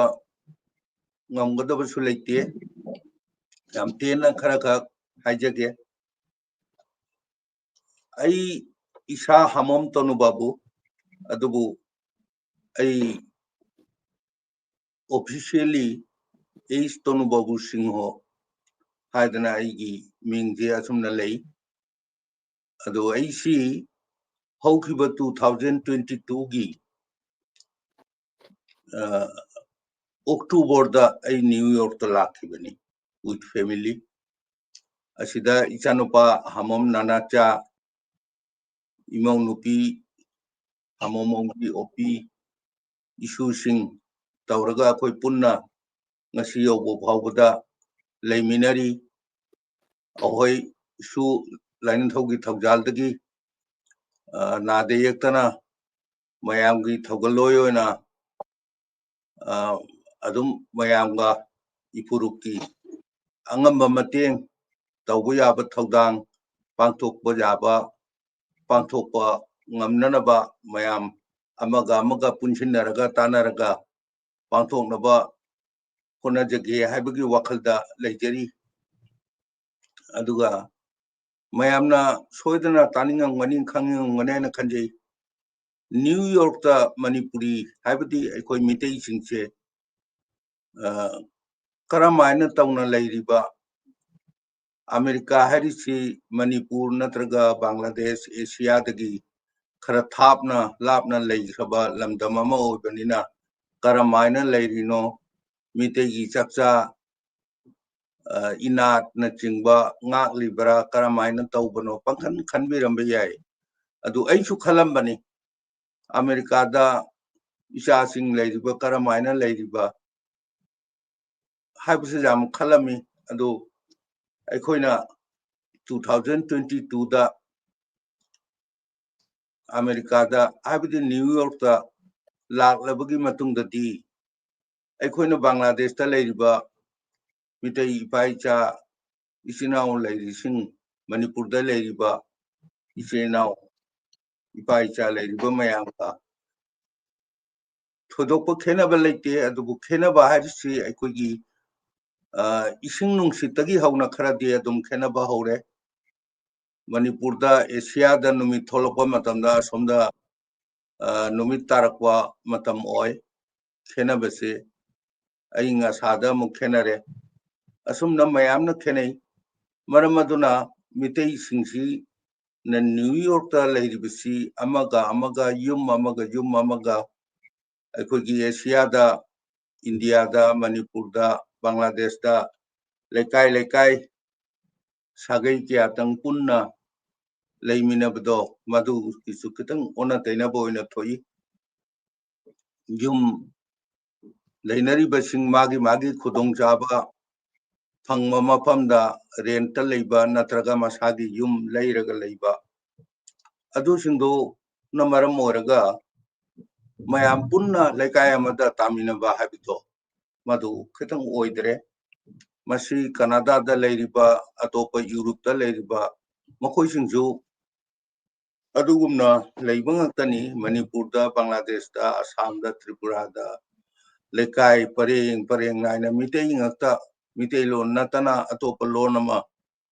ꯉꯝꯒꯗꯕꯁꯨ ꯂꯩꯇꯦ꯫ ꯌꯥꯝ ꯇꯦꯟꯅ ꯈꯔ ꯈꯛ ꯍꯥꯏꯖꯒꯦ꯫ ꯑꯩ ꯏꯁꯥ ꯍꯥꯃꯣꯝ ꯇꯣꯅꯨ ꯕꯥꯕꯨ, ꯑꯗꯨꯕꯨ ꯑꯩ officially ꯑꯩꯁ ꯇꯣꯅꯨ ꯕꯥꯕꯨ ꯁꯤꯡꯍꯣ ꯍꯥꯏꯗꯅ ꯑꯩꯒꯤ ꯃꯤꯡꯁꯦ ꯑꯁꯨꯝꯅ ꯂꯩ꯫ ꯑꯗꯣ ꯑꯩꯁꯤ ꯍꯧꯈꯤꯕ two thousand twenty twoꯒꯤ, ꯑ, ꯑꯣꯛꯇꯣꯕꯔꯗ ꯑꯩ ꯅ꯭ꯌꯨ ꯌꯣꯔꯛꯇ ꯂꯥꯛꯈꯤꯕꯅꯤ with family꯫ ꯑꯁꯤꯗ ꯏꯆꯥꯅꯨꯄꯥ ꯍꯥꯃꯣꯝ ꯅꯥꯅꯥꯆꯥ, ꯏꯃꯧ ꯅꯨꯄꯤ ꯍꯥꯃꯣꯝ ꯑꯣꯡꯕꯤ ꯑꯣꯄꯤ, ꯏꯁꯨꯁꯤꯡ ꯇꯧꯔꯒ ꯑꯩꯈꯣꯏ ꯄꯨꯟꯅ ꯉꯁꯤ ꯌꯧꯕ ꯐꯥꯎꯕꯗ ꯂꯩꯃꯤꯟꯅꯔꯤ꯫ ꯑꯩꯈꯣꯏꯁꯨ ꯂꯥꯏꯅꯤꯡꯊꯧꯒꯤ ꯊꯧꯖꯥꯜꯗꯒꯤ, ꯑ, ꯅꯥꯗ ꯌꯦꯛꯇꯅ ꯃꯌꯥꯝꯒꯤ ꯊꯧꯒꯜꯂꯣꯏ ꯑꯣꯏꯅ, ꯑ, ꯑꯗꯨꯝ ꯃꯌꯥꯝꯒ ꯏꯄꯨꯔꯨꯞꯀꯤ ꯑꯉꯝꯕ ꯃꯇꯦꯡ ꯇꯧꯕ ꯌꯥꯕ ꯊꯧꯗꯥꯡ ꯄꯥꯡꯊꯣꯛꯄ ꯌꯥꯕ, ꯄꯥꯡꯊꯣꯛꯄ ꯉꯝꯅꯅꯕ ꯃꯌꯥꯝ ꯑꯃꯒ ꯑꯃꯒ ꯄꯨꯟꯁꯤꯟꯅꯔꯒ ꯇꯥꯟꯅꯔꯒ ꯄꯥꯡꯊꯣꯛꯅꯕ ꯍꯣꯠꯅꯖꯒꯦ ꯍꯥꯏꯕꯒꯤ ꯋꯥꯈꯜꯗ ꯂꯩꯖꯔꯤ꯫ ꯑꯗꯨꯒ ꯃꯌꯥꯝꯅ ꯁꯣꯏꯗꯅ ꯇꯥꯅꯤꯡꯉꯝꯒꯅꯤ, ꯈꯪꯅꯤꯡꯉꯝꯒꯅꯤ ꯍꯥꯏꯅ ꯈꯟꯖꯩ꯫ ꯅ꯭ꯌꯨ ꯌꯣꯔꯛꯇ ꯃꯅꯤꯄꯨꯔꯤ ꯍꯥꯏꯕꯗꯤ ꯑꯩꯈꯣꯏ ꯃꯤꯇꯩꯁꯤꯡꯁꯦ, ꯑ, ꯀꯔꯝꯍꯥꯏꯅ ꯇꯧꯅ ꯂꯩꯔꯤꯕ? ꯑꯃꯦꯔꯤꯀꯥ ꯍꯥꯏꯔꯤꯁꯤ ꯃꯅꯤꯄꯨꯔ ꯅꯠꯇ꯭ꯔꯒ ꯕꯪꯒ꯭ꯂꯥꯗꯦꯁ, ꯑꯦꯁꯤꯌꯥꯗꯒꯤ ꯈꯔ ꯊꯥꯞꯅ ꯂꯥꯞꯅ ꯂꯩꯈ꯭ꯔꯕ ꯂꯝꯗꯝ ꯑꯃ ꯑꯣꯏꯕꯅꯤꯅ ꯀꯔꯝꯍꯥꯏꯅ ꯂꯩꯔꯤꯅꯣ? ꯃꯤꯇꯩꯒꯤ ꯆꯥꯛꯆꯥ, ꯑ, ꯏꯅꯥꯠꯅꯆꯤꯡꯕ ꯉꯥꯛꯂꯤꯕ꯭ꯔꯥ, ꯀꯔꯝꯍꯥꯏꯅ ꯇꯧꯕꯅꯣ, ꯄꯪꯈꯟ ꯈꯟꯕꯤꯔꯝꯕ ꯌꯥꯏ꯫ ꯑꯗꯨ ꯑꯩꯁꯨ ꯈꯜꯂꯝꯕꯅꯤ, ꯑꯃꯦꯔꯤꯀꯥꯗ ꯏꯆꯥꯁꯤꯡ ꯂꯩꯔꯤꯕ, ꯀꯔꯝꯍꯥꯏꯅ ꯂꯩꯔꯤꯕ, ꯍꯥꯏꯕꯁꯤ ꯌꯥꯝ ꯈꯜꯂꯝꯃꯤ꯫ ꯑꯗꯨ ꯑꯩꯈꯣꯏꯅ two thousand twenty twoꯗ ꯑꯃꯦꯔꯤꯀꯥꯗ, ꯍꯥꯏꯕꯗꯤ ꯅ꯭ꯌꯨ ꯌꯣꯔꯛꯇ ꯂꯥꯛꯂꯕꯒꯤ ꯃꯇꯨꯡꯗꯗꯤ, ꯑꯩꯈꯣꯏꯅ ꯕꯪꯒ꯭ꯂꯥꯗꯦꯁꯇ ꯂꯩꯔꯤꯕ ꯃꯤꯇꯩ ꯏꯄꯥ ꯏꯆꯥ, ꯏꯆꯤꯟ ꯏꯅꯥꯎ ꯂꯩꯔꯤꯁꯤꯡ, ꯃꯅꯤꯄꯨꯔꯗ ꯂꯩꯔꯤꯕ ꯏꯆꯤꯟ ꯏꯅꯥꯎ, ꯏꯄꯥ ꯏꯆꯥ ꯂꯩꯔꯤꯕ ꯃꯌꯥꯝꯒ ꯊꯣꯏꯗꯣꯛꯄ ꯈꯦꯠꯅꯕ ꯂꯩꯇꯦ꯫ ꯑꯗꯨꯕꯨ ꯈꯦꯠꯅꯕ ꯍꯥꯏꯕꯁꯤ ꯑꯩꯈꯣꯏꯒꯤ, ꯑ, ꯏꯁꯤꯡ ꯅꯨꯡꯁꯤꯠꯇꯒꯤ ꯍꯧꯅ ꯈꯔꯗꯤ ꯑꯗꯨꯝ ꯈꯦꯠꯅꯕ ꯍꯧꯔꯦ꯫ ꯃꯅꯤꯄꯨꯔꯗ ꯑꯦꯁꯤꯌꯥꯗ ꯅꯨꯃꯤꯠ ꯊꯣꯛꯂꯛꯄ ꯃꯇꯝꯗ ꯑꯁꯣꯝꯗ, ꯑ, ꯅꯨꯃꯤꯠ ꯇꯥꯔꯛꯄ ꯃꯇꯝ ꯑꯣꯏ꯫ ꯈꯦꯠꯅꯕꯁꯦ ꯑꯏꯪ ꯑꯁꯥꯗ ꯑꯃꯨꯛ ꯈꯦꯠꯅꯔꯦ꯫ ꯑꯁꯨꯝꯅ ꯃꯌꯥꯝꯅ ꯈꯦꯠꯅꯩ꯫ ꯃꯔꯝ ꯑꯗꯨꯅ ꯃꯤꯇꯩꯁꯤꯡꯁꯤꯅ ꯅ꯭ꯌꯨ ꯌꯣꯔꯛꯇ ꯂꯩꯔꯤꯕꯁꯤ ꯑꯃꯒ ꯑꯃꯒ, ꯌꯨꯝ ꯑꯃꯒ ꯌꯨꯝ ꯑꯃꯒ, ꯑꯩꯈꯣꯏꯒꯤ ꯑꯦꯁꯤꯌꯥꯗ, ꯏꯟꯗꯤꯌꯥꯗ, ꯃꯅꯤꯄꯨꯔꯗ, ꯕꯪꯒ꯭ꯂꯥꯗꯦꯁꯇ ꯂꯩꯀꯥꯏ ꯂꯩꯀꯥꯏ ꯁꯥꯒꯩ ꯀꯌꯥꯇꯪ ꯄꯨꯟꯅ ꯂꯩꯃꯤꯟꯅꯕꯗꯣ, ꯃꯗꯨꯒꯤꯁꯨ ꯈꯤꯇꯪ ꯑꯣꯟꯅ ꯇꯩꯅꯕ ꯑꯣꯏꯅ ꯊꯣꯛꯏ꯫ ꯌꯨꯝ ꯂꯩꯅꯔꯤꯕꯁꯤꯡ ꯃꯥꯒꯤ ꯃꯥꯒꯤ ꯈꯨꯗꯣꯡꯆꯥꯕ ꯐꯪꯕ ꯃꯐꯝꯗ ꯔꯦꯟꯠꯇ ꯂꯩꯕ ꯅꯠꯇ꯭ꯔꯒ ꯃꯁꯥꯒꯤ ꯌꯨꯝ ꯂꯩꯔꯒ ꯂꯩꯕ, ꯑꯗꯨꯁꯤꯡꯗꯨꯅ ꯃꯔꯝ ꯑꯣꯏꯔꯒ ꯃꯌꯥꯝ ꯄꯨꯟꯅ ꯂꯩꯀꯥꯏ ꯑꯃꯗ ꯇꯥꯃꯤꯟꯅꯕ ꯍꯥꯏꯕꯗꯣ ꯃꯗꯨ ꯈꯤꯇꯪ ꯑꯣꯏꯗ꯭ꯔꯦ꯫ ꯃꯁꯤ ꯀꯅꯥꯗꯥꯗ ꯂꯩꯔꯤꯕ, ꯑꯇꯣꯞꯄ ꯌꯨꯔꯣꯞꯇ ꯂꯩꯔꯤꯕ ꯃꯈꯣꯏꯁꯤꯡꯁꯨ ꯑꯗꯨꯒꯨꯝꯅ ꯂꯩꯕ ꯉꯥꯛꯇꯅꯤ꯫ ꯃꯅꯤꯄꯨꯔꯗ, ꯕꯪꯒ꯭ꯂꯥꯗꯦꯁꯇ, ꯑꯁꯥꯝꯗ, ꯇ꯭ꯔꯤꯄꯨꯔꯥꯗ ꯂꯩꯀꯥꯏ ꯄꯔꯦꯡ ꯄꯔꯦꯡ ꯅꯥꯏꯅ ꯃꯤꯇꯩ ꯉꯥꯛꯇ, ꯃꯤꯇꯩꯂꯣꯟ ꯅꯠꯇꯅ ꯑꯇꯣꯞꯄ ꯂꯣꯟ ꯑꯃ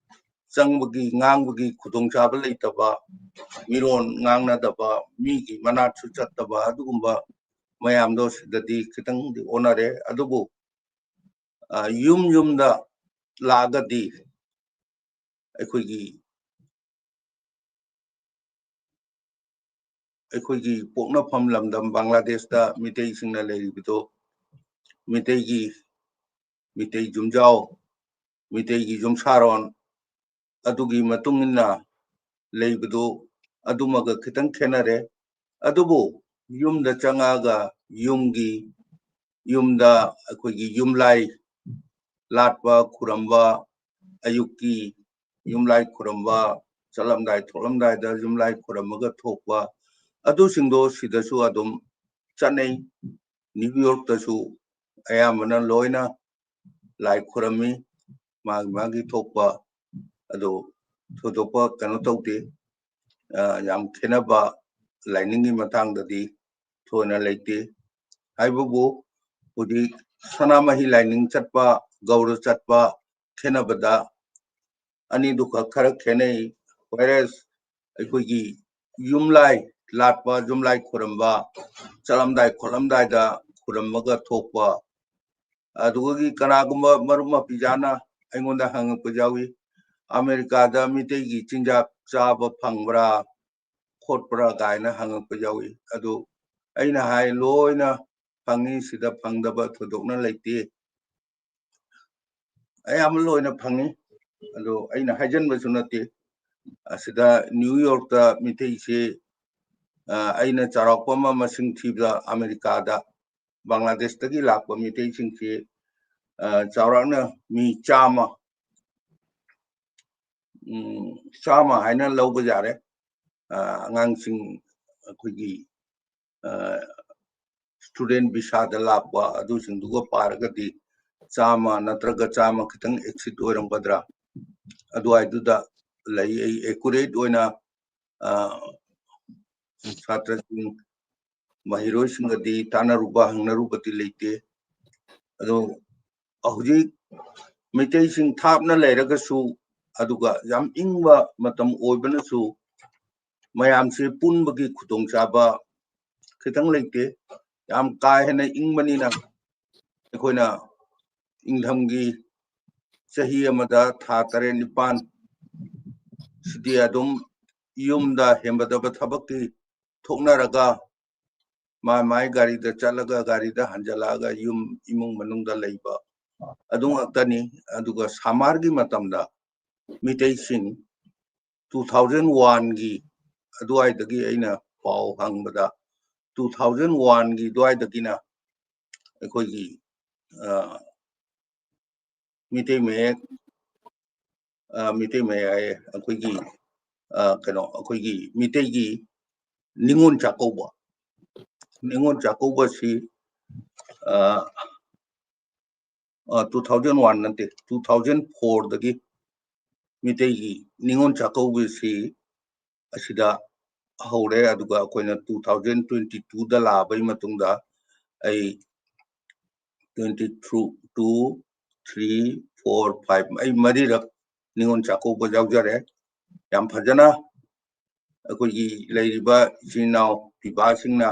ꯆꯪꯕꯒꯤ, ꯉꯥꯡꯕꯒꯤ ꯈꯨꯗꯣꯡꯆꯥꯕ ꯂꯩꯇꯕ, ꯃꯤꯔꯣꯟ ꯉꯥꯡꯅꯗꯕ, ꯃꯤꯒꯤ ꯃꯅꯥꯛꯁꯨ ꯆꯠꯇꯕ, ꯑꯗꯨꯒꯨꯝꯕ ꯃꯌꯥꯝꯗꯣ ꯁꯤꯗꯗꯤ ꯈꯤꯇꯪꯗꯤ ꯑꯣꯟꯅꯔꯦ꯫ ꯑꯗꯨꯕꯨ, ꯑ, ꯌꯨꯝ ꯌꯨꯝꯗ ꯂꯥꯛꯑꯒꯗꯤ ꯑꯩꯈꯣꯏꯒꯤ, ꯑꯩꯈꯣꯏꯒꯤ ꯄꯣꯛꯅꯐꯝ ꯂꯝꯗꯝ ꯕꯪꯒ꯭ꯂꯥꯗꯦꯁꯇ ꯃꯤꯇꯩꯁꯤꯡꯅ ꯂꯩꯔꯤꯕꯗꯣ, ꯃꯤꯇꯩꯒꯤ, ꯃꯤꯇꯩ ꯌꯨꯝꯖꯥꯎ, ꯃꯤꯇꯩꯒꯤ ꯌꯨꯝꯁꯥꯔꯣꯟ ꯑꯗꯨꯒꯤ ꯃꯇꯨꯡ ꯏꯟꯅ ꯂꯩꯕꯗꯨ ꯑꯗꯨꯃꯒ ꯈꯤꯇꯪ ꯈꯦꯠꯅꯔꯦ꯫ ꯑꯗꯨꯕꯨ ꯌꯨꯝꯗ ꯆꯪꯉꯛꯑꯒ ꯌꯨꯝꯒꯤ, ꯌꯨꯝꯗ ꯑꯩꯈꯣꯏꯒꯤ ꯌꯨꯝꯂꯥꯏ ꯂꯥꯠꯄ ꯈꯨꯔꯝꯕ, ꯑꯌꯨꯛꯀꯤ ꯌꯨꯝꯂꯥꯏ ꯈꯨꯔꯝꯕ, ꯆꯠꯂꯝꯗꯥꯏ ꯊꯣꯛꯂꯝꯗꯥꯏꯗ ꯌꯨꯝꯂꯥꯏ ꯈꯨꯔꯝꯃꯒ ꯊꯣꯛꯄ, ꯑꯗꯨꯁꯤꯡꯗꯣ ꯁꯤꯗꯁꯨ ꯑꯗꯨꯝ ꯆꯠꯅꯩ꯫ ꯅ꯭ꯌꯨ ꯌꯣꯔꯛꯇꯁꯨ ꯑꯌꯥꯝꯕꯅ ꯂꯣꯏꯅ ꯂꯥꯏ ꯈꯨꯔꯝꯃꯤ꯫ ꯃꯥꯒꯤ ꯃꯥꯒꯤ ꯊꯣꯛꯄ ꯑꯗꯨ ꯊꯣꯏꯗꯣꯛꯄ ꯀꯩꯅꯣ ꯇꯧꯗꯦ꯫ ꯑ, ꯌꯥꯝ ꯈꯦꯠꯅꯕ ꯂꯥꯏꯅꯤꯡꯒꯤ ꯃꯇꯥꯡꯗꯗꯤ ꯊꯣꯏꯅ ꯂꯩꯇꯦ꯫ ꯍꯥꯏꯕꯕꯨ ꯍꯧꯖꯤꯛ ꯁꯅꯥꯃꯍꯤ ꯂꯥꯏꯅꯤꯡ ꯆꯠꯄ, ꯒꯧꯔ ꯆꯠꯄ ꯈꯦꯠꯅꯕꯗ ꯑꯅꯤꯗꯨꯈꯛ ꯈꯔ ꯈꯦꯠꯅꯩ꯫ Whereas ꯑꯩꯈꯣꯏꯒꯤ ꯌꯨꯝꯂꯥꯏ ꯂꯥꯠꯄ, ꯌꯨꯝꯂꯥꯏ ꯈꯨꯔꯝꯕ, ꯆꯠꯂꯝꯗꯥꯏ ꯈꯣꯠꯂꯝꯗꯥꯏꯗ ꯈꯨꯔꯝꯃꯒ ꯊꯣꯛꯄ, ꯑꯗꯨꯒꯤ ꯀꯅꯥꯒꯨꯝꯕ ꯃꯔꯨꯞ ꯃꯄꯤꯖꯥꯅ ꯑꯩꯉꯣꯟꯗ ꯍꯪꯉꯛꯄ ꯌꯥꯎꯏ, "ꯑꯃꯦꯔꯤꯀꯥꯗ ꯃꯤꯇꯩꯒꯤ ꯆꯤꯟꯖꯥꯛ ꯆꯥꯕ ꯐꯪꯕ꯭ꯔꯥ ꯈꯣꯠꯄ꯭ꯔꯥ?" ꯀꯥꯏꯅ ꯍꯪꯉꯛꯄ ꯌꯥꯎꯏ꯫ ꯑꯗꯨ ꯑꯩꯅ ꯍꯥꯏ, "ꯂꯣꯏꯅ ꯐꯪꯉꯤ, ꯁꯤꯗ ꯐꯪꯗꯕ ꯊꯣꯏꯗꯣꯛꯅ ꯂꯩꯇꯦ꯫" ꯑꯌꯥꯝꯕ ꯂꯣꯏꯅ ꯐꯪꯉꯤ꯫ ꯑꯗꯣ ꯑꯩꯅ ꯍꯥꯏꯖꯟꯕꯁꯨ ꯅꯠꯇꯦ꯫ ꯑꯁꯤꯗ ꯅ꯭ꯌꯨ ꯌꯣꯔꯛꯇ ꯃꯤꯇꯩꯁꯤ, ꯑ, ꯑꯩꯅ ꯆꯥꯎꯔꯥꯛꯄ ꯑꯃ ꯃꯁꯤꯡ ꯊꯤꯕꯗ ꯑꯃꯦꯔꯤꯀꯥꯗ ꯕꯪꯒ꯭ꯂꯥꯗꯦꯁꯇꯒꯤ ꯂꯥꯛꯄ ꯃꯤꯇꯩꯁꯤꯡꯁꯤ, ꯑ, ꯆꯥꯎꯔꯥꯛꯅ ꯃꯤ ꯆꯥꯝꯃ, ꯎꯝ, ꯆꯥꯝꯃ ꯍꯥꯏꯅ ꯂꯧꯕ ꯌꯥꯔꯦ꯫ ꯑ, ꯑꯉꯥꯡꯁꯤꯡ ꯑꯩꯈꯣꯏꯒꯤ, ꯑ, student ꯚꯤꯁꯥꯗ ꯂꯥꯛꯄ ꯑꯗꯨꯁꯤꯡꯗꯨꯒ ꯄꯥꯔꯒꯗꯤ ꯆꯥꯝꯃ ꯅꯠꯇ꯭ꯔꯒ ꯆꯥꯝꯃ ꯈꯤꯇꯪ exceed ꯑꯣꯏꯔꯝꯒꯗ꯭ꯔꯥ, ꯑꯗꯨꯋꯥꯏꯗꯨꯗ ꯂꯩ꯫ ꯑꯩ accurate ꯑꯣꯏꯅ, ꯑ, ꯁꯥꯇ꯭ꯔꯁꯤꯡ, ꯃꯍꯩꯔꯣꯏꯁꯤꯡꯒꯗꯤ ꯇꯥꯟꯅꯔꯨꯕ, ꯍꯪꯅꯔꯨꯕꯗꯤ ꯂꯩꯇꯦ꯫ ꯑꯗꯣ ꯍꯧꯖꯤꯛ ꯃꯩꯇꯩꯁꯤꯡ ꯊꯥꯞꯅ ꯂꯩꯔꯒꯁꯨ, ꯑꯗꯨꯒ ꯌꯥꯝ ꯏꯪꯕ ꯃꯇꯝ ꯑꯣꯏꯕꯅꯁꯨ ꯃꯌꯥꯝꯁꯦ ꯄꯨꯟꯕꯒꯤ ꯈꯨꯗꯣꯡꯆꯥꯕ ꯈꯤꯇꯪ ꯂꯩꯇꯦ꯫ ꯌꯥꯝ ꯀꯥ ꯍꯦꯟꯅ ꯏꯪꯕꯅꯤꯅ ꯑꯩꯈꯣꯏꯅ ꯏꯪꯊꯝꯒꯤ ꯆꯍꯤ ꯑꯃꯗ ꯊꯥ ꯇꯔꯦꯠ ꯅꯤꯄꯥꯟ ꯁꯤꯗꯤ ꯑꯗꯨꯝ ꯌꯨꯝꯗ ꯍꯦꯟꯕꯗꯕ ꯊꯕꯛꯇꯤ ꯊꯣꯛꯅꯔꯒ ꯃꯥ ꯃꯥꯏ ꯒꯥꯔꯤꯗ ꯆꯠꯂꯒ ꯒꯥꯔꯤꯗ ꯍꯟꯖꯜꯂꯛꯑꯒ ꯌꯨꯝ ꯏꯃꯨꯡ ꯃꯅꯨꯡꯗ ꯂꯩꯕ ꯑꯗꯨ ꯉꯥꯛꯇꯅꯤ꯫ ꯑꯗꯨꯒ summerꯒꯤ ꯃꯇꯝꯗ ꯃꯤꯇꯩꯁꯤꯡ two thousand oneꯒꯤ ꯑꯗꯨꯋꯥꯏꯗꯒꯤ ꯑꯩꯅ ꯄꯥꯎ ꯍꯪꯕꯗ two thousand oneꯒꯤ ꯑꯗꯨꯋꯥꯏꯗꯒꯤꯅ ꯑꯩꯈꯣꯏꯒꯤ, ꯑ, ꯃꯤꯇꯩ ꯃꯌꯦꯛ, ꯑ, ꯃꯤꯇꯩ ꯃꯌꯦꯛ ꯍꯥꯏꯌꯦ, ꯑꯩꯈꯣꯏꯒꯤ, ꯑ, ꯀꯩꯅꯣ, ꯑꯩꯈꯣꯏꯒꯤ ꯃꯤꯇꯩꯒꯤ ꯅꯤꯉꯣꯜ ꯆꯥꯛꯀꯧꯕ, ꯅꯤꯉꯣꯜ ꯆꯥꯛꯀꯧꯕꯁꯤ, ꯑ, ꯑ, two thousand one ꯅꯠꯇꯦ, two thousand fourꯗꯒꯤ ꯃꯤꯇꯩꯒꯤ ꯅꯤꯉꯣꯜ ꯆꯥꯛꯀꯧꯕꯁꯤ ꯑꯁꯤꯗ ꯍꯧꯔꯦ꯫ ꯑꯗꯨꯒ ꯑꯩꯈꯣꯏꯅ two thousand twenty twoꯗ ꯂꯥꯛꯑꯕꯩ ꯃꯇꯨꯡꯗ ꯑꯩ twenty two, two, three, four, five, ꯑꯩ ꯃꯔꯤꯔꯛ ꯅꯤꯉꯣꯜ ꯆꯥꯛꯀꯧꯕ ꯌꯥꯎꯖꯔꯦ꯫ ꯌꯥꯝ ꯐꯖꯅ ꯑꯩꯈꯣꯏꯒꯤ ꯂꯩꯔꯤꯕ ꯏꯆꯤꯟ ꯏꯅꯥꯎ ꯄꯤꯕꯥꯁꯤꯡꯅ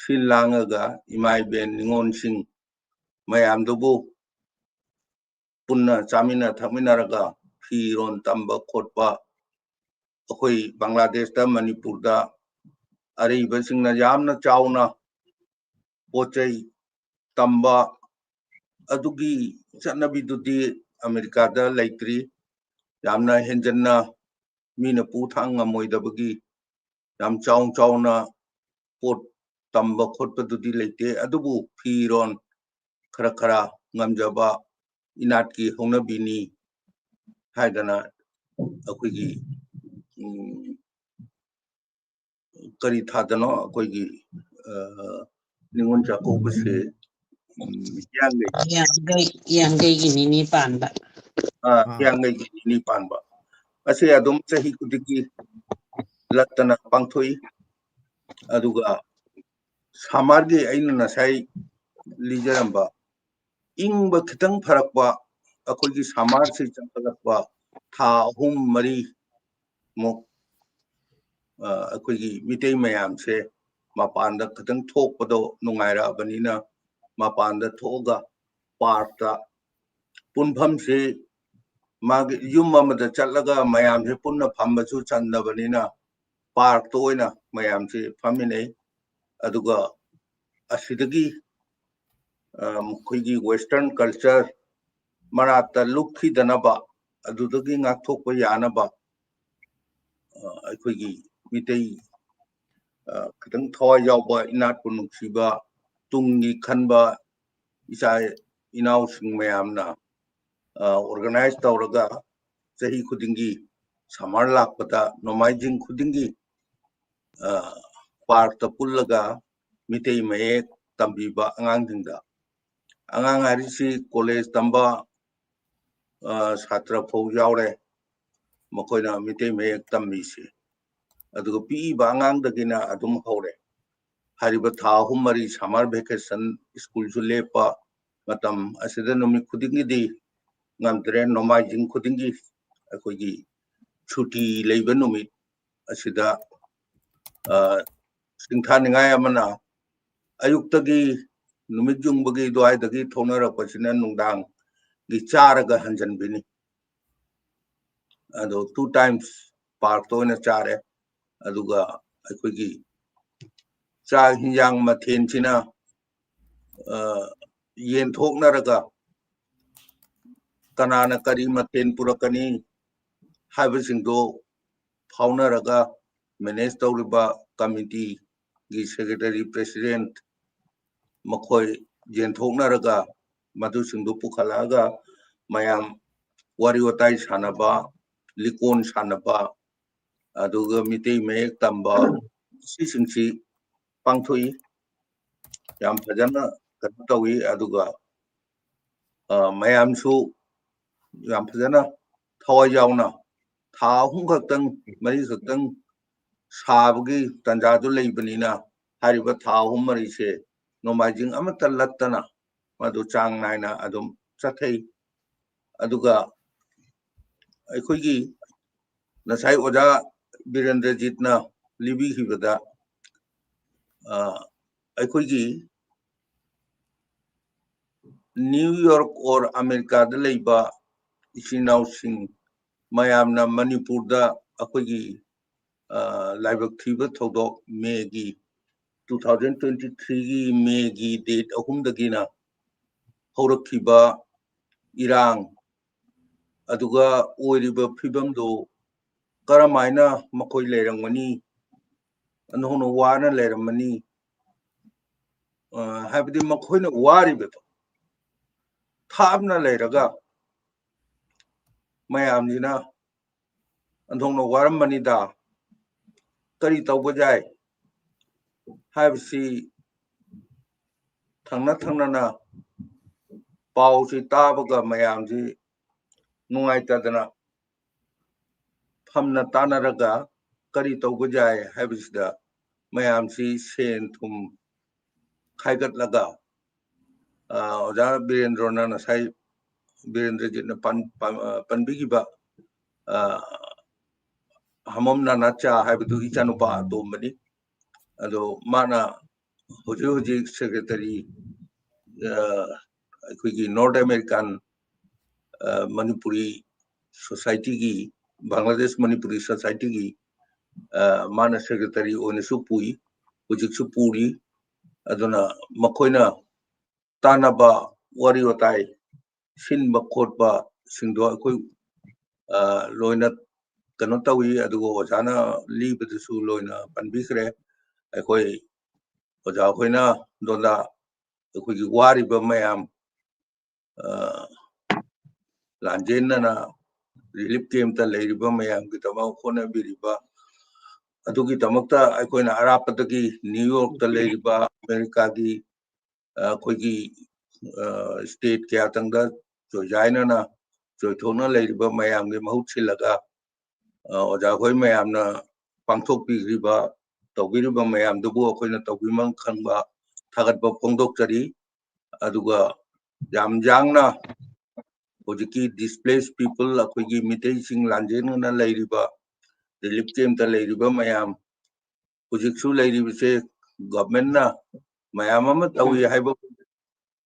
ꯁꯤꯜ ꯂꯥꯡꯉꯒ ꯏꯃꯥ ꯏꯕꯦꯟ ꯅꯤꯉꯣꯜꯁꯤꯡ ꯃꯌꯥꯝꯗꯨꯕꯨ ꯄꯨꯟꯅ ꯆꯥꯃꯤꯟꯅ ꯊꯛꯃꯤꯟꯅꯔꯒ ꯐꯤꯔꯣꯜ ꯇꯝꯕ ꯈꯣꯠꯄ, ꯑꯩꯈꯣꯏ ꯕꯪꯒ꯭ꯂꯥꯗꯦꯁꯇ, ꯃꯅꯤꯄꯨꯔꯗ ꯑꯔꯩꯕꯁꯤꯡꯅ ꯌꯥꯝꯅ ꯆꯥꯎꯅ ꯄꯣꯠ ꯆꯩ ꯇꯝꯕ, ꯑꯗꯨꯒꯤ ꯆꯠꯅꯕꯤꯗꯨꯗꯤ ꯑꯃꯦꯔꯤꯀꯥꯗ ꯂꯩꯇ꯭ꯔꯤ꯫ ꯌꯥꯝꯅ ꯍꯦꯟꯖꯟꯅ ꯃꯤꯅ ꯄꯨ ꯊꯥꯡ ꯉꯝꯃꯣꯏꯗꯕꯒꯤ ꯌꯥꯝ ꯆꯥꯎ ꯆꯥꯎꯅ ꯄꯣꯠ ꯇꯝꯕ ꯈꯣꯠꯄꯗꯨꯗꯤ ꯂꯩꯇꯦ, ꯑꯗꯨꯕꯨ ꯐꯤꯔꯣꯜ ꯈꯔ ꯈꯔ ꯉꯝꯖꯕ ꯏꯅꯥꯠꯀꯤ ꯍꯧꯅꯕꯤꯅꯤ ꯍꯥꯏꯗꯅ ꯑꯩꯈꯣꯏꯒꯤ, ꯎꯝ, ꯀꯔꯤ ꯊꯥꯗꯅꯣ ꯑꯩꯈꯣꯏꯒꯤ, ꯑ, ꯅꯤꯉꯣꯜ ꯆꯥꯛꯀꯧꯕꯁꯦ? ꯎꯝ, ꯍꯤꯌꯥꯡꯒꯩ꯫ ꯍꯤꯌꯥꯡꯒꯩ, ꯍꯤꯌꯥꯡꯒꯩꯒꯤ ꯅꯤꯅꯤ ꯄꯥꯟꯕ꯫ ꯑ, ꯍꯤꯌꯥꯡꯒꯩꯒꯤ ꯅꯤꯅꯤ ꯄꯥꯟꯕ ꯑꯁꯤ ꯑꯗꯨꯝ ꯆꯍꯤ ꯈꯨꯗꯤꯡꯒꯤ ꯂꯠꯇꯅ ꯄꯥꯡꯊꯣꯛꯏ꯫ ꯑꯗꯨꯒ ꯁꯝꯃꯔꯒꯤ ꯑꯩꯅ ꯉꯁꯥꯏ ꯂꯤꯖꯔꯝꯕ ꯏꯪꯕ ꯈꯤꯇꯪ ꯐꯔꯛꯄ, ꯑꯩꯈꯣꯏꯒꯤ ꯁꯝꯃꯔꯁꯤ ꯆꯪꯈꯠꯂꯛꯄ ꯊꯥ ꯑꯍꯨꯝ ꯃꯔꯤ ꯃꯨꯛ, ꯑ, ꯑꯩꯈꯣꯏꯒꯤ ꯃꯤꯇꯩ ꯃꯌꯥꯝꯁꯦ ꯃꯄꯥꯟꯗ ꯈꯤꯇꯪ ꯊꯣꯛꯄꯗꯣ ꯅꯨꯡꯉꯥꯏꯔꯛꯑꯕꯅꯤꯅ ꯃꯄꯥꯟꯗ ꯊꯣꯛꯑꯒ ꯄꯥꯔꯛꯇ ꯄꯨꯟꯐꯝꯁꯤ ꯃꯥꯒꯤ ꯌꯨꯝ ꯑꯃꯗ ꯆꯠꯂꯒ ꯃꯌꯥꯝꯁꯦ ꯄꯨꯟꯅ ꯐꯝꯕꯁꯨ ꯆꯟꯗꯕꯅꯤꯅ ꯄꯥꯔꯛꯇ ꯑꯣꯏꯅ ꯃꯌꯥꯝꯁꯦ ꯐꯝꯃꯤꯟꯅꯩ꯫ ꯑꯗꯨꯒ ꯑꯁꯤꯗꯒꯤ, ꯑ, ꯃꯈꯣꯏꯒꯤ western culture ꯃꯅꯥꯛꯇ ꯂꯨꯞꯈꯤꯗꯅꯕ, ꯑꯗꯨꯗꯒꯤ ꯉꯥꯛꯊꯣꯛꯄ ꯌꯥꯅꯕ, ꯑ, ꯑꯩꯈꯣꯏꯒꯤ ꯃꯤꯇꯩ, ꯑ, ꯈꯤꯇꯪ ꯊꯋꯥꯏ ꯌꯥꯎꯕ, ꯏꯅꯥꯠꯄꯨ ꯅꯨꯡꯁꯤꯕ, ꯇꯨꯡꯒꯤ ꯈꯟꯕ, ꯏꯆꯥ ꯏꯅꯥꯎꯁꯤꯡ ꯃꯌꯥꯝꯅ ꯑꯣꯔꯒꯅꯥꯏꯖ ꯇꯧꯔꯒ ꯆꯍꯤ ꯈꯨꯗꯤꯡꯒꯤ ꯁꯝꯃꯔ ꯂꯥꯛꯄꯗ ꯅꯣꯡꯃꯥꯏꯖꯤꯡ ꯈꯨꯗꯤꯡꯒꯤ ꯄꯥꯔꯛꯇ ꯄꯨꯜꯂꯒ ꯃꯤꯇꯩ ꯃꯌꯦꯛ ꯇꯝꯕꯤꯕ ꯑꯉꯥꯡꯁꯤꯡꯗ, ꯑꯉꯥꯡ ꯍꯥꯏꯔꯤꯁꯤ ꯀꯣꯂꯦꯖ ꯇꯝꯕ ꯁꯥꯇ꯭ꯔ ꯐꯥꯎ ꯌꯥꯎꯔꯦ, ꯃꯈꯣꯏꯅ ꯃꯤꯇꯩ ꯃꯌꯦꯛ ꯇꯝꯃꯤꯁꯦ꯫ ꯑꯗꯨꯒ ꯄꯤꯛꯏꯕ ꯑꯉꯥꯡꯗꯒꯤꯅ ꯑꯗꯨꯝ ꯍꯧꯔꯦ꯫ ꯍꯥꯏꯔꯤꯕ ꯊꯥ ꯑꯍꯨꯝ ꯃꯔꯤ ꯁꯝꯃꯔ ꯚꯦꯀꯦꯁꯟ, ꯁ꯭ꯀꯨꯜꯁꯨ ꯂꯦꯞꯄ ꯃꯇꯝ ꯑꯁꯤꯗ ꯅꯨꯃꯤꯠ ꯈꯨꯗꯤꯡꯒꯤꯗꯤ ꯉꯝꯗ꯭ꯔꯦ꯫ ꯅꯣꯡꯃꯥꯏꯖꯤꯡ ꯈꯨꯗꯤꯡꯒꯤ ꯑꯩꯈꯣꯏꯒꯤ ꯁꯨꯇꯤ ꯂꯩꯕ ꯅꯨꯃꯤꯠ ꯑꯁꯤꯗ ꯁꯤꯡꯊꯥꯅꯤꯡꯉꯥꯏ ꯑꯃꯅ ꯑꯌꯨꯛꯇꯒꯤ ꯅꯨꯃꯤꯠ ꯌꯨꯡꯕꯒꯤ ꯑꯗꯨꯋꯥꯏꯗꯒꯤ ꯊꯣꯛꯅꯔꯛꯄꯁꯤꯅ ꯅꯨꯡꯗꯥꯡꯒꯤ ꯆꯥꯔꯒ ꯍꯟꯖꯟꯕꯤꯅꯤ꯫ ꯑꯗꯣ two times ꯄꯥꯔꯛꯇ ꯑꯣꯏꯅ ꯆꯥꯔꯦ꯫ ꯑꯗꯨꯒ ꯑꯩꯈꯣꯏꯒꯤ ꯆꯥꯛ ꯍꯤꯟꯖꯥꯡ ꯃꯊꯦꯜꯁꯤꯅ ꯌꯦꯟꯊꯣꯛꯅꯔꯒ ꯀꯅꯥꯅ ꯀꯔꯤ ꯃꯊꯦꯜ ꯄꯨꯔꯛꯀꯅꯤ ꯍꯥꯏꯕꯁꯤꯡꯗꯣ ꯐꯥꯎꯅꯔꯒ ꯃꯦꯅꯦꯖ ꯇꯧꯔꯤꯕ ꯀꯃꯤꯇꯤꯒꯤ ꯁꯦꯀ꯭ꯔꯦꯇꯔꯤ, ꯄ꯭ꯔꯦꯁꯤꯗꯦꯟꯠ ꯃꯈꯣꯏ ꯌꯦꯟꯊꯣꯛꯅꯔꯒ ꯃꯗꯨꯁꯤꯡꯗꯨ ꯄꯨꯈꯠꯂꯛꯑꯒ ꯃꯌꯥꯝ ꯋꯥꯔꯤ ꯋꯥꯇꯥꯏ ꯁꯥꯟꯅꯕ, ꯂꯤꯀꯣꯟ ꯁꯥꯟꯅꯕ, ꯑꯗꯨꯒ ꯃꯤꯇꯩ ꯃꯌꯦꯛ ꯇꯝꯕ, ꯁꯤꯁꯤꯡꯁꯤ ꯄꯥꯡꯊꯣꯛꯏ꯫ ꯌꯥꯝ ꯐꯖꯅ ꯀꯩꯅꯣ ꯇꯧꯏ꯫ ꯑꯗꯨꯒ ꯃꯌꯥꯝꯁꯨ ꯌꯥꯝ ꯐꯖꯅ ꯊꯋꯥꯏ ꯌꯥꯎꯅ ꯊꯥ ꯑꯍꯨꯝ ꯈꯛꯇꯪ, ꯃꯔꯤ ꯈꯛꯇꯪ ꯁꯥꯕꯒꯤ ꯇꯥꯟꯖꯥꯗꯨ ꯂꯩꯕꯅꯤꯅ, ꯍꯥꯏꯔꯤꯕ ꯊꯥ ꯑꯍꯨꯝ ꯃꯔꯤꯁꯦ ꯅꯣꯡꯃꯥꯏꯖꯤꯡ ꯑꯃꯠꯇ ꯂꯠꯇꯅ ꯃꯗꯨ ꯆꯥꯡ ꯅꯥꯏꯅ ꯑꯗꯨꯝ ꯆꯠꯊꯩ꯫ ꯑꯗꯨꯒ ꯑꯩꯈꯣꯏꯒꯤ ꯉꯁꯥꯏ ꯑꯣꯖꯥ ꯕꯤꯔꯦꯟꯗ꯭ꯔꯖꯤꯠꯅ ꯂꯤꯕꯤꯈꯤꯕꯗ, ꯑꯩꯈꯣꯏꯒꯤ ꯅ꯭ꯌꯨ ꯌꯣꯔꯛ ꯑꯣꯔ ꯑꯃꯦꯔꯤꯀꯥꯗ ꯂꯩꯕ ꯏꯆꯤꯟ ꯏꯅꯥꯎꯁꯤꯡ ꯃꯌꯥꯝꯅ ꯃꯅꯤꯄꯨꯔꯗ ꯑꯩꯈꯣꯏꯒꯤ ꯂꯥꯏꯕꯛ ꯊꯤꯕ ꯊꯧꯗꯣꯛ ꯃꯦꯒꯤ, two thousand twenty threeꯒꯤ ꯃꯦꯒꯤ ꯗꯦꯠ ꯑꯍꯨꯝꯗꯒꯤꯅ ꯍꯧꯔꯛꯈꯤꯕ ꯏꯔꯥꯡ, ꯑꯗꯨꯒ ꯑꯣꯏꯔꯤꯕ ꯐꯤꯕꯝꯗꯨ ꯀꯔꯝꯍꯥꯏꯅ ꯃꯈꯣꯏ ꯂꯩꯔꯝꯒꯅꯤ, ꯑꯟꯊꯣꯛꯅ ꯋꯥꯅ ꯂꯩꯔꯝꯃꯅꯤ, ꯍꯥꯏꯕꯗꯤ ꯃꯈꯣꯏꯅ ꯋꯥꯔꯤꯕꯗꯣ ꯈꯥꯝꯅ ꯂꯩꯔꯒ ꯃꯌꯥꯝꯁꯤꯅ ꯑꯣꯟꯊꯣꯛꯅ ꯋꯥꯔꯝꯕꯅꯤꯗ, ꯀꯔꯤ ꯇꯧꯕ ꯌꯥꯏ ꯍꯥꯏꯕꯁꯤ ꯊꯪꯅ ꯊꯪꯅꯅ ꯄꯥꯎꯁꯤ ꯇꯥꯕꯒ ꯃꯌꯥꯝꯁꯤ ꯅꯨꯡꯉꯥꯏꯇꯗꯅ ꯐꯝꯅ ꯇꯥꯟꯅꯔꯒ ꯀꯔꯤ ꯇꯧꯕ ꯌꯥꯏ ꯍꯥꯏꯕꯁꯤꯗ ꯃꯌꯥꯝꯁꯤ ꯁꯦꯟ ꯊꯨꯝ ꯈꯥꯏꯒꯠꯂꯒ, ꯑ, ꯑꯣꯖꯥ ꯕꯤꯔꯦꯟꯗ꯭ꯔꯣꯅ ꯉꯁꯥꯏ, ꯕꯤꯔꯦꯟꯗ꯭ꯔꯖꯤꯠꯅ ꯄꯟ-, ꯄꯟ-, ꯑ, ꯄꯟꯕꯤꯈꯤꯕ, ꯑ, ꯍꯃꯝ ꯅꯥꯅꯥꯆꯥ ꯍꯥꯏꯕꯗꯨ ꯏꯆꯥꯅꯨꯄꯥ ꯑꯇꯣꯝꯕꯅꯤ꯫ ꯑꯗꯣ ꯃꯥꯅ ꯍꯧꯖꯤꯛ ꯍꯧꯖꯤꯛ ꯁꯦꯀ꯭ꯔꯦꯇꯔꯤ, ꯑ, ꯑꯩꯈꯣꯏꯒꯤ ꯅꯣꯔꯠ ꯑꯃꯦꯔꯤꯀꯥꯟ, ꯑ, ꯃꯅꯤꯄꯨꯔꯤ ꯁꯣꯁꯥꯏꯇꯤꯒꯤ, ꯕꯪꯒ꯭ꯂꯥꯗꯦꯁ ꯃꯅꯤꯄꯨꯔꯤ ꯁꯣꯁꯥꯏꯇꯤꯒꯤ, ꯑ, ꯃꯥꯅ ꯁꯦꯀ꯭ꯔꯦꯇꯔꯤ ꯑꯣꯏꯅꯁꯨ ꯄꯨꯏ, ꯍꯧꯖꯤꯛꯁꯨ ꯄꯨꯔꯤ꯫ ꯑꯗꯨꯅ ꯃꯈꯣꯏꯅ ꯇꯥꯟꯅꯕ, ꯋꯥꯔꯤ ꯋꯥꯇꯥꯏ ꯁꯤꯟꯕ ꯈꯣꯠꯄꯁꯤꯡꯗꯣ ꯑꯩꯈꯣꯏ, ꯑ, ꯂꯣꯏꯅ ꯀꯩꯅꯣ ꯇꯧꯏ꯫ ꯑꯗꯨꯒ ꯑꯣꯖꯥꯅ ꯂꯤꯕꯗꯨꯁꯨ ꯂꯣꯏꯅ ꯄꯟꯕꯤꯈ꯭ꯔꯦ꯫ ꯑꯩꯈꯣꯏ ꯑꯣꯖꯥ ꯈꯣꯏꯅ ꯗꯣꯟꯗꯥ ꯑꯩꯈꯣꯏꯒꯤ ꯋꯥꯔꯤꯕ ꯃꯌꯥꯝ, ꯑ, ꯂꯥꯟꯖꯦꯟꯅꯅ ꯔꯤꯂꯤꯐ ꯀꯦꯝꯞꯇ ꯂꯩꯔꯤꯕ ꯃꯌꯥꯝꯒꯤꯗꯃꯛ ꯍꯣꯠꯅꯕꯤꯔꯤꯕ, ꯑꯗꯨꯒꯤꯗꯃꯛꯇ ꯑꯩꯈꯣꯏꯅ ꯑꯔꯥꯞꯄꯗꯒꯤ ꯅ꯭ꯌꯨ ꯌꯣꯔꯛꯇ ꯂꯩꯔꯤꯕ ꯑꯃꯦꯔꯤꯀꯥꯒꯤ, ꯑ, ꯑꯩꯈꯣꯏꯒꯤ, ꯑ, ꯁ꯭ꯇꯦꯠ ꯀꯌꯥꯇꯪꯗ ꯆꯣꯏꯖꯥꯏꯅꯅ ꯆꯣꯏꯊꯣꯛꯅ ꯂꯩꯔꯤꯕ ꯃꯌꯥꯝꯒꯤ ꯃꯍꯨꯠ ꯁꯤꯜꯂꯒ, ꯑ, ꯑꯣꯖꯥ ꯈꯣꯏ ꯃꯌꯥꯝꯅ ꯄꯥꯡꯊꯣꯛꯄꯤꯈ꯭ꯔꯤꯕ, ꯇꯧꯕꯤꯔꯤꯕ ꯃꯌꯥꯝꯗꯨꯕꯨ ꯑꯩꯈꯣꯏꯅ ꯇꯧꯕꯤꯃꯜ ꯈꯪꯕ ꯊꯥꯒꯠꯄ ꯐꯣꯡꯗꯣꯛꯆꯔꯤ꯫ ꯑꯗꯨꯒ ꯌꯥꯝ ꯌꯥꯡꯅ ꯍꯧꯖꯤꯛꯀꯤ ꯗꯤꯁꯄ꯭ꯂꯦꯁ ꯄꯤꯄꯜ, ꯑꯩꯈꯣꯏꯒꯤ ꯃꯤꯇꯩꯁꯤꯡ ꯂꯥꯟꯖꯦꯟꯅꯅ ꯂꯩꯔꯤꯕ, ꯔꯤꯂꯤꯐ ꯀꯦꯝꯞꯇ ꯂꯩꯔꯤꯕ ꯃꯌꯥꯝ, ꯍꯧꯖꯤꯛꯁꯨ ꯂꯩꯔꯤꯕꯁꯦ ꯒꯚꯔꯟꯃꯦꯟꯠꯅ ꯃꯌꯥꯝ ꯑꯃ ꯇꯧꯏ ꯍꯥꯏꯕ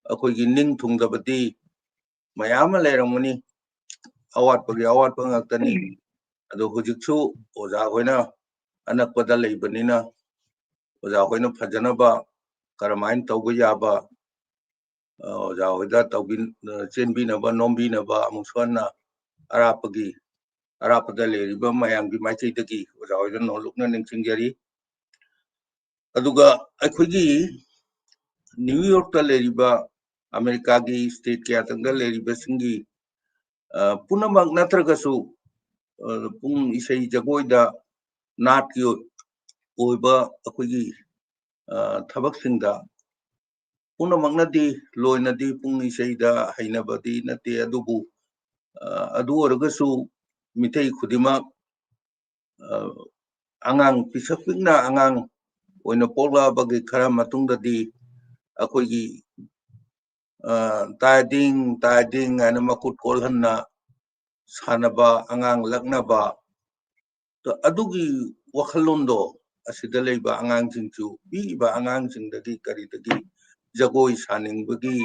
ꯑꯩꯈꯣꯏꯒꯤ ꯅꯤꯡ ꯊꯨꯡꯗꯕꯗꯤ ꯃꯌꯥꯝ ꯑꯃ ꯂꯩꯔꯝꯒꯅꯤ, ꯑꯋꯥꯠꯄꯒꯤ ꯑꯋꯥꯠꯄ ꯉꯥꯛꯇꯅꯤ꯫ ꯑꯗꯣ ꯍꯧꯖꯤꯛꯁꯨ ꯑꯣꯖꯥ ꯈꯣꯏꯅ ꯑꯅꯛꯄꯗ ꯂꯩꯕꯅꯤꯅ ꯑꯣꯖꯥ ꯈꯣꯏꯅ ꯐꯖꯅꯕ ꯀꯔꯝꯍꯥꯏꯅ ꯇꯧꯕ ꯌꯥꯕ, ꯑ, ꯑꯣꯖꯥ ꯍꯣꯏꯗ ꯇꯧꯕꯤ-, ꯑ, ꯆꯦꯟꯕꯤꯅꯕ, ꯅꯣꯝꯕꯤꯅꯕ ꯑꯃꯨꯛꯁꯨ ꯍꯟꯅ ꯑꯔꯥꯞꯄꯒꯤ, ꯑꯔꯥꯞꯄꯗ ꯂꯩꯔꯤꯕ ꯃꯌꯥꯝꯒꯤ ꯃꯥꯏꯀꯩꯗꯒꯤ ꯑꯣꯖꯥ ꯍꯣꯏꯗ ꯅꯣꯜꯂꯨꯛꯅ ꯅꯤꯡꯁꯤꯡꯖꯔꯤ꯫ ꯑꯗꯨꯒ ꯑꯩꯈꯣꯏꯒꯤ ꯅ꯭ꯌꯨ ꯌꯣꯔꯛꯇ ꯂꯩꯔꯤꯕ ꯑꯃꯦꯔꯤꯀꯥꯒꯤ state ꯀꯌꯥꯗꯪꯗ ꯂꯩꯔꯤꯕꯁꯤꯡꯒꯤ, ꯑ, ꯄꯨꯝꯅꯃꯛ ꯅꯠꯇ꯭ꯔꯒꯁꯨ, ꯑ, ꯄꯨꯡ ꯏꯁꯩ ꯖꯒꯣꯏꯗ ꯅꯥꯠꯀꯤ ꯑꯣꯏꯕ ꯑꯩꯈꯣꯏꯒꯤ, ꯑ, ꯊꯕꯛꯁꯤꯡꯗ ꯄꯨꯝꯅꯃꯛꯅꯗꯤ ꯂꯣꯏꯅꯗꯤ ꯄꯨꯡ ꯏꯁꯩꯗ ꯍꯩꯅꯕꯗꯤ ꯅꯠꯇꯦ, ꯑꯗꯨꯕꯨ, ꯑ, ꯑꯗꯨ ꯑꯣꯏꯔꯒꯁꯨ ꯃꯤꯇꯩ ꯈꯨꯗꯤꯡꯃꯛ, ꯑ, ꯑꯉꯥꯡ ꯄꯤꯁꯛ ꯄꯤꯛꯅ ꯑꯉꯥꯡ ꯑꯣꯏꯅ ꯄꯣꯛꯂꯛꯑꯕꯒꯤ ꯈꯔ ꯃꯇꯨꯡꯗꯗꯤ ꯑꯩꯈꯣꯏꯒꯤ, ꯑ, ꯇꯥꯏꯗꯤꯡ, ꯇꯥꯏꯗꯤꯡ ꯍꯥꯏꯅ ꯃꯈꯨꯠ ꯀꯣꯜꯍꯟꯅ ꯁꯥꯟꯅꯕ, ꯑꯉꯥꯡ ꯂꯛꯅꯕ, ꯑꯗꯨꯒꯤ ꯋꯥꯈꯜꯂꯣꯟꯗꯣ ꯑꯁꯤꯗ ꯂꯩꯕ ꯑꯉꯥꯡꯁꯤꯡꯁꯨ, ꯄꯤꯛꯏꯕ ꯑꯉꯥꯡꯁꯤꯡꯗꯒꯤ ꯀꯔꯤꯗꯒꯤ ꯖꯒꯣꯏ ꯁꯥꯅꯤꯡꯕꯒꯤ,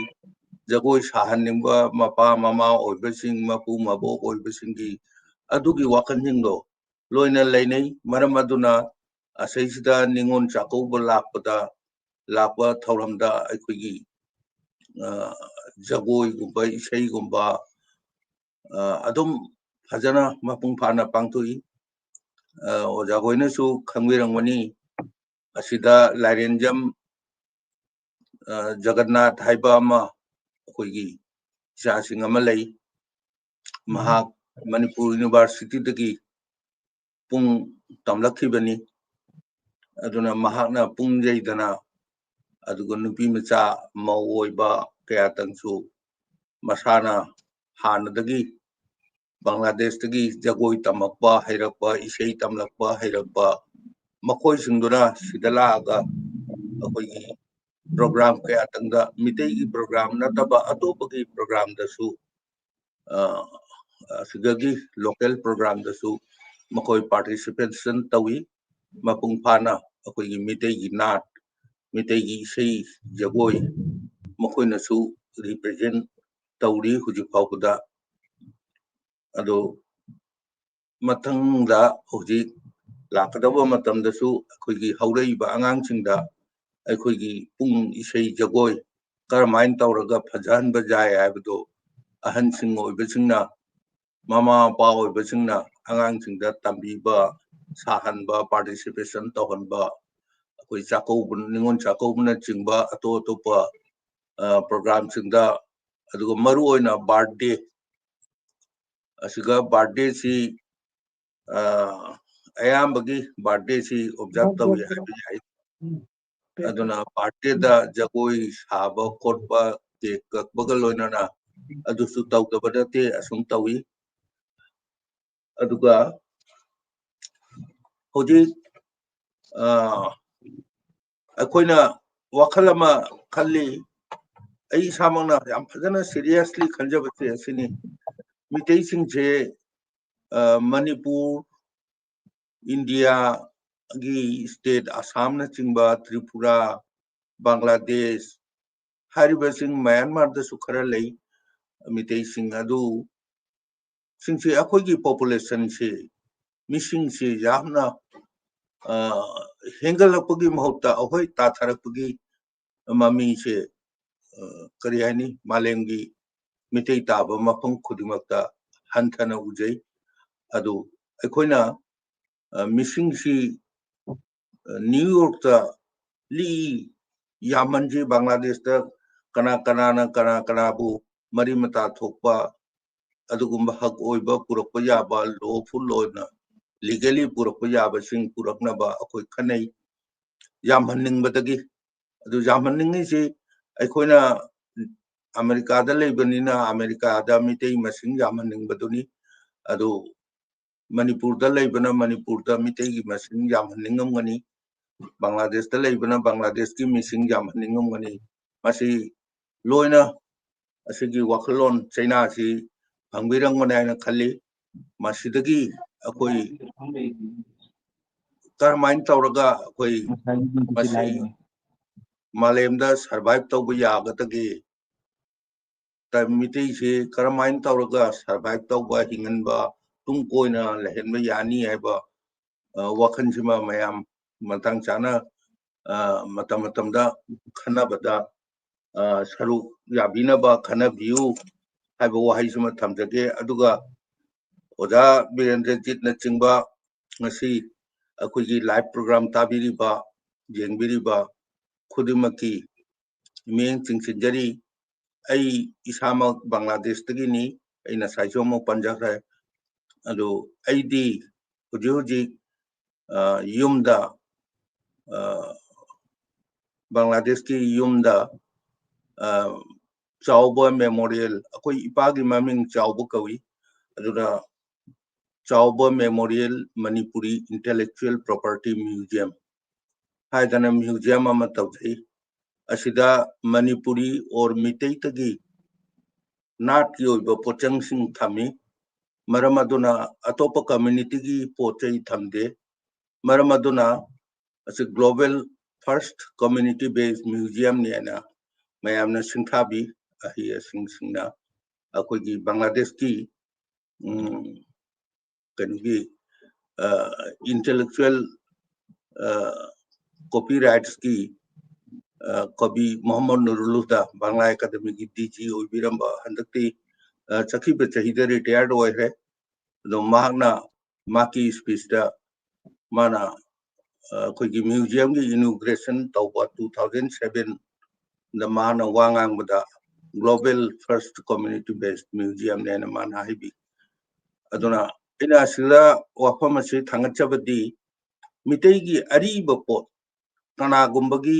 ꯖꯒꯣꯏ ꯁꯥꯍꯟꯅꯤꯡꯕ ꯃꯄꯥ ꯃꯃꯥ ꯑꯣꯏꯕꯁꯤꯡ, ꯃꯄꯨ ꯃꯕꯣꯛ ꯑꯣꯏꯕꯁꯤꯡꯒꯤ ꯑꯗꯨꯒꯤ ꯋꯥꯈꯜꯁꯤꯡꯗꯣ ꯂꯣꯏꯅ ꯂꯩꯅꯩ꯫ ꯃꯔꯝ ꯑꯗꯨꯅ ꯑꯁꯤꯁꯤꯗ ꯅꯤꯉꯣꯜ ꯆꯥꯛꯀꯧꯕ ꯂꯥꯛꯄꯗ, ꯂꯥꯛꯄ ꯊꯧꯔꯝꯗ ꯑꯩꯈꯣꯏꯒꯤ, ꯑ, ꯖꯒꯣꯏꯒꯨꯝꯕ, ꯏꯁꯩꯒꯨꯝꯕ, ꯑ, ꯑꯗꯨꯝ ꯐꯖꯅ ꯃꯄꯨꯡ ꯐꯥꯅ ꯄꯥꯡꯊꯣꯛꯏ꯫ ꯑ, ꯑꯣꯖꯥ ꯈꯣꯏꯅꯁꯨ ꯈꯪꯕꯤꯔꯝꯒꯅꯤ, ꯑꯁꯤꯗ ꯂꯥꯏꯔꯦꯟꯖꯝ, ꯑ, ꯖꯒꯟꯅꯥꯊ ꯍꯥꯏꯕ ꯑꯃ ꯑꯩꯈꯣꯏꯒꯤ ꯏꯆꯥꯁꯤꯡ ꯑꯃ ꯂꯩ꯫ ꯃꯍꯥꯛ ꯃꯅꯤꯄꯨꯔ ꯌꯨꯅꯤꯚꯔꯁꯤꯇꯤꯗꯒꯤ ꯄꯨꯡ ꯇꯝꯂꯛꯈꯤꯕꯅꯤ꯫ ꯑꯗꯨꯅ ꯃꯍꯥꯛꯅ ꯄꯨꯡ ꯌꯩꯗꯅ, ꯑꯗꯨꯒ ꯅꯨꯄꯤ ꯃꯆꯥ ꯃꯧ ꯑꯣꯏꯕ ꯀꯌꯥꯇꯪꯁꯨ ꯃꯁꯥꯅ ꯍꯥꯟꯅꯗꯒꯤ ꯕꯪꯒ꯭ꯂꯥꯗꯦꯁꯇꯒꯤ ꯖꯒꯣꯏ ꯇꯝꯃꯛꯄ ꯍꯩꯔꯛꯄ, ꯏꯁꯩ ꯇꯝꯂꯛꯄ ꯍꯩꯔꯛꯄ ꯃꯈꯣꯏꯁꯤꯡꯗꯨꯅ ꯁꯤꯗ ꯂꯥꯛꯑꯒ ꯑꯩꯈꯣꯏꯒꯤ program ꯀꯌꯥꯇꯪꯗ, ꯃꯤꯇꯩꯒꯤ program ꯅꯠꯇꯕ ꯑꯇꯣꯞꯄꯒꯤ programꯗꯁꯨ, ꯑ, ꯑꯁꯤꯗꯒꯤ local programꯗꯁꯨ ꯃꯈꯣꯏ participation ꯇꯧꯏ꯫ ꯃꯄꯨꯡ ꯐꯥꯅ ꯑꯩꯈꯣꯏꯒꯤ ꯃꯤꯇꯩꯒꯤ ꯅꯥꯠ, ꯃꯤꯇꯩꯒꯤ ꯏꯁꯩ ꯖꯒꯣꯏ ꯃꯈꯣꯏꯅꯁꯨ represent ꯇꯧꯔꯤ ꯍꯧꯖꯤꯛ ꯐꯥꯎꯕꯗ꯫ ꯑꯗꯣ ꯃꯊꯪꯗ ꯍꯧꯖꯤꯛ ꯂꯥꯛꯀꯗꯧꯕ ꯃꯇꯝꯗꯁꯨ ꯑꯩꯈꯣꯏꯒꯤ ꯍꯧꯔꯛꯏꯕ ꯑꯉꯥꯡꯁꯤꯡꯗ ꯑꯩꯈꯣꯏꯒꯤ ꯄꯨꯡ ꯏꯁꯩ ꯖꯒꯣꯏ ꯀꯔꯝꯍꯥꯏꯅ ꯇꯧꯔꯒ ꯐꯖꯍꯟꯕ ꯌꯥꯏ ꯍꯥꯏꯕꯗꯣ ꯑꯍꯟꯁꯤꯡ ꯑꯣꯏꯕꯁꯤꯡꯅ, ꯃꯃꯥ ꯃꯄꯥ ꯑꯣꯏꯕꯁꯤꯡꯅ ꯑꯉꯥꯡꯁꯤꯡꯗ ꯇꯝꯕꯤꯕ, ꯁꯥꯍꯟꯕ, participation ꯇꯧꯍꯟꯕ, ꯑꯩꯈꯣꯏ ꯆꯥꯛꯀꯧꯕ, ꯅꯤꯉꯣꯜ ꯆꯥꯛꯀꯧꯕꯅꯆꯤꯡꯕ ꯑꯇꯣꯞ ꯑꯇꯣꯞꯄ ꯄ꯭ꯔꯣꯒ꯭ꯔꯥꯝꯁꯤꯡꯗ, ꯑꯗꯨꯒ ꯃꯔꯨ ꯑꯣꯏꯅ ꯕꯥꯔꯗꯦ ꯑꯁꯤꯒ ꯕꯥꯔꯗꯦꯁꯤ ꯑꯌꯥꯝꯕꯒꯤ ꯕꯥꯔꯗꯦꯁꯤ ꯑꯣꯕꯖꯥꯔꯕ ꯇꯧꯏ ꯍꯥꯏꯕ ꯌꯥꯏ꯫ ꯑꯗꯨꯅ ꯕꯥꯔꯗꯦꯗ ꯖꯒꯣꯏ ꯁꯥꯕ ꯈꯣꯠꯄ, ꯀꯦꯛ ꯀꯛꯄꯒ ꯂꯣꯏꯅꯅ ꯑꯗꯨꯁꯨ ꯇꯧꯗꯕ ꯅꯠꯇꯦ, ꯑꯁꯨꯝ ꯇꯧꯏ꯫ ꯑꯗꯨꯒ ꯍꯧꯖꯤꯛ ꯑꯩꯈꯣꯏꯅ ꯋꯥꯈꯜ ꯑꯃ ꯈꯜꯂꯤ, ꯑꯩ ꯏꯁꯥꯃꯛꯅ ꯌꯥꯝ ꯐꯖꯅ ꯁꯤꯔꯤꯌꯁꯂꯤ ꯈꯟꯖꯕꯁꯦ ꯑꯁꯤꯅꯤ꯫ ꯃꯤꯇꯩꯁꯤꯡꯁꯦ ꯃꯅꯤꯄꯨꯔ, ꯏꯟꯗꯤꯌꯥꯒꯤ ꯁ꯭ꯇꯦꯠ ꯑꯁꯥꯝꯅꯆꯤꯡꯕ, ꯇ꯭ꯔꯤꯄꯨꯔꯥ, ꯕꯪꯒ꯭ꯂꯥꯗꯦꯁ ꯍꯥꯏꯔꯤꯕꯁꯤꯡ, ꯃꯌꯥꯟꯃꯥꯔꯗꯁꯨ ꯈꯔ ꯂꯩ ꯃꯤꯇꯩꯁꯤꯡ ꯑꯗꯨ, ꯁꯤꯡꯁꯤ ꯑꯩꯈꯣꯏꯒꯤ ꯄꯣꯄꯨꯂꯦꯁꯟꯁꯤ, ꯃꯤꯁꯤꯡꯁꯤ ꯌꯥꯝꯅ ꯍꯦꯟꯒꯠꯂꯛꯄꯒꯤ ꯃꯍꯨꯠꯇ ꯑꯩꯈꯣꯏ ꯇꯥꯊꯔꯛꯄꯒꯤ ꯃꯃꯤꯁꯦ ꯀꯔꯤ ꯍꯥꯏꯅꯤ, ꯃꯥꯂꯦꯝꯒꯤ ꯃꯤꯇꯩ ꯇꯥꯕ ꯃꯐꯝ ꯈꯨꯗꯤꯡꯃꯛꯇ ꯍꯟꯊꯅ ꯎꯖꯩ꯫ ꯑꯗꯨ ꯑꯩꯈꯣꯏꯅ ꯃꯤꯁꯤꯡꯁꯤ ꯅ꯭ꯌꯨ ꯌꯣꯔꯛꯇ ꯂꯤ ꯌꯥꯝꯃꯟꯁꯤ, ꯕꯪꯒ꯭ꯂꯥꯗꯦꯁꯇ ꯀꯅꯥ ꯀꯅꯥꯅ ꯀꯅꯥ ꯀꯅꯥꯕꯨ ꯃꯔꯤ ꯃꯇꯥ ꯊꯣꯛꯄ, ꯑꯗꯨꯒꯨꯝꯕ ꯍꯛ ꯑꯣꯏꯕ ꯄꯨꯔꯛꯄ ꯌꯥꯕ, ꯂꯣꯐꯨꯜ ꯑꯣꯏꯅ ꯂꯤꯒꯦꯂꯤ ꯄꯨꯔꯛꯄ ꯌꯥꯕꯁꯤꯡ ꯄꯨꯔꯛꯅꯕ ꯑꯩꯈꯣꯏ ꯈꯟꯅꯩ꯫ ꯌꯥꯝꯍꯟꯅꯤꯡꯕꯗꯒꯤ, ꯑꯗꯨ ꯌꯥꯝꯍꯟꯅꯤꯡꯉꯤꯁꯤ ꯑꯩꯈꯣꯏꯅ ꯑꯃꯦꯔꯤꯀꯥꯗ ꯂꯩꯕꯅꯤꯅ ꯑꯃꯦꯔꯤꯀꯥꯗ ꯃꯤꯇꯩ ꯃꯁꯤꯡ ꯌꯥꯝꯍꯟꯅꯤꯡꯕꯗꯨꯅꯤ꯫ ꯑꯗꯨ ꯃꯅꯤꯄꯨꯔꯗ ꯂꯩꯕꯅ ꯃꯅꯤꯄꯨꯔꯗ ꯃꯤꯇꯩꯒꯤ ꯃꯁꯤꯡ ꯌꯥꯝꯍꯟꯅꯤꯡꯉꯝꯒꯅꯤ, ꯕꯪꯒ꯭ꯂꯥꯗꯦꯁꯇ ꯂꯩꯕꯅ ꯕꯪꯒ꯭ꯂꯥꯗꯦꯁꯀꯤ ꯃꯤꯁꯤꯡ ꯌꯥꯝꯍꯟꯅꯤꯡꯉꯝꯒꯅꯤ꯫ ꯃꯁꯤ ꯂꯣꯏꯅ ꯑꯁꯤꯒꯤ ꯋꯥꯈꯜꯂꯣꯟ ꯆꯩꯅꯥꯁꯤ ꯐꯪꯕꯤꯔꯝꯒꯅꯤ ꯍꯥꯏꯅ ꯈꯜꯂꯤ꯫ ꯃꯁꯤꯗꯒꯤ ꯑꯩꯈꯣꯏ ꯀꯔꯝꯍꯥꯏꯅ ꯇꯧꯔꯒ ꯑꯩꯈꯣꯏ ꯃꯁꯤ ꯃꯥꯂꯦꯝꯗ ꯁꯔꯚꯥꯏꯚ ꯇꯧꯕ ꯌꯥꯒꯗꯒꯦ, ꯃꯤꯇꯩꯁꯤ ꯀꯔꯝꯍꯥꯏꯅ ꯇꯧꯔꯒ ꯁꯔꯚꯥꯏꯚ ꯇꯧꯕ, ꯍꯤꯡꯍꯟꯕ, ꯇꯨꯡ ꯀꯣꯏꯅ ꯂꯩꯍꯟꯕ ꯌꯥꯅꯤ ꯍꯥꯏꯕ ꯋꯥꯈꯜꯁꯤꯃ ꯃꯌꯥꯝ ꯃꯇꯥꯡ ꯆꯥꯅ ꯃꯇꯝ ꯃꯇꯝꯗ ꯈꯟꯅꯕꯗ ꯁꯔꯨꯛ ꯌꯥꯕꯤꯅꯕ ꯈꯟꯅꯕꯤꯌꯨ ꯍꯥꯏꯕ ꯋꯥꯍꯩꯁꯤꯃ ꯊꯝꯖꯒꯦ꯫ ꯑꯗꯨꯒ ꯑꯣꯖꯥ ꯕꯤꯔꯦꯟꯗ꯭ꯔꯖꯤꯠꯅꯆꯤꯡꯕ ꯉꯁꯤ ꯑꯩꯈꯣꯏꯒꯤ ꯂꯥꯏꯚ ꯄ꯭ꯔꯣꯒ꯭ꯔꯥꯝ ꯇꯥꯕꯤꯔꯤꯕ, ꯌꯦꯡꯕꯤꯔꯤꯕ ꯈꯨꯗꯤꯡꯃꯛꯀꯤ ꯃꯤꯠꯌꯦꯡ ꯆꯤꯡꯁꯤꯟꯖꯔꯤ꯫ ꯑꯩ ꯏꯁꯥꯃꯛ ꯕꯪꯒ꯭ꯂꯥꯗꯦꯁꯇꯒꯤꯅꯤ꯫ ꯑꯩ ꯉꯁꯥꯏꯁꯨ ꯑꯃꯨꯛ ꯄꯟꯖꯈ꯭ꯔꯦ꯫ ꯑꯗꯨ ꯑꯩꯗꯤ ꯍꯧꯖꯤꯛ ꯍꯧꯖꯤꯛ, ꯑ, ꯌꯨꯝꯗ, ꯑ, ꯕꯪꯒ꯭ꯂꯥꯗꯦꯁꯀꯤ ꯌꯨꯝꯗ, ꯑ, ꯆꯥꯎꯕ ꯃꯦꯃꯣꯔꯤꯌꯦꯜ, ꯑꯩꯈꯣꯏ ꯏꯄꯥꯒꯤ ꯃꯃꯤꯡ ꯆꯥꯎꯕ ꯀꯧꯏ꯫ ꯑꯗꯨꯅ ꯆꯥꯎꯕ memorial Manipuri intellectual property museum ꯍꯥꯏꯗꯅ ꯃ꯭ꯌꯨꯖꯤꯌꯝ ꯑꯃ ꯇꯧꯖꯩ꯫ ꯑꯁꯤꯗ ꯃꯅꯤꯄꯨꯔꯤ ꯑꯣꯔ ꯃꯤꯇꯩꯇꯒꯤ ꯅꯥꯠꯀꯤ ꯑꯣꯏꯕ ꯄꯣꯠꯆꯪꯁꯤꯡ ꯊꯝꯃꯤ꯫ ꯃꯔꯝ ꯑꯗꯨꯅ ꯑꯇꯣꯞꯄ ꯀꯝꯃ꯭ꯌꯨꯅꯤꯇꯤꯒꯤ ꯄꯣꯠ ꯆꯩ ꯊꯝꯗꯦ꯫ ꯃꯔꯝ ꯑꯗꯨꯅ ꯑꯁꯤ ꯒ꯭ꯂꯣꯕꯦꯜ ꯐꯥꯔꯁ ꯀꯝꯃ꯭ꯌꯨꯅꯤꯇꯤ ꯕꯦꯁ ꯃ꯭ꯌꯨꯖꯤꯌꯝꯅꯤ ꯍꯥꯏꯅ ꯃꯌꯥꯝꯅ ꯁꯤꯡꯊꯥꯕꯤ꯫ ꯑꯍꯩ ꯑꯁꯤꯡꯁꯤꯡꯅ ꯑꯩꯈꯣꯏꯒꯤ ꯕꯪꯒ꯭ꯂꯥꯗꯦꯁꯀꯤ, ꯎꯝ, ꯀꯩꯅꯣꯒꯤ, ꯑ, ꯏꯟꯇꯦꯂꯦꯛꯆꯨꯋꯦꯜ, ꯑ, ꯀꯣꯄꯤꯔꯥꯏꯠꯁꯀꯤ, ꯑ, ꯀꯕꯤ ꯃꯣꯍꯝꯃꯗ ꯅꯨꯔꯨꯜ ꯍꯨꯗꯥ, ꯕꯪꯒ꯭ꯂꯥ ꯑꯦꯀꯥꯗꯃꯤꯒꯤ ꯗꯤ ꯖꯤ ꯑꯣꯏꯕꯤꯔꯝꯕ, ꯍꯟꯗꯛꯇꯤ, ꯑ, ꯆꯠꯈꯤꯕ ꯆꯍꯤꯗ ꯔꯤꯇꯥꯌꯔ ꯑꯣꯏꯈ꯭ꯔꯦ꯫ ꯑꯗꯣ ꯃꯍꯥꯛꯅ ꯃꯍꯥꯛꯀꯤ ꯁ꯭ꯄꯤꯆꯇ ꯃꯥꯅ, ꯑ, ꯑꯩꯈꯣꯏꯒꯤ ꯃ꯭ꯌꯨꯖꯤꯌꯝꯒꯤ ꯏꯅꯣꯒ꯭ꯔꯦꯁꯟ ꯇꯧꯕ two thousand seven ꯗ ꯃꯥꯅ ꯋꯥ ꯉꯥꯡꯕꯗ ꯒ꯭ꯂꯣꯕꯦꯜ ꯐꯥꯔꯁ ꯀꯝꯃ꯭ꯌꯨꯅꯤꯇꯤ ꯕꯦꯁ ꯃ꯭ꯌꯨꯖꯤꯌꯝꯅꯦꯅ ꯃꯥꯅ ꯍꯥꯏꯕꯤ꯫ ꯑꯗꯨꯅ ꯑꯩꯅ ꯑꯁꯤꯗ ꯋꯥꯐꯝ ꯑꯁꯤ ꯊꯥꯡꯒꯠꯆꯕꯗꯤ ꯃꯤꯇꯩꯒꯤ ꯑꯔꯤꯕ ꯄꯣꯠ ꯀꯅꯥꯒꯨꯝꯕꯒꯤ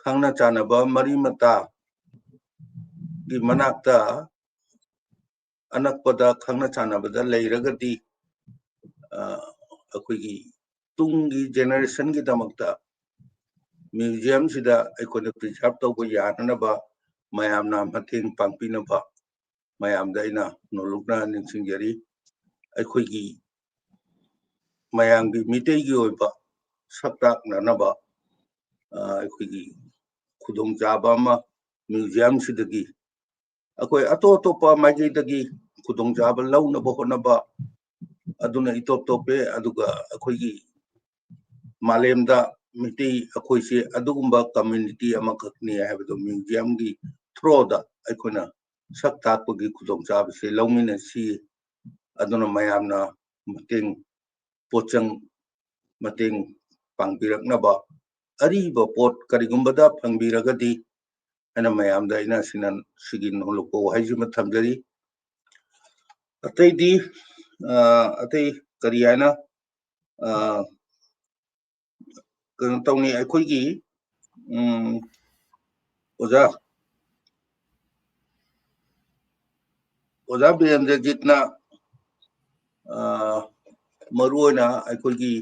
ꯈꯪꯅ ꯆꯥꯟꯅꯕ ꯃꯔꯤ ꯃꯇꯥꯒꯤ ꯃꯅꯥꯛꯇ ꯑꯅꯛꯄꯗ ꯈꯪꯅ ꯆꯥꯟꯅꯕꯗ ꯂꯩꯔꯒꯗꯤ, ꯑ, ꯑꯩꯈꯣꯏꯒꯤ ꯇꯨꯡꯒꯤ ꯖꯦꯅꯦꯔꯦꯁꯟꯒꯤꯗꯃꯛꯇ ꯃ꯭ꯌꯨꯖꯤꯌꯝꯁꯤꯗ ꯑꯩꯈꯣꯏꯅ ꯄ꯭ꯔꯤꯖꯥꯔꯚ ꯇꯧꯕ ꯌꯥꯅꯅꯕ ꯃꯌꯥꯝꯅ ꯃꯇꯦꯡ ꯄꯥꯡꯕꯤꯅꯕ ꯃꯌꯥꯝꯗ ꯑꯩꯅ ꯅꯣꯂꯨꯛꯅ ꯅꯤꯡꯁꯤꯡꯖꯔꯤ꯫ ꯑꯩꯈꯣꯏꯒꯤ ꯃꯌꯥꯝꯒꯤ ꯃꯤꯇꯩꯒꯤ ꯑꯣꯏꯕ ꯁꯛ ꯇꯥꯛꯅꯅꯕ, ꯑ, ꯑꯩꯈꯣꯏꯒꯤ ꯈꯨꯗꯣꯡꯆꯥꯕ ꯑꯃ ꯃ꯭ꯌꯨꯖꯤꯌꯝꯁꯤꯗꯒꯤ ꯑꯩꯈꯣꯏ ꯑꯇꯣꯞ ꯑꯇꯣꯞꯄ ꯃꯥꯏꯀꯩꯗꯒꯤ ꯈꯨꯗꯣꯡꯆꯥꯕ ꯂꯧꯅꯕ ꯍꯣꯠꯅꯕ ꯑꯗꯨꯅ ꯏꯇꯣꯞ ꯇꯣꯞꯄꯦ꯫ ꯑꯗꯨꯒ ꯑꯩꯈꯣꯏꯒꯤ ꯃꯥꯂꯦꯝꯗ ꯃꯤꯇꯩ ꯑꯩꯈꯣꯏꯁꯦ ꯑꯗꯨꯒꯨꯝꯕ ꯀꯝꯃ꯭ꯌꯨꯅꯤꯇꯤ ꯑꯃꯈꯛꯅꯤ ꯍꯥꯏꯕꯗꯣ ꯃ꯭ꯌꯨꯖꯤꯌꯝꯒꯤ ꯊ꯭ꯔꯣꯗ ꯑꯩꯈꯣꯏꯅ ꯁꯛ ꯇꯥꯛꯄꯒꯤ ꯈꯨꯗꯣꯡꯆꯥꯕꯁꯦ ꯂꯧꯃꯤꯟꯅꯁꯤ꯫ ꯑꯗꯨꯅ ꯃꯌꯥꯝꯅ ꯃꯇꯦꯡ, ꯄꯣꯠꯆꯪ ꯃꯇꯦꯡ ꯄꯥꯡꯕꯤꯔꯛꯅꯕ, ꯑꯔꯤꯕ ꯄꯣꯠ ꯀꯔꯤꯒꯨꯝꯕꯗ ꯐꯪꯕꯤꯔꯒꯗꯤ ꯍꯥꯏꯅ ꯃꯌꯥꯝꯗ ꯑꯩꯅ ꯁꯤꯅ ꯁꯤꯒꯤ ꯅꯣꯂꯨꯛꯄ ꯋꯥꯍꯩꯁꯤꯃ ꯊꯝꯖꯔꯤ꯫ ꯑꯇꯩꯗꯤ ꯑ, ꯑꯇꯩ ꯀꯔꯤ ꯍꯥꯏꯅ ꯑ, ꯀꯩꯅꯣ ꯇꯧꯅꯤ? ꯑꯩꯈꯣꯏꯒꯤ ꯎꯝ, ꯑꯣꯖꯥ ꯑꯣꯖꯥ ꯕꯤꯔꯦꯟꯗ꯭ꯔꯖꯤꯠꯅ ꯑ, ꯃꯔꯨꯑꯣꯏꯅ ꯑꯩꯈꯣꯏꯒꯤ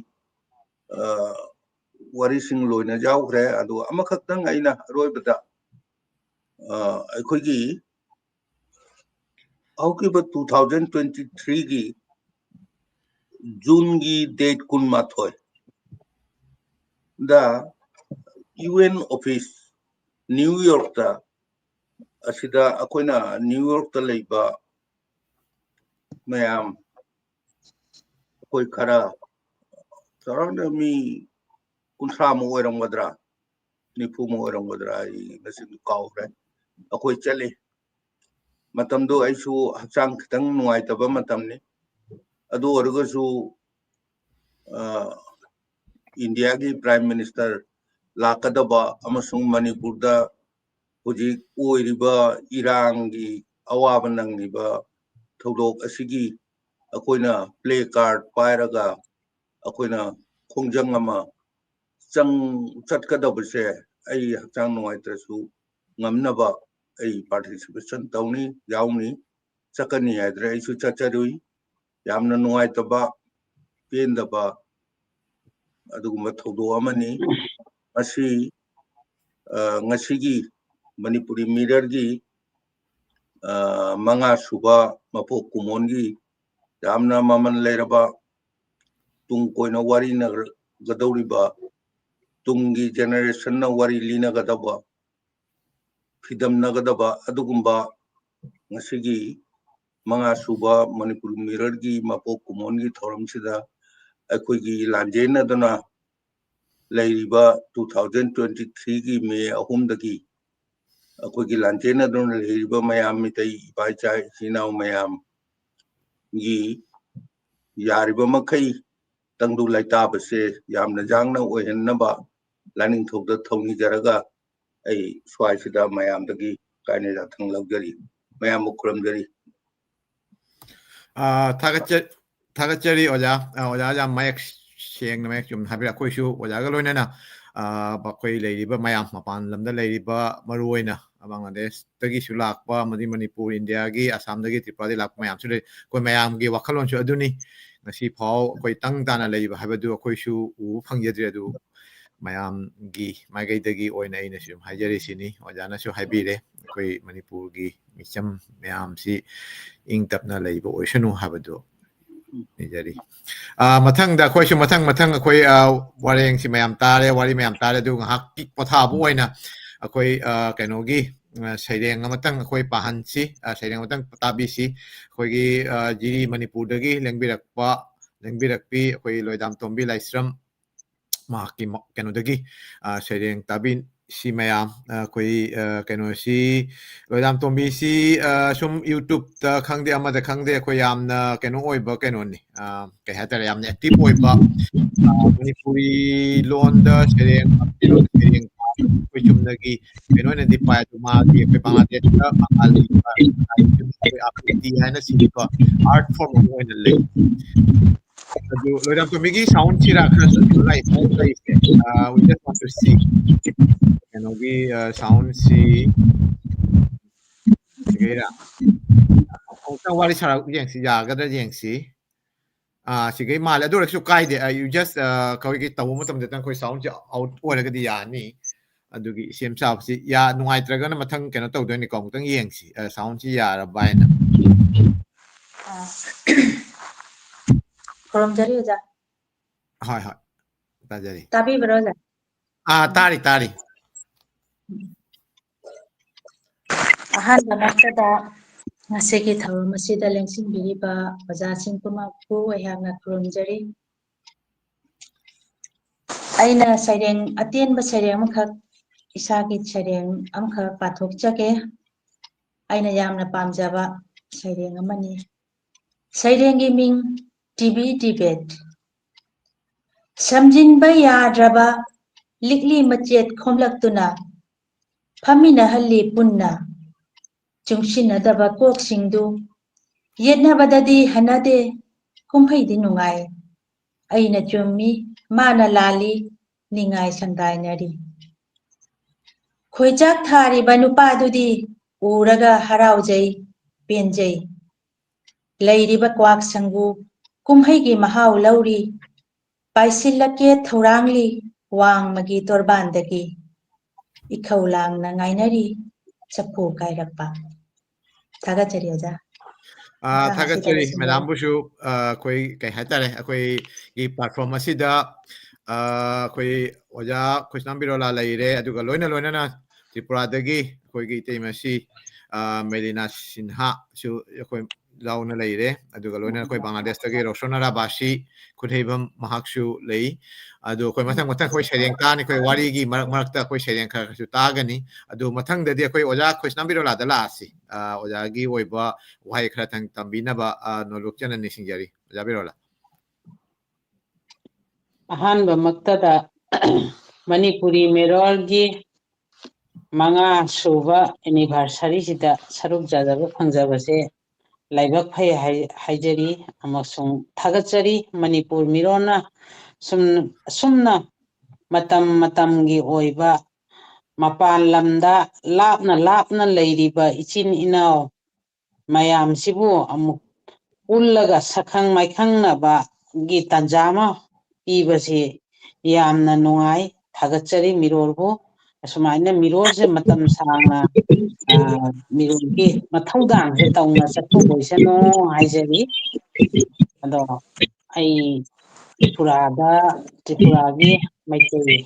ꯑ, ꯋꯥꯔꯤꯁꯤꯡ ꯂꯣꯏꯅ ꯌꯥꯎꯈ꯭ꯔꯦ꯫ ꯑꯗꯨꯒ ꯑꯃꯈꯛꯇꯪ ꯑꯩꯅ ꯑꯔꯣꯏꯕꯗ ꯑ, ꯑꯩꯈꯣꯏꯒꯤ ꯍꯧꯈꯤꯕ two thousand twenty three ꯒꯤ ꯖꯨꯟꯒꯤ ꯗꯦꯠ ꯀꯨꯟꯃꯥꯊꯣꯏ ꯗ ꯌꯨ ꯑꯦꯟ ꯑꯣꯐꯤꯁ ꯅ꯭ꯌꯨ ꯌꯣꯔꯛꯇ, ꯑꯁꯤꯗ ꯑꯩꯈꯣꯏꯅ ꯅ꯭ꯌꯨ ꯌꯣꯔꯛꯇ ꯂꯩꯕ ꯃꯌꯥꯝ, ꯑꯩꯈꯣꯏ ꯈꯔ ꯆꯥꯎꯔꯥꯛꯅ ꯃꯤ ꯀꯨꯟꯊ꯭ꯔꯥꯃꯨꯛ ꯑꯣꯏꯔꯝꯒꯗ꯭ꯔꯥ, ꯅꯤꯐꯨꯃꯨꯛ ꯑꯣꯏꯔꯝꯒꯗ꯭ꯔꯥ, ꯑꯩ ꯃꯁꯤꯡꯗꯨ ꯀꯥꯎꯈ꯭ꯔꯦ꯫ ꯑꯩꯈꯣꯏ ꯆꯠꯂꯤ꯫ ꯃꯇꯝꯗꯨ ꯑꯩꯁꯨ ꯍꯛꯆꯥꯡ ꯈꯤꯇꯪ ꯅꯨꯡꯉꯥꯏꯇꯕ ꯃꯇꯝꯅꯤ꯫ ꯑꯗꯨ ꯑꯣꯏꯔꯒꯁꯨ ꯑ, ꯏꯟꯗꯤꯌꯥꯒꯤ ꯄ꯭ꯔꯥꯏꯝ ꯃꯤꯅꯤꯁꯇꯔ ꯂꯥꯛꯀꯗꯕ ꯑꯃꯁꯨꯡ ꯃꯅꯤꯄꯨꯔꯗ ꯍꯧꯖꯤꯛ ꯑꯣꯏꯔꯤꯕ ꯏꯔꯥꯡꯒꯤ ꯑꯋꯥꯕ ꯅꯪꯂꯤꯕ ꯊꯧꯗꯣꯛ ꯑꯁꯤꯒꯤ ꯑꯩꯈꯣꯏꯅ ꯄ꯭ꯂꯦ ꯀꯥꯔꯗ ꯄꯥꯏꯔꯒ ꯑꯩꯈꯣꯏꯅ ꯈꯣꯡꯖꯪ ꯑꯃ ꯆꯪ ꯆꯠꯀꯗꯕꯁꯦ ꯑꯩ ꯍꯛꯆꯥꯡ ꯅꯨꯡꯉꯥꯏꯇ꯭ꯔꯁꯨ ꯉꯝꯅꯕ ꯑꯩ ꯄꯥꯔꯇꯤꯁꯤꯄꯦꯁꯟ ꯇꯧꯅꯤ, ꯌꯥꯎꯅꯤ, ꯆꯠꯀꯅꯤ ꯍꯥꯏꯗꯅ ꯑꯩꯁꯨ ꯆꯠꯆꯔꯨꯏ꯫ ꯌꯥꯝꯅ ꯅꯨꯡꯉꯥꯏꯇꯕ, ꯄꯦꯟꯗꯕ ꯑꯗꯨꯒꯨꯝꯕ ꯊꯧꯗꯣꯛ ꯑꯃꯅꯤ꯫ ꯃꯁꯤ ꯑ, ꯉꯁꯤꯒꯤ ꯃꯅꯤꯄꯨꯔꯤ ꯃꯤꯔꯔꯒꯤ ꯑ, ꯃꯉꯥ ꯁꯨꯕ ꯃꯄꯣꯛ ꯀꯨꯝꯑꯣꯟꯒꯤ ꯌꯥꯝꯅ ꯃꯃꯜ ꯂꯩꯔꯕ, ꯇꯨꯡ ꯀꯣꯏꯅ ꯋꯥꯔꯤꯅꯒꯗꯧꯔꯤꯕ, ꯇꯨꯡꯒꯤ ꯖꯦꯅꯦꯔꯦꯁꯟꯅ ꯋꯥꯔꯤ ꯂꯤꯅꯒꯗꯕ, ꯐꯤꯗꯝꯅꯒꯗꯕ ꯑꯗꯨꯒꯨꯝꯕ ꯉꯁꯤꯒꯤ ꯃꯉꯥ ꯁꯨꯕ ꯃꯅꯤꯄꯨꯔ ꯃꯤꯔꯔꯒꯤ ꯃꯄꯣꯛ ꯀꯨꯝꯑꯣꯟꯒꯤ ꯊꯧꯔꯝꯁꯤꯗ ꯑꯩꯈꯣꯏꯒꯤ ꯂꯥꯟꯖꯦꯟꯅꯗꯨꯅ ꯂꯩꯔꯤꯕ two thousand twenty three ꯒꯤ ꯃꯦ ꯑꯍꯨꯝꯗꯒꯤ ꯑꯩꯈꯣꯏꯒꯤ ꯂꯥꯟꯖꯦꯟꯅꯗꯨꯅ ꯂꯩꯔꯤꯕ ꯃꯌꯥꯝ, ꯃꯤꯇꯩ ꯏꯄꯥ ꯏꯆꯥ ꯏꯆꯤꯟ ꯏꯅꯥꯎ ꯃꯌꯥꯝꯒꯤ ꯌꯥꯔꯤꯕ ꯃꯈꯩ ꯇꯪꯗꯨ ꯂꯩꯇꯥꯕꯁꯦ ꯌꯥꯝꯅ ꯌꯥꯡꯅ ꯑꯣꯏꯍꯟꯅꯕ ꯂꯥꯏꯅꯤꯡꯊꯧꯗ ꯊꯧꯅꯤꯖꯔꯒ ꯑꯩ ꯁ꯭ꯋꯥꯏꯁꯤꯗ ꯃꯌꯥꯝꯗꯒꯤ ꯀꯥꯏꯅ ꯌꯥꯊꯪ ꯂꯧꯖꯔꯤ꯫ ꯃꯌꯥꯝꯕꯨ ꯈꯨꯔꯨꯝꯖꯔꯤ꯫ ꯑ, ꯊꯥꯒꯠꯆ-, ꯊꯥꯒꯠꯆꯔꯤ ꯑꯣꯖꯥ꯫ ꯑ, ꯑꯣꯖꯥ ꯌꯥꯝ ꯃꯌꯦꯛ ꯁꯦꯡꯅ, ꯃꯌꯦꯛ ꯆꯨꯝꯅ ꯍꯥꯏꯕꯤꯔꯦ꯫ ꯑꯩꯈꯣꯏꯁꯨ ꯑꯣꯖꯥꯒ ꯂꯣꯏꯅꯅ, ꯑ, ꯑꯩꯈꯣꯏ ꯂꯩꯔꯤꯕ ꯃꯌꯥꯝ, ꯃꯄꯥꯟ ꯂꯝꯗ ꯂꯩꯔꯤꯕ, ꯃꯔꯨꯑꯣꯏꯅ ꯕꯪꯒ꯭ꯂꯥꯗꯦꯁꯇꯒꯤꯁꯨ ꯂꯥꯛꯄ, ꯑꯃꯗꯤ ꯃꯅꯤꯄꯨꯔ, ꯏꯟꯗꯤꯌꯥꯒꯤ, ꯑꯁꯥꯝꯗꯒꯤ, ꯇ꯭ꯔꯤꯄꯨꯔꯥꯗꯒꯤ ꯂꯥꯛꯄ ꯃꯌꯥꯝꯁꯨ ꯂꯩ꯫ ꯑꯩꯈꯣꯏ ꯃꯌꯥꯝꯒꯤ ꯋꯥꯈꯜꯂꯣꯟꯁꯨ ꯑꯗꯨꯅꯤ꯫ ꯉꯁꯤ ꯐꯥꯎ ꯑꯩꯈꯣꯏ ꯇꯪ ꯇꯥꯅ ꯂꯩꯕ ꯍꯥꯏꯕꯗꯨ ꯑꯩꯈꯣꯏꯁꯨ ꯎꯕ ꯐꯪꯖꯗ꯭ꯔꯤ꯫ ꯑꯗꯨ ꯃꯌꯥꯝꯒꯤ ꯃꯥꯏꯀꯩꯗꯒꯤ ꯑꯣꯏꯅ ꯑꯩꯅꯁꯨ ꯑꯗꯨꯝ ꯍꯥꯏꯖꯔꯤꯁꯤꯅꯤ꯫ ꯑꯣꯖꯥꯅꯁꯨ ꯍꯥꯏꯕꯤꯔꯦ, ꯑꯩꯈꯣꯏ ꯃꯅꯤꯄꯨꯔꯒꯤ ꯃꯤꯆꯝ ꯃꯌꯥꯝꯁꯤ ꯏꯪ ꯇꯞꯅ ꯂꯩꯕ ꯑꯣꯏꯁꯅꯨ ꯍꯥꯏꯕꯗꯨ ꯅꯤꯖꯔꯤ꯫ ꯑ, ꯃꯊꯪꯗ ꯑꯩꯈꯣꯏꯁꯨ ꯃꯊꯪ ꯃꯊꯪ ꯑꯩꯈꯣꯏ, ꯑ, ꯋꯥꯔꯦꯡꯁꯤ ꯃꯌꯥꯝ ꯇꯥꯔꯦ, ꯋꯥꯔꯤ ꯃꯌꯥꯝ ꯇꯥꯔꯦ꯫ ꯑꯗꯨ ꯉꯥꯏꯍꯥꯛꯀꯤ ꯄꯣꯊꯥꯕ ꯑꯣꯏꯅ ꯑꯩꯈꯣꯏ, ꯑ, ꯀꯩꯅꯣꯒꯤ, ꯑ, ꯁꯩꯔꯦꯡ ꯑꯃꯇꯪ ꯑꯩꯈꯣꯏ ꯄꯥꯍꯟꯁꯤ, ꯑ, ꯁꯩꯔꯦꯡ ꯑꯃꯇꯪ ꯇꯥꯕꯤꯁꯤ꯫ ꯑꯩꯈꯣꯏꯒꯤ, ꯑ, ꯖꯤꯔꯤ ꯃꯅꯤꯄꯨꯔꯗꯒꯤ ꯂꯦꯡꯕꯤꯔꯛꯄ, ꯂꯦꯡꯕꯤꯔꯛꯄꯤ ꯑꯩꯈꯣꯏ ꯂꯣꯏꯗꯥꯝꯇꯣꯝꯕꯤ ꯂꯥꯏꯁ꯭ꯔꯝ, ꯃꯍꯥꯛꯀꯤ ꯃ-, ꯀꯩꯅꯣꯗꯒꯤ, ꯑ, ꯁꯩꯔꯦꯡ ꯇꯥꯕꯤꯁꯤ ꯃꯌꯥꯝ꯫ ꯑ, ꯑꯩꯈꯣꯏ, ꯑ, ꯀꯩꯅꯣꯁꯤ, ꯂꯣꯏꯗꯥꯝꯇꯣꯝꯕꯤꯁꯤ, ꯑ, ꯁꯨꯝ YouTube-ꯇ ꯈꯪꯗꯦ, ꯑꯃꯗ ꯈꯪꯗꯦ, ꯑꯩꯈꯣꯏ ꯌꯥꯝꯅ ꯀꯩꯅꯣ ꯑꯣꯏꯕ ꯀꯩꯅꯣꯅꯤ꯫ ꯑ, ꯀꯩ ꯍꯥꯏꯇꯥꯔꯦ, ꯌꯥꯝꯅ active ꯑꯣꯏꯕ, ꯑ, ꯃꯅꯤꯄꯨꯔꯤ ꯂꯣꯟꯗ ꯁꯩꯔꯦꯡ, ꯃꯩꯇꯩꯂꯣꯟꯗ ꯁꯩꯔꯦꯡ ꯄꯥꯕ ꯑꯩꯈꯣꯏ ꯆꯨꯝꯅꯒꯤ ꯀꯩꯅꯣ ꯑꯣꯏꯅꯗꯤ ꯄꯥꯏ, ꯑꯗꯨ ꯃꯥꯒꯤ ꯑꯩꯈꯣꯏ ꯕꯪꯒ꯭ꯂꯥꯗꯦꯁꯇ ꯃꯉꯥꯜ ꯂꯩꯕ ꯑꯩꯈꯣꯏ ꯑꯥꯔꯇꯤꯁ ꯍꯥꯏꯅ ꯁꯤꯅꯤꯀꯣ, art form ꯑꯃ ꯑꯣꯏꯅ ꯂꯩ꯫ ꯑꯗꯨ ꯂꯣꯏꯗꯥꯝꯇꯣꯝꯕꯤꯒꯤ sound-ꯁꯤꯔꯥ ꯈꯔꯁꯨ ꯂꯥꯏ ꯂꯩꯁꯦ꯫ ꯑ, we just want to see. ꯀꯩꯅꯣꯒꯤ, ꯑ, sound-ꯁꯤ ꯁꯤꯒꯩꯔꯥ? ꯑꯃꯨꯛꯇꯪ ꯋꯥꯔꯤ ꯁꯥꯔꯛ ꯌꯦꯡꯁꯤ, ꯌꯥꯒꯗ꯭ꯔꯥ ꯌꯦꯡꯁꯤ꯫ ꯑꯥ, ꯁꯤꯒꯩ ꯃꯥꯜꯂꯦ꯫ ꯑꯗꯨ ꯑꯣꯏꯔꯁꯨ ꯀꯥꯏꯗꯦ꯫ ꯑ, you just, ꯑ, ꯑꯩꯈꯣꯏꯒꯤ ꯇꯧꯕ ꯃꯇꯝꯗ ꯑꯩꯈꯣꯏ sound-ꯁꯦ out ꯑꯣꯏꯔꯒꯗꯤ ꯌꯥꯅꯤ꯫ ꯑꯗꯨꯒꯤ ꯁꯦꯝ ꯁꯥꯕꯁꯤ ꯌꯥ-, ꯅꯨꯡꯉꯥꯏꯇ꯭ꯔꯒꯅ ꯃꯊꯪ ꯀꯩꯅꯣ ꯇꯧꯗꯣꯏꯅꯤꯀꯣ, ꯑꯃꯨꯛꯇꯪ ꯌꯦꯡꯁꯤ, ꯑ, sound-ꯁꯤ ꯌꯥꯔꯕ ꯍꯥꯏꯅ꯫ ꯑꯥ꯫ ꯈꯨꯔꯨꯝꯖꯔꯤ ꯑꯣꯖꯥ꯫ ꯍꯣꯏ, ꯍꯣꯏ꯫ ꯇꯥꯖꯔꯤ꯫ ꯇꯥꯕꯤꯕ꯭ꯔꯣ ꯑꯣꯖꯥ? ꯑꯥ, ꯇꯥꯔꯤ, ꯇꯥꯔꯤ꯫ ꯑꯍꯥꯟꯕꯃꯛꯇꯗ ꯉꯁꯤꯒꯤ ꯊꯧꯔꯝ ꯑꯁꯤꯗ ꯂꯦꯡꯁꯤꯟꯕꯤꯔꯤꯕ ꯑꯣꯖꯥꯁꯤꯡ ꯄꯨꯝꯅꯃꯛꯄꯨ ꯑꯩꯍꯥꯛꯅ ꯈꯨꯔꯨꯝꯖꯔꯤ꯫ ꯑꯩꯅ ꯁꯩꯔꯦꯡ, ꯑꯇꯦꯟꯕ ꯁꯩꯔꯦꯡ ꯑꯃꯈꯛ, ꯏꯁꯥꯒꯤ ꯁꯩꯔꯦꯡ ꯑꯃꯈꯛ ꯄꯥꯊꯣꯛꯆꯒꯦ꯫ ꯑꯩꯅ ꯌꯥꯝꯅ ꯄꯥꯝꯖꯕ ꯁꯩꯔꯦꯡ ꯑꯃꯅꯤ꯫ ꯁꯩꯔꯦꯡꯒꯤ ꯃꯤꯡ ꯇꯤꯕꯤ ꯗꯤꯕꯦꯠ꯫ ꯁꯝꯖꯤꯟꯕ ꯌꯥꯗ꯭ꯔꯕ ꯂꯤꯛꯂꯤ ꯃꯆꯦꯠ ꯈꯣꯝꯂꯛꯇꯨꯅ ꯐꯝꯃꯤꯟꯅꯍꯜꯂꯤ ꯄꯨꯟꯅ꯫ ꯆꯨꯡꯁꯤꯟꯅꯗꯕ ꯀꯣꯛꯁꯤꯡꯗꯨ ꯌꯦꯠꯅꯕꯗꯗꯤ ꯍꯟꯅꯗꯦ, ꯀꯨꯝꯍꯩꯗꯤ ꯅꯨꯡꯉꯥꯏ꯫ ꯑꯩꯅ ꯆꯨꯝꯃꯤ, ꯃꯥꯅ ꯂꯥꯜꯂꯤ, ꯅꯤꯡꯉꯥꯏ ꯁꯪꯗꯥꯏꯅꯔꯤ꯫ ꯈꯣꯏꯆꯥꯛ ꯊꯥꯔꯤꯕ ꯅꯨꯄꯥꯗꯨꯗꯤ ꯎꯔꯒ ꯍꯔꯥꯎꯖꯩ, ꯄꯦꯟꯖꯩ꯫ ꯂꯩꯔꯤꯕ ꯀ꯭ꯋꯥꯛ ꯁꯪꯒꯨ ꯀꯨꯝꯍꯩꯒꯤ ꯃꯍꯥꯎ ꯂꯧꯔꯤ꯫ ꯄꯥꯏꯁꯤꯜꯂꯛꯀꯦ ꯊꯧꯔꯥꯡꯂꯤ ꯋꯥꯡꯃꯒꯤ ꯇꯣꯔꯕꯥꯟꯗꯒꯤ꯫ ꯏꯈꯧ ꯂꯥꯡꯅ ꯉꯥꯏꯅꯔꯤ ꯆꯐꯨ ꯀꯥꯏꯔꯛꯄ꯫ ꯊꯥꯒꯠꯆꯔꯤ ꯑꯣꯖꯥ꯫ ꯑꯥ, ꯃꯇꯥꯡ ꯊꯥꯒꯠꯆꯔꯤ ꯑꯁꯤꯗ ꯃꯦꯗꯥꯝꯕꯨꯁꯨ꯫ ꯑꯥ, ꯑꯩꯈꯣꯏ ꯀꯩ ꯍꯥꯏꯇꯥꯔꯦ, ꯑꯩꯈꯣꯏꯒꯤ ꯄ꯭ꯂꯦꯠꯐꯣꯝ ꯑꯁꯤꯗ, ꯑꯥ, ꯑꯩꯈꯣꯏ ꯑꯣꯖꯥ ꯈ꯭ꯔꯤꯁꯅꯥꯝ ꯕꯤꯔꯣꯂꯥ ꯂꯩꯔꯦ, ꯑꯗꯨꯒ ꯂꯣꯏꯅ ꯂꯣꯏꯅꯅ ꯇ꯭ꯔꯤꯄꯨꯔꯥꯗꯒꯤ ꯑꯩꯈꯣꯏꯒꯤ ꯏꯇꯩꯃꯁꯤ, ꯑꯥ, ꯃꯦꯂꯤꯅꯥ ꯁꯤꯟꯍꯥꯁꯨ ꯑꯩꯈꯣꯏ ꯌꯥꯎꯅ ꯂꯩꯔꯦ, ꯑꯗꯨꯒ ꯂꯣꯏꯅꯅ ꯑꯩꯈꯣꯏ ꯕꯪꯒ꯭ꯂꯥꯗꯦꯁꯇꯒꯤ ꯔꯣꯁꯣꯅꯥ ꯔꯥꯕꯥꯁꯤ ꯈꯨꯟꯍꯩꯕꯝ ꯃꯍꯥꯛꯁꯨ ꯂꯩ꯫ ꯑꯗꯣ ꯑꯩꯈꯣꯏ ꯃꯊꯪ ꯃꯊꯪ ꯑꯩꯈꯣꯏ ꯁꯩꯔꯦꯡ ꯇꯥꯅꯤ, ꯑꯩꯈꯣꯏ ꯋꯥꯔꯤꯒꯤ ꯃꯔꯛ ꯃꯔꯛꯇ ꯑꯩꯈꯣꯏ ꯁꯩꯔꯦꯡ ꯈꯔ ꯈꯔꯁꯨ ꯇꯥꯒꯅꯤ꯫ ꯑꯗꯨ ꯃꯊꯪꯗꯗꯤ ꯑꯩꯈꯣꯏ ꯑꯣꯖꯥ ꯈ꯭ꯔꯤꯁꯅꯥꯝ ꯕꯤꯔꯣꯂꯥꯗ ꯂꯥꯛꯑꯁꯤ꯫ ꯑꯥ, ꯑꯣꯖꯥꯒꯤ ꯑꯣꯏꯕ ꯋꯥꯍꯩ ꯈꯔꯇꯪ ꯇꯝꯕꯤꯅꯕ, ꯑꯥ, ꯅꯣꯂꯨꯛꯆꯅ ꯅꯤꯡꯁꯤꯡꯖꯔꯤ꯫ ꯑꯣꯖꯥ ꯕꯤꯔꯣꯂꯥ꯫ ꯑꯍꯥꯟꯕꯃꯛꯇꯗ ꯃꯅꯤꯄꯨꯔꯤ ꯃꯤꯔꯣꯜꯒꯤ ꯃꯉꯥ ꯁꯨꯕ anniversary ꯁꯤꯗ ꯁꯔꯨꯛ ꯌꯥꯖꯕ ꯐꯪꯖꯕꯁꯦ ꯂꯥꯏꯕꯛ ꯐꯩ ꯍꯥꯏ-, ꯍꯥꯏꯖꯔꯤ ꯑꯃꯁꯨꯡ ꯊꯥꯒꯠꯆꯔꯤ꯫ ꯃꯅꯤꯄꯨꯔ ꯃꯤꯔꯣꯟꯅ ꯁꯨꯝ-, ꯑꯁꯨꯝꯅ ꯃꯇꯝ ꯃꯇꯝꯒꯤ ꯑꯣꯏꯕ ꯃꯄꯥꯟ ꯂꯝꯗ ꯂꯥꯞꯅ ꯂꯥꯞꯅ ꯂꯩꯔꯤꯕ ꯏꯆꯤꯟ ꯏꯅꯥꯎ ꯃꯌꯥꯝꯁꯤꯕꯨ ꯑꯃꯨꯛ ꯄꯨꯜꯂꯒ ꯁꯛꯈꯪ ꯃꯥꯏꯈꯪꯅꯕꯒꯤ ꯇꯥꯟꯖꯥ ꯑꯃ ꯄꯤꯕꯁꯤ ꯌꯥꯝꯅ ꯅꯨꯡꯉꯥꯏ꯫ ꯊꯥꯒꯠꯆꯔꯤ ꯃꯤꯔꯣꯜꯕꯨ꯫ ꯑꯁꯨꯃꯥꯏꯅ ꯃꯤꯔꯣꯜꯁꯦ ꯃꯇꯝ ꯁꯥꯡꯅ, ꯑ, ꯃꯤꯔꯣꯜꯒꯤ ꯃꯊꯧꯗꯥꯡꯁꯦ ꯇꯧꯅ ꯆꯠꯊꯣꯛꯄ ꯑꯣꯏꯁꯅꯨ ꯍꯥꯏꯖꯔꯤ꯫ ꯑꯗꯣ ꯑꯩ ꯇ꯭ꯔꯤꯄꯨꯔꯥꯗ, ꯇ꯭ꯔꯤꯄꯨꯔꯥꯒꯤ ꯃꯩꯇꯩ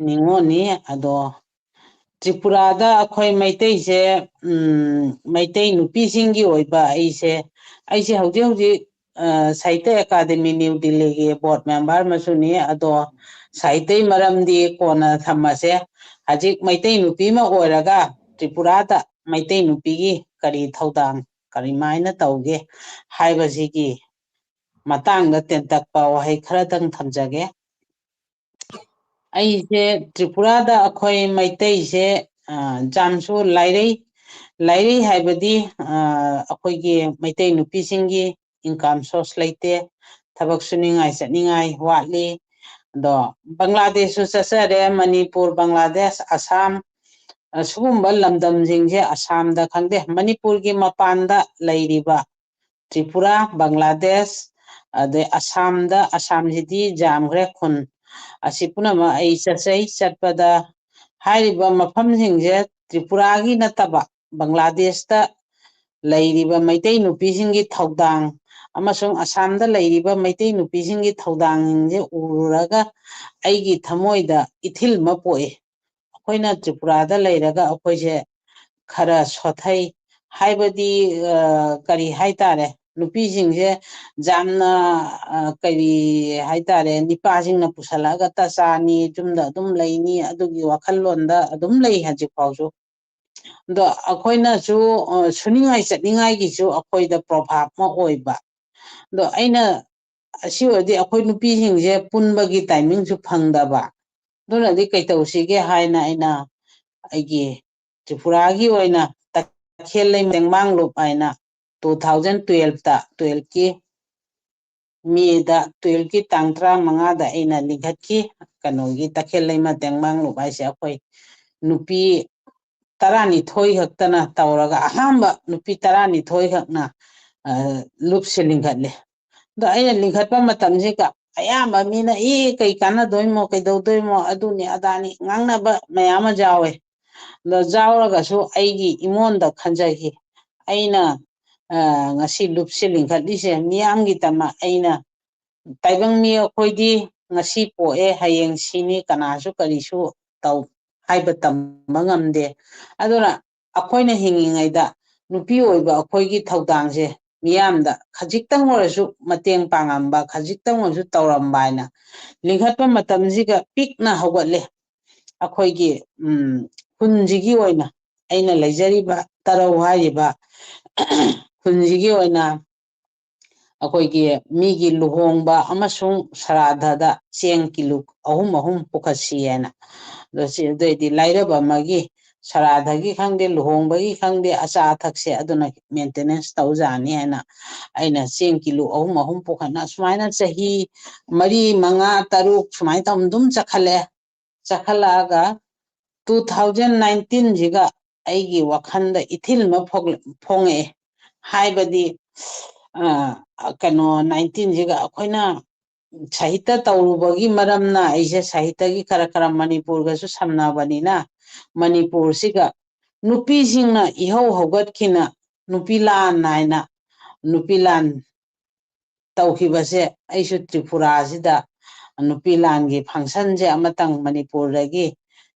ꯅꯤꯉꯣꯜꯅꯤ꯫ ꯑꯗꯣ ꯇ꯭ꯔꯤꯄꯨꯔꯥꯗ ꯑꯩꯈꯣꯏ ꯃꯩꯇꯩꯁꯦ, ꯎꯝ, ꯃꯩꯇꯩ ꯅꯨꯄꯤꯁꯤꯡꯒꯤ ꯑꯣꯏꯕ ꯑꯩꯁꯦ, ꯑꯩꯁꯦ ꯍꯧꯖꯤꯛ ꯍꯧꯖꯤꯛ, ꯑ, ꯁꯥꯍꯤꯇ꯭ꯌ ꯑꯦꯀꯥꯗꯃꯤ ꯅ꯭ꯌꯨ ꯗꯤꯜꯂꯤꯒꯤ ꯕꯣꯔꯗ ꯃꯦꯝꯕꯔ ꯑꯃꯁꯨꯅꯤ꯫ ꯑꯗꯣ ꯁꯥꯍꯤꯇ꯭ꯌꯒꯤ ꯃꯔꯝꯗꯤ ꯀꯣꯟꯅ ꯊꯝꯃꯁꯦ꯫ ꯍꯧꯖꯤꯛ ꯃꯩꯇꯩ ꯅꯨꯄꯤ ꯑꯃ ꯑꯣꯏꯔꯒ ꯇ꯭ꯔꯤꯄꯨꯔꯥꯗ ꯃꯩꯇꯩ ꯅꯨꯄꯤꯒꯤ ꯀꯔꯤ ꯊꯧꯗꯥꯡ ꯀꯔꯤꯃꯥꯏꯅ ꯇꯧꯒꯦ ꯍꯥꯏꯕꯁꯤꯒꯤ ꯃꯇꯥꯡꯗ ꯇꯦꯟꯇꯛꯄ ꯋꯥꯍꯩ ꯈꯔꯗꯪ ꯊꯝꯖꯒꯦ꯫ ꯑꯩꯁꯦ ꯇ꯭ꯔꯤꯄꯨꯔꯥꯗ ꯑꯩꯈꯣꯏ ꯃꯩꯇꯩꯁꯦ, ꯑ, ꯖꯥꯝꯁꯨ ꯂꯥꯏꯔꯩ, ꯂꯥꯏꯔꯩ ꯍꯥꯏꯕꯗꯤ, ꯑ, ꯑꯩꯈꯣꯏꯒꯤ ꯃꯩꯇꯩ ꯅꯨꯄꯤꯁꯤꯡꯒꯤ income source ꯂꯩꯇꯦ, ꯊꯕꯛ ꯁꯨꯅꯤꯡꯉꯥꯏ ꯆꯠꯅꯤꯡꯉꯥꯏ ꯋꯥꯠꯂꯤ꯫ ꯑꯗꯣ ꯕꯪꯒ꯭ꯂꯥꯗꯦꯁꯁꯨ ꯆꯠꯆꯔꯦ, ꯃꯅꯤꯄꯨꯔ, ꯕꯪꯒ꯭ꯂꯥꯗꯦꯁ, ꯑꯁꯥꯝ, ꯑ, ꯁꯤꯒꯨꯝꯕ ꯂꯝꯗꯝꯁꯤꯡꯁꯦ, ꯑꯁꯥꯝꯗ ꯈꯪꯗꯦ, ꯃꯅꯤꯄꯨꯔꯒꯤ ꯃꯄꯥꯟꯗ ꯂꯩꯔꯤꯕ ꯇ꯭ꯔꯤꯄꯨꯔꯥ, ꯕꯪꯒ꯭ꯂꯥꯗꯦꯁ, ꯑꯗꯩ ꯑꯁꯥꯝꯗ, ꯑꯁꯥꯝꯁꯤꯗꯤ ꯌꯥꯝꯈ꯭ꯔꯦ ꯈꯨꯟ꯫ ꯑꯁꯤ ꯄꯨꯝꯅꯃꯛ ꯑꯩ ꯆꯠꯆꯩ꯫ ꯆꯠꯄꯗ ꯍꯥꯏꯔꯤꯕ ꯃꯐꯝꯁꯤꯡꯁꯦ ꯇ꯭ꯔꯤꯄꯨꯔꯥꯒꯤ ꯅꯠꯇꯕ ꯕꯪꯒ꯭ꯂꯥꯗꯦꯁꯇ ꯂꯩꯔꯤꯕ ꯃꯩꯇꯩ ꯅꯨꯄꯤꯁꯤꯡꯒꯤ ꯊꯧꯗꯥꯡ ꯑꯃꯁꯨꯡ ꯑꯁꯥꯝꯗ ꯂꯩꯔꯤꯕ ꯃꯩꯇꯩ ꯅꯨꯄꯤꯁꯤꯡꯒꯤ ꯊꯧꯗꯥꯡꯁꯤꯡꯁꯦ ꯎꯔꯨꯔꯒ ꯑꯩꯒꯤ ꯊꯃꯣꯏꯗ ꯏꯊꯤꯜ ꯑꯃ ꯄꯣꯛꯏ꯫ ꯑꯩꯈꯣꯏꯅ ꯇ꯭ꯔꯤꯄꯨꯔꯥꯗ ꯂꯩꯔꯒ ꯑꯩꯈꯣꯏꯁꯦ ꯈꯔ ꯁꯣꯊꯩ ꯍꯥꯏꯕꯗꯤ, ꯑ, ꯀꯔꯤ ꯍꯥꯏꯇꯥꯔꯦ, ꯅꯨꯄꯤꯁꯤꯡꯁꯦ ꯌꯥꯝꯅ, ꯑ, ꯀꯔꯤ ꯍꯥꯏꯇꯥꯔꯦ, ꯅꯤꯄꯥꯁꯤꯡꯅ ꯄꯨꯁꯜꯂꯛꯑꯒ ꯇꯆꯥꯅꯤ, ꯌꯨꯝꯗ ꯑꯗꯨꯝ ꯂꯩꯅꯤ, ꯑꯗꯨꯒꯤ ꯋꯥꯈꯜꯂꯣꯟꯗ ꯑꯗꯨꯝ ꯂꯩ ꯍꯧꯖꯤꯛ ꯐꯥꯎꯁꯨ꯫ ꯑꯗꯣ ꯑꯩꯈꯣꯏꯅꯁꯨ, ꯑ, ꯁꯨꯅꯤꯡꯉꯥꯏ ꯆꯠꯅꯤꯡꯉꯥꯏꯒꯤꯁꯨ ꯑꯩꯈꯣꯏꯗ ꯄ꯭ꯔꯣꯚꯥꯕ ꯑꯃ ꯑꯣꯏꯕ꯫ ꯑꯗꯣ ꯑꯩꯅ, ꯑꯁꯤ ꯑꯣꯏꯔꯗꯤ ꯑꯩꯈꯣꯏ ꯅꯨꯄꯤꯁꯤꯡꯁꯦ ꯄꯨꯟꯕꯒꯤ ꯇꯥꯏꯃꯤꯡꯁꯨ ꯐꯪꯗꯕ꯫ ꯑꯗꯨꯅꯗꯤ ꯀꯩꯇꯧꯁꯤꯒꯦ ꯍꯥꯏꯅ ꯑꯩꯅ ꯑꯩꯒꯤ ꯇ꯭ꯔꯤꯄꯨꯔꯥꯒꯤ ꯑꯣꯏꯅ ꯇꯈꯦꯜ ꯂꯩꯃ ꯇꯦꯡꯃꯥꯡꯂꯨꯞ ꯍꯥꯏꯅ two thousand twelveꯇ, twelveꯀꯤ ꯃꯦꯗ, twelveꯀꯤ ꯇꯥꯡ ꯇꯔꯥꯃꯉꯥꯗ ꯑꯩꯅ ꯂꯤꯡꯈꯠꯈꯤ꯫ ꯀꯩꯅꯣꯒꯤ ꯇꯈꯦꯜ ꯂꯩꯃ ꯇꯦꯡꯃꯥꯡꯂꯨꯞ ꯍꯥꯏꯁꯦ ꯑꯩꯈꯣꯏ ꯅꯨꯄꯤ ꯇꯔꯥꯅꯤꯊꯣꯏ ꯈꯛꯇꯅ ꯇꯧꯔꯒ ꯑꯍꯥꯟꯕ ꯅꯨꯄꯤ ꯇꯔꯥꯅꯤꯊꯣꯏ ꯈꯛꯅ, ꯑ, ꯂꯨꯞꯁꯦ ꯂꯤꯡꯈꯠꯂꯦ꯫ ꯑꯗꯣ ꯑꯩꯅ ꯂꯤꯡꯈꯠꯄ ꯃꯇꯝꯁꯤꯒ ꯑꯌꯥꯝꯕ ꯃꯤꯅ, "ꯑꯦ, ꯀꯩ ꯀꯥꯟꯅꯗꯣꯏꯃꯣ, ꯀꯩꯗꯧꯗꯣꯏꯃꯣ, ꯑꯗꯨꯅꯤ ꯑꯗꯥꯅꯤ" ꯉꯥꯡꯅꯕ ꯃꯌꯥꯝ ꯑꯃ ꯌꯥꯎꯋꯦ꯫ ꯑꯗꯣ ꯌꯥꯎꯔꯒꯁꯨ ꯑꯩꯒꯤ ꯏꯉꯣꯟꯗ ꯈꯟꯖꯈꯤ, ꯑꯩꯅ, ꯑ, ꯉꯁꯤ ꯂꯨꯞꯁꯦ ꯂꯤꯡꯈꯠꯂꯤꯁꯦ ꯃꯤꯌꯥꯝꯒꯤꯗꯃꯛ꯫ ꯑꯩꯅ, ꯇꯥꯏꯕꯪ ꯃꯤ ꯑꯩꯈꯣꯏꯗꯤ ꯉꯁꯤ ꯄꯣꯛꯑꯦ, ꯍꯌꯦꯡ ꯁꯤꯅꯤ, ꯀꯅꯥꯁꯨ ꯀꯔꯤꯁꯨ ꯇꯧ ꯍꯥꯏꯕ ꯇꯝꯕ ꯉꯝꯗꯦ꯫ ꯑꯗꯨꯅ ꯑꯩꯈꯣꯏꯅ ꯍꯤꯡꯉꯤꯉꯩꯗ ꯅꯨꯄꯤ ꯑꯣꯏꯕ ꯑꯩꯈꯣꯏꯒꯤ ꯊꯧꯗꯥꯡꯁꯦ ꯃꯤꯌꯥꯝꯗ ꯈꯖꯤꯛꯇꯪ ꯑꯣꯏꯔꯁꯨ ꯃꯇꯦꯡ ꯄꯥꯡꯉꯝꯕ, ꯈꯖꯤꯛꯇꯪ ꯑꯣꯏꯔꯁꯨ ꯇꯧꯔꯝꯕ ꯍꯥꯏꯅ ꯂꯤꯡꯈꯠꯄ ꯃꯇꯝꯁꯤꯒ ꯄꯤꯛꯅ ꯍꯧꯒꯠꯂꯦ꯫ ꯑꯩꯈꯣꯏꯒꯤ, ꯎꯝ, ꯈꯨꯟꯁꯤꯒꯤ ꯑꯣꯏꯅ ꯑꯩꯅ ꯂꯩꯖꯔꯤꯕ ꯇꯔꯧ ꯍꯥꯏꯔꯤꯕ ꯈꯨꯟꯁꯤꯒꯤ ꯑꯣꯏꯅ ꯑꯩꯈꯣꯏꯒꯤ ꯃꯤꯒꯤ ꯂꯨꯍꯣꯡꯕ ꯑꯃꯁꯨꯡ ꯁꯔꯥꯙꯗ ꯆꯦꯡ ꯀꯤꯂꯣ ꯑꯍꯨꯝ ꯑꯍꯨꯝ ꯄꯨꯈꯠꯁꯤ ꯍꯥꯏꯅ꯫ ꯑꯗꯣ ꯁꯤ ꯑꯗꯨꯑꯣꯏꯗꯤ ꯂꯥꯏꯔꯕ ꯑꯃꯒꯤ ꯁꯔꯥꯙꯒꯤ ꯈꯪꯗꯦ, ꯂꯨꯍꯣꯡꯕꯒꯤ ꯈꯪꯗꯦ, ꯑꯆꯥ ꯑꯊꯛꯁꯦ ꯑꯗꯨꯅ ꯃꯦꯟꯇꯦꯅꯦꯟꯁ ꯇꯧꯖꯅꯤ ꯍꯥꯏꯅ ꯑꯩꯅ ꯆꯦꯡ ꯀꯤꯂꯣ ꯑꯍꯨꯝ ꯑꯍꯨꯝ ꯄꯨꯈꯠꯅ ꯁꯨꯃꯥꯏꯅ ꯆꯍꯤ ꯃꯔꯤ, ꯃꯉꯥ, ꯇꯔꯨꯛ ꯁꯨꯃꯥꯏꯅ ꯇꯧꯅ ꯑꯗꯨꯝ ꯆꯠꯈꯠꯂꯛꯑꯦ꯫ ꯆꯠꯈꯠꯂꯛꯑꯒ two thousand nineteenꯁꯤꯒ ꯑꯩꯒꯤ ꯋꯥꯈꯜꯗ ꯏꯊꯤꯜ ꯑꯃ ꯐꯣꯛꯂ-, ꯐꯣꯡꯉꯛꯑꯦ꯫ ꯍꯥꯏꯕꯗꯤ, ꯑ, ꯀꯩꯅꯣ, nineteenꯁꯤꯒ ꯑꯩꯈꯣꯏꯅ ꯁꯥꯍꯤꯇ ꯇꯧꯔꯨꯕꯒꯤ ꯃꯔꯝꯅ ꯑꯩꯁꯦ ꯁꯥꯍꯤꯇꯒꯤ ꯈꯔ ꯈꯔ ꯃꯅꯤꯄꯨꯔꯒꯁꯨ ꯁꯝꯅꯕꯅꯤꯅ, ꯃꯅꯤꯄꯨꯔꯁꯤꯒ ꯅꯨꯄꯤꯁꯤꯡꯅ ꯏꯍꯧ ꯍꯧꯒꯠꯈꯤꯅ ꯅꯨꯄꯤ ꯂꯥꯟ ꯍꯥꯏꯅ ꯅꯨꯄꯤ ꯂꯥꯟ ꯇꯧꯈꯤꯕꯁꯦ, ꯑꯩꯁꯨ ꯇ꯭ꯔꯤꯄꯨꯔꯥꯁꯤꯗ ꯅꯨꯄꯤ ꯂꯥꯟꯒꯤ functionꯁꯦ ꯑꯃꯇꯪ ꯃꯅꯤꯄꯨꯔꯗꯒꯤ,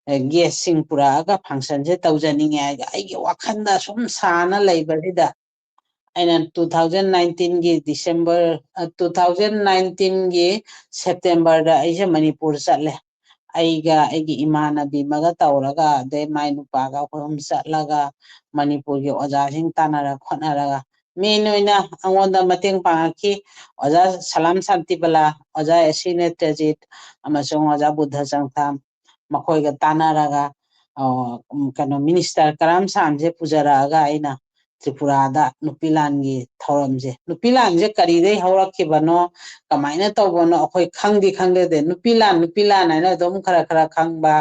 ꯑꯦ, guestꯁꯤꯡ ꯄꯨꯔꯛꯑꯒ functionꯁꯦ ꯇꯧꯖꯅꯤꯡꯉꯦ ꯍꯥꯏꯅ ꯑꯩꯒꯤ ꯋꯥꯈꯜꯗ ꯁꯨꯝ ꯁꯥꯅ ꯂꯩꯕꯁꯤꯗ, ꯑꯩꯅ two thousand nineteenꯒꯤ December, ꯑ, two thousand nineteenꯒꯤ Septemberꯗ ꯑꯩꯁꯦ ꯃꯅꯤꯄꯨꯔ ꯆꯠꯂꯦ꯫ ꯑꯩꯒ ꯑꯩꯒꯤ ꯏꯃꯥꯟꯅꯕꯤ ꯑꯃꯒ ꯇꯧꯔꯒ, ꯑꯗꯩ ꯃꯥꯏ ꯅꯨꯄꯥꯒ ꯑꯩꯈꯣꯏ ꯑꯍꯨꯝ ꯆꯠꯂꯒ ꯃꯅꯤꯄꯨꯔꯒꯤ ꯑꯣꯖꯥꯁꯤꯡ ꯇꯥꯟꯅꯔ ꯈꯣꯠꯅꯔꯒ main ꯑꯣꯏꯅ ꯑꯩꯉꯣꯟꯗ ꯃꯇꯦꯡ ꯄꯥꯡꯉꯛꯈꯤ ꯑꯣꯖꯥ ꯁꯂꯥꯝ ꯁꯥꯟꯇꯤꯕꯂꯥ, ꯑꯣꯖꯥ ꯑꯦꯁ ꯁꯤ ꯅꯦꯇ꯭ꯔꯖꯤꯠ ꯑꯃꯁꯨꯡ ꯑꯣꯖꯥ ꯕꯨꯙ ꯆꯪꯊꯥꯝ꯫ ꯃꯈꯣꯏꯒ ꯇꯥꯟꯅꯔꯒ, ꯑ, ꯎꯝ, ꯀꯩꯅꯣ, ꯃꯤꯅꯤꯁꯇꯔ ꯀꯔꯥꯝ ꯁꯥꯝꯁꯦ ꯄꯨꯖꯔꯛꯑꯒ ꯑꯩꯅ ꯇ꯭ꯔꯤꯄꯨꯔꯥꯗ ꯅꯨꯄꯤ ꯂꯥꯟꯒꯤ ꯊꯧꯔꯝꯁꯦ, ꯅꯨꯄꯤ ꯂꯥꯟꯁꯦ ꯀꯔꯤꯗꯩ ꯍꯧꯔꯛꯈꯤꯕꯅꯣ, ꯀꯃꯥꯏꯅ ꯇꯧꯕꯅꯣ ꯑꯩꯈꯣꯏ ꯈꯪꯗꯤ ꯈꯪꯗꯦ꯫ ꯅꯨꯄꯤ ꯂꯥꯟ, ꯅꯨꯄꯤ ꯂꯥꯟ ꯍꯥꯏꯅ ꯑꯗꯨꯝ ꯈꯔ ꯈꯔ ꯈꯪꯕ,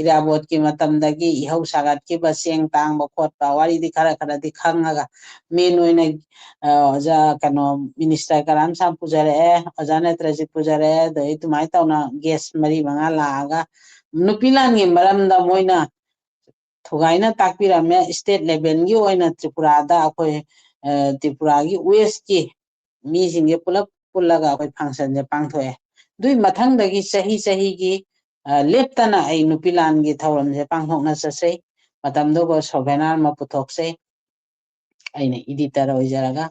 ꯏꯔꯥꯕꯣꯠꯀꯤ ꯃꯇꯝꯗꯒꯤ ꯏꯍꯧ ꯁꯥꯒꯠꯈꯤꯕ, ꯆꯦꯡ ꯇꯥꯡꯕ ꯈꯣꯠꯄ ꯋꯥꯔꯤꯗꯤ ꯈꯔ ꯈꯔꯗꯤ ꯈꯪꯉꯒ, main ꯑꯣꯏꯅ, ꯑ, ꯑꯣꯖꯥ, ꯀꯩꯅꯣ, ꯃꯤꯅꯤꯁꯇꯔ ꯀꯔꯥꯝ ꯁꯥꯝ ꯄꯨꯖꯔꯛꯑꯦ, ꯑꯣꯖꯥ ꯅꯦꯇ꯭ꯔꯖꯤꯠ ꯄꯨꯖꯔꯛꯑꯦ, ꯑꯗꯩ ꯑꯗꯨꯃꯥꯏꯅ ꯇꯧꯅ guest ꯃꯔꯤ ꯃꯉꯥ ꯂꯥꯛꯑꯒ ꯅꯨꯄꯤ ꯂꯥꯟꯒꯤ ꯃꯔꯝꯗ ꯃꯣꯏꯅ ꯊꯨꯒꯥꯏꯅ ꯇꯥꯛꯄꯤꯔꯝꯃꯦ꯫ State levelꯒꯤ ꯑꯣꯏꯅ ꯇ꯭ꯔꯤꯄꯨꯔꯥꯗ ꯑꯩꯈꯣꯏ, ꯑ, ꯇ꯭ꯔꯤꯄꯨꯔꯥꯒꯤ westꯀꯤ ꯃꯤꯁꯤꯡꯁꯦ ꯄꯨꯂꯞ ꯄꯨꯜꯂꯒ ꯑꯩꯈꯣꯏ functionꯁꯦ ꯄꯥꯡꯊꯣꯛꯑꯦ꯫ ꯑꯗꯨꯏ ꯃꯊꯪꯗꯒꯤ ꯆꯍꯤ ꯆꯍꯤꯒꯤ, ꯑ, ꯂꯦꯞꯇꯅ ꯑꯩ ꯅꯨꯄꯤ ꯂꯥꯟꯒꯤ ꯊꯧꯔꯝꯁꯦ ꯄꯥꯡꯊꯣꯛꯅ ꯆꯠꯆꯩ꯫ ꯃꯇꯝꯗꯨꯒ souvenir ꯑꯃ ꯄꯨꯊꯣꯛꯆꯩ꯫ ꯑꯩꯅ editor ꯑꯣꯏꯖꯔꯒ꯫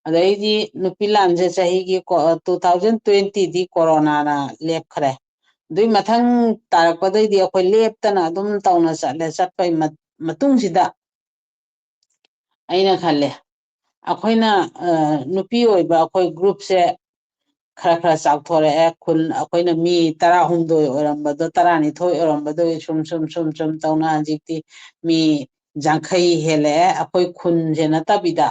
ꯑꯗꯩꯗꯤ ꯅꯨꯄꯤ ꯂꯥꯟꯁꯦ ꯆꯍꯤꯒꯤ ꯀꯣ-, two thousand twentyꯗꯤ ꯀꯣꯔꯣꯅꯥꯅ ꯂꯦꯞꯈ꯭ꯔꯦ꯫ ꯑꯗꯨꯏ ꯃꯊꯪ ꯇꯥꯔꯛꯄꯗꯩꯗꯤ ꯑꯩꯈꯣꯏ ꯂꯦꯞꯇꯅ ꯑꯗꯨꯝ ꯇꯧꯅ ꯆꯠꯂꯦ꯫ ꯆꯠꯄꯩ ꯃꯠ-, ꯃꯇꯨꯡꯁꯤꯗ ꯑꯩꯅ ꯈꯜꯂꯦ, ꯑꯩꯈꯣꯏꯅ ꯅꯨꯄꯤ ꯑꯣꯏꯕ ꯑꯩꯈꯣꯏ ꯒ꯭ꯔꯨꯞꯁꯦ ꯈꯔ ꯈꯔ ꯆꯥꯎꯊꯣꯔꯛꯑꯦ꯫ ꯈꯨꯟ ꯑꯩꯈꯣꯏꯅ ꯃꯤ ꯇꯔꯥꯍꯨꯝꯗꯣꯏ ꯑꯣꯏꯔꯝꯕꯗꯣ ꯇꯔꯥꯅꯤꯊꯣꯏ ꯑꯣꯏꯔꯝꯕꯗꯣ ꯁꯨꯝ ꯁꯨꯝ ꯁꯨꯝ ꯁꯨꯝ ꯇꯧꯅ ꯍꯧꯖꯤꯛꯇꯤ ꯃꯤ ꯌꯥꯡꯈꯩ ꯍꯦꯜꯂꯛꯑꯦ꯫ ꯑꯩꯈꯣꯏ ꯈꯨꯟꯁꯦ ꯅꯠꯇꯕꯤꯗ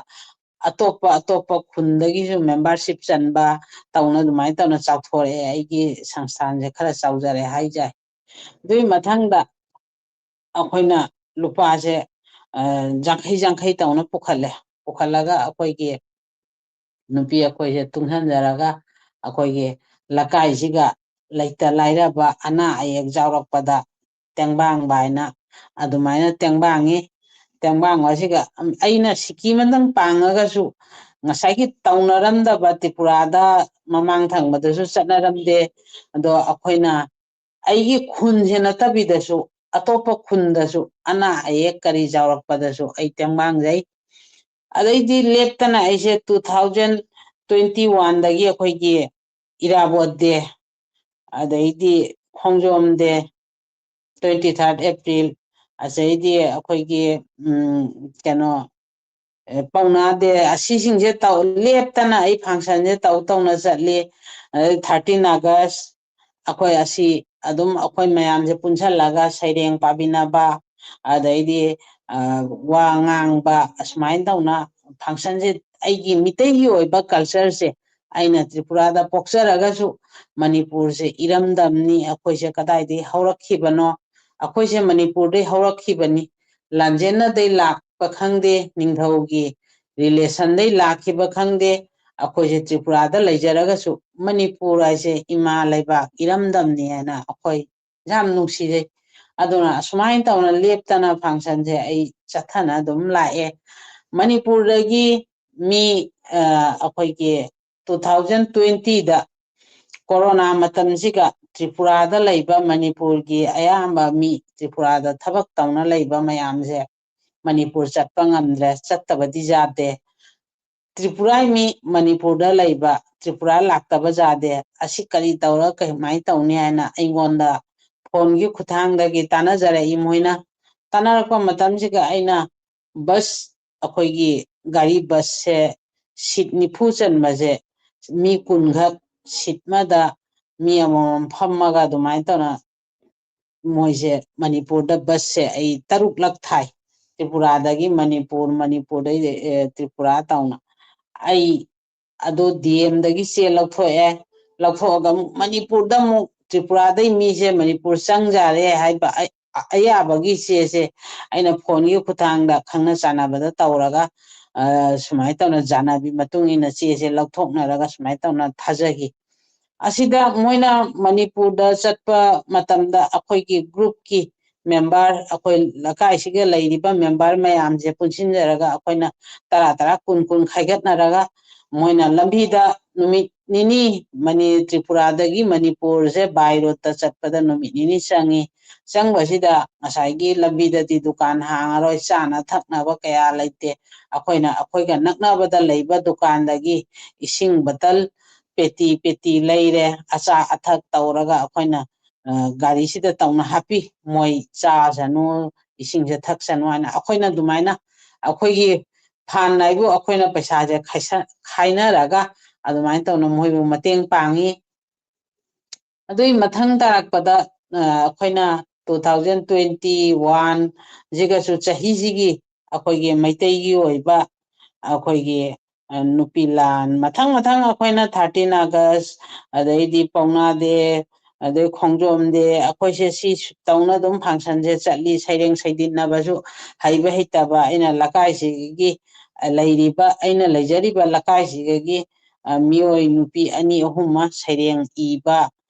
ꯑꯇꯣꯞꯄ ꯑꯇꯣꯞꯄ ꯈꯨꯟꯗꯒꯤꯁꯨ ꯃꯦꯝꯕꯔꯁꯤꯞ ꯆꯟꯕ ꯇꯧꯅ ꯑꯗꯨꯃꯥꯏꯅ ꯇꯧꯅ ꯆꯥꯎꯊꯣꯔꯛꯑꯦ꯫ ꯑꯩꯒꯤ ꯁꯪꯁꯊꯥꯟꯁꯦ ꯈꯔ ꯆꯥꯎꯖꯔꯦ ꯍꯥꯏꯖꯩ꯫ ꯑꯗꯨꯒꯤ ꯃꯊꯪꯗ ꯑꯩꯈꯣꯏꯅ ꯂꯨꯄꯥꯁꯦ ꯌꯥꯡꯈꯩ ꯌꯥꯡꯈꯩ ꯇꯧꯅ ꯄꯨꯈꯠꯂꯦ꯫ ꯄꯨꯈꯠꯂꯒ ꯑꯩꯈꯣꯏꯒꯤ ꯅꯨꯄꯤ ꯑꯩꯈꯣꯏꯁꯦ ꯇꯨꯡꯁꯤꯟꯖꯔꯒ ꯑꯩꯈꯣꯏꯒꯤ ꯂꯩꯀꯥꯏꯁꯤꯒ ꯂꯩꯇ ꯂꯥꯏꯔꯕ ꯑꯅꯥ ꯑꯌꯦꯛ ꯌꯥꯎꯔꯛꯄꯗ ꯇꯦꯡꯕꯥꯡꯕ ꯍꯥꯏꯅ ꯑꯗꯨꯃꯥꯏꯅ ꯇꯦꯡꯕꯥꯡꯉꯤ꯫ ꯇꯦꯡꯕꯥꯡꯕ ꯑꯁꯤꯒ ꯑꯩꯅ ꯁꯤꯀꯤ ꯑꯃꯗꯪ ꯄꯥꯡꯉꯒꯁꯨ ꯉꯁꯥꯏꯒꯤ ꯇꯧꯅꯔꯝꯗꯕ ꯇ꯭ꯔꯤꯄꯨꯔꯥꯗ ꯃꯃꯥꯡ ꯊꯪꯕꯗꯁꯨ ꯆꯠꯅꯔꯝꯗꯦ꯫ ꯑꯗꯣ ꯑꯩꯈꯣꯏꯅ ꯑꯩꯒꯤ ꯈꯨꯟꯁꯦ ꯅꯠꯇꯕꯤꯗꯁꯨ ꯑꯇꯣꯞꯄ ꯈꯨꯟꯗꯁꯨ ꯑꯅꯥ ꯑꯌꯦꯛ ꯀꯔꯤ ꯌꯥꯎꯔꯛꯄꯗꯁꯨ ꯑꯩ ꯇꯦꯡꯕꯥꯡꯖꯩ꯫ ꯑꯗꯩꯗꯤ ꯂꯦꯞꯇꯅ ꯑꯩꯁꯦ two thousand twenty one ꯗꯒꯤ ꯑꯩꯈꯣꯏꯒꯤ ꯏꯔꯥꯕꯣꯠ ꯗꯦ, ꯑꯗꯩꯗꯤ ꯈꯣꯡꯖꯣꯝ ꯗꯦ, twenty third April, ꯑꯗꯩꯗꯤ ꯑꯩꯈꯣꯏꯒꯤ ꯀꯩꯅꯣ ꯄꯥꯎꯅꯥ ꯗꯦ, ꯑꯁꯤꯁꯤꯡꯁꯦ ꯇꯧ ꯂꯦꯞꯇꯅ ꯑꯩ ꯐꯪꯁꯟꯁꯦ ꯇꯧ ꯇꯧꯅ ꯆꯠꯂꯤ꯫ ꯑꯗꯩ thirteen August, ꯑꯩꯈꯣꯏ ꯑꯁꯤ ꯑꯗꯨꯝ ꯑꯩꯈꯣꯏ ꯃꯌꯥꯝꯁꯦ ꯄꯨꯟꯁꯜꯂꯒ ꯁꯩꯔꯦꯡ ꯄꯥꯕꯤꯅꯕ, ꯑꯗꯩꯗꯤ ꯋꯥ ꯉꯥꯡꯕ, ꯑꯁꯨꯃꯥꯏꯅ ꯇꯧꯅ ꯐꯪꯁꯟꯁꯦ ꯑꯩꯒꯤ ꯃꯤꯇꯩꯒꯤ ꯑꯣꯏꯕ ꯀꯜꯆꯔꯁꯦ ꯑꯩꯅ ꯇ꯭ꯔꯤꯄꯨꯔꯥꯗ ꯄꯣꯛꯆꯔꯒꯁꯨ ꯃꯅꯤꯄꯨꯔꯁꯦ ꯏꯔꯝꯗꯝꯅꯤ, ꯑꯩꯈꯣꯏꯁꯦ ꯀꯗꯥꯏꯗꯒꯤ ꯍꯧꯔꯛꯈꯤꯕꯅꯣ, ꯑꯩꯈꯣꯏꯁꯦ ꯃꯅꯤꯄꯨꯔꯗꯒꯤ ꯍꯧꯔꯛꯈꯤꯕꯅꯤ, ꯂꯥꯟꯖꯦꯟꯅꯗꯒꯤ ꯂꯥꯛꯄ ꯈꯪꯗꯦ, ꯅꯤꯡꯊꯧꯒꯤ ꯔꯤꯂꯦꯁꯟꯗꯒꯤ ꯂꯥꯛꯈꯤꯕ ꯈꯪꯗꯦ, ꯑꯩꯈꯣꯏꯁꯦ ꯇ꯭ꯔꯤꯄꯨꯔꯥꯗ ꯂꯩꯖꯔꯒꯁꯨ ꯃꯅꯤꯄꯨꯔ ꯍꯥꯏꯁꯦ ꯏꯃꯥ ꯂꯩꯕꯥꯛ ꯏꯔꯝꯗꯝꯅꯤ ꯍꯥꯏꯅ ꯑꯩꯈꯣꯏ ꯌꯥꯝ ꯅꯨꯡꯁꯤꯖꯩ꯫ ꯑꯗꯨꯅ ꯑꯁꯨꯃꯥꯏꯅ ꯇꯧꯅ ꯂꯦꯞꯇꯅ ꯐꯪꯁꯟꯁꯦ ꯑꯩ ꯆꯠꯊꯅ ꯑꯗꯨꯝ ꯂꯥꯛꯑꯦ꯫ ꯃꯅꯤꯄꯨꯔꯗꯒꯤ ꯃꯤ ꯑꯩꯈꯣꯏꯒꯤ two thousand twenty ꯗ ꯀꯣꯔꯣꯅꯥ ꯃꯇꯝꯁꯤꯒ ꯇ꯭ꯔꯤꯄꯨꯔꯥꯗ ꯂꯩꯕ ꯃꯅꯤꯄꯨꯔꯒꯤ ꯑꯌꯥꯝꯕ ꯃꯤ ꯇ꯭ꯔꯤꯄꯨꯔꯥꯗ ꯊꯕꯛ ꯇꯧꯅ ꯂꯩꯕ ꯃꯌꯥꯝꯁꯦ ꯃꯅꯤꯄꯨꯔ ꯆꯠꯄ ꯉꯝꯗ꯭ꯔꯦ, ꯆꯠꯇꯕꯗꯤ ꯌꯥꯗꯦ꯫ ꯇ꯭ꯔꯤꯄꯨꯔꯥ ꯃꯤ ꯃꯅꯤꯄꯨꯔꯗ ꯂꯩꯕ ꯇ꯭ꯔꯤꯄꯨꯔꯥ ꯂꯥꯛꯇꯕ ꯌꯥꯗꯦ꯫ ꯑꯁꯤ ꯀꯔꯤ ꯇꯧꯔ ꯀꯃꯥꯏꯅ ꯇꯧꯅꯤ ꯍꯥꯏꯅ ꯑꯩꯉꯣꯟꯗ ꯐꯣꯟꯒꯤ ꯈꯨꯠꯊꯥꯡꯗꯒꯤ ꯇꯥꯟꯅꯖꯔꯛꯏ꯫ ꯃꯣꯏꯅ ꯇꯥꯟꯅꯔꯛꯄ ꯃꯇꯝꯁꯤꯒ ꯑꯩꯅ ꯕꯁ ꯑꯩꯈꯣꯏꯒꯤ ꯒꯥꯔꯤ ꯕꯁꯁꯦ ꯁꯤꯠ ꯅꯤꯐꯨ ꯆꯟꯕꯁꯦ ꯃꯤ ꯀꯨꯟꯈꯛ ꯁꯤꯠ ꯑꯃꯗ ꯃꯤ ꯑꯃꯃꯝ ꯐꯝꯃꯒ ꯑꯗꯨꯃꯥꯏꯅ ꯇꯧꯅ ꯃꯣꯏꯁꯦ ꯃꯅꯤꯄꯨꯔꯗ ꯕꯁꯁꯦ ꯑꯩ ꯇꯔꯨꯛꯂꯛ ꯊꯥꯏ꯫ ꯇ꯭ꯔꯤꯄꯨꯔꯥꯗꯒꯤ ꯃꯅꯤꯄꯨꯔ, ꯃꯅꯤꯄꯨꯔꯗꯒꯤ, ꯑꯦ, ꯇ꯭ꯔꯤꯄꯨꯔꯥ ꯇꯧꯅ꯫ ꯑꯩ ꯑꯗꯣ ꯗꯤ ꯑꯦꯝꯗꯒꯤ ꯆꯦ ꯂꯧꯊꯣꯛꯑꯦ꯫ ꯂꯧꯊꯣꯛꯑꯒ ꯑꯃꯨꯛ ꯃꯅꯤꯄꯨꯔꯗ ꯑꯃꯨꯛ ꯇ꯭ꯔꯤꯄꯨꯔꯥꯗꯩ ꯃꯤꯁꯦ ꯃꯅꯤꯄꯨꯔ ꯆꯪꯖꯔꯦ ꯍꯥꯏꯕ ꯑ-, ꯑ-, ꯑꯌꯥꯕꯒꯤ ꯆꯦꯁꯦ ꯑꯩꯅ ꯐꯣꯟꯒꯤ ꯈꯨꯠꯊꯥꯡꯗ ꯈꯪꯅ ꯆꯥꯟꯅꯕꯗ ꯇꯧꯔꯒ, ꯑ, ꯁꯨꯃꯥꯏꯅ ꯇꯧꯅ ꯖꯥꯅꯕꯤ ꯃꯇꯨꯡ ꯏꯟꯅ ꯆꯦꯁꯦ ꯂꯧꯊꯣꯛꯅꯔꯒ ꯁꯨꯃꯥꯏꯅ ꯇꯧꯅ ꯊꯥꯖꯈꯤ꯫ ꯑꯁꯤꯗ ꯃꯣꯏꯅ ꯃꯅꯤꯄꯨꯔꯗ ꯆꯠꯄ ꯃꯇꯝꯗ ꯑꯩꯈꯣꯏꯒꯤ ꯒ꯭ꯔꯨꯞꯀꯤ ꯃꯦꯝꯕꯔ, ꯑꯩꯈꯣꯏ ꯂꯩꯀꯥꯏꯁꯤꯒ ꯂꯩꯔꯤꯕ ꯃꯦꯝꯕꯔ ꯃꯌꯥꯝꯁꯦ ꯄꯨꯟꯁꯤꯟꯖꯔꯒ ꯑꯩꯈꯣꯏꯅ ꯇꯔꯥ ꯇꯔꯥ, ꯀꯨꯟ ꯀꯨꯟ ꯈꯥꯏꯒꯠꯅꯔꯒ ꯃꯣꯏꯅ ꯂꯝꯕꯤꯗ ꯅꯨꯃꯤꯠ ꯅꯤꯅꯤ, ꯃꯅꯤ-, ꯇ꯭ꯔꯤꯄꯨꯔꯥꯗꯒꯤ ꯃꯅꯤꯄꯨꯔꯁꯦ by roadꯇ ꯆꯠꯄꯗ ꯅꯨꯃꯤꯠ ꯅꯤꯅꯤ ꯆꯪꯉꯤ꯫ ꯆꯪꯕꯁꯤꯗ ꯉꯁꯥꯏꯒꯤ ꯂꯝꯕꯤꯗꯗꯤ ꯗꯨꯀꯥꯟ ꯍꯥꯡꯉꯔꯣꯏ, ꯆꯥꯅ ꯊꯛꯅꯕ ꯀꯌꯥ ꯂꯩꯇꯦ꯫ ꯑꯩꯈꯣꯏꯅ ꯑꯩꯈꯣꯏꯒ ꯅꯛꯅꯕꯗ ꯂꯩꯕ ꯗꯨꯀꯥꯟꯗꯒꯤ ꯏꯁꯤꯡ ꯕꯇꯜ ꯄꯦꯇꯤ ꯄꯦꯇꯤ ꯂꯩꯔꯦ꯫ ꯑꯆꯥ ꯑꯊꯛ ꯇꯧꯔꯒ ꯑꯩꯈꯣꯏꯅ, ꯑ, ꯒꯥꯔꯤꯁꯤꯗ ꯇꯧꯅ ꯍꯥꯞꯄꯤ꯫ ꯃꯣꯏ ꯆꯥꯁꯅꯨ, ꯏꯁꯤꯡꯁꯦ ꯊꯛꯁꯅꯨ ꯍꯥꯏꯅ ꯑꯩꯈꯣꯏꯅ ꯑꯗꯨꯃꯥꯏꯅ ꯑꯩꯈꯣꯏꯒꯤ ꯐꯥꯟ ꯍꯥꯏꯕꯨ ꯑꯩꯈꯣꯏꯅ ꯄꯩꯁꯥꯁꯦ ꯈꯥꯏꯁ-, ꯈꯥꯏꯅꯔꯒ ꯑꯗꯨꯃꯥꯏꯅ ꯇꯧꯅ ꯃꯣꯏꯕꯨ ꯃꯇꯦꯡ ꯄꯥꯡꯉꯤ꯫ ꯑꯗꯨꯒꯤ ꯃꯊꯪ ꯇꯥꯔꯛꯄꯗ, ꯑ, ꯑꯩꯈꯣꯏꯅ two thousand twenty one ꯁꯤꯒꯁꯨ ꯆꯍꯤꯁꯤꯒꯤ ꯑꯩꯈꯣꯏꯒꯤ ꯃꯩꯇꯩꯒꯤ ꯑꯣꯏꯕ ꯑꯩꯈꯣꯏꯒꯤ, ꯑ, ꯅꯨꯄꯤ ꯂꯥꯟ ꯃꯊꯪ ꯃꯊꯪ ꯑꯩꯈꯣꯏꯅ thirteen August, ꯑꯗꯩꯗꯤ ꯄꯥꯎꯅꯥ Day, ꯑꯗꯩ ꯈꯣꯡꯖꯣꯝ Day, ꯑꯩꯈꯣꯏꯁꯦ ꯁꯤ ꯇꯧꯅ ꯑꯗꯨꯝ functionꯁꯦ ꯆꯠꯂꯤ꯫ ꯁꯩꯔꯦꯡ ꯁꯩꯗꯤꯟꯅꯕꯁꯨ ꯍꯩꯕ ꯍꯩꯇꯕ ꯑꯩꯅ ꯂꯩꯀꯥꯏꯁꯤꯒꯤ, ꯑ, ꯂꯩꯔꯤꯕ, ꯑꯩꯅ ꯂꯩꯖꯔꯤꯕ ꯂꯩꯀꯥꯏꯁꯤꯗꯒꯤ, ꯑ, ꯃꯤꯑꯣꯏ ꯅꯨꯄꯤ ꯑꯅꯤ ꯑꯍꯨꯝ ꯑꯃ ꯁꯩꯔꯦꯡ ꯏꯕ,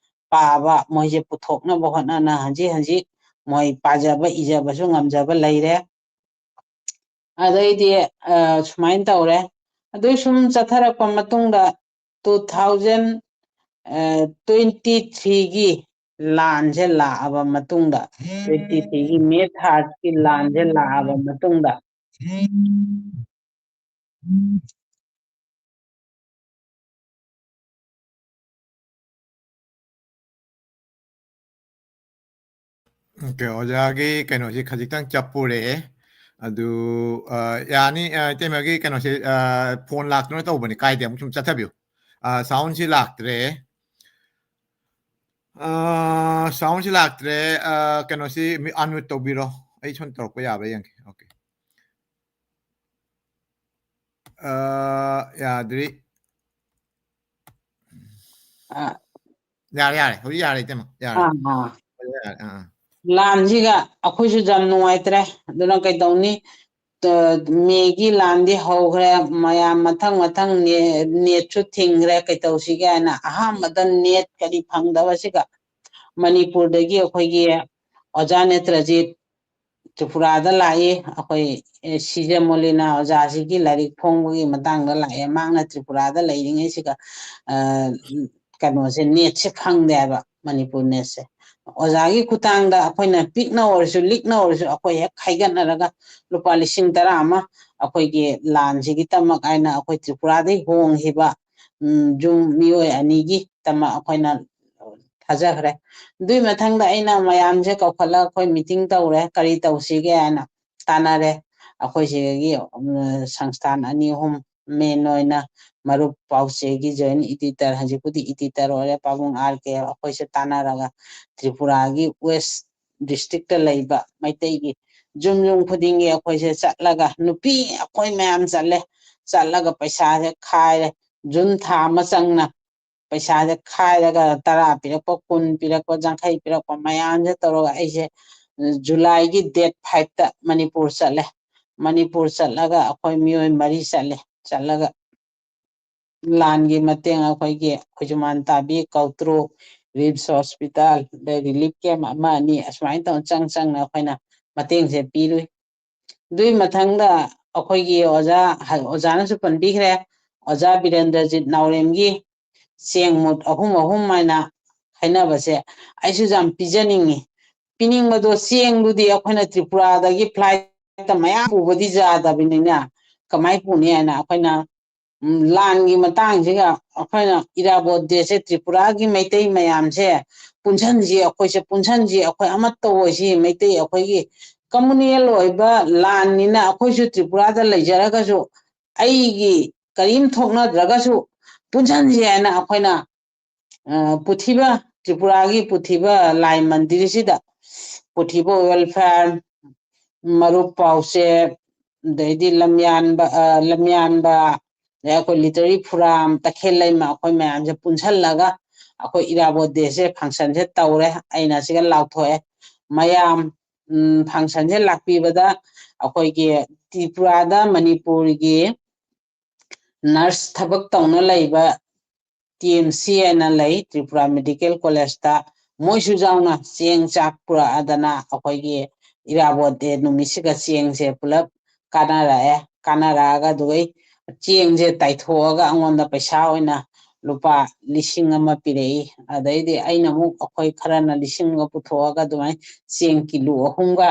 ꯄꯥꯕ, ꯃꯣꯏꯁꯦ ꯄꯨꯊꯣꯛꯅꯕ ꯍꯣꯠꯅꯅ ꯍꯧꯖꯤꯛ ꯍꯧꯖꯤꯛ ꯃꯣꯏ ꯄꯥꯖꯕ ꯏꯖꯕꯁꯨ ꯉꯝꯖꯕ ꯂꯩꯔꯦ꯫ ꯑꯗꯩꯗꯤ, ꯑ, ꯁꯨꯃꯥꯏꯅ ꯇꯧꯔꯦ꯫ ꯑꯗꯨ ꯁꯨꯝ ꯆꯠꯊꯔꯛꯄ ꯃꯇꯨꯡꯗ two thousand twenty threeꯒꯤ ꯂꯥꯟꯁꯦ ꯂꯥꯛꯑꯕ ꯃꯇꯨꯡꯗ, twenty threeꯒꯤ May thirdꯀꯤ ꯂꯥꯟꯁꯦ ꯂꯥꯛꯑꯕ ꯃꯇꯨꯡꯗ, ꯑꯣꯀꯦ, ꯑꯣꯖꯥꯒꯤ ꯀꯩꯅꯣꯁꯤ ꯈꯖꯤꯛꯇꯪ ꯆꯞꯄꯨꯔꯦ꯫ ꯑꯗꯨ ꯑ, ꯌꯥꯅꯤ, ꯑ, ꯏꯇꯩꯃꯒꯤ ꯀꯩꯅꯣꯁꯦ, ꯑ, ꯐꯣꯟ ꯂꯥꯛꯇꯨꯅ ꯇꯧꯕꯅꯤ, ꯀꯥꯏꯗꯦ, ꯑꯃꯨꯛ ꯁꯨꯝ ꯆꯠꯊꯕꯤꯌꯨ꯫ ꯑ, ꯁꯥꯎꯟꯁꯤ ꯂꯥꯛꯇ꯭ꯔꯦ꯫ ꯑ, ꯁꯥꯎꯟꯁꯤ ꯂꯥꯛꯇ꯭ꯔꯦ꯫ ꯑ, ꯀꯩꯅꯣꯁꯤ ꯑꯟꯃ꯭ꯌꯨꯠ ꯇꯧꯕꯤꯔꯣ꯫ ꯑꯩ ꯁꯣꯝ ꯇꯧꯔꯛꯄ ꯌꯥꯕ꯭ꯔꯥ ꯌꯦꯡꯒꯦ꯫ ꯑꯣꯀꯦ꯫ ꯑ, ꯌꯥꯗ꯭ꯔꯤ꯫ ꯑ, ꯌꯥꯔꯦ, ꯌꯥꯔꯦ꯫ ꯍꯧꯖꯤꯛ ꯌꯥꯔꯦ, ꯏꯇꯩꯃ꯫ ꯌꯥꯔꯦ꯫ ꯑꯥ, ꯑꯥ꯫ ꯍꯧꯖꯤꯛ ꯌꯥꯔꯦ꯫ ꯑꯥ, ꯑꯥ꯫ ꯂꯥꯟꯁꯤꯒ ꯑꯩꯈꯣꯏꯁꯨ ꯌꯥꯝ ꯅꯨꯡꯉꯥꯏꯇ꯭ꯔꯦ꯫ ꯑꯗꯨꯅ ꯀꯩꯗꯧꯅꯤ? ꯇ-, ꯃꯦꯒꯤ ꯂꯥꯟꯗꯤ ꯍꯧꯈ꯭ꯔꯦ꯫ ꯃꯌꯥꯝ ꯃꯊꯪ ꯃꯊꯪ ꯅꯦ-, ꯅꯦꯠꯁꯨ ꯊꯤꯡꯈ꯭ꯔꯦ꯫ ꯀꯩꯗꯧꯁꯤꯒꯦ ꯍꯥꯏꯅ ꯑꯍꯥꯟꯕꯗ ꯅꯦꯠ ꯀꯔꯤ ꯐꯪꯗꯕꯁꯤꯒ ꯃꯅꯤꯄꯨꯔꯗꯒꯤ ꯑꯩꯈꯣꯏꯒꯤ ꯑꯣꯖꯥ ꯅꯦꯇ꯭ꯔꯖꯤꯠ ꯇ꯭ꯔꯤꯄꯨꯔꯥꯗ ꯂꯥꯛꯏ꯫ ꯑꯩꯈꯣꯏ, ꯑꯦ, ꯁꯤꯖꯦ ꯃꯣꯂꯤꯅꯥ ꯑꯣꯖꯥꯁꯤꯒꯤ ꯂꯥꯏꯔꯤꯛ ꯐꯣꯡꯕꯒꯤ ꯃꯇꯥꯡꯗ ꯂꯥꯛꯑꯦ꯫ ꯃꯍꯥꯛꯅ ꯇ꯭ꯔꯤꯄꯨꯔꯥꯗ ꯂꯩꯔꯤꯉꯩꯁꯤꯒ, ꯑ, ꯀꯩꯅꯣꯁꯦ, ꯅꯦꯠꯁꯦ ꯈꯪꯗꯦ ꯍꯥꯏꯕ, ꯃꯅꯤꯄꯨꯔ ꯅꯦꯠꯁꯦ꯫ ꯑꯣꯖꯥꯒꯤ ꯈꯨꯠꯊꯥꯡꯗ ꯑꯩꯈꯣꯏꯅ ꯄꯤꯛꯅ ꯑꯣꯏꯔꯁꯨ, ꯂꯤꯛꯅ ꯑꯣꯏꯔꯁꯨ, ꯑꯩꯈꯣꯏ ꯍꯦꯛ ꯈꯥꯏꯒꯠꯅꯔꯒ ꯂꯨꯄꯥ ꯂꯤꯁꯤꯡ ꯇꯔꯥ ꯑꯃ ꯑꯩꯈꯣꯏꯒꯤ ꯂꯥꯟꯁꯤꯒꯤꯗꯃꯛ ꯍꯥꯏꯅ ꯑꯩꯈꯣꯏ ꯇ꯭ꯔꯤꯄꯨꯔꯥꯗꯒꯤ ꯍꯣꯡꯈꯤꯕ, ꯎꯝ, ꯌꯨꯝ ꯃꯤꯑꯣꯏ ꯑꯅꯤꯒꯤ ꯇꯃꯛ ꯑꯩꯈꯣꯏꯅ ꯊꯥꯖꯈ꯭ꯔꯦ꯫ ꯑꯗꯨꯏ ꯃꯊꯪꯗ ꯑꯩꯅ ꯃꯌꯥꯝꯁꯦ ꯀꯧꯈꯠꯂꯒ ꯑꯩꯈꯣꯏ ꯃꯤꯇꯤꯡ ꯇꯧꯔꯦ, ꯀꯔꯤ ꯇꯧꯁꯤꯒꯦ ꯍꯥꯏꯅ ꯇꯥꯟꯅꯔꯦ꯫ ꯑꯩꯈꯣꯏ ꯁꯤꯗꯒꯤ, ꯎꯝ, ꯁꯪꯁꯊꯥꯟ ꯑꯅꯤ ꯑꯍꯨꯝ, ꯃꯦꯟ ꯑꯣꯏꯅ ꯃꯔꯨꯞ ꯄꯥꯎꯆꯦꯒꯤ ꯖꯣꯏꯟ ꯏꯗꯤꯇꯔ, ꯍꯧꯖꯤꯛꯄꯨꯗꯤ ꯏꯗꯤꯇꯔ ꯑꯣꯏꯔꯦ, ꯄꯥꯕꯨꯡ ꯑꯥꯔ ꯀꯦ, ꯑꯩꯈꯣꯏꯁꯦ ꯇꯥꯟꯅꯔꯒ ꯇ꯭ꯔꯤꯄꯨꯔꯥꯒꯤ ꯋꯦꯁ ꯗꯤꯁꯇ꯭ꯔꯤꯛꯇ ꯂꯩꯕ ꯃꯩꯇꯩꯒꯤ ꯌꯨꯝ ꯌꯨꯝ ꯈꯨꯗꯤꯡꯒꯤ ꯑꯩꯈꯣꯏꯁꯦ ꯆꯠꯂꯒ, ꯅꯨꯄꯤ ꯑꯩꯈꯣꯏ ꯃꯌꯥꯝ ꯆꯠꯂꯦ, ꯆꯠꯂꯒ ꯄꯩꯁꯥꯁꯦ ꯈꯥꯏꯔꯦ꯫ ꯖꯨꯟ ꯊꯥ ꯑꯃ ꯆꯪꯅ ꯄꯩꯁꯥꯁꯦ ꯈꯥꯏꯔꯒ ꯇꯔꯥ ꯄꯤꯔꯛꯄ, ꯀꯨꯟ ꯄꯤꯔꯛꯄ, ꯌꯥꯡꯈꯩ ꯄꯤꯔꯛꯄ ꯃꯌꯥꯝꯁꯦ ꯇꯧꯔꯒ ꯑꯩꯁꯦ ꯖꯨꯂꯥꯏꯒꯤ ꯗꯦꯠ ꯐꯥꯏꯚꯇ ꯃꯅꯤꯄꯨꯔ ꯆꯠꯂꯦ꯫ ꯃꯅꯤꯄꯨꯔ ꯆꯠꯂꯒ ꯑꯩꯈꯣꯏ ꯃꯤꯑꯣꯏ ꯃꯔꯤ ꯆꯠꯂꯦ꯫ ꯆꯠꯂꯒ ꯂꯥꯟꯒꯤ ꯃꯇꯦꯡ ꯑꯩꯈꯣꯏꯒꯤ ꯈꯨꯖꯨꯃꯥꯟ ꯇꯥꯕꯤ, ꯀꯧꯇ꯭ꯔꯨ, ꯔꯤꯝꯁ ꯍꯣꯁꯄꯤꯇꯥꯜ, ꯑꯗꯩ ꯔꯤꯂꯤꯐ ꯀꯦꯝ ꯑꯃ ꯑꯅꯤ ꯑꯁꯨꯃꯥꯏꯅ ꯇꯧꯅ ꯆꯪ ꯆꯪꯅ ꯑꯩꯈꯣꯏꯅ ꯃꯇꯦꯡꯁꯦ ꯄꯤꯔꯨꯏ꯫ ꯑꯗꯨꯒꯤ ꯃꯊꯪꯗ ꯑꯩꯈꯣꯏꯒꯤ ꯑꯣꯖꯥ, ꯑꯣꯖꯥꯅꯁꯨ ꯄꯟꯕꯤꯈ꯭ꯔꯦ, ꯑꯣꯖꯥ ꯕꯤꯔꯦꯟꯗ꯭ꯔꯖꯤꯠ ꯅꯥꯎꯔꯦꯝꯒꯤ ꯆꯦꯡ ꯃꯨꯠ ꯑꯍꯨꯝ ꯑꯍꯨꯝ ꯍꯥꯏꯅ ꯈꯥꯏꯅꯕꯁꯦ ꯑꯩꯁꯨ ꯌꯥꯝ ꯄꯤꯖꯅꯤꯡꯉꯤ꯫ ꯄꯤꯅꯤꯡꯕꯗꯣ, ꯆꯦꯡꯗꯨꯗꯤ ꯑꯩꯈꯣꯏꯅ ꯇ꯭ꯔꯤꯄꯨꯔꯥꯗꯒꯤ ꯐ꯭ꯂꯥꯏꯠꯇ ꯃꯌꯥꯝ ꯄꯨꯕꯗꯤ ꯌꯥꯗꯕꯅꯤꯅ ꯀꯃꯥꯏ ꯄꯨꯅꯤ ꯍꯥꯏꯅ ꯑꯩꯈꯣꯏꯅ, ꯎꯝ, ꯂꯥꯟꯒꯤ ꯃꯇꯥꯡꯁꯤꯒ ꯑꯩꯈꯣꯏꯅ ꯏꯔꯥꯕꯣꯠ ꯗꯦꯁꯦ ꯇ꯭ꯔꯤꯄꯨꯔꯥꯒꯤ ꯃꯩꯇꯩ ꯃꯌꯥꯝꯁꯦ ꯄꯨꯟꯁꯟꯁꯤ, ꯑꯩꯈꯣꯏꯁꯦ ꯄꯨꯟꯁꯟꯁꯤ, ꯑꯩꯈꯣꯏ ꯑꯃꯠꯇ ꯑꯣꯏꯁꯤ, ꯃꯩꯇꯩ ꯑꯩꯈꯣꯏꯒꯤ communal ꯑꯣꯏꯕ ꯂꯥꯟꯅꯤꯅ ꯑꯩꯈꯣꯏꯁꯨ ꯇ꯭ꯔꯤꯄꯨꯔꯥꯗ ꯂꯩꯖꯔꯒꯁꯨ ꯑꯩꯒꯤ ꯀꯔꯤꯝ ꯊꯣꯛꯅꯗ꯭ꯔꯒꯁꯨ ꯄꯨꯟꯁꯤꯟꯁꯦ ꯍꯥꯏꯅ ꯑꯩꯈꯣꯏꯅ, ꯑ, ꯄꯨꯊꯤꯕ, ꯇ꯭ꯔꯤꯄꯨꯔꯥꯒꯤ ꯄꯨꯊꯤꯕ ꯂꯥꯏ ꯃꯟꯗꯤꯔꯁꯤꯗ ꯄꯨꯊꯤꯕ welfare, ꯃꯔꯨꯞ ꯄꯥꯎꯆꯦ, ꯑꯗꯩꯗꯤ ꯂꯝꯌꯥꯟꯕ, ꯑ, ꯂꯝꯌꯥꯟꯕ, ꯑꯗꯩ ꯑꯩꯈꯣꯏ ꯂꯤꯇꯔꯤ ꯐꯨꯔꯥꯝ, ꯇꯈꯦꯜ ꯂꯩꯃ, ꯑꯩꯈꯣꯏ ꯃꯌꯥꯝꯁꯦ ꯄꯨꯟꯁꯜꯂꯒ ꯑꯩꯈꯣꯏ ꯏꯔꯥꯕꯣꯠ ꯗꯦꯁꯦ functionꯁꯦ ꯇꯧꯔꯦ꯫ ꯑꯩꯅ ꯁꯤꯒ ꯂꯥꯎꯊꯣꯛꯑꯦ꯫ ꯃꯌꯥꯝ, ꯎꯝ, functionꯁꯦ ꯂꯥꯛꯄꯤꯕꯗ ꯑꯩꯈꯣꯏꯒꯤ ꯇ꯭ꯔꯤꯄꯨꯔꯥꯗ ꯃꯅꯤꯄꯨꯔꯒꯤ nurse ꯊꯕꯛ ꯇꯧꯅ ꯂꯩꯕ T M C ꯍꯥꯏꯅ ꯂꯩ, ꯇ꯭ꯔꯤꯄꯨꯔꯥ ꯃꯦꯗꯤꯀꯦꯜ ꯀꯣꯂꯦꯖꯇ꯫ ꯃꯣꯏꯁꯨ ꯌꯥꯎꯅ ꯆꯦꯡ ꯆꯥꯛ ꯄꯨꯔꯛꯑꯗꯅ ꯑꯩꯈꯣꯏꯒꯤ ꯏꯔꯥꯕꯣꯠ ꯗꯦ ꯅꯨꯃꯤꯠꯁꯤꯒ ꯆꯦꯡꯁꯦ ꯄꯨꯂꯞ ꯀꯥꯟꯅꯔꯛꯑꯦ꯫ ꯀꯥꯟꯅꯔꯛꯑꯒ ꯑꯗꯨꯒꯩ ꯆꯦꯡꯁꯦ ꯇꯥꯏꯊꯣꯛꯑꯒ ꯑꯩꯉꯣꯟꯗ ꯄꯩꯁꯥ ꯑꯣꯏꯅ ꯂꯨꯄꯥ ꯂꯤꯁꯤꯡ ꯑꯃ ꯄꯤꯔꯛꯏ꯫ ꯑꯗꯩꯗꯤ ꯑꯩꯅ ꯑꯃꯨꯛ, ꯑꯩꯈꯣꯏ ꯈꯔꯅ ꯂꯤꯁꯤꯡ ꯑꯃ ꯄꯨꯊꯣꯛꯑꯒ ꯑꯗꯨꯃꯥꯏꯅ ꯆꯦꯡ ꯀꯤꯂꯣ ꯑꯍꯨꯝꯒ,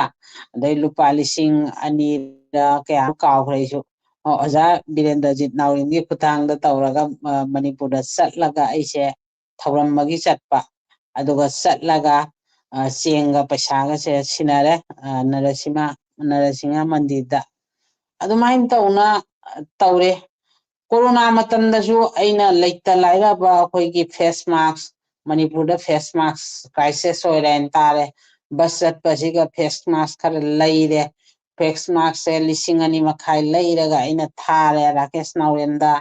ꯑꯗꯩ ꯂꯨꯄꯥ ꯂꯤꯁꯤꯡ ꯑꯅꯤꯔ ꯀꯌꯥ ꯀꯥꯎꯈ꯭ꯔꯦ ꯑꯩꯁꯨ, ꯑꯣꯖꯥ ꯕꯤꯔꯦꯟꯗ꯭ꯔꯖꯤꯠ ꯅꯥꯎꯔꯦꯝꯒꯤ ꯈꯨꯠꯊꯥꯡꯗ ꯇꯧꯔꯒ, ꯑ, ꯃꯅꯤꯄꯨꯔꯗ ꯆꯠꯂꯒ ꯑꯩꯁꯦ ꯊꯧꯔꯝ ꯑꯃꯒꯤ ꯆꯠꯄ, ꯑꯗꯨꯒ ꯆꯠꯂꯒ, ꯑ, ꯆꯦꯡꯒ ꯄꯩꯁꯥꯒꯁꯦ ꯁꯤꯟꯅꯔꯦ, ꯑ, ꯅꯔꯁꯤꯃ, ꯅꯔꯁꯤꯡꯍ ꯃꯟꯗꯤꯔꯗ꯫ ꯑꯗꯨꯃꯥꯏꯅ ꯇꯧꯅ, ꯑ, ꯇꯧꯔꯦ꯫ ꯀꯣꯔꯣꯅꯥ ꯃꯇꯝꯗꯁꯨ ꯑꯩꯅ ꯂꯩꯇ ꯂꯥꯏꯔꯕ ꯑꯩꯈꯣꯏꯒꯤ face mask, ꯃꯅꯤꯄꯨꯔꯗ face mask crisis ꯑꯣꯏꯔꯦ ꯍꯥꯏꯅ ꯇꯥꯔꯦ꯫ ꯕꯁ ꯆꯠꯄꯁꯤꯒ face mask ꯈꯔ ꯂꯩꯔꯦ꯫ Face maskꯁꯦ ꯂꯤꯁꯤꯡ ꯑꯅꯤ ꯃꯈꯥꯏ ꯂꯩꯔꯒ ꯑꯩꯅ ꯊꯥꯔꯦ ꯔꯥꯀꯦꯁ ꯅꯥꯎꯔꯦꯝꯗ,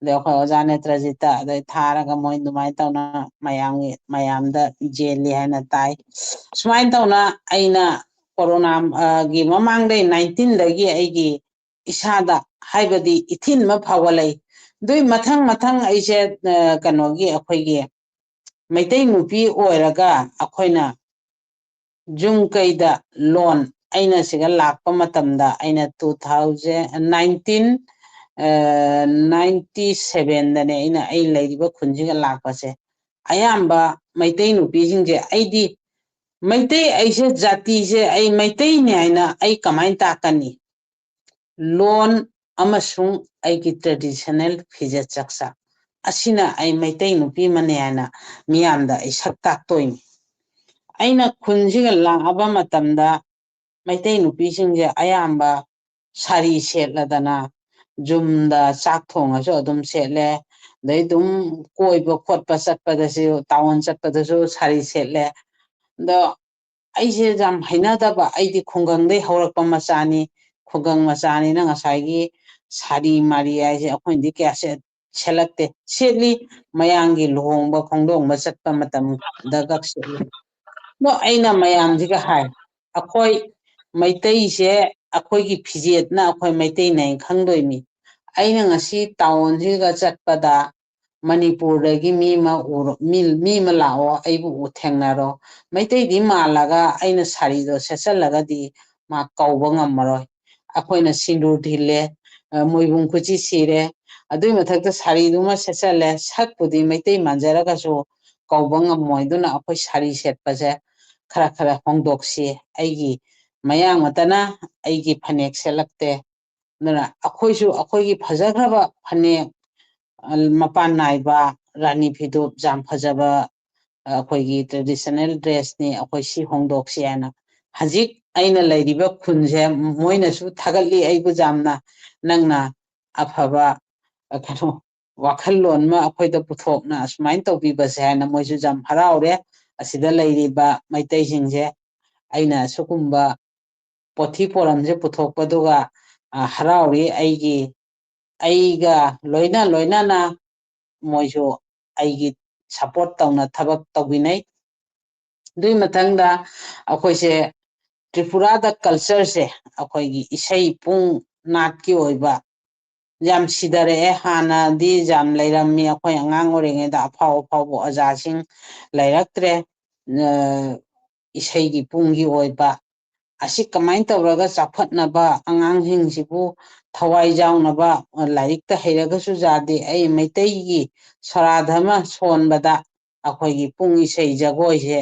ꯑꯗꯩ ꯑꯩꯈꯣꯏ ꯑꯣꯖꯥ ꯅꯦꯇ꯭ꯔꯖꯤꯠꯇ, ꯑꯗꯩ ꯊꯥꯔꯒ ꯃꯣꯏ ꯑꯗꯨꯃꯥꯏꯅ ꯇꯧꯅ ꯃꯌꯥꯝꯒꯤ, ꯃꯌꯥꯝꯗ ꯌꯦꯜꯂꯤ ꯍꯥꯏꯅ ꯇꯥꯏ꯫ ꯁꯨꯃꯥꯏꯅ ꯇꯧꯅ ꯑꯩꯅ ꯀꯣꯔꯣꯅꯥ, ꯑ, ꯒꯤ ꯃꯃꯥꯡꯗꯩ nineteenꯗꯒꯤ ꯑꯩꯒꯤ ꯏꯁꯥꯗ, ꯍꯥꯏꯕꯗꯤ ꯏꯊꯤꯟ ꯑꯃ ꯐꯥꯎꯒꯠꯂꯛꯏ꯫ ꯑꯗꯨꯏ ꯃꯊꯪ ꯃꯊꯪ ꯑꯩꯁꯦ, ꯑ, ꯀꯩꯅꯣꯒꯤ, ꯑꯩꯈꯣꯏꯒꯤ ꯃꯩꯇꯩ ꯅꯨꯄꯤ ꯑꯣꯏꯔꯒ ꯑꯩꯈꯣꯏꯅ ꯌꯨꯝ ꯀꯩꯗ loan, ꯑꯩꯅ ꯁꯤꯒ ꯂꯥꯛꯄ ꯃꯇꯝꯗ, ꯑꯩꯅ two thousand nineteen, ꯑ, ninety sevenꯗꯅꯦ ꯑꯩꯅ ꯑꯩ ꯂꯩꯔꯤꯕ ꯈꯨꯟꯁꯤꯒ ꯂꯥꯛꯄꯁꯦ꯫ ꯑꯌꯥꯝꯕ ꯃꯩꯇꯩ ꯅꯨꯄꯤꯁꯤꯡꯁꯦ, ꯑꯩꯗꯤ ꯃꯩꯇꯩ, ꯑꯩꯁꯦ ꯖꯥꯇꯤꯁꯦ, ꯑꯩ ꯃꯩꯇꯩꯅꯤ ꯍꯥꯏꯅ ꯑꯩ ꯀꯃꯥꯏꯅ ꯇꯥꯛꯀꯅꯤ? ꯂꯣꯟ ꯑꯃꯁꯨꯡ ꯑꯩꯒꯤ traditional ꯐꯤꯖꯦꯠ ꯆꯥꯛꯆꯥ ꯑꯁꯤꯅ ꯑꯩ ꯃꯩꯇꯩ ꯅꯨꯄꯤ ꯑꯃꯅꯤ ꯍꯥꯏꯅ ꯃꯤꯌꯥꯝꯗ ꯑꯩ ꯁꯛ ꯇꯥꯛꯇꯣꯏꯅꯤ꯫ ꯑꯩꯅ ꯈꯨꯟꯁꯤꯒ ꯂꯥꯛꯑꯕ ꯃꯇꯝꯗ ꯃꯩꯇꯩ ꯅꯨꯄꯤꯁꯤꯡꯁꯦ ꯑꯌꯥꯝꯕ ꯁꯥꯔꯤ ꯁꯦꯠꯂꯗꯅ, ꯌꯨꯝꯗ ꯆꯥꯛ ꯊꯣꯡꯉꯁꯨ ꯑꯗꯨꯝ ꯁꯦꯠꯂꯦ, ꯑꯗꯩ ꯑꯗꯨꯝ ꯀꯣꯏꯕ ꯈꯣꯠꯄ ꯆꯠꯄꯗꯁꯨ, ꯇꯥꯎꯟ ꯆꯠꯄꯗꯁꯨ ꯁꯥꯔꯤ ꯁꯦꯠꯂꯦ꯫ ꯑꯗꯣ ꯑꯩꯁꯦ ꯌꯥꯝ ꯍꯩꯅꯗꯕ, ꯑꯩꯗꯤ ꯈꯨꯡꯒꯪꯗꯩ ꯍꯧꯔꯛꯄ ꯃꯆꯥꯅꯤ, ꯈꯨꯡꯒꯪ ꯃꯆꯥꯅꯤꯅ ꯉꯁꯥꯏꯒꯤ ꯁꯥꯔꯤ ꯃꯥꯔꯤ ꯍꯥꯏꯁꯦ ꯑꯩꯈꯣꯏꯅꯗꯤ ꯀꯌꯥ ꯁꯦꯠ-, ꯁꯦꯠꯂꯛꯇꯦ꯫ ꯁꯦꯠꯂꯤ, ꯃꯌꯥꯝꯒꯤ ꯂꯨꯍꯣꯡꯕ ꯈꯣꯡꯗꯣꯡꯕ ꯆꯠꯄ ꯃꯇꯝꯗꯒ ꯁꯦꯠꯂꯤ꯫ ꯑꯗꯣ ꯑꯩꯅ ꯃꯌꯥꯝꯁꯤꯒ ꯍꯥꯏ, ꯑꯩꯈꯣꯏ ꯃꯩꯇꯩꯁꯦ, ꯑꯩꯈꯣꯏꯒꯤ ꯐꯤꯖꯦꯠꯅ ꯑꯩꯈꯣꯏ ꯃꯩꯇꯩꯅꯦ ꯈꯪꯗꯣꯏꯅꯤ꯫ ꯑꯩꯅ ꯉꯁꯤ ꯇꯥꯎꯟꯁꯤꯒ ꯆꯠꯄꯗ ꯃꯅꯤꯄꯨꯔꯗꯒꯤ ꯃꯤ ꯑꯃ ꯎꯔ-, ꯃꯤ, ꯃꯤ ꯑꯃ ꯂꯥꯛꯑꯣ, ꯑꯩꯕꯨ ꯎ-, ꯊꯦꯡꯅꯔꯣ꯫ ꯃꯩꯇꯩꯗꯤ ꯃꯥꯜꯂꯒ ꯑꯩꯅ ꯁꯥꯔꯤꯗꯣ ꯁꯦꯠꯆꯜꯂꯒꯗꯤ ꯃꯥ ꯀꯧꯕ ꯉꯝꯃꯔꯣꯏ꯫ ꯑꯩꯈꯣꯏꯅ ꯁꯤꯟꯗꯨꯔ ꯊꯤꯜꯂꯦ, ꯑ, ꯃꯣꯏꯕꯨꯡ ꯈꯨꯠꯁꯤ ꯁꯤꯔꯦ, ꯑꯗꯨꯏ ꯃꯊꯛꯇ ꯁꯥꯔꯤꯗꯨꯃ ꯁꯦꯠꯆꯜꯂꯦ, ꯁꯛꯄꯨꯗꯤ ꯃꯩꯇꯩ ꯃꯥꯟꯖꯔꯒꯁꯨ ꯀꯧꯕ ꯉꯝꯃꯣꯏ꯫ ꯑꯗꯨꯅ ꯑꯩꯈꯣꯏ ꯁꯥꯔꯤ ꯁꯦꯠꯄꯁꯦ ꯈꯔ ꯈꯔ ꯍꯣꯡꯗꯣꯛꯁꯤ꯫ ꯑꯩꯒꯤ ꯃꯌꯥꯡ ꯃꯇꯅ ꯑꯩꯒꯤ ꯐꯅꯦꯛ ꯁꯦꯠꯂꯛꯇꯦ꯫ ꯑꯗꯨꯅ ꯑꯩꯈꯣꯏꯁꯨ ꯑꯩꯈꯣꯏꯒꯤ ꯐꯖꯈ꯭ꯔꯕ ꯐꯅꯦꯛ, ꯑ, ꯃꯄꯥꯟ ꯅꯥꯏꯕ ꯔꯥꯅꯤ ꯐꯤꯗꯨ ꯌꯥꯝ ꯐꯖꯕ, ꯑ, ꯑꯩꯈꯣꯏꯒꯤ traditional dressꯅꯤ, ꯑꯩꯈꯣꯏ ꯁꯤ ꯍꯣꯡꯗꯣꯛꯁꯤ ꯍꯥꯏꯅ ꯍꯧꯖꯤꯛ ꯑꯩꯅ ꯂꯩꯔꯤꯕ ꯈꯨꯟꯁꯦ ꯃꯣꯏꯅꯁꯨ ꯊꯥꯒꯠꯂꯤ ꯑꯩꯕꯨ ꯌꯥꯝꯅ, "ꯅꯪꯅ ꯑꯐꯕ, ꯑ, ꯀꯩꯅꯣ, ꯋꯥꯈꯜꯂꯣꯟ ꯑꯃ ꯑꯩꯈꯣꯏꯗ ꯄꯨꯊꯣꯛꯅ ꯑꯁꯨꯃꯥꯏꯅ ꯇꯧꯕꯤꯕꯁꯦ" ꯍꯥꯏꯅ ꯃꯣꯏꯁꯨ ꯌꯥꯝ ꯍꯔꯥꯎꯔꯦ꯫ ꯑꯁꯤꯗ ꯂꯩꯔꯤꯕ ꯃꯩꯇꯩꯁꯤꯡꯁꯦ ꯑꯩꯅ ꯑꯁꯤꯒꯨꯝꯕ ꯄꯣꯊꯤ ꯄꯣꯔꯝꯁꯦ ꯄꯨꯊꯣꯛꯄꯗꯨꯒ, ꯑ, ꯍꯔꯥꯎꯔꯤ꯫ ꯑꯩꯒꯤ, ꯑꯩꯒ ꯂꯣꯏꯅ ꯂꯣꯏꯅꯅ ꯃꯣꯏꯁꯨ ꯑꯩꯒꯤ support ꯇꯧꯅ ꯊꯕꯛ ꯇꯧꯕꯤꯅꯩ꯫ ꯑꯗꯨꯒꯤ ꯃꯊꯪꯗ ꯑꯩꯈꯣꯏꯁꯦ ꯇ꯭ꯔꯤꯄꯨꯔꯥꯗ cultureꯁꯦ, ꯑꯩꯈꯣꯏꯒꯤ ꯏꯁꯩ ꯄꯨꯡ ꯅꯥꯠꯀꯤ ꯑꯣꯏꯕ ꯌꯥꯝ ꯁꯤꯊꯔꯛꯑꯦ꯫ ꯍꯥꯟꯅꯗꯤ ꯌꯥꯝ ꯂꯩꯔꯝꯃꯤ, ꯑꯩꯈꯣꯏ ꯑꯉꯥꯡ ꯑꯣꯏꯔꯤꯉꯩꯗ ꯑꯐꯥꯎ ꯑꯐꯥꯎꯕ ꯑꯣꯖꯥꯁꯤꯡ ꯂꯩꯔꯛꯇ꯭ꯔꯦ꯫ ꯑ, ꯏꯁꯩꯒꯤ ꯄꯨꯡꯒꯤ ꯑꯣꯏꯕ ꯑꯁꯤ ꯀꯃꯥꯏꯅ ꯇꯧꯔꯒ ꯆꯥꯎꯈꯠꯅꯕ, ꯑꯉꯥꯡꯁꯤꯡꯁꯤꯕꯨ ꯊꯋꯥꯏ ꯌꯥꯎꯅꯕ, ꯂꯥꯏꯔꯤꯛꯇ ꯍꯩꯔꯒꯁꯨ ꯌꯥꯗꯦ꯫ ꯑꯩ ꯃꯩꯇꯩꯒꯤ ꯁꯣꯔꯥꯙꯔꯃ ꯁꯣꯟꯕꯗ ꯑꯩꯈꯣꯏꯒꯤ ꯄꯨꯡ ꯏꯁꯩ ꯖꯒꯣꯏꯁꯦ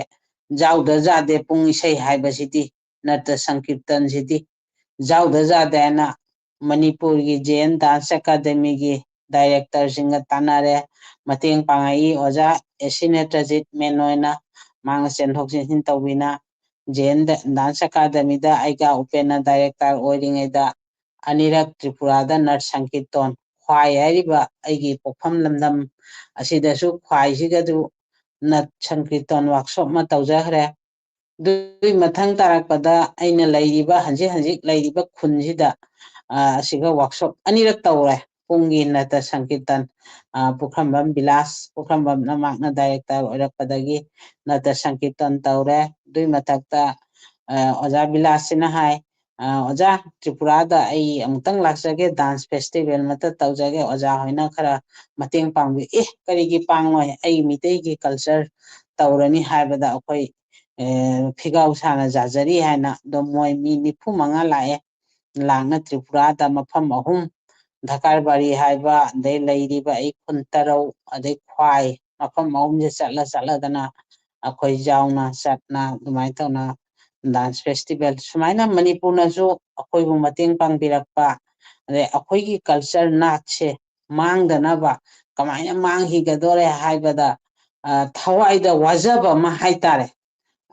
ꯌꯥꯎꯗ ꯌꯥꯗꯦ꯫ ꯄꯨꯡ ꯏꯁꯩ ꯍꯥꯏꯕꯁꯤꯗꯤ, ꯅꯠꯇ ꯁꯪꯀꯤꯔꯇꯟꯁꯤꯗꯤ ꯌꯥꯎꯗ ꯌꯥꯗꯦ ꯍꯥꯏꯅ ꯃꯅꯤꯄꯨꯔꯒꯤ ꯖꯦ ꯑꯦꯟ Dance Academyꯒꯤ directorꯁꯤꯡꯒ ꯇꯥꯟꯅꯔꯦ꯫ ꯃꯇꯦꯡ ꯄꯥꯡꯉꯛꯏ ꯑꯣꯖꯥ ꯑꯦꯁꯤ ꯅꯦꯇ꯭ꯔꯖꯤꯠ ꯃꯦꯅꯣꯏꯅ, ꯃꯥꯅ ꯆꯦꯟꯊꯣꯛ ꯆꯦꯟꯁꯤꯟ ꯇꯧꯕꯤꯅ ꯖꯦ ꯑꯦꯟ ꯗꯥꯟꯁ ꯑꯦꯀꯥꯗꯃꯤꯗ ꯑꯩꯒ ꯎꯄꯦꯟꯅ ꯗꯥꯏꯔꯦꯛꯇꯔ ꯑꯣꯏꯔꯤꯉꯩꯗ ꯑꯅꯤꯔꯛ ꯇ꯭ꯔꯤꯄꯨꯔꯥꯗ ꯅꯠ ꯁꯪꯀꯤꯔꯇꯣꯟ, ꯈ꯭ꯋꯥꯏ ꯍꯥꯏꯔꯤꯕ ꯑꯩꯒꯤ ꯄꯣꯛꯐꯝ ꯂꯝꯗꯝ ꯑꯁꯤꯗꯁꯨ ꯈ꯭ꯋꯥꯏꯁꯤꯒꯁꯨ ꯅꯠ ꯁꯪꯀꯤꯔꯇꯣꯟ ꯋꯥꯛꯁꯣꯞ ꯑꯃ ꯇꯧꯖꯈ꯭ꯔꯦ꯫ ꯑꯗꯨꯒꯤ ꯃꯊꯪ ꯇꯥꯔꯛꯄꯗ ꯑꯩꯅ ꯂꯩꯔꯤꯕ, ꯍꯧꯖꯤꯛ ꯍꯧꯖꯤꯛ ꯂꯩꯔꯤꯕ ꯈꯨꯟꯁꯤꯗ, ꯑ, ꯑꯁꯤꯒ ꯋꯥꯛꯁꯣꯞ ꯑꯅꯤꯔꯛ ꯇꯧꯔꯦ꯫ ꯄꯨꯡꯒꯤ ꯅꯠꯇ ꯁꯪꯀꯤꯔꯇꯟ, ꯑ, ꯄꯨꯈ꯭ꯔꯝꯕꯝ ꯕꯤꯂꯥꯁ, ꯄꯨꯈ꯭ꯔꯝꯕꯝꯅ ꯃꯍꯥꯛꯅ ꯗꯥꯏꯔꯦꯛꯇꯔ ꯑꯣꯏꯔꯛꯄꯗꯒꯤ ꯅꯠꯇ ꯁꯪꯀꯤꯔꯇꯟ ꯇꯧꯔꯦ꯫ ꯑꯗꯨꯒꯤ ꯃꯊꯛꯇ, ꯑ, ꯑꯣꯖꯥ ꯕꯤꯂꯥꯁꯁꯤꯅ ꯍꯥꯏ, "ꯑ, ꯑꯣꯖꯥ, ꯇ꯭ꯔꯤꯄꯨꯔꯥꯗ ꯑꯩ ꯑꯃꯨꯛꯇꯪ ꯂꯥꯛꯆꯒꯦ, ꯗꯥꯟꯁ ꯐꯦꯁꯇꯤꯚꯦꯜ ꯑꯃꯇ ꯇꯧꯖꯒꯦ, ꯑꯣꯖꯥ ꯍꯣꯏꯅ ꯈꯔ ꯃꯇꯦꯡ ꯄꯥꯡꯕꯤꯌꯨ꯫" "ꯑꯦ, ꯀꯔꯤꯒꯤ ꯄꯥꯡꯉꯣꯏ? ꯑꯩ ꯃꯤꯇꯩꯒꯤ ꯀꯜꯆꯔ ꯇꯧꯔꯅꯤ" ꯍꯥꯏꯕꯗ ꯑꯩꯈꯣꯏ, ꯑꯦ, ꯐꯤꯒꯥꯎ ꯁꯥꯅ ꯌꯥꯖꯔꯤ ꯍꯥꯏꯅ ꯑꯗꯨꯝ ꯃꯣꯏ ꯃꯤ ꯅꯤꯐꯨ ꯃꯉꯥ ꯂꯥꯛꯑꯦ꯫ ꯂꯥꯛꯅ ꯇ꯭ꯔꯤꯄꯨꯔꯥꯗ ꯃꯐꯝ ꯑꯍꯨꯝ, ꯙꯀꯥꯔꯕꯥꯔꯤ ꯍꯥꯏꯕ, ꯑꯗꯩ ꯂꯩꯔꯤꯕ ꯑꯩ ꯈꯨꯟ ꯇꯔꯧ, ꯑꯗꯩ ꯈ꯭ꯋꯥꯏ, ꯃꯐꯝ ꯑꯍꯨꯝꯁꯦ ꯆꯠꯂ ꯆꯠꯂꯗꯅ ꯑꯩꯈꯣꯏ ꯌꯥꯎꯅ ꯆꯠꯅ ꯑꯗꯨꯃꯥꯏꯅ ꯇꯧꯅ ꯗꯥꯟꯁ ꯐꯦꯁꯇꯤꯚꯦꯜ ꯁꯨꯃꯥꯏꯅ ꯃꯅꯤꯄꯨꯔꯅꯁꯨ ꯑꯩꯈꯣꯏꯕꯨ ꯃꯇꯦꯡ ꯄꯥꯡꯕꯤꯔꯛꯄ, ꯑꯗꯩ ꯑꯩꯈꯣꯏꯒꯤ ꯀꯜꯆꯔ ꯅꯥꯠꯁꯦ ꯃꯥꯡꯗꯅꯕ ꯀꯃꯥꯏꯅ ꯃꯥꯡꯈꯤꯒꯗꯣꯔꯦ ꯍꯥꯏꯕꯗ, ꯑ, ꯊꯋꯥꯏꯗ ꯋꯥꯖꯕ ꯑꯃ ꯍꯥꯏꯇꯥꯔꯦ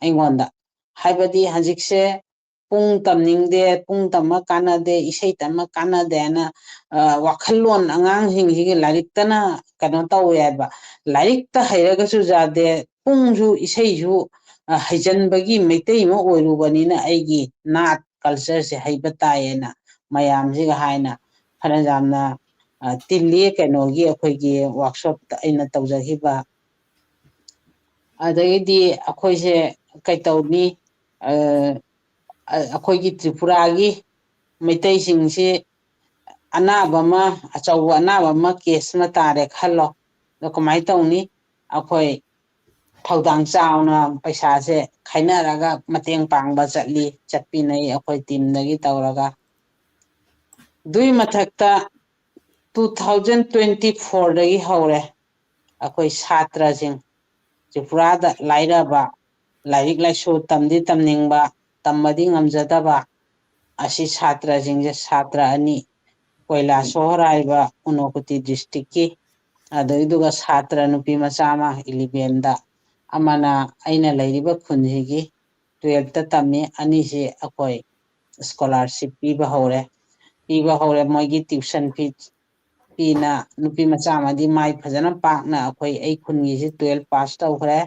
ꯑꯩꯉꯣꯟꯗ꯫ ꯍꯥꯏꯕꯗꯤ ꯍꯧꯖꯤꯛꯁꯦ ꯄꯨꯡ ꯇꯝꯅꯤꯡꯗꯦ, ꯄꯨꯡ ꯇꯝꯃ ꯀꯥꯟꯅꯗꯦ, ꯏꯁꯩ ꯇꯝꯃ ꯀꯥꯟꯅꯗꯦꯅ, ꯑ, ꯋꯥꯈꯜꯂꯣꯟ ꯑꯉꯥꯡꯁꯤꯡꯁꯤꯒꯤ ꯂꯥꯏꯔꯤꯛꯇꯅ ꯀꯩꯅꯣ ꯇꯧꯋꯦ ꯍꯥꯏꯕ꯫ ꯂꯥꯏꯔꯤꯛꯇ ꯍꯩꯔꯒꯁꯨ ꯌꯥꯗꯦ, ꯄꯨꯡꯁꯨ ꯏꯁꯩꯁꯨ, ꯑ, ꯍꯩꯖꯟꯕꯒꯤ ꯃꯩꯇꯩ ꯑꯃ ꯑꯣꯏꯔꯨꯕꯅꯤꯅ ꯑꯩꯒꯤ ꯅꯥꯠ ꯀꯜꯆꯔꯁꯦ ꯍꯩꯕ ꯇꯥꯏꯌꯦꯅ ꯃꯌꯥꯝꯁꯤꯒ ꯍꯥꯏꯅ ꯐꯅ ꯌꯥꯝꯅ, ꯑ, ꯇꯤꯜꯂꯤ ꯀꯩꯅꯣꯒꯤ ꯑꯩꯈꯣꯏꯒꯤ ꯋꯥꯛꯁꯣꯞꯇ ꯑꯩꯅ ꯇꯧꯖꯈꯤꯕ꯫ ꯑꯗꯒꯤꯗꯤ ꯑꯩꯈꯣꯏꯁꯦ ꯀꯩꯇꯧꯅꯤ, ꯑ, ꯑ, ꯑꯩꯈꯣꯏꯒꯤ ꯇ꯭ꯔꯤꯄꯨꯔꯥꯒꯤ ꯃꯩꯇꯩꯁꯤꯡꯁꯤ ꯑꯅꯥꯕ ꯑꯃ, ꯑꯆꯧꯕ ꯑꯅꯥꯕ ꯑꯃ ꯀꯦꯁ ꯑꯃ ꯇꯥꯔꯦ ꯈꯜꯂꯣ꯫ ꯑꯗꯣ ꯀꯃꯥꯏꯅ ꯇꯧꯅꯤ? ꯑꯩꯈꯣꯏ ꯊꯧꯗꯥꯡ ꯆꯥꯎꯅ ꯄꯩꯁꯥꯁꯦ ꯈꯥꯏꯅꯔꯒ ꯃꯇꯦꯡ ꯄꯥꯡꯕ ꯆꯠꯂꯤ, ꯆꯠꯄꯤꯅꯩ ꯑꯩꯈꯣꯏ ꯇꯤꯝꯗꯒꯤ ꯇꯧꯔꯒ꯫ ꯑꯗꯨꯒꯤ ꯃꯊꯛꯇ two thousand twenty fourꯗꯒꯤ ꯍꯧꯔꯦ ꯑꯩꯈꯣꯏ ꯁꯥꯇ꯭ꯔꯁꯤꯡ, ꯇ꯭ꯔꯤꯄꯨꯔꯥꯗ ꯂꯥꯏꯔꯕ, ꯂꯥꯏꯔꯤꯛ ꯂꯥꯏꯁꯨ ꯇꯝꯗꯤ ꯇꯝꯅꯤꯡꯕ, ꯇꯝꯕꯗꯤ ꯉꯝꯖꯗꯕ, ꯑꯁꯤ ꯁꯥꯇ꯭ꯔꯁꯤꯡꯁꯦ ꯁꯥꯇ꯭ꯔ ꯑꯅꯤ, ꯀꯣꯏꯂꯥꯁꯣꯍꯔ ꯍꯥꯏꯕ ꯎꯅꯣꯀꯨꯇꯤ ꯗꯤꯁꯇ꯭ꯔꯤꯛꯀꯤ, ꯑꯗꯨꯏꯗꯨꯒ ꯁꯥꯇ꯭ꯔ ꯅꯨꯄꯤ ꯃꯆꯥ ꯑꯃ elevenꯗ, ꯑꯃꯅ ꯑꯩꯅ ꯂꯩꯔꯤꯕ ꯈꯨꯟꯁꯤꯒꯤ ꯇꯨꯋꯦꯜꯐꯇ ꯇꯝꯃꯤ ꯑꯅꯤꯁꯤ ꯑꯩꯈꯣꯏ ꯁ꯭ꯀꯣꯂꯥꯔꯁꯤꯞ ꯄꯤꯕ ꯍꯧꯔꯦ꯫ ꯄꯤꯕ ꯍꯧꯔꯦ꯫ ꯃꯣꯏꯒꯤ ꯇ꯭ꯌꯨꯁꯟ ꯐꯤ ꯄꯤꯅ ꯅꯨꯄꯤ ꯃꯆꯥ ꯑꯃꯗꯤ ꯃꯥꯏ ꯐꯖꯅ ꯄꯥꯛꯅ ꯑꯩꯈꯣꯏ ꯑꯩ ꯈꯨꯟꯒꯤꯁꯤ ꯇꯨꯋꯦꯜꯐ ꯄꯥꯁ ꯇꯧꯈ꯭ꯔꯦ꯫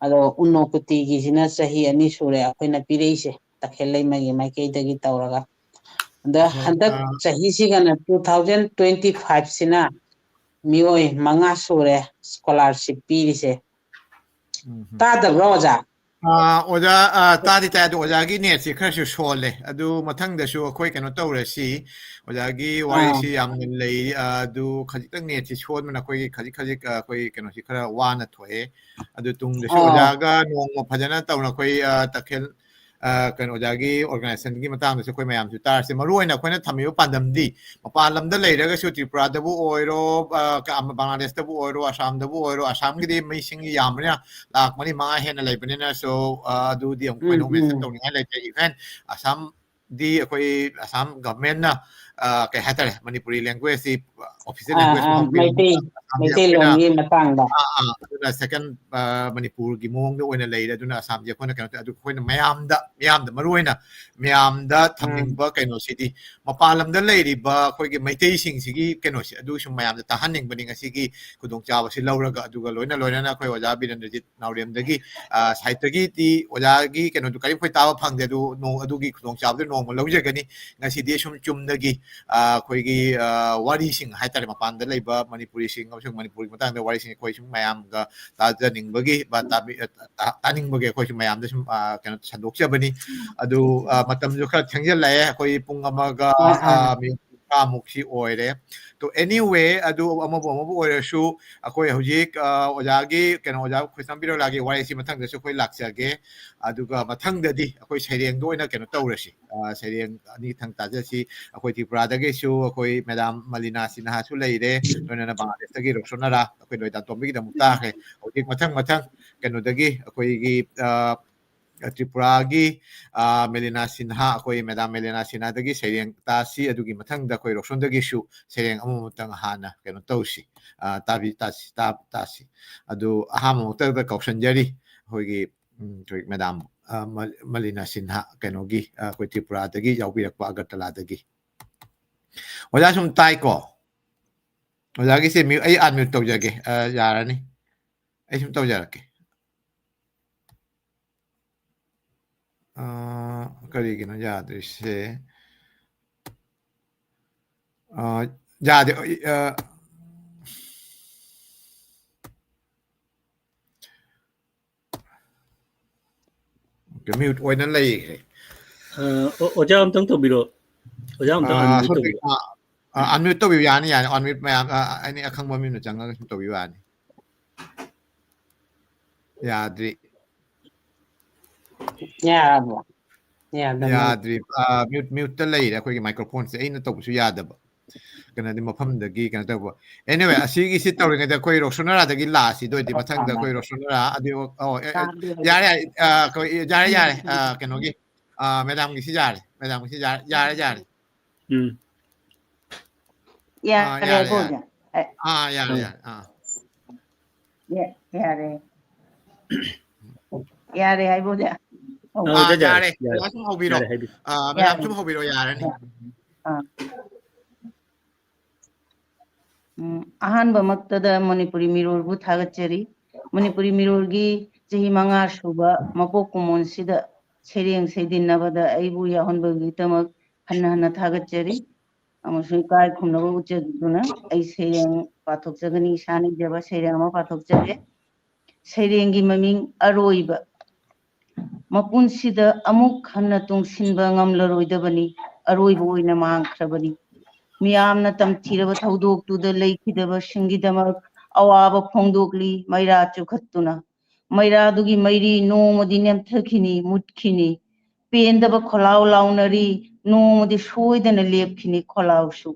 ꯑꯗꯣ ꯎꯅꯣꯀꯨꯇꯤꯒꯤꯁꯤꯅ ꯆꯍꯤ ꯑꯅꯤ ꯁꯨꯔꯦ ꯑꯩꯈꯣꯏꯅ ꯄꯤꯔꯛꯏꯁꯦ, ꯇꯈꯦꯜ ꯂꯩꯃꯒꯤ ꯃꯥꯏꯀꯩꯗꯒꯤ ꯇꯧꯔꯒ꯫ ꯑꯗ ꯑꯗꯣ, ꯍꯟꯗꯛ ꯑ, ꯆꯍꯤꯁꯤꯒꯅ two thousand twenty five ꯁꯤꯅ ꯃꯤꯑꯣꯏ ꯃꯉꯥ ꯁꯨꯔꯦ ꯁ꯭ꯀꯣꯂꯥꯔꯁꯤꯞ ꯄꯤꯔꯤꯁꯦ꯫ ꯎꯝ, ꯎꯝ꯫ ꯇꯥꯗꯕ꯭ꯔꯣ, ꯑꯣꯖꯥ? ꯑ, ꯑꯣꯖꯥ, ꯑ, ꯇꯥꯗꯤ ꯇꯥꯏ, ꯑꯗꯣ ꯑꯣꯖꯥꯒꯤ ꯅꯦꯠꯁꯤ ꯈꯔꯁꯨ ꯁꯣꯜꯂꯦ꯫ ꯑꯗꯨ ꯃꯊꯪꯗꯁꯨ ꯑꯩꯈꯣꯏ ꯀꯩꯅꯣ ꯇꯧꯔꯁꯤ꯫ ꯑꯣꯖꯥꯒꯤ ꯑꯥ꯫ ꯋꯥꯔꯤꯁꯤ ꯌꯥꯝꯅ ꯂꯩ, ꯑ, ꯑꯗꯨ ꯈꯖꯤꯛꯇꯪ ꯅꯦꯠꯁꯤ ꯁꯣꯟꯕꯅ ꯑꯩꯈꯣꯏꯒꯤ ꯈꯖꯤꯛ ꯈꯖꯤꯛ, ꯑ, ꯑꯩꯈꯣꯏ ꯀꯩꯅꯣꯁꯤ ꯈꯔ ꯋꯥꯅ ꯊꯣꯛꯑꯦ꯫ ꯑꯗꯨ ꯇꯨꯡꯗꯁꯨ ꯑꯥ꯫ ꯑꯣꯖꯥꯒ ꯅꯣꯡꯃ ꯐꯖꯅ ꯇꯧꯅ ꯑꯩꯈꯣꯏ, ꯑ, ꯇꯈꯦꯜ, ꯑ, ꯀꯩꯅꯣ, ꯑꯣꯖꯥꯒꯤ organizationꯒꯤ ꯃꯇꯥꯡꯗꯁꯨ ꯑꯩꯈꯣꯏ ꯃꯌꯥꯝꯁꯨ ꯇꯥꯔꯁꯤ꯫ ꯃꯔꯨ ꯑꯣꯏꯅ ꯑꯩꯈꯣꯏꯅ ꯊꯝꯃꯤꯕ ꯄꯥꯟꯗꯝꯗꯤ ꯃꯄꯥꯟ ꯂꯝꯗ ꯂꯩꯔꯒꯁꯨ ꯇ꯭ꯔꯤꯄꯨꯔꯥꯗꯕꯨ ꯑꯣꯏꯔꯣ, ꯑ, ꯀ-, ꯕꯪꯒ꯭ꯂꯥꯗꯦꯁꯇꯕꯨ ꯑꯣꯏꯔꯣ, ꯑꯁꯥꯝꯗꯕꯨ ꯑꯣꯏꯔꯣ, ꯑꯁꯥꯝꯒꯤꯗꯤ ꯃꯤꯁꯤꯡ ꯌꯥꯝꯕꯅꯤꯅ ꯂꯥꯛ ꯃꯔꯤ ꯃꯉꯥ ꯍꯦꯟꯅ ꯂꯩꯕꯅꯤꯅ, so, ꯑ, ꯑꯗꯨꯗꯤ ꯑꯃꯨꯛ ꯎꯝ, ꯑꯩꯈꯣꯏꯅ ꯑꯃꯨꯛ mention ꯎꯝ꯫ ꯇꯧꯅꯤꯡꯉꯥꯏ ꯂꯩꯇ꯭ꯔꯦ꯫ Even ꯑꯁꯥꯝꯗꯤ ꯑꯩꯈꯣꯏ ꯑꯁꯥꯝ governmentꯅ, ꯑ, ꯀꯩ ꯍꯥꯏꯇꯥꯔꯦ, ꯃꯅꯤꯄꯨꯔꯤ languagetweꯁꯤ official ꯑꯥ, language ꯑꯥ, ꯐꯥꯎꯕ ꯃꯩꯇꯩ, ꯑꯁꯥꯝꯗꯤ ꯑꯩꯈꯣꯏꯅ ꯃꯩꯇꯩꯂꯣꯟꯒꯤ ꯃꯇꯥꯡꯗ꯫ ꯑꯥ, ꯑꯥ, ꯑꯗꯨꯅ second, ꯑ, ꯃꯅꯤꯄꯨꯔꯒꯤ ꯃꯑꯣꯡꯗ ꯑꯣꯏꯅ ꯂꯩꯔꯦ꯫ ꯑꯗꯨꯅ ꯑꯁꯥꯝꯁꯦ ꯑꯩꯈꯣꯏꯅ ꯀꯩꯅꯣ ꯇꯧ-, ꯑꯗꯨ ꯑꯩꯈꯣꯏꯅ ꯃꯌꯥꯝꯗ, ꯃꯤꯌꯥꯝꯗ ꯃꯔꯨ ꯑꯣꯏꯅ ꯃꯌꯥꯝꯗ ꯎꯝ꯫ ꯊꯝꯅꯤꯡꯕ ꯀꯩꯅꯣꯁꯤꯗꯤ ꯃꯄꯥꯟ ꯂꯝꯗ ꯂꯩꯔꯤꯕ ꯑꯩꯈꯣꯏꯒꯤ ꯃꯩꯇꯩꯁꯤꯡꯁꯤꯒꯤ ꯀꯩꯅꯣꯁꯦ ꯑꯗꯨꯁꯨ ꯃꯌꯥꯝꯗ ꯇꯥꯍꯟꯅꯤꯡꯕꯅꯤ ꯉꯁꯤꯒꯤ ꯈꯨꯗꯣꯡꯆꯥꯕꯁꯤ ꯂꯧꯔꯒ꯫ ꯑꯗꯨꯒ ꯂꯣꯏꯅ ꯂꯣꯏꯅꯅ ꯑꯩꯈꯣꯏ ꯑꯣꯖꯥ ꯕꯤꯔꯦꯟꯗ꯭ꯔꯖꯤꯠ ꯅꯥꯎꯔꯦꯝꯗꯒꯤ, ꯑ, sideꯇꯒꯤꯗꯤ ꯑꯣꯖꯥꯒꯤ ꯀꯩꯅꯣꯗꯨ ꯀꯔꯤꯝ ꯑꯩꯈꯣꯏ ꯇꯥꯕ ꯐꯪꯗꯦ꯫ ꯑꯗꯨ ꯅꯣ-, ꯑꯗꯨꯒꯤ ꯈꯨꯗꯣꯡꯆꯥꯕꯗꯨ ꯅꯣꯡꯃ ꯂꯧꯖꯒꯅꯤ꯫ ꯉꯁꯤꯗꯤ ꯁꯨꯝ ꯆꯨꯝꯅꯒꯤ, ꯑ, ꯑꯩꯈꯣꯏꯒꯤ, ꯑ, ꯋꯥꯔꯤꯁꯤꯡ ꯍꯥꯏꯇꯥꯔꯦ, ꯃꯄꯥꯟꯗ ꯂꯩꯕ ꯃꯅꯤꯄꯨꯔꯤꯁꯤꯡ ꯑꯃꯁꯨꯡ ꯃꯅꯤꯄꯨꯔꯒꯤ ꯃꯇꯥꯡꯗ ꯋꯥꯔꯤꯁꯤꯡ ꯑꯩꯈꯣꯏ ꯁꯨꯝ ꯃꯌꯥꯝꯒ ꯇꯥꯖꯅꯤꯡꯕꯒꯤ, ꯕ-, ꯇꯥꯕꯤ-, ꯑ, ꯇꯥ-, ꯇꯥꯅꯤꯡꯕꯒꯤ ꯑꯩꯈꯣꯏꯁꯨ ꯃꯌꯥꯝꯗ ꯁꯨꯝ, ꯑ, ꯀꯩꯅꯣ ꯁꯟꯗꯣꯛꯆꯕꯅꯤ꯫ ꯑꯗꯨ, ꯑ, ꯃꯇꯝꯁꯨ ꯈꯔ ꯊꯦꯡꯖꯤꯜꯂꯛꯑꯦ꯫ ꯑꯩꯈꯣꯏ ꯄꯨꯡ ꯑꯃꯒ, ꯑꯥ, ꯑꯥ꯫ ꯑ, ꯃꯤꯅꯤꯠ ꯀꯨꯟꯊ꯭ꯔꯥꯃꯨꯛꯁꯤ ꯑꯣꯏꯔꯦ꯫ To anyway, ꯑꯗꯨ ꯑꯃꯕꯨ ꯑꯃꯕꯨ ꯑꯣꯏꯔꯁꯨ, ꯑꯩꯈꯣꯏ ꯍꯧꯖꯤꯛ, ꯑ, ꯑꯣꯖꯥꯒꯤ ꯀꯩꯅꯣ, ꯑꯣꯖꯥ ꯈ꯭ꯔꯤꯁꯇꯥꯟ ꯕꯤꯔꯣꯂꯥꯒꯤ ꯋꯥꯔꯤꯁꯤ ꯃꯊꯪꯗꯁꯨ ꯑꯩꯈꯣꯏ ꯂꯥꯛꯆꯒꯦ꯫ ꯑꯗꯨꯒ ꯃꯊꯪꯗꯗꯤ ꯑꯩꯈꯣꯏ ꯁꯩꯔꯦꯡꯗ ꯑꯣꯏꯅ ꯀꯩꯅꯣ ꯇꯧꯔꯁꯤ꯫ ꯑ, ꯁꯩꯔꯦꯡ ꯑꯅꯤꯊꯪ ꯇꯥꯖꯁꯤ꯫ ꯑꯩꯈꯣꯏ ꯇ꯭ꯔꯤꯄꯨꯔꯥꯗꯒꯤꯁꯨ ꯑꯩꯈꯣꯏ ꯃꯦꯗꯥꯝ ꯃꯂꯤꯅꯥ ꯁꯤꯟꯍꯥꯁꯨ ꯂꯩꯔꯦ, ꯂꯣꯏꯅꯅ ꯕꯪꯒ꯭ꯂꯥꯗꯦꯁꯇꯒꯤ ꯔꯣꯁꯣꯅꯥꯔꯥ, ꯑꯩꯈꯣꯏ ꯂꯣꯏꯗꯥ ꯇꯣꯝꯕꯤꯒꯤꯗꯃꯛ ꯇꯥꯈ꯭ꯔꯦ꯫ ꯍꯧꯖꯤꯛ ꯃꯊꯪ ꯃꯊꯪ ꯀꯩꯅꯣꯗꯒꯤ ꯑꯩꯈꯣꯏꯒꯤ, ꯑ, ꯇ꯭ꯔꯤꯄꯨꯔꯥꯒꯤ, ꯑ, ꯃꯦꯂꯤꯅꯥ ꯁꯤꯟꯍꯥ, ꯑꯩꯈꯣꯏ ꯃꯦꯗꯥꯝ ꯃꯦꯂꯤꯅꯥ ꯁꯤꯟꯍꯥꯗꯒꯤ ꯁꯩꯔꯦꯡ ꯇꯥꯁꯤ꯫ ꯑꯗꯨꯒꯤ ꯃꯊꯪꯗ ꯑꯩꯈꯣꯏ ꯔꯣꯁꯣꯟꯗꯒꯤꯁꯨ ꯁꯩꯔꯦꯡ ꯑꯃꯃꯝꯇꯪ ꯍꯥꯟꯅ ꯀꯩꯅꯣ ꯇꯧꯁꯤ, ꯑ, ꯇꯥꯕꯤ-, ꯇꯥꯁꯤ, ꯇꯥ-, ꯇꯥꯁꯤ꯫ ꯑꯗꯨ ꯑꯍꯥꯟꯕ ꯃꯛꯇꯗ ꯀꯧꯁꯟꯖꯔꯤ ꯑꯩꯈꯣꯏꯒꯤ, ꯎꯝ, ꯑꯩꯈꯣꯏ ꯃꯦꯗꯥꯝꯕꯨ꯫ ꯑ, ꯃ-, ꯃꯂꯤꯅꯥ ꯁꯤꯟꯍꯥ, ꯀꯩꯅꯣꯒꯤ, ꯑ, ꯑꯩꯈꯣꯏ ꯇ꯭ꯔꯤꯄꯨꯔꯥꯗꯒꯤ ꯌꯥꯎꯕꯤꯔꯛꯄ, ꯑꯒꯔꯇꯂꯥꯗꯒꯤ꯫ ꯑꯣꯖꯥ ꯁꯨꯝ ꯇꯥꯏꯀꯣ? ꯑꯣꯖꯥꯒꯤꯁꯦ ꯃ꯭ꯌꯨ-, ꯑꯩ unmute ꯇꯧꯖꯒꯦ꯫ ꯑ, ꯌꯥꯔꯅꯤ꯫ ꯑꯩ ꯁꯨꯝ ꯇꯧꯖꯔꯛꯀꯦ꯫ ꯑ, ꯀꯔꯤꯒꯤꯅꯣ ꯌꯥꯗ꯭ꯔꯤꯁꯦ? ꯑ, ꯌꯥꯗꯦ꯫ ꯑ, mute ꯑꯣꯏꯅ ꯂꯩꯈ꯭ꯔꯦ꯫ ꯑ, ꯑꯣ-, ꯑꯣꯖꯥ ꯑꯝꯇꯪ ꯇꯧꯕꯤꯔꯣ꯫ ꯑꯣꯖꯥ ꯑꯝꯇꯪ ꯑ, unmute sorry, ꯇꯧꯕꯤꯔꯣ꯫ ꯑ, ꯑ, unmute ꯇꯧꯕꯤꯌꯨ꯫ ꯌꯥꯅꯤ, ꯌꯥꯅꯤ꯫ Unmute ꯃꯌꯥꯝ, ꯑ, ꯑ, ꯑꯦꯅꯤ ꯑꯈꯪꯕ ꯃꯤ ꯑꯃꯅ ꯆꯪꯉꯒ ꯁꯨꯝ ꯇꯧꯕꯤꯌꯨ ꯌꯥꯅꯤ꯫ ꯌꯥꯗ꯭ꯔꯤ꯫ ꯌꯥꯔꯕꯣ? ꯌꯥꯗꯕ ꯃꯥꯜꯂꯦ꯫ ꯌꯥꯗ꯭ꯔꯤ꯫ ꯑ, mute, mute ꯇ ꯂꯩꯔꯦ ꯑꯩꯈꯣꯏꯒꯤ microphone ꯁꯦ꯫ ꯑꯩꯅ ꯇꯧꯕꯁꯨ ꯌꯥꯗꯕ꯫ ꯀꯩꯅꯣꯗꯤ ꯃꯐꯝꯗꯒꯤ ꯀꯩꯅꯣ ꯇꯧꯕ꯫ Anyway, ꯑꯁꯤꯒꯤꯁꯤ ꯇꯧꯔꯤꯉꯩꯗ ꯑꯩꯈꯣꯏ ꯔꯣꯁꯣꯅꯥꯔꯥꯗꯒꯤ ꯂꯥꯛꯑꯁꯤ꯫ ꯑꯗꯨ ꯑꯣꯏꯔꯗꯤ ꯃꯊꯪꯗ ꯑꯩꯈꯣꯏ ꯔꯣꯁꯣꯅꯥꯔꯥ, ꯑꯗꯨ, ꯑꯣ, ꯑꯦ, ꯑꯦ, ꯇꯥꯗꯦ ꯍꯧꯖꯤꯛ꯫ ꯌꯥꯔꯦ, ꯌꯥꯔꯦ, ꯑ, ꯑꯩꯈꯣꯏ, ꯌꯥꯔꯦ, ꯌꯥꯔꯦ, ꯑ, ꯀꯩꯅꯣꯒꯤ, ꯑ, madam ꯒꯤꯁꯤ ꯌꯥꯔꯦ, madam ꯒꯤꯁꯤ ꯌꯥꯔꯦ, ꯌꯥꯔꯦ, ꯌꯥꯔꯦ꯫ ꯎꯝ꯫ ꯑꯥ, ꯌꯥꯔꯦ, ꯌꯥꯔꯦ, ꯍꯥꯏꯕ ꯌꯥꯔꯦ꯫ ꯑꯣꯏꯖꯥ-, ꯑꯦ꯫ ꯑꯥ, ꯌꯥꯔꯦ, ꯑꯥ꯫ ꯌꯥꯔꯦ, ꯑꯥ꯫ ꯌꯥ-, ꯌꯥꯔꯦ꯫ ꯌꯥꯔꯦ ꯍꯥꯏꯕ ꯑꯣꯏꯖꯥ-, ꯑꯧ꯫ ꯑꯥ, ꯑꯣꯖꯥ, ꯌꯥꯔꯦ, ꯌꯥꯔꯦ꯫ ꯌꯥꯔꯦ꯫ ꯑꯣꯖꯥ ꯁꯨꯝ ꯍꯧꯕꯤꯔꯣ꯫ ꯌꯥꯔꯦ, ꯍꯥꯏꯕꯤ-, ꯑꯥ, madam ꯌꯥꯔꯦ꯫ ꯁꯨꯝ ꯍꯧꯕꯤꯔꯣ, ꯌꯥꯔꯅꯤ꯫ ꯑꯥ꯫ ꯎꯝ, ꯑꯍꯥꯟꯕꯃꯛꯇꯗ ꯃꯅꯤꯄꯨꯔꯤ ꯃꯤꯔꯣꯜꯕꯨ ꯊꯥꯒꯠꯆꯔꯤ꯫ ꯃꯅꯤꯄꯨꯔꯤ ꯃꯤꯔꯣꯜꯒꯤ ꯆꯍꯤ ꯃꯉꯥ ꯁꯨꯕ ꯃꯄꯣꯛ ꯀꯨꯝꯑꯣꯟꯁꯤꯗ ꯁꯩꯔꯦꯡ ꯁꯩꯗꯤꯟꯅꯕꯗ ꯑꯩꯕꯨ ꯌꯥꯎꯍꯟꯕꯒꯤꯗꯃꯛ ꯍꯟꯅ ꯍꯟꯅ ꯊꯥꯒꯠꯆꯔꯤ꯫ ꯑꯃꯁꯨꯡ ꯏꯀꯥꯏ ꯈꯨꯝꯅꯕ ꯎꯠꯆꯗꯨꯅ ꯑꯩ ꯁꯩꯔꯦꯡ ꯄꯥꯊꯣꯛꯆꯒꯅꯤ, ꯏꯁꯥꯅ ꯏꯖꯕ ꯁꯩꯔꯦꯡ ꯑꯃ ꯄꯥꯊꯣꯛꯆꯒꯦ꯫ ꯁꯩꯔꯦꯡꯒꯤ ꯃꯃꯤꯡ ꯑꯔꯣꯏꯕ꯫ ꯃꯄꯨꯟꯁꯤꯗ ꯑꯃꯨꯛ ꯍꯟꯅ ꯇꯨꯡꯁꯤꯟꯕ ꯉꯝꯂꯔꯣꯏꯗꯕꯅꯤ, ꯑꯔꯣꯏꯕ ꯑꯣꯏꯅ ꯃꯥꯡꯈ꯭ꯔꯕꯅꯤ꯫ ꯃꯤꯌꯥꯝꯅ ꯇꯝꯊꯤꯔꯕ ꯊꯧꯗꯣꯛꯇꯨꯗ ꯂꯩꯈꯤꯗꯕꯁꯤꯡꯒꯤꯗꯃꯛ ꯑꯋꯥꯕ ꯐꯣꯡꯗꯣꯛꯂꯤ, ꯃꯩꯔꯥ ꯆꯨꯈꯠꯇꯨꯅ꯫ ꯃꯩꯔꯥꯗꯨꯒꯤ ꯃꯩꯔꯤ ꯅꯣꯡꯃꯗꯤ ꯅꯦꯝꯊꯈꯤꯅꯤ, ꯃꯨꯠꯈꯤꯅꯤ꯫ ꯄꯦꯟꯗꯕ ꯈꯣꯜꯂꯥꯎ ꯂꯥꯎꯅꯔꯤ, ꯅꯣꯡꯃꯗꯤ ꯁꯣꯏꯗꯅ ꯂꯦꯞꯈꯤꯅꯤ ꯈꯣꯜꯂꯥꯎꯁꯨ꯫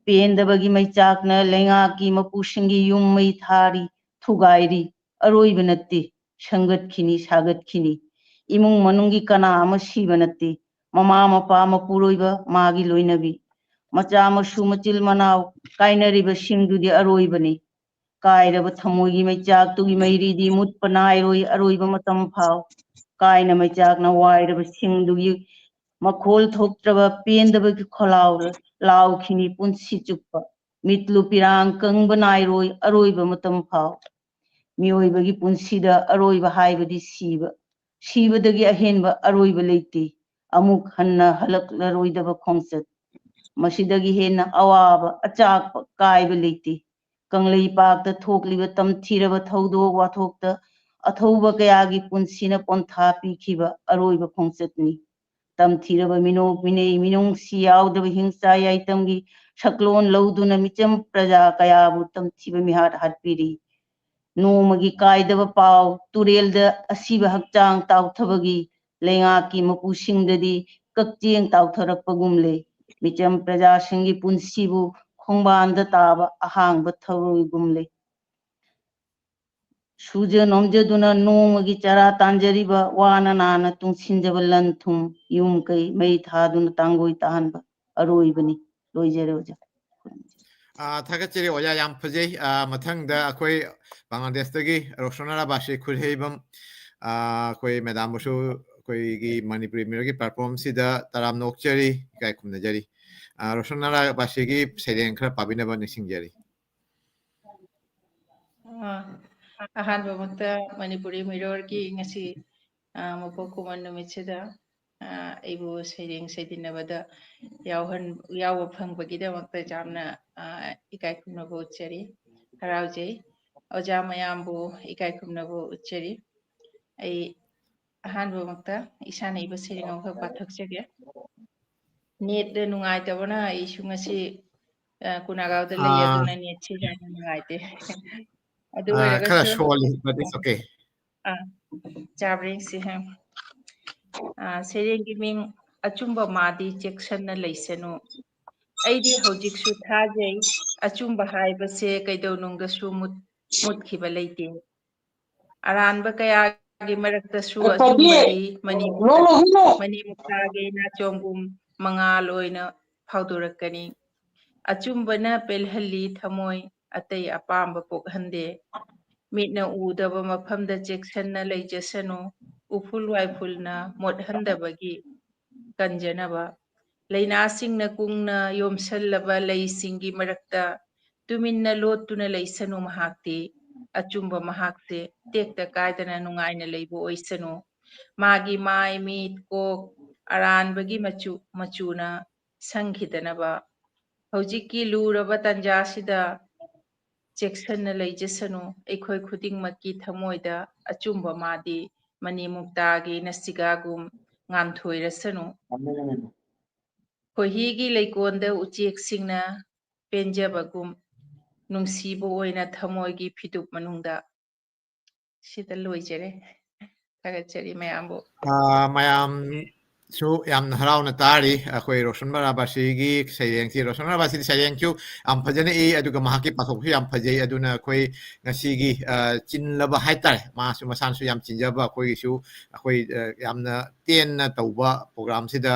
ꯄꯦꯟꯗꯕꯒꯤ ꯃꯩꯆꯥꯛꯅ ꯂꯩꯉꯥꯛꯀꯤ ꯃꯄꯨꯁꯤꯡꯒꯤ ꯌꯨꯝ ꯃꯩ ꯊꯥꯔꯤ, ꯊꯨꯒꯥꯏꯔꯤ꯫ ꯑꯔꯣꯏꯕ ꯅꯠꯇꯦ, ꯁꯪꯒꯠꯈꯤꯅꯤ, ꯁꯥꯒꯠꯈꯤꯅꯤ꯫ ꯏꯃꯨꯡ ꯃꯅꯨꯡꯒꯤ ꯀꯅꯥ ꯑꯃ ꯁꯤꯕ ꯅꯠꯇꯦ꯫ ꯃꯃꯥ ꯃꯄꯥ, ꯃꯄꯨꯔꯣꯏꯕ, ꯃꯥꯒꯤ ꯂꯣꯏꯅꯕꯤ꯫ ꯃꯆꯥ ꯃꯁꯨ, ꯃꯆꯤꯜ ꯃꯅꯥꯎ ꯀꯥꯏꯅꯔꯤꯕꯁꯤꯡꯗꯨꯗꯤ ꯑꯔꯣꯏꯕꯅꯤ꯫ ꯀꯥꯏꯔꯕ ꯊꯃꯣꯏꯒꯤ ꯃꯩꯆꯥꯛꯇꯨꯒꯤ ꯃꯩꯔꯤꯗꯤ ꯃꯨꯠꯄ ꯅꯥꯏꯔꯣꯏ ꯑꯔꯣꯏꯕ ꯃꯇꯝ ꯐꯥꯎ꯫ ꯀꯥꯏꯅ ꯃꯩꯆꯥꯛꯅ ꯋꯥꯏꯔꯕ ꯁꯤꯡꯗꯨꯒꯤ ꯃꯈꯣꯜ ꯊꯣꯛꯇ꯭ꯔꯕ ꯄꯦꯟꯗꯕꯒꯤ ꯈꯣꯜꯂꯥꯎ ꯂꯥꯎꯈꯤꯅꯤ ꯄꯨꯟꯁꯤ ꯆꯨꯞꯄ꯫ ꯃꯤꯠꯂꯨ ꯄꯤꯔꯥꯡ ꯀꯪꯕ ꯅꯥꯏꯔꯣꯏ ꯑꯔꯣꯏꯕ ꯃꯇꯝ ꯐꯥꯎ꯫ ꯃꯤꯑꯣꯏꯕꯒꯤ ꯄꯨꯟꯁꯤꯗ ꯑꯔꯣꯏꯕ ꯍꯥꯏꯕꯗꯤ ꯁꯤꯕ꯫ ꯁꯤꯕꯗꯒꯤ ꯑꯍꯦꯟꯕ ꯑꯔꯣꯏꯕ ꯂꯩꯇꯦ꯫ ꯑꯃꯨꯛ ꯍꯟꯅ ꯍꯜꯂꯛꯂꯔꯣꯏꯗꯕ ꯈꯣꯡꯆꯠ꯫ ꯃꯁꯤꯗꯒꯤ ꯍꯦꯟꯅ ꯑꯋꯥꯕ, ꯑꯆꯥꯛꯄ, ꯀꯥꯏꯕ ꯂꯩꯇꯦ꯫ ꯀꯪꯂꯩꯄꯥꯛꯇ ꯊꯣꯛꯂꯤꯕ ꯇꯝꯊꯤꯔꯕ ꯊꯧꯗꯣꯛ ꯋꯥꯊꯣꯛꯇ ꯑꯊꯧꯕ ꯀꯌꯥꯒꯤ ꯄꯨꯟꯁꯤꯅ ꯄꯣꯟꯊꯥ ꯄꯤꯈꯤꯕ ꯑꯔꯣꯏꯕ ꯈꯣꯡꯆꯠꯅꯤ꯫ ꯇꯝꯊꯤꯔꯕ ꯃꯤꯅꯣꯛ ꯃꯤꯅꯩ ꯃꯤꯅꯨꯡꯁꯤ ꯌꯥꯎꯗꯕ ꯍꯤꯡꯁꯥ ꯌꯥꯏꯇꯝꯒꯤ ꯁꯛꯂꯣꯟ ꯂꯧꯗꯨꯅ ꯃꯤꯆꯝ ꯄ꯭ꯔꯖꯥ ꯀꯌꯥꯕꯨ ꯇꯝꯊꯤꯕ ꯃꯤꯍꯥꯠ ꯍꯥꯠꯄꯤꯔꯤ꯫ ꯅꯣꯡꯃꯒꯤ ꯀꯥꯏꯗꯕ ꯄꯥꯎ ꯇꯨꯔꯦꯜꯗ ꯑꯁꯤꯕ ꯍꯛꯆꯥꯡ ꯇꯥꯎꯊꯕꯒꯤ ꯂꯩꯉꯥꯛꯀꯤ ꯃꯄꯨꯁꯤꯡꯗꯗꯤ ꯀꯛꯆꯦꯡ ꯇꯥꯎꯊꯔꯛꯄꯒꯨꯝꯂꯦ꯫ ꯃꯤꯆꯝ ꯄ꯭ꯔꯖꯥꯁꯤꯡꯒꯤ ꯄꯨꯟꯁꯤꯕꯨ ꯈꯣꯡꯕꯥꯟꯗ ꯇꯥꯕ ꯑꯍꯥꯡꯕ ꯊꯧꯔꯣꯏꯒꯨꯝꯂꯦ꯫ ꯁꯨꯖ ꯅꯣꯝꯖꯗꯨꯅ ꯅꯣꯡꯃꯒꯤ ꯆꯔꯥ ꯇꯥꯟꯖꯔꯤꯕ, ꯋꯥꯅ ꯅꯥꯅ ꯇꯨꯡꯁꯤꯟꯖꯕ ꯂꯟ ꯊꯨꯝ, ꯌꯨꯝ ꯀꯩ ꯃꯩ ꯊꯥꯗꯨꯅ ꯇꯥꯡꯒꯣꯏ ꯇꯥꯍꯟꯕ ꯑꯔꯣꯏꯕꯅꯤ꯫ ꯂꯣꯏꯖꯔꯦ ꯑꯣꯖꯥ꯫ ꯑꯥ, ꯊꯥꯒꯠꯆꯔꯤ ꯑꯣꯖꯥ, ꯌꯥꯝ ꯐꯖꯩ꯫ ꯑꯥ, ꯃꯊꯪꯗ ꯑꯩꯈꯣꯏ ꯕꯪꯒ꯭ꯂꯥꯗꯦꯁꯇꯒꯤ ꯔꯣꯁꯅꯥ ꯔꯥꯕꯥꯁꯤ ꯈꯨꯔꯍꯩꯕꯝ, ꯑꯥ, ꯑꯩꯈꯣꯏ ꯃꯦꯗꯥꯝꯕꯨꯁꯨ ꯑꯩꯈꯣꯏꯒꯤ ꯃꯅꯤꯄꯨꯔꯤ ꯃꯤꯔꯣꯜꯒꯤ ꯄ꯭ꯂꯦꯠꯐꯣꯝꯁꯤꯗ ꯇꯔꯥꯝꯅ ꯑꯣꯛꯆꯔꯤ, ꯏꯀꯥꯏ ꯈꯨꯝꯅꯖꯔꯤ꯫ ꯑꯥ, ꯔꯣꯁꯅꯥ ꯔꯥꯕꯥꯁꯤꯒꯤ ꯁꯩꯔꯦꯡ ꯈꯔ ꯄꯥꯕꯤꯅꯕ ꯅꯤꯡꯁꯤꯡꯖꯔꯤ꯫ ꯑꯥ, ꯑꯍꯥꯟꯕꯃꯛꯇ ꯃꯅꯤꯄꯨꯔꯤ ꯃꯤꯔꯣꯜꯒꯤ ꯉꯁꯤ, ꯑꯥ, ꯃꯄꯣꯛ ꯀꯨꯝꯑꯣꯟ ꯅꯨꯃꯤꯠꯁꯤꯗ, ꯑꯥ, ꯑꯩꯕꯨ ꯁꯩꯔꯦꯡ ꯁꯩꯗꯤꯟꯅꯕꯗ ꯌꯥꯎꯍꯟ-, ꯌꯥꯎꯕ ꯐꯪꯕꯒꯤꯗꯃꯛꯇ ꯌꯥꯝꯅ, ꯑꯥ, ꯏꯀꯥꯏ ꯈꯨꯝꯅꯕ ꯎꯠꯆꯔꯤ, ꯍꯔꯥꯎꯖꯩ꯫ ꯑꯣꯖꯥ ꯃꯌꯥꯝꯕꯨ ꯏꯀꯥꯏ ꯈꯨꯝꯅꯕ ꯎꯠꯆꯔꯤ꯫ ꯑꯩ ꯑꯍꯥꯟꯕꯃꯛꯇ ꯏꯁꯥꯅ ꯏꯕ ꯁꯩꯔꯦꯡ ꯑꯃꯈꯛ ꯄꯥꯊꯣꯛꯆꯒꯦ꯫ ꯅꯦꯠ ꯅꯨꯡꯉꯥꯏꯇꯕꯅ ꯑꯩꯁꯨ ꯉꯁꯤ, ꯑ, ꯀꯨꯅꯥꯒꯥꯎꯗ ꯂꯩ, ꯑꯥ꯫ ꯑꯗꯨꯅ ꯅꯦꯠꯁꯤ ꯌꯥꯝꯅ ꯅꯨꯡꯉꯥꯏꯇꯦ꯫ ꯑꯗꯨ ꯑꯥ, ꯈꯔ ꯑꯣꯏꯔꯒꯁꯨ, ꯁꯣꯜꯂꯤ, but it's okay꯫ ꯑꯥ, ꯆꯥꯕ꯭ꯔꯥ ꯌꯦꯡꯁꯤ, ꯍꯦ꯫ ꯑꯥ, ꯁꯩꯔꯦꯡꯒꯤ ꯃꯤꯡ "ꯑꯆꯨꯝꯕ ꯃꯥꯗꯤ ꯆꯦꯛꯁꯟꯅ ꯂꯩꯁꯅꯨ"꯫ ꯑꯩꯗꯤ ꯍꯧꯖꯤꯛꯁꯨ ꯊꯥꯖꯩ, ꯑꯆꯨꯝꯕ ꯍꯥꯏꯕꯁꯦ ꯀꯩꯗꯧꯅꯨꯡꯗꯁꯨ ꯃꯨꯠ-, ꯃꯨꯠꯈꯤꯕ ꯂꯩꯇꯦ꯫ ꯑꯔꯥꯟꯕ ꯀꯌꯥꯒꯤ ꯃꯔꯛꯇꯁꯨ ꯑꯆꯨꯝꯕꯗꯤ ꯃꯅꯤꯃꯨꯛꯇ-, ꯃꯅꯤꯃꯨꯛꯇꯥꯒꯤ ꯅꯥꯆꯣꯝꯒꯨꯝ ꯃꯉꯥꯜ ꯑꯣꯏꯅ ꯐꯥꯎꯗꯣꯔꯛꯀꯅꯤ꯫ ꯑꯆꯨꯝꯕꯅ ꯄꯦꯜꯍꯜꯂꯤ ꯊꯃꯣꯏ, ꯑꯇꯩ ꯑꯄꯥꯝꯕ ꯄꯣꯛꯍꯟꯗꯦ꯫ ꯃꯤꯠꯅ ꯎꯗꯕ ꯃꯐꯝꯗ ꯆꯦꯛꯁꯟꯅ ꯂꯩꯖꯁꯅꯨ꯫ ꯎꯐꯨꯜ ꯋꯥꯏꯐꯨꯜꯅ ꯃꯣꯠꯍꯟꯗꯕꯒꯤ ꯀꯟꯖꯅꯕ꯫ ꯂꯩꯅꯥꯁꯤꯡꯅ ꯀꯨꯡꯅ ꯌꯣꯝꯁꯜꯂꯕ ꯂꯩꯁꯤꯡꯒꯤ ꯃꯔꯛꯇ ꯇꯨꯃꯤꯟꯅ ꯂꯣꯠꯇꯨꯅ ꯂꯩꯁꯅꯨ ꯃꯍꯥꯛꯇꯤ꯫ ꯑꯆꯨꯝꯕ ꯃꯍꯥꯛꯁꯦ ꯇꯦꯛꯇ ꯀꯥꯏꯗꯅ ꯅꯨꯡꯉꯥꯏꯅ ꯂꯩꯕ ꯑꯣꯏꯁꯅꯨ꯫ ꯃꯥꯒꯤ ꯃꯥꯏ, ꯃꯤꯠ, ꯀꯣꯛ ꯑꯔꯥꯟꯕꯒꯤ ꯃꯆꯨ, ꯃꯆꯨꯅ ꯁꯪꯈꯤꯗꯅꯕ꯫ ꯍꯧꯖꯤꯛꯀꯤ ꯂꯨꯔꯕ ꯇꯥꯟꯖꯥꯁꯤꯗ ꯆꯦꯛꯁꯤꯟꯅ ꯂꯩꯖꯁꯅꯨ꯫ ꯑꯩꯈꯣꯏ ꯈꯨꯗꯤꯡꯃꯛꯀꯤ ꯊꯃꯣꯏꯗ ꯑꯆꯨꯝꯕ ꯃꯥꯗꯤ ꯃꯅꯤꯃꯨꯛꯇꯥꯒꯤ ꯅꯁꯤꯒꯥꯒꯨꯝ ꯉꯥꯟꯊꯣꯏꯔꯁꯅꯨ꯫ ꯈꯣꯏꯍꯤꯒꯤ ꯂꯩꯀꯣꯟꯗ ꯎꯆꯦꯛꯁꯤꯡꯅ ꯄꯦꯟꯖꯕꯒꯨꯝ ꯅꯨꯡꯁꯤꯕ ꯑꯣꯏꯅ ꯊꯃꯣꯏꯒꯤ ꯐꯤꯗꯨꯞ ꯃꯅꯨꯡꯗ꯫ ꯁꯤꯗ ꯂꯣꯏꯖꯔꯦ꯫ ꯊꯥꯒꯠꯆꯔꯤ ꯃꯌꯥꯝꯕꯨ꯫ ꯑꯥ, ꯃꯌꯥꯝꯁꯨ ꯌꯥꯝꯅ ꯍꯔꯥꯎꯅ ꯇꯥꯔꯤ꯫ ꯑꯩꯈꯣꯏ ꯔꯣꯁꯟ ꯕꯔꯥꯕꯥꯁꯤꯒꯤ ꯁꯩꯔꯦꯡꯁꯤ, ꯔꯣꯁꯟ ꯕꯔꯥꯕꯥꯁꯤꯗꯤ ꯁꯩꯔꯦꯡꯁꯨ ꯌꯥꯝ ꯐꯖꯅ ꯏ, ꯑꯗꯨꯒ ꯃꯍꯥꯛꯀꯤ ꯄꯥꯊꯣꯛꯁꯨ ꯌꯥꯝ ꯐꯖꯩ꯫ ꯑꯗꯨꯅ ꯑꯩꯈꯣꯏ ꯉꯁꯤꯒꯤ, ꯑ, ꯆꯤꯜꯂꯕ ꯍꯥꯏꯇꯥꯔꯦ, ꯃꯥꯁꯨ ꯃꯁꯥꯅꯁꯨ ꯌꯥꯝ ꯆꯤꯟꯖꯕ, ꯑꯩꯈꯣꯏꯒꯤꯁꯨ ꯑꯩꯈꯣꯏ, ꯑ, ꯌꯥꯝꯅ ꯇꯦꯟꯅ ꯇꯧꯕ ꯄ꯭ꯔꯣꯒ꯭ꯔꯥꯝꯁꯤꯗ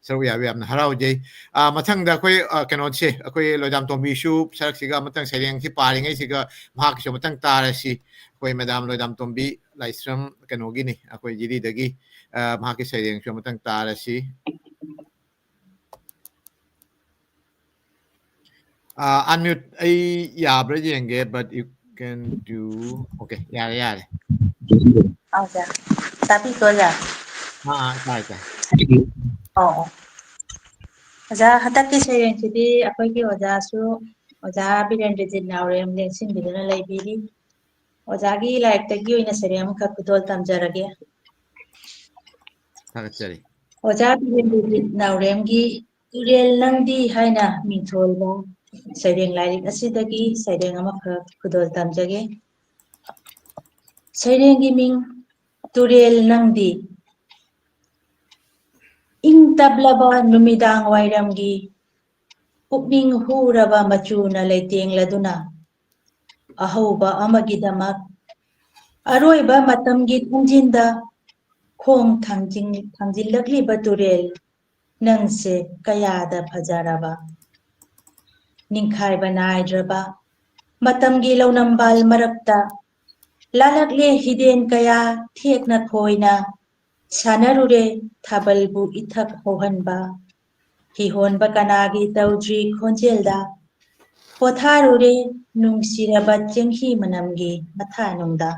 ꯁꯔꯨꯛ ꯌꯥꯕ ꯌꯥꯝꯅ ꯍꯔꯥꯎꯖꯩ꯫ ꯑ, ꯃꯊꯪꯗ ꯑꯩꯈꯣꯏ, ꯑ, ꯀꯩꯅꯣꯁꯦ, ꯑꯩꯈꯣꯏ ꯂꯣꯏꯗꯥꯝꯇꯣꯝꯕꯤꯁꯨ ꯁꯔꯛꯁꯤꯒ ꯑꯃꯇꯪ ꯁꯩꯔꯦꯡꯁꯤ ꯄꯥꯔꯤꯉꯩꯁꯤꯒ ꯃꯍꯥꯛꯀꯤꯁꯨ ꯑꯃꯇꯪ ꯇꯥꯔꯁꯤ꯫ ꯑꯩꯈꯣꯏ ꯃꯦꯗꯥꯝ ꯂꯣꯏꯗꯥꯝꯇꯣꯝꯕꯤ ꯂꯥꯏꯁ꯭ꯔꯝ ꯀꯩꯅꯣꯒꯤꯅꯤ, ꯑꯩꯈꯣꯏ ꯖꯤꯔꯤꯗꯒꯤ, ꯑ, ꯃꯍꯥꯛꯀꯤ ꯁꯩꯔꯦꯡꯁꯨ ꯑꯃꯇꯪ ꯇꯥꯔꯁꯤ꯫ ꯑ, unmute ꯑꯩ ꯌꯥꯕ꯭ꯔꯥ ꯌꯦꯡꯒꯦ, but you can do, okay, ꯌꯥꯔꯦ, ꯌꯥꯔꯦ꯫ ꯑꯣꯖꯥ, ꯇꯥꯕꯤꯀꯣ, ꯑꯣꯖꯥ? ꯑꯥ, ꯑꯥ, ꯇꯥꯏ, ꯇꯥꯏ꯫ ꯑꯣ, ꯑꯣ꯫ ꯑꯣꯖꯥ, ꯍꯟꯗꯛꯀꯤ ꯁꯩꯔꯦꯡꯁꯤꯗꯤ ꯑꯩꯈꯣꯏꯒꯤ ꯑꯣꯖꯥꯁꯨ, ꯑꯣꯖꯥ ꯕꯤꯔꯦꯟꯗ꯭ꯔꯖꯤꯠ ꯅꯥꯎꯔꯦꯝ ꯂꯦꯡꯁꯤꯟꯕꯤꯗꯨꯅ ꯂꯩꯕꯤꯔꯤ꯫ ꯑꯣꯖꯥꯒꯤ ꯂꯥꯏꯔꯤꯛꯇꯒꯤ ꯑꯣꯏꯅ ꯁꯩꯔꯦꯡ ꯑꯃꯈꯛ ꯈꯨꯗꯣꯜ ꯇꯝꯖꯔꯒꯦ꯫ ꯊꯥꯒꯠꯆꯔꯤ꯫ ꯑꯣꯖꯥ ꯕꯤꯔꯦꯟꯗ꯭ꯔꯖꯤꯠ ꯅꯥꯎꯔꯦꯝꯒꯤ "ꯇꯨꯔꯦꯜ ꯅꯪꯗꯤ" ꯍꯥꯏꯅ ꯃꯤꯡꯊꯣꯜꯕ ꯁꯩꯔꯦꯡ ꯂꯥꯏꯔꯤꯛ ꯑꯁꯤꯗꯒꯤ ꯁꯩꯔꯦꯡ ꯑꯃꯈꯛ ꯈꯨꯗꯣꯜ ꯇꯝꯖꯒꯦ꯫ ꯁꯩꯔꯦꯡꯒꯤ ꯃꯤꯡ: "ꯇꯨꯔꯦꯜ ꯅꯪꯗꯤ"꯫ ꯏꯪ ꯇꯞꯂꯕ ꯅꯨꯃꯤꯗꯥꯡ ꯋꯥꯏꯔꯝꯒꯤ ꯄꯨꯛꯅꯤꯡ ꯍꯨꯔꯕ ꯃꯆꯨꯅ ꯂꯩꯇꯦꯡꯂꯗꯨꯅ, ꯑꯍꯧꯕ ꯑꯃꯒꯤꯗꯃꯛ ꯑꯔꯣꯏꯕ ꯃꯇꯝꯒꯤ ꯊꯣꯡꯖꯤꯟꯗ ꯈꯣꯡ ꯊꯥꯡꯖꯤꯟ-, ꯊꯥꯡꯖꯤꯜꯂꯛꯂꯤꯕ ꯇꯨꯔꯦꯜ, ꯅꯪꯁꯦ ꯀꯌꯥꯗ ꯐꯖꯔꯕ! ꯅꯤꯡꯈꯥꯏꯕ ꯅꯥꯏꯗ꯭ꯔꯕ ꯃꯇꯝꯒꯤ ꯂꯧꯅꯝꯕꯥꯜ ꯃꯔꯛꯇ ꯂꯥꯂꯛꯂꯦ ꯍꯤꯗꯦꯟ ꯀꯌꯥ ꯊꯦꯛꯅ ꯈꯣꯏꯅ, ꯁꯥꯟꯅꯔꯨꯔꯦ ꯊꯥꯕꯜꯕꯨ ꯏꯊꯛ ꯍꯧꯍꯟꯕ꯫ ꯍꯤꯍꯣꯟꯕ ꯀꯅꯥꯒꯤ ꯇꯧꯗ꯭ꯔꯤ ꯈꯣꯟꯖꯦꯜꯗ, ꯄꯣꯊꯥꯔꯨꯔꯦ ꯅꯨꯡꯁꯤꯔꯕ ꯆꯦꯡꯍꯤ ꯃꯅꯝꯒꯤ ꯃꯊꯥꯅꯨꯡꯗ꯫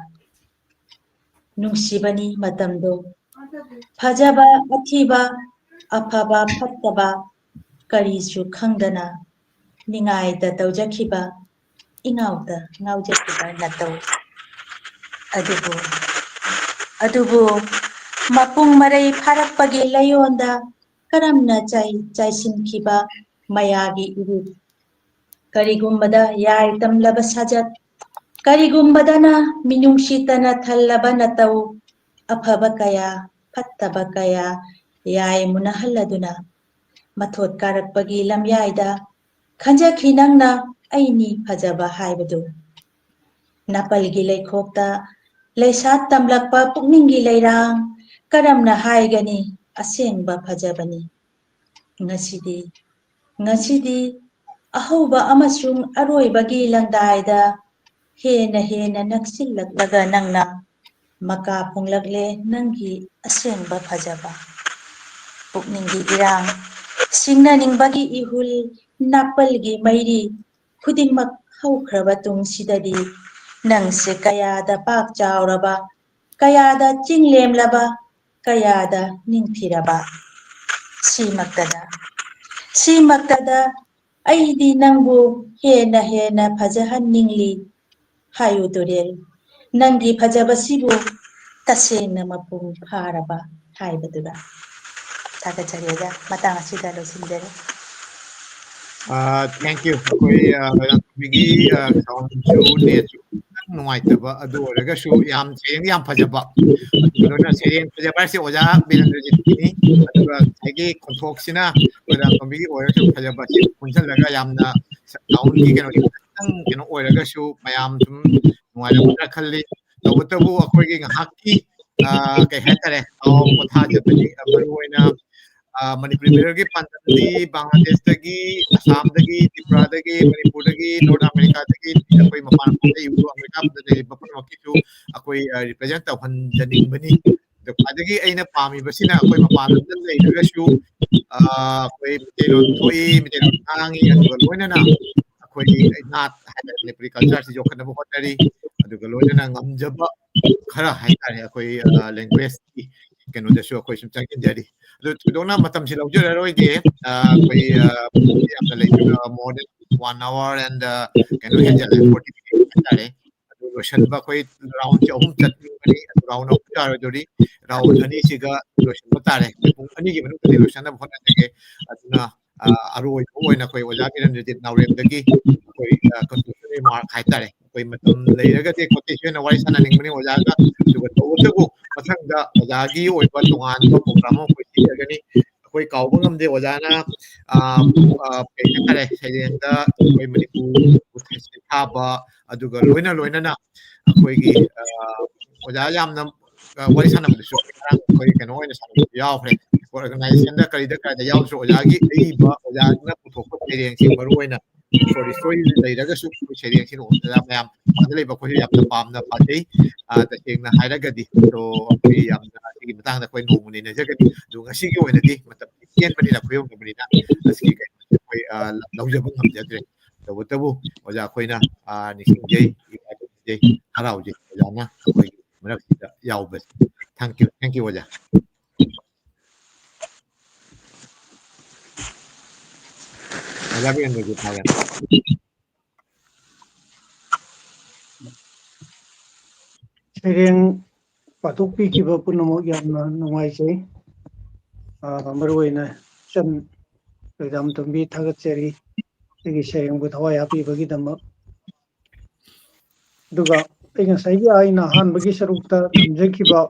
ꯅꯨꯡꯁꯤꯕꯅꯤ ꯃꯇꯝꯗꯣ, ꯐꯖꯕ ꯑꯊꯤꯕ, ꯑꯐꯕ ꯐꯠꯇꯕ ꯀꯔꯤꯁꯨ ꯈꯪꯗꯅ ꯅꯤꯡꯉꯥꯏꯗ ꯇꯧꯖꯈꯤꯕ, ꯏꯉꯥꯎꯗ ꯉꯥꯎꯖꯈꯤꯕ ꯅꯇꯧ꯫ ꯑꯗꯨꯕꯨ, ꯑꯗꯨꯕꯨ ꯃꯄꯨꯡ ꯃꯔꯩ ꯐꯥꯔꯛꯄꯒꯤ ꯂꯩꯌꯣꯟꯗ ꯀꯔꯝꯅ ꯆꯥꯏ-, ꯆꯥꯏꯁꯤꯟꯈꯤꯕ ꯃꯌꯥꯒꯤ ꯏꯔꯨꯞ꯫ ꯀꯔꯤꯒꯨꯝꯕꯗ ꯌꯥꯏ ꯇꯝꯂꯕ ꯁꯥꯖꯠ, ꯀꯔꯤꯒꯨꯝꯕꯗꯅ ꯃꯤꯅꯨꯡꯁꯤꯇꯅ ꯊꯜꯂꯕ ꯅꯇꯧ, ꯑꯐꯕ ꯀꯌꯥ, ꯐꯠꯇꯕ ꯀꯌꯥ ꯌꯥꯏ ꯃꯨꯟꯅꯍꯜꯂꯗꯨꯅ, ꯃꯊꯣꯠ ꯀꯥꯔꯛꯄꯒꯤ ꯂꯝꯌꯥꯏꯗ ꯈꯟꯖꯈꯤ ꯅꯪꯅ ꯑꯩꯅꯤ ꯐꯖꯕ ꯍꯥꯏꯕꯗꯨ꯫ ꯅꯥꯄꯜꯒꯤ ꯂꯩꯈꯣꯛꯇ ꯂꯩꯁꯥꯠ ꯇꯝꯂꯛꯄ ꯄꯨꯛꯅꯤꯡꯒꯤ ꯂꯩꯔꯥꯡ ꯀꯔꯝꯅ ꯍꯥꯏꯒꯅꯤ ꯑꯁꯦꯡꯕ ꯐꯖꯕꯅꯤ? ꯉꯁꯤꯗꯤ, ꯉꯁꯤꯗꯤ ꯑꯍꯧꯕ ꯑꯃꯁꯨꯡ ꯑꯔꯣꯏꯕꯒꯤ ꯂꯪꯗꯥꯏꯗ ꯍꯦꯟꯅ ꯍꯦꯟꯅ ꯅꯛꯁꯤꯜꯂꯛꯂꯒ ꯅꯪꯅ ꯃꯀꯥ ꯐꯣꯡꯂꯛꯂꯦ ꯅꯪꯒꯤ ꯑꯁꯦꯡꯕ ꯐꯖꯕ꯫ ꯄꯨꯛꯅꯤꯡꯒꯤ ꯏꯔꯥꯡ, ꯁꯤꯡꯅꯅꯤꯡꯕꯒꯤ ꯏꯍꯨꯜ, ꯅꯥꯄꯜꯒꯤ ꯃꯩꯔꯤ, ꯈꯨꯗꯤꯡꯃꯛ ꯍꯧꯈ꯭ꯔꯕ ꯇꯨꯡꯁꯤꯗꯗꯤ ꯅꯪꯁꯦ ꯀꯌꯥꯗ ꯄꯥꯛ ꯆꯥꯎꯔꯕ, ꯀꯌꯥꯗ ꯆꯤꯡ ꯂꯦꯝꯂꯕ, ꯀꯌꯥꯗ ꯅꯤꯡꯊꯤꯔꯕ꯫ ꯁꯤꯃꯛꯇꯗ, ꯁꯤꯃꯛꯇꯗ ꯑꯩꯗꯤ ꯅꯪꯕꯨ ꯍꯦꯟꯅ ꯍꯦꯟꯅ ꯐꯖꯍꯟꯅꯤꯡꯂꯤ꯫ ꯍꯥꯏꯌꯨ ꯇꯨꯔꯦꯜ, ꯅꯪꯒꯤ ꯐꯖꯕꯁꯤꯕꯨ ꯇꯁꯦꯡꯅ ꯃꯄꯨꯡ ꯐꯥꯔꯕ ꯍꯥꯏꯕꯗꯨꯔ? ꯊꯥꯒꯠꯆꯔꯤ ꯑꯣꯖꯥ, ꯃꯇꯥꯡ ꯑꯁꯤꯗ ꯂꯣꯏꯁꯤꯟꯖꯔꯦ꯫ ꯑ, thank you꯫ ꯑꯩꯈꯣꯏ, ꯑ, ꯃꯣꯏꯔꯥꯡꯊꯦꯝꯕꯤꯒꯤ, ꯑ, sound ꯁꯨ net ꯁꯨ ꯈꯤꯇꯪ ꯅꯨꯡꯉꯥꯏꯇꯕ ꯑꯗꯨ ꯑꯣꯏꯔꯒꯁꯨ ꯌꯥꯝ ꯁꯩꯔꯦꯡ ꯌꯥꯝ ꯐꯖꯕ, ꯑꯗꯨꯒ ꯂꯣꯏꯅ ꯁꯩꯔꯦꯡ ꯐꯖꯕ ꯍꯥꯏꯁꯦ ꯑꯣꯖꯥ ꯕꯤꯔꯦꯟꯗ꯭ꯔꯖꯤꯠꯀꯤꯅꯤ꯫ ꯑꯗꯨꯒ ꯉꯁꯥꯏꯒꯤ ꯈꯣꯟꯊꯣꯛꯁꯤꯅ ꯃꯣꯏꯔꯥꯡꯊꯦꯝꯕꯤꯒꯤ ꯑꯣꯏꯔꯒꯁꯨ ꯐꯖꯕꯁꯤ ꯄꯨꯟꯁꯤꯜꯂꯒ ꯌꯥꯝꯅ sound ꯀꯤ ꯀꯩꯅꯣꯁꯦ ꯈꯤꯇꯪ ꯀꯩꯅꯣ ꯑꯣꯏꯔꯒꯁꯨ ꯃꯌꯥꯝ ꯁꯨꯝ ꯅꯨꯡꯉꯥꯏꯔꯝꯒꯗ꯭ꯔꯥ ꯈꯜꯂꯤ꯫ ꯇꯧꯕꯇꯕꯨ ꯑꯩꯈꯣꯏꯒꯤ ꯉꯥꯏꯍꯥꯛꯀꯤ, ꯑ, ꯀꯩ ꯍꯥꯏꯇꯥꯔꯦ, ꯑ, ꯄꯣꯊꯥꯖꯕꯅꯤ꯫ ꯑ, ꯃꯔꯨ ꯑꯣꯏꯅ, ꯑ, ꯃꯅꯤꯄꯨꯔꯤ ꯃꯤꯔꯔꯒꯤ ꯄꯥꯟꯗꯝꯗꯤ ꯕꯪꯒ꯭ꯂꯥꯗꯦꯁꯇꯒꯤ, ꯑꯁꯥꯝꯗꯒꯤ, ꯇ꯭ꯔꯤꯄꯨꯔꯥꯗꯒꯤ, ꯃꯅꯤꯄꯨꯔꯗꯒꯤ, ꯅꯣꯔꯠ ꯑꯃꯦꯔꯤꯀꯥꯗꯒꯤ, ꯑꯩꯈꯣꯏ ꯃꯄꯥꯟ ꯂꯝꯗ ꯌꯨꯔꯣꯞ ꯑꯃꯦꯔꯤꯀꯥ ꯄꯨꯝꯕꯗ ꯂꯩꯔꯤꯕ ꯄꯨꯝꯅꯃꯛꯀꯤꯁꯨ ꯑꯩꯈꯣꯏ, ꯑ, ꯔꯤꯄ꯭ꯔꯖꯦꯟ ꯇꯧꯍꯟꯖꯅꯤꯡꯕꯅꯤ꯫ ꯑꯗꯣ ꯈ꯭ꯋꯥꯏꯗꯒꯤ ꯑꯩꯅ ꯄꯥꯝꯃꯤꯕꯁꯤꯅ ꯑꯩꯈꯣꯏ ꯃꯄꯥꯟ ꯂꯝꯗ ꯂꯩꯔꯒꯁꯨ, ꯑ, ꯑꯩꯈꯣꯏ ꯃꯩꯇꯩꯂꯣꯟ ꯊꯣꯛꯏ, ꯃꯩꯇꯩꯂꯣꯟ ꯉꯥꯡꯉꯤ, ꯑꯗꯨꯒ ꯂꯣꯏꯅꯅ ꯑꯩꯈꯣꯏꯒꯤ ꯅꯥꯠ ꯍꯥꯏꯇꯥꯔꯦ, ꯃꯅꯤꯄꯨꯔꯤ ꯀꯜꯆꯔꯁꯤ ꯌꯣꯛꯈꯠꯅꯕ ꯍꯣꯠꯅꯔꯤ꯫ ꯑꯗꯨꯒ ꯂꯣꯏꯅꯅ ꯉꯝꯖꯕ ꯈꯔ ꯍꯥꯏꯇꯥꯔꯦ, ꯑꯩꯈꯣꯏ, ꯑ, ꯂꯦꯡꯒ꯭ꯋꯦꯖꯀꯤ ꯀꯩꯅꯣꯗꯁꯨ ꯑꯩꯈꯣꯏ ꯁꯨꯝ ꯆꯪꯁꯤꯟꯖꯔꯤ꯫ ꯑꯗꯨ ꯊꯣꯏꯗꯣꯛꯅ ꯃꯇꯝꯁꯤ ꯂꯧꯖꯔꯔꯣꯏꯒꯦ꯫ ꯑ, ꯑꯩꯈꯣꯏ, ꯑ, ꯌꯥꯝꯅ ꯂꯩꯇ꯭ꯔꯦ, more than one hour and, ꯑ, ꯀꯩꯅꯣ ꯍꯦꯟꯖꯜꯂꯦ, forty minutes ꯍꯥꯏꯇꯥꯔꯦ꯫ ꯑꯗꯨ ꯂꯣꯏꯁꯤꯟꯕ ꯑꯩꯈꯣꯏ ꯔꯥꯎꯟꯁꯦ ꯑꯍꯨꯝ ꯆꯠꯅꯤꯡꯕꯅꯤ, ꯑꯗꯨ ꯔꯥꯎꯟ ꯑꯍꯨꯝ ꯌꯥꯔꯣꯏꯗꯧꯔꯤ꯫ ꯔꯥꯎꯟ ꯑꯅꯤꯁꯤꯒ ꯂꯣꯏꯁꯤꯟꯕ ꯇꯥꯔꯦ꯫ ꯄꯨꯡ ꯑꯅꯤꯒꯤ ꯃꯅꯨꯡꯗꯗꯤ ꯂꯣꯏꯁꯤꯟꯅꯕ ꯍꯣꯠꯅꯖꯒꯦ꯫ ꯑꯗꯨꯅ, ꯑ, ꯑꯔꯣꯏꯕ ꯑꯣꯏꯅ ꯑꯩꯈꯣꯏ ꯑꯣꯖꯥ ꯕꯤꯔꯦꯟꯗ꯭ꯔꯖꯤꯠ ꯅꯥꯎꯔꯦꯝꯗꯒꯤ ꯑꯩꯈꯣꯏ, ꯑ, conclusion remark ꯍꯥꯏꯇꯥꯔꯦ꯫ ꯑꯩꯈꯣꯏ ꯃꯇꯝ ꯂꯩꯔꯒꯗꯤ ꯑꯩꯈꯣꯏ ꯑꯣꯏꯅ ꯋꯥꯔꯤ ꯁꯥꯟꯅꯅꯤꯡꯕꯅꯤ ꯑꯣꯖꯥꯒ꯫ ꯑꯗꯨꯒ ꯇꯧꯕꯇꯕꯨ ꯃꯊꯪꯗ ꯑꯣꯖꯥꯒꯤ ꯑꯣꯏꯕ ꯇꯣꯉꯥꯟꯕ program ꯑꯃ ꯑꯩꯈꯣꯏ ꯁꯤꯟꯖꯒꯅꯤ꯫ ꯑꯩꯈꯣꯏ ꯀꯥꯎꯕ ꯉꯝꯗꯦ ꯑꯣꯖꯥꯅ, ꯑ, ꯑ, ꯀꯩ ꯍꯥꯏꯇꯥꯔꯦ, ꯁꯩꯔꯦꯡꯗ ꯑꯩꯈꯣꯏ ꯃꯅꯤꯄꯨꯔ ꯁꯩꯊꯥꯕ, ꯑꯗꯨꯒ ꯂꯣꯏꯅ ꯂꯣꯏꯅꯅ ꯑꯩꯈꯣꯏꯒꯤ, ꯑ, ꯑꯣꯖꯥ ꯌꯥꯝꯅ, ꯑ, ꯋꯥꯔꯤ ꯁꯥꯟꯅꯕꯗꯁꯨ ꯉꯔꯥꯡ ꯑꯩꯈꯣꯏ ꯀꯩꯅꯣ ꯑꯣꯏꯅ ꯁꯥꯟꯅꯕꯁꯨ ꯌꯥꯎꯈ꯭ꯔꯦ꯫ Organizationꯗ ꯀꯔꯤꯗ ꯀꯔꯤꯗ ꯌꯥꯎꯔꯁꯨ ꯑꯣꯖꯥꯒꯤ ꯑꯏꯕ, ꯑꯣꯖꯥꯅ ꯄꯨꯊꯣꯛꯄ ꯁꯩꯔꯦꯡꯁꯤꯡ ꯃꯔꯨ ꯑꯣꯏꯅ short story ꯂꯩꯔꯒꯁꯨ ꯑꯩꯈꯣꯏ ꯁꯩꯔꯦꯡꯁꯤꯅ ꯑꯣꯖꯥ ꯃꯌꯥꯝ ꯃꯄꯥꯟꯗ ꯂꯩꯕ ꯑꯩꯈꯣꯏꯁꯨ ꯌꯥꯝꯅ ꯄꯥꯝꯅ ꯄꯥꯖꯩ꯫ ꯑ, ꯇꯁꯦꯡꯅ ꯍꯥꯏꯔꯒꯗꯤ, ꯑꯗꯣ ꯑꯩꯈꯣꯏ ꯌꯥꯝꯅ ꯑꯁꯤꯒꯤ ꯃꯇꯥꯡꯗ ꯑꯩꯈꯣꯏ ꯅꯣꯡꯃ ꯅꯩꯅꯖꯒꯅꯤ꯫ ꯑꯗꯣ ꯉꯁꯤꯒꯤ ꯑꯣꯏꯅꯗꯤ ꯃꯇꯝ ꯇꯦꯟꯕꯅꯤꯅ, ꯈꯨꯌꯧꯅꯕꯅꯤꯅ, ꯑꯁꯤꯒꯤ ꯀꯩꯅꯣꯁꯦ ꯑꯩꯈꯣꯏ, ꯑ, ꯂꯧꯖꯕ ꯉꯝꯖꯗ꯭ꯔꯦ꯫ ꯇꯧꯕꯇꯕꯨ ꯑꯣꯖꯥ ꯑꯩꯈꯣꯏꯅ, ꯑ, ꯅꯤꯡꯁꯤꯡꯖꯩ, ꯏꯀꯥꯏꯕ ꯈꯪꯖꯩ, ꯍꯔꯥꯎꯖꯩ ꯑꯣꯖꯥꯅ ꯑꯩꯈꯣꯏꯒꯤ ꯃꯔꯛꯁꯤꯗ ꯌꯥꯎꯕꯁꯦ꯫ Thank you, thank you ꯑꯣꯖꯥ꯫ ꯑꯣꯖꯥ ꯕꯤꯔꯦꯟꯗ꯭ꯔꯖꯤꯠ ꯅꯥꯎꯔꯦꯝ꯫ ꯁꯩꯔꯦꯡ ꯄꯥꯊꯣꯛꯄꯤꯈꯤꯕ ꯄꯨꯝꯅꯃꯛ ꯌꯥꯝꯅ ꯅꯨꯡꯉꯥꯏꯖꯩ꯫ ꯑ, ꯃꯔꯨꯑꯣꯏꯅ ꯏꯆꯟ ꯂꯣꯏꯗꯥꯝꯇꯣꯝꯕꯤ ꯊꯥꯒꯠꯆꯔꯤ, ꯑꯩꯒꯤ ꯁꯩꯔꯦꯡꯕꯨ ꯊꯋꯥꯏ ꯍꯥꯞꯄꯤꯕꯒꯤꯗꯃꯛ꯫ ꯑꯗꯨꯒ ꯑꯩ ꯉꯁꯥꯏꯒꯤ ꯑꯩꯅ ꯑꯍꯥꯟꯕꯒꯤ ꯁꯔꯨꯛꯇ ꯊꯝꯖꯈꯤꯕ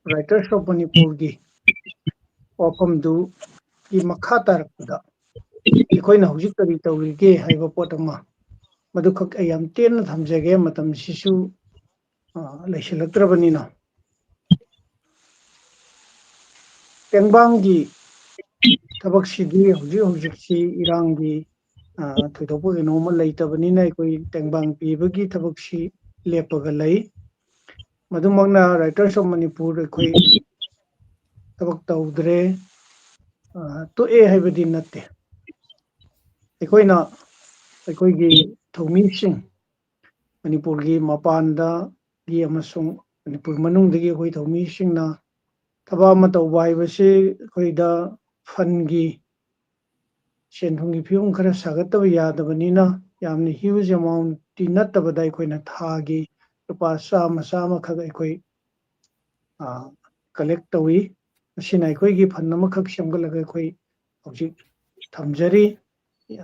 Writers of ꯃꯅꯤꯄꯨꯔꯒꯤ ꯋꯥꯐꯝꯗꯨꯒꯤ ꯃꯈꯥ ꯇꯥꯔꯛꯄꯗ ꯑꯩꯈꯣꯏꯅ ꯍꯧꯖꯤꯛ ꯀꯔꯤ ꯇꯧꯔꯤꯒꯦ ꯍꯥꯏꯕ ꯄꯣꯠ ꯑꯃ, ꯃꯗꯨꯈꯛ ꯑꯩ ꯌꯥꯝ ꯇꯦꯟꯅ ꯊꯝꯖꯒꯦ, ꯃꯇꯝꯁꯤꯁꯨ, ꯑ, ꯂꯩꯁꯤꯜꯂꯛꯇ꯭ꯔꯕꯅꯤꯅ꯫ ꯇꯦꯡꯕꯥꯡꯒꯤ ꯊꯕꯛꯁꯤꯗꯤ ꯍꯧꯖꯤꯛ ꯍꯧꯖꯤꯛꯁꯤ ꯏꯔꯥꯡꯒꯤ, ꯑ, ꯊꯣꯏꯗꯣꯛꯄ ꯀꯩꯅꯣꯝꯃ ꯂꯩꯇꯕꯅꯤꯅ ꯑꯩꯈꯣꯏ ꯇꯦꯡꯕꯥꯡ ꯄꯤꯕꯒꯤ ꯊꯕꯛꯁꯤ ꯂꯦꯞꯄꯒ ꯂꯩ꯫ ꯃꯗꯨꯃꯛꯅ Writers of Manipur ꯑꯩꯈꯣꯏ ꯊꯕꯛ ꯇꯧꯗ꯭ꯔꯦ, ꯑ, ꯇꯣꯛꯑꯦ ꯍꯥꯏꯕꯗꯤ ꯅꯠꯇꯦ꯫ ꯑꯩꯈꯣꯏꯅ ꯑꯩꯈꯣꯏꯒꯤ ꯊꯧꯃꯤꯁꯤꯡ, ꯃꯅꯤꯄꯨꯔꯒꯤ ꯃꯄꯥꯟꯗꯒꯤ ꯑꯃꯁꯨꯡ ꯃꯅꯤꯄꯨꯔ ꯃꯅꯨꯡꯗꯒꯤ ꯑꯩꯈꯣꯏ ꯊꯧꯃꯤꯁꯤꯡꯅ ꯊꯕꯛ ꯑꯃ ꯇꯧꯕ ꯍꯥꯏꯕꯁꯤ ꯑꯩꯈꯣꯏꯗ ꯐꯟꯒꯤ, ꯁꯦꯟ ꯊꯨꯝꯒꯤ ꯐꯤꯕꯝ ꯈꯔ ꯁꯥꯒꯠꯇꯕ ꯌꯥꯗꯕꯅꯤꯅ, ꯌꯥꯝꯅ huge amount ꯇꯤ ꯅꯠꯇꯕꯗ ꯑꯩꯈꯣꯏꯅ ꯊꯥꯒꯤ ꯂꯨꯄꯥ ꯆꯥꯝꯃ, ꯆꯥꯝꯃꯈꯛ ꯑꯩꯈꯣꯏ, ꯑ, collect ꯇꯧꯏ꯫ ꯃꯁꯤꯅ ꯑꯩꯈꯣꯏꯒꯤ fund ꯑꯃꯈꯛ ꯁꯦꯝꯒꯠꯂꯒ ꯑꯩꯈꯣꯏ ꯍꯧꯖꯤꯛ ꯊꯝꯖꯔꯤ꯫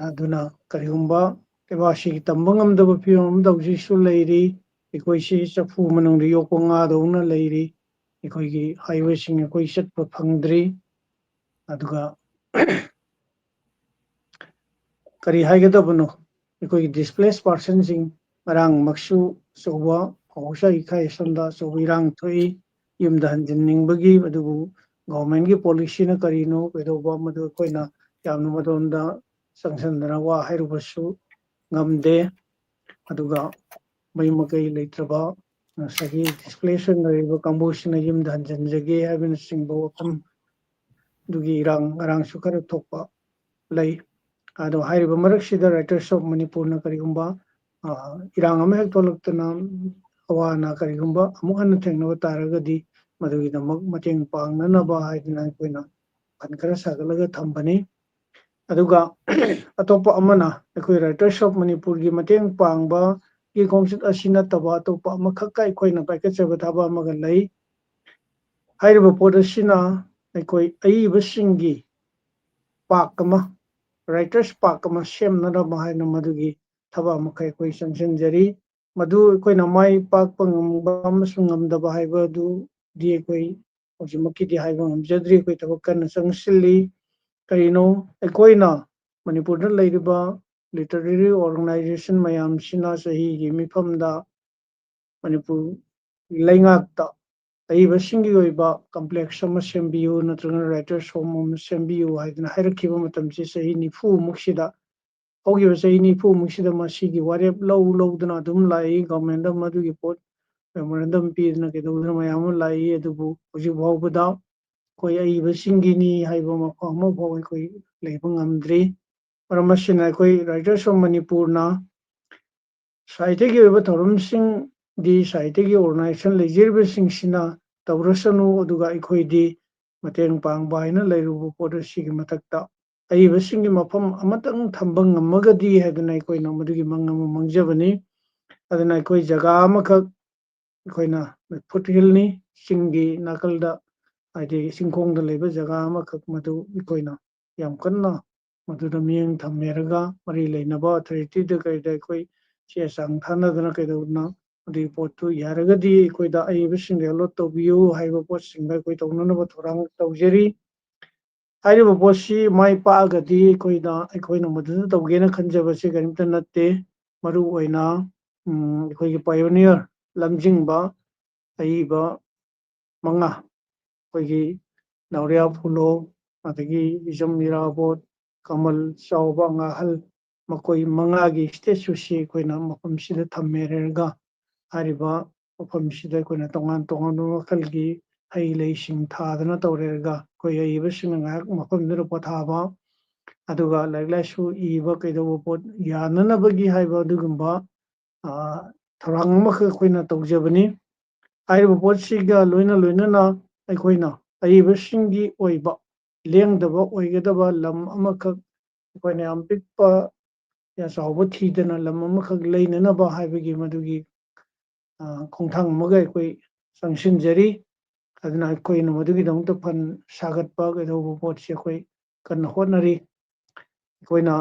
ꯑꯗꯨꯅ ꯀꯔꯤꯒꯨꯝꯕ ꯂꯩꯕꯥꯛꯁꯤꯒꯤ ꯇꯝꯕ ꯉꯝꯗꯕ ꯐꯤꯕꯝ ꯑꯃꯗ ꯍꯧꯖꯤꯛꯁꯨ ꯂꯩꯔꯤ꯫ ꯑꯩꯈꯣꯏꯁꯤ ꯆꯐꯨ ꯃꯅꯨꯡꯗ ꯌꯣꯛꯄ ꯉꯥꯗꯧꯅ ꯂꯩꯔꯤ꯫ ꯑꯩꯈꯣꯏꯒꯤ highway ꯁꯤꯡ ꯑꯩꯈꯣꯏ ꯆꯠꯄ ꯐꯪꯗ꯭ꯔꯤ꯫ ꯑꯗꯨꯒ ꯀꯔꯤ ꯍꯥꯏꯒꯗꯕꯅꯣ, ꯑꯩꯈꯣꯏꯒꯤ displaced person ꯁꯤꯡ, ꯉꯔꯥꯡꯃꯛꯁꯨ ꯑꯆꯧꯕ ꯍꯧꯁꯥ ꯏꯀꯥꯏ ꯑꯁꯣꯝꯗ ꯑꯆꯧꯕ ꯏꯔꯥꯡ ꯊꯣꯛꯏ, ꯌꯨꯝꯗ ꯍꯟꯖꯤꯟꯅꯤꯡꯕꯒꯤ꯫ ꯑꯗꯨꯕꯨ government ꯀꯤ policy ꯅ ꯀꯔꯤꯅꯣ ꯀꯩꯗꯧꯕ, ꯃꯗꯨ ꯑꯩꯈꯣꯏꯅ ꯌꯥꯝꯅ ꯃꯗꯣꯝꯗ ꯆꯪꯁꯤꯟꯗꯅ ꯋꯥ ꯍꯥꯏꯔꯨꯕꯁꯨ ꯉꯝꯗꯦ꯫ ꯑꯗꯨꯒ ꯃꯌꯨꯝ ꯃꯀꯩ ꯂꯩꯇ꯭ꯔꯕ, ꯉꯁꯥꯏꯒꯤ displaced ꯑꯣꯏꯅ ꯂꯩꯔꯤꯕ ꯀꯥꯡꯕꯨꯁꯤꯅ ꯌꯨꯝꯗ ꯍꯟꯖꯤꯟꯖꯒꯦ ꯍꯥꯏꯕꯅꯆꯤꯡꯕ ꯋꯥꯐꯝ ꯑꯗꯨꯒꯤ ꯏꯔꯥꯡ ꯉꯔꯥꯡꯁꯨ ꯈꯔ ꯊꯣꯛꯄ ꯂꯩ꯫ ꯑꯗꯣ ꯍꯥꯏꯔꯤꯕ ꯃꯔꯛꯁꯤꯗ Writers of Manipur ꯅ ꯀꯔꯤꯒꯨꯝꯕ, ꯑ, ꯏꯔꯥꯡ ꯑꯃ ꯍꯦꯛ ꯊꯣꯛꯂꯛꯇꯅ ꯑꯋꯥ ꯑꯅꯥ ꯀꯔꯤꯒꯨꯝꯕ ꯑꯃꯨꯛ ꯍꯟꯅ ꯊꯦꯡꯅꯕ ꯇꯥꯔꯒꯗꯤ ꯃꯗꯨꯒꯤꯗꯃꯛ ꯃꯇꯦꯡ ꯄꯥꯡꯅꯅꯕ ꯍꯥꯏꯗꯅ ꯑꯩꯈꯣꯏꯅ fund ꯈꯔ ꯁꯥꯒꯠꯂꯒ ꯊꯝꯕꯅꯤ꯫ ꯑꯗꯨꯒ ꯑꯇꯣꯞꯄ ꯑꯃꯅ ꯑꯩꯈꯣꯏ Writers of Manipur ꯒꯤ ꯃꯇꯦꯡ ꯄꯥꯡꯕꯒꯤ ꯈꯣꯡꯆꯠ ꯑꯁꯤ ꯅꯠꯇꯕ ꯑꯇꯣꯞꯄ ꯑꯃꯈꯛꯀ ꯑꯩꯈꯣꯏꯅ ꯄꯥꯏꯈꯠꯆꯕ ꯊꯕꯛ ꯑꯃꯒ ꯂꯩ꯫ ꯍꯥꯏꯔꯤꯕ ꯄꯣꯠ ꯑꯁꯤꯅ ꯑꯩꯈꯣꯏ ꯑꯏꯕꯁꯤꯡꯒꯤ park ꯑꯃ, writers park ꯑꯃ ꯁꯦꯝꯅꯅꯕ ꯍꯥꯏꯅ ꯃꯗꯨꯒꯤ ꯊꯕꯛ ꯑꯃꯈꯛ ꯑꯩꯈꯣꯏ ꯆꯪꯁꯤꯟꯖꯔꯤ꯫ ꯃꯗꯨ ꯑꯩꯈꯣꯏꯅ ꯃꯥꯏ ꯄꯥꯛꯄ ꯉꯝꯕ ꯑꯃꯁꯨꯡ ꯉꯝꯗꯕ ꯍꯥꯏꯕ ꯑꯗꯨꯗꯤ ꯑꯩꯈꯣꯏ ꯍꯧꯖꯤꯛꯃꯛꯀꯤꯗꯤ ꯍꯥꯏꯕ ꯉꯝꯖꯗ꯭ꯔꯤ꯫ ꯑꯩꯈꯣꯏ ꯊꯕꯛ ꯀꯟꯅ ꯆꯪꯁꯤꯜꯂꯤ꯫ ꯀꯔꯤꯅꯣ, ꯑꯩꯈꯣꯏꯅ ꯃꯅꯤꯄꯨꯔꯗ ꯂꯩꯔꯤꯕ literary organization ꯃꯌꯥꯝꯁꯤꯅ ꯆꯍꯤꯒꯤ ꯃꯤꯐꯝꯗ ꯃꯅꯤꯄꯨꯔ ꯂꯩꯉꯥꯛꯇ ꯑꯏꯕꯁꯤꯡꯒꯤ ꯑꯣꯏꯕ ꯀꯝꯄ꯭ꯂꯦꯛꯁ ꯑꯃ ꯁꯦꯝꯕꯤꯌꯨ ꯅꯠꯇ꯭ꯔꯒꯅ ꯔꯥꯏꯇꯔꯁ ꯍꯣꯝ ꯑꯃ ꯁꯦꯝꯕꯤꯌꯨ ꯍꯥꯏꯗꯅ ꯍꯥꯏꯔꯛꯈꯤꯕ ꯃꯇꯝꯁꯤ ꯆꯍꯤ ꯅꯤꯐꯨꯃꯨꯛꯁꯤꯗ, ꯍꯧꯈꯤꯕ ꯆꯍꯤ ꯅꯤꯐꯨꯃꯨꯛꯁꯤꯗ ꯃꯁꯤꯒꯤ ꯋꯥꯔꯦꯞ ꯂꯧ ꯂꯧꯗꯅ ꯑꯗꯨꯝ ꯂꯥꯛꯏ꯫ ꯒꯚꯔꯟꯃꯦꯟꯗ ꯃꯗꯨꯒꯤ ꯄꯣꯠ ꯃꯦꯃꯣꯔꯦꯟꯗꯝ ꯄꯤꯗꯅ ꯀꯩꯗꯧꯗꯅ ꯃꯌꯥꯝ ꯑꯃ ꯂꯥꯛꯏ꯫ ꯑꯗꯨꯕꯨ ꯍꯧꯖꯤꯛ ꯐꯥꯎꯕꯗ ꯑꯩꯈꯣꯏ ꯑꯏꯕꯁꯤꯡꯒꯤꯅꯤ ꯍꯥꯏꯕ ꯃꯐꯝ ꯑꯃꯐꯥꯎ ꯑꯩꯈꯣꯏ ꯂꯩꯕ ꯉꯝꯗ꯭ꯔꯤ꯫ ꯃꯔꯝ ꯑꯁꯤꯅ ꯑꯩꯈꯣꯏ ꯔꯥꯏꯇꯔꯁ ꯑꯣꯐ ꯃꯅꯤꯄꯨꯔꯅ ꯁꯥꯍꯤꯇ꯭ꯌꯒꯤ ꯑꯣꯏꯕ ꯊꯧꯔꯝꯁꯤꯡꯗꯤ ꯁꯥꯍꯤꯇ꯭ꯌꯒꯤ ꯑꯣꯔꯒꯅꯥꯏꯖꯦꯁꯟ ꯂꯩꯖꯔꯤꯕꯁꯤꯡꯁꯤꯅ ꯇꯧꯔꯁꯅꯨ, ꯑꯗꯨꯒ ꯑꯩꯈꯣꯏꯗꯤ ꯃꯇꯦꯡ ꯄꯥꯡꯕ ꯍꯥꯏꯅ ꯂꯩꯔꯨꯕ ꯄꯣꯠ ꯑꯁꯤꯒꯤ ꯃꯊꯛꯇ ꯑꯏꯕꯁꯤꯡꯒꯤ ꯃꯐꯝ ꯑꯃꯇꯪ ꯊꯝꯕ ꯉꯝꯃꯒꯗꯤ ꯍꯥꯏꯗꯅ ꯑꯩꯈꯣꯏꯅ ꯃꯗꯨꯒꯤ ꯃꯪ ꯑꯃ ꯃꯪꯖꯕꯅꯤ꯫ ꯑꯗꯨꯅ ꯑꯩꯈꯣꯏ ꯖꯒꯥ ꯑꯃꯈꯛ, ꯑꯩꯈꯣꯏꯅ ꯐꯨꯠ ꯍꯤꯜꯅꯤ, ꯆꯤꯡꯒꯤ ꯅꯥꯀꯜꯗ, ꯍꯥꯏꯗꯤ ꯆꯤꯡꯈꯣꯡꯗ ꯂꯩꯕ ꯖꯒꯥ ꯑꯃꯈꯛ ꯃꯗꯨ ꯑꯩꯈꯣꯏꯅ ꯌꯥꯝ ꯀꯟꯅ ꯃꯗꯨꯗ ꯃꯤꯠꯌꯦꯡ ꯊꯝꯃꯦꯔꯒ ꯃꯔꯤ ꯂꯩꯅꯕ ꯑꯣꯊꯣꯔꯤꯇꯤꯗ ꯀꯩꯗ ꯑꯩꯈꯣꯏ ꯆꯦ ꯆꯥꯡ ꯊꯥꯅꯗꯅ ꯀꯩꯗꯧꯗꯅ ꯑꯗꯨꯒꯤ ꯄꯣꯠꯇꯨ ꯌꯥꯔꯒꯗꯤ ꯑꯩꯈꯣꯏꯗ ꯑꯏꯕꯁꯤꯡꯗ ꯑꯦꯂꯣꯠ ꯇꯧꯕꯤꯌꯨ ꯍꯥꯏꯕ ꯄꯣꯠꯁꯤꯡꯗ ꯑꯩꯈꯣꯏ ꯇꯧꯅꯅꯕ ꯊꯧꯔꯥꯡ ꯇꯧꯖꯔꯤ꯫ ꯍꯥꯏꯔꯤꯕ ꯄꯣꯠꯁꯤ ꯃꯥꯏ ꯄꯥꯛꯑꯒꯗꯤ ꯑꯩꯈꯣꯏꯅ, ꯑꯩꯈꯣꯏꯅ ꯃꯗꯨꯗ ꯇꯧꯒꯦꯅ ꯈꯟꯖꯕꯁꯤ ꯀꯔꯤꯝꯇ ꯅꯠꯇꯦ꯫ ꯃꯔꯨ ꯑꯣꯏꯅ, ꯎꯝ, ꯑꯩꯈꯣꯏꯒꯤ ꯄꯥꯏꯑꯣꯅꯤꯌꯔ ꯂꯝꯖꯤꯡꯕ ꯑꯏꯕ ꯃꯉꯥ, ꯑꯩꯈꯣꯏꯒꯤ ꯅꯥꯎꯔꯤꯌꯥ ꯐꯨꯂꯣ, ꯑꯗꯒꯤ ꯏꯖꯝ ꯏꯔꯥꯕꯣꯠ, ꯀꯃꯜ ꯆꯥꯎꯕ, ꯉꯥꯍꯜ, ꯃꯈꯣꯏ ꯃꯉꯥꯒꯤ ꯁ꯭ꯇꯦꯆꯨꯁꯤ ꯑꯩꯈꯣꯏꯅ ꯃꯐꯝꯁꯤꯗ ꯊꯝꯃꯦꯔꯒ ꯍꯥꯏꯔꯤꯕ ꯃꯐꯝꯁꯤꯗ ꯑꯩꯈꯣꯏꯅ ꯇꯣꯉꯥꯟ ꯇꯣꯉꯥꯟꯕ ꯃꯈꯜꯒꯤ ꯍꯩ ꯂꯩꯁꯤꯡ ꯊꯥꯗꯅ ꯇꯧꯔꯦꯔꯒ ꯑꯩꯈꯣꯏ ꯑꯏꯕꯁꯤꯡꯅ ꯉꯥꯏꯍꯥꯛ ꯃꯐꯝꯗꯨꯗ ꯄꯣꯊꯥꯕ, ꯑꯗꯨꯒ ꯂꯥꯏꯔꯤꯛ ꯂꯥꯏꯁꯨ ꯏꯕ ꯀꯩꯗꯧꯕ ꯄꯣꯠ ꯌꯥꯅꯅꯕꯒꯤ ꯍꯥꯏꯕ ꯑꯗꯨꯒꯨꯝꯕ, ꯑ, ꯊꯧꯔꯥꯡ ꯑꯃꯈꯛ ꯑꯩꯈꯣꯏꯅ ꯇꯧꯖꯕꯅꯤ꯫ ꯍꯥꯏꯔꯤꯕ ꯄꯣꯠꯁꯤꯒ ꯂꯣꯏꯅ ꯂꯣꯏꯅꯅ ꯑꯩꯈꯣꯏꯅ ꯑꯏꯕꯁꯤꯡꯒꯤ ꯑꯣꯏꯕ ꯂꯦꯡꯗꯕ ꯑꯣꯏꯒꯗꯕ ꯂꯝ ꯑꯃꯈꯛ, ꯑꯩꯈꯣꯏꯅ ꯌꯥꯝ ꯄꯤꯛꯄ, ꯌꯥꯝ ꯆꯥꯎꯕ ꯊꯤꯗꯅ ꯂꯝ ꯑꯃꯈꯛ ꯂꯩꯅꯅꯕ ꯍꯥꯏꯕꯒꯤ ꯃꯗꯨꯒꯤ, ꯑ, ꯈꯣꯡꯊꯥꯡ ꯑꯃꯒ ꯑꯩꯈꯣꯏ ꯆꯪꯁꯤꯟꯖꯔꯤ꯫ ꯑꯗꯨꯅ ꯑꯩꯈꯣꯏꯅ ꯃꯗꯨꯒꯤꯗꯃꯛꯇ ꯐꯟ ꯁꯥꯒꯠꯄ ꯀꯩꯗꯧꯕ ꯄꯣꯠꯁꯤ ꯑꯩꯈꯣꯏ ꯀꯟꯅ ꯍꯣꯠꯅꯔꯤ꯫ ꯑꯩꯈꯣꯏꯅ,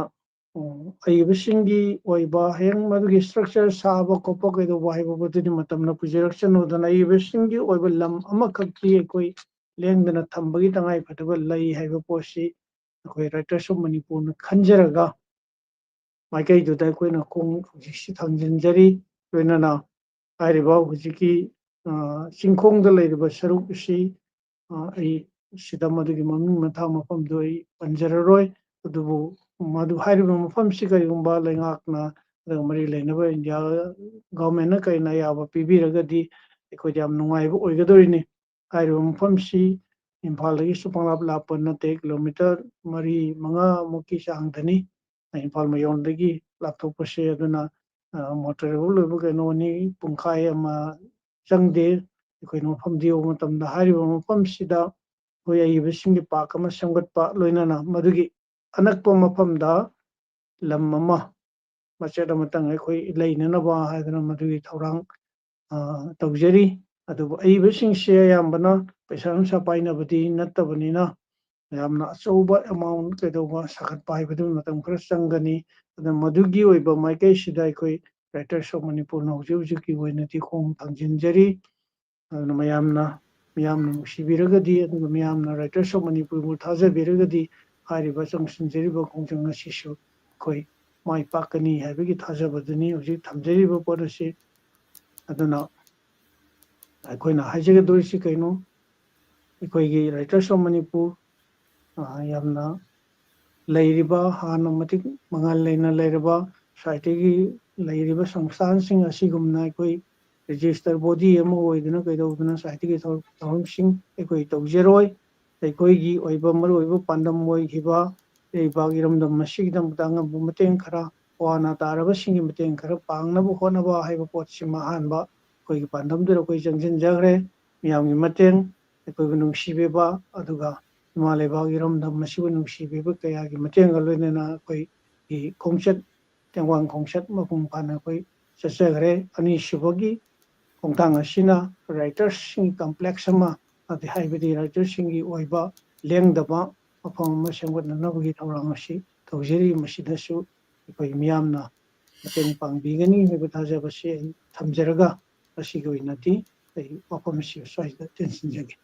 ꯎꯝ, ꯑꯏꯕꯁꯤꯡꯒꯤ ꯑꯣꯏꯕ ꯍꯌꯦꯡ ꯃꯗꯨꯒꯤ ꯁ꯭ꯇ꯭ꯔꯛꯆꯔ ꯁꯥꯕ ꯈꯣꯠꯄ ꯀꯩꯗꯧꯕ ꯍꯥꯏꯕ ꯄꯣꯠꯇꯨꯗꯤ ꯃꯇꯝꯅ ꯄꯨꯖꯔꯛꯁꯅꯨꯗꯅ ꯑꯏꯕꯁꯤꯡꯒꯤ ꯑꯣꯏꯕ ꯂꯝ ꯑꯃꯈꯛꯇꯤ ꯑꯩꯈꯣꯏ ꯂꯦꯡꯗꯅ ꯊꯝꯕꯒꯤ ꯇꯉꯥꯏ ꯐꯗꯕ ꯂꯩ ꯍꯥꯏꯕ ꯄꯣꯠꯁꯤ ꯑꯩꯈꯣꯏ ꯔꯥꯏꯇꯔꯁ ꯑꯣꯐ ꯃꯅꯤꯄꯨꯔꯅ ꯈꯟꯖꯔꯒ ꯃꯥꯏꯀꯩꯗꯨꯗ ꯑꯩꯈꯣꯏꯅ ꯈꯣꯡ ꯍꯧꯖꯤꯛꯁꯤ ꯊꯥꯡꯖꯤꯟꯖꯔꯤ꯫ ꯂꯣꯏꯅꯅ ꯍꯥꯏꯔꯤꯕ ꯍꯧꯖꯤꯛꯀꯤ ꯆꯤꯡꯈꯣꯡꯗ ꯂꯩꯔꯤꯕ ꯁꯔꯨꯛ ꯑꯁꯤ ꯑꯩ ꯁꯤꯗ ꯃꯗꯨꯒꯤ ꯃꯃꯤꯡ ꯃꯊꯥ ꯃꯐꯝꯗꯨ ꯑꯩ ꯄꯟꯖꯔꯔꯣꯏ꯫ ꯑꯗꯨꯕꯨ ꯃꯗꯨ ꯍꯥꯏꯔꯤꯕ ꯃꯐꯝꯁꯤ ꯀꯔꯤꯒꯨꯝꯕ ꯂꯩꯉꯥꯛꯅ ꯑꯗꯨꯒ ꯃꯔꯤ ꯂꯩꯅꯕ ꯏꯟꯗꯤꯌꯥ ꯒꯣꯔꯃꯦꯟꯅ ꯀꯔꯤꯅ ꯑꯌꯥꯕ ꯄꯤꯕꯤꯔꯒꯗꯤ ꯑꯩꯈꯣꯏꯗ ꯌꯥꯝ ꯅꯨꯡꯉꯥꯏꯕ ꯑꯣꯏꯒꯗꯧꯔꯤꯅꯤ꯫ ꯍꯥꯏꯔꯤꯕ ꯃꯐꯝꯁꯤ ꯏꯝꯐꯥꯜꯗꯒꯤꯁꯨ ꯄꯪꯂꯥꯞ ꯂꯥꯞꯄ ꯅꯠꯇꯦ, ꯀꯤꯂꯣꯃꯤꯇꯔ ꯃꯔꯤ ꯃꯉꯥꯃꯨꯛꯀꯤ ꯆꯥꯡꯗꯅꯤ꯫ ꯏꯝꯐꯥꯜ ꯃꯌꯣꯟꯗꯒꯤ ꯂꯥꯞꯊꯣꯛꯄꯁꯦ꯫ ꯑꯗꯨꯅ ꯃꯣꯇꯣꯔ ꯂꯣꯏꯕ ꯀꯩꯅꯣꯅꯤ, ꯄꯨꯡꯈꯥꯏ ꯑꯃ ꯆꯪꯗꯦ꯫ ꯑꯩꯈꯣꯏꯅ ꯃꯐꯝꯗꯨ ꯌꯧꯕ ꯃꯇꯝꯗ ꯍꯥꯏꯔꯤꯕ ꯃꯐꯝꯁꯤꯗ ꯑꯩꯈꯣꯏ ꯑꯏꯕꯁꯤꯡꯒꯤ ꯄꯥꯔꯛ ꯑꯃ ꯁꯦꯝꯒꯠꯄ, ꯂꯣꯏꯅꯅ ꯃꯗꯨꯒꯤ ꯑꯅꯛꯄ ꯃꯐꯝꯗ ꯂꯝ ꯑꯃ ꯃꯆꯦꯠ ꯑꯃꯇꯪ ꯑꯩꯈꯣꯏ ꯂꯩꯅꯅꯕ ꯍꯥꯏꯗꯅ ꯃꯗꯨꯒꯤ ꯊꯧꯔꯥꯡ ꯇꯧꯖꯔꯤ꯫ ꯑꯗꯨꯕꯨ ꯑꯏꯕꯁꯤꯡꯁꯦ ꯑꯌꯥꯝꯕꯅ ꯄꯩꯁꯥ ꯅꯨꯡꯁꯥ ꯄꯥꯏꯅꯕꯗꯤ ꯅꯠꯇꯕꯅꯤꯅ ꯌꯥꯝꯅ ꯑꯆꯧꯕ ꯑꯦꯃꯥꯎꯟ ꯀꯩꯗꯧꯕ ꯁꯥꯒꯠꯄ ꯍꯥꯏꯕꯗꯨ ꯃꯇꯝ ꯈꯔ ꯆꯪꯒꯅꯤ꯫ ꯑꯗꯨꯅ ꯃꯗꯨꯒꯤ ꯑꯣꯏꯕ ꯃꯥꯏꯀꯩꯁꯤꯗ ꯑꯩꯈꯣꯏ Writers of ꯃꯅꯤꯄꯨꯔꯅ ꯍꯧꯖꯤꯛ ꯍꯧꯖꯤꯛꯀꯤ ꯑꯣꯏꯅꯗꯤ ꯈꯣꯡ ꯊꯥꯡꯖꯤꯟꯖꯔꯤ꯫ ꯑꯗꯨꯅ ꯃꯌꯥꯝꯅ ꯃꯤꯌꯥꯝꯅ ꯅꯨꯡꯁꯤꯕꯤꯔꯒꯗꯤ, ꯑꯗꯨꯒ ꯃꯤꯌꯥꯝꯅ Writers of ꯃꯅꯤꯄꯨꯔꯕꯨ ꯊꯥꯖꯕꯤꯔꯒꯗꯤ ꯍꯥꯏꯔꯤꯕ ꯆꯪꯁꯤꯟꯖꯔꯤꯕ ꯈꯣꯡꯖꯪ ꯑꯁꯤꯁꯨ ꯑꯩꯈꯣꯏ ꯃꯥꯏ ꯄꯥꯛꯀꯅꯤ ꯍꯥꯏꯕꯒꯤ ꯊꯥꯖꯕꯗꯨꯅꯤ ꯍꯧꯖꯤꯛ ꯊꯝꯖꯔꯤꯕ ꯄꯣꯠ ꯑꯁꯤ꯫ ꯑꯗꯨꯅ ꯑꯩꯈꯣꯏꯅ ꯍꯥꯏꯖꯒꯗꯧꯔꯤꯁꯤ ꯀꯩꯅꯣ, ꯑꯩꯈꯣꯏꯒꯤ Writers of ꯃꯅꯤꯄꯨꯔ ꯌꯥꯝꯅ ꯂꯩꯔꯤꯕ, ꯍꯥꯟꯅ ꯃꯇꯤꯛ ꯃꯉꯥꯜ ꯂꯩꯅ ꯂꯩꯔꯕ ꯁꯥꯍꯤꯇ꯭ꯌꯒꯤ ꯂꯩꯔꯤꯕ ꯁꯪꯁꯊꯥꯟꯁꯤꯡ ꯑꯁꯤꯒꯨꯝꯅ ꯑꯩꯈꯣꯏ ꯔꯦꯖꯤꯁꯇꯔ ꯕꯣꯗꯤ ꯑꯃ ꯑꯣꯏꯗꯨꯅ ꯀꯩꯗꯧꯗꯨꯅ ꯁꯥꯍꯤꯇ꯭ꯌꯒꯤ ꯊꯧꯔꯝꯁꯤꯡ ꯑꯩꯈꯣꯏ ꯇꯧꯖꯔꯣꯏ꯫ ꯑꯩꯈꯣꯏꯒꯤ ꯑꯣꯏꯕ ꯃꯔꯨꯑꯣꯏꯕ ꯄꯥꯟꯗꯝ ꯑꯣꯏꯈꯤꯕ ꯂꯩꯕꯥꯛ ꯏꯔꯝꯗꯝ ꯑꯁꯤꯒꯤꯗꯃꯛꯇ ꯑꯉꯝꯕ ꯃꯇꯦꯡ ꯈꯔ, ꯋꯥꯅ ꯇꯥꯔꯕꯁꯤꯡꯒꯤ ꯃꯇꯦꯡ ꯈꯔ ꯄꯥꯡꯅꯕ ꯍꯣꯠꯅꯕ ꯍꯥꯏꯕ ꯄꯣꯠꯁꯤꯃ ꯑꯍꯥꯟꯕ ꯑꯩꯈꯣꯏꯒꯤ ꯄꯥꯟꯗꯝꯗꯨꯗ ꯑꯩꯈꯣꯏ ꯆꯪꯁꯤꯟꯖꯈ꯭ꯔꯦ꯫ ꯃꯤꯌꯥꯝꯒꯤ ꯃꯇꯦꯡ, ꯑꯩꯈꯣꯏꯕꯨ ꯅꯨꯡꯁꯤꯕꯤꯕ, ꯑꯗꯨꯒ ꯏꯃꯥ ꯂꯩꯕꯥꯛ ꯏꯔꯝꯗꯝ ꯑꯁꯤꯕꯨ ꯅꯨꯡꯁꯤꯕꯤꯕ ꯀꯌꯥꯒꯤ ꯃꯇꯦꯡꯒ ꯂꯣꯏꯅꯅ ꯑꯩꯈꯣꯏꯒꯤ ꯈꯣꯡꯆꯠ, ꯇꯦꯡꯕꯥꯡ ꯈꯣꯡꯆꯠ ꯃꯄꯨꯡ ꯐꯥꯅ ꯑꯩꯈꯣꯏ ꯆꯠꯆꯈ꯭ꯔꯦ꯫ ꯑꯅꯤꯁꯨꯕꯒꯤ ꯈꯣꯡꯊꯥꯡ ꯑꯁꯤꯅ writers ꯁꯤꯡꯒꯤ complex ꯑꯃ, ꯑꯗꯩ ꯍꯥꯏꯕꯗꯤ writers ꯁꯤꯡꯒꯤ ꯑꯣꯏꯕ ꯂꯦꯡꯗꯕ ꯃꯐꯝ ꯑꯃ ꯁꯦꯝꯒꯠꯅꯅꯕꯒꯤ ꯊꯧꯔꯥꯡ ꯑꯁꯤ ꯇꯧꯖꯔꯤ꯫ ꯃꯁꯤꯗꯁꯨ ꯑꯩꯈꯣꯏ ꯃꯤꯌꯥꯝꯅ ꯃꯇꯦꯡ ꯄꯥꯡꯕꯤꯒꯅꯤ ꯍꯥꯏꯕ ꯊꯥꯖꯕꯁꯤ ꯑꯩ ꯊꯝꯖꯔꯒ, ꯉꯁꯤꯒꯤ ꯑꯣꯏꯅꯗꯤ ꯑꯩ ꯋꯥꯐꯝ ꯑꯁꯤ ꯁ꯭ꯋꯥꯏꯗ ꯇꯦꯟꯁꯤꯟꯖꯒꯦ꯫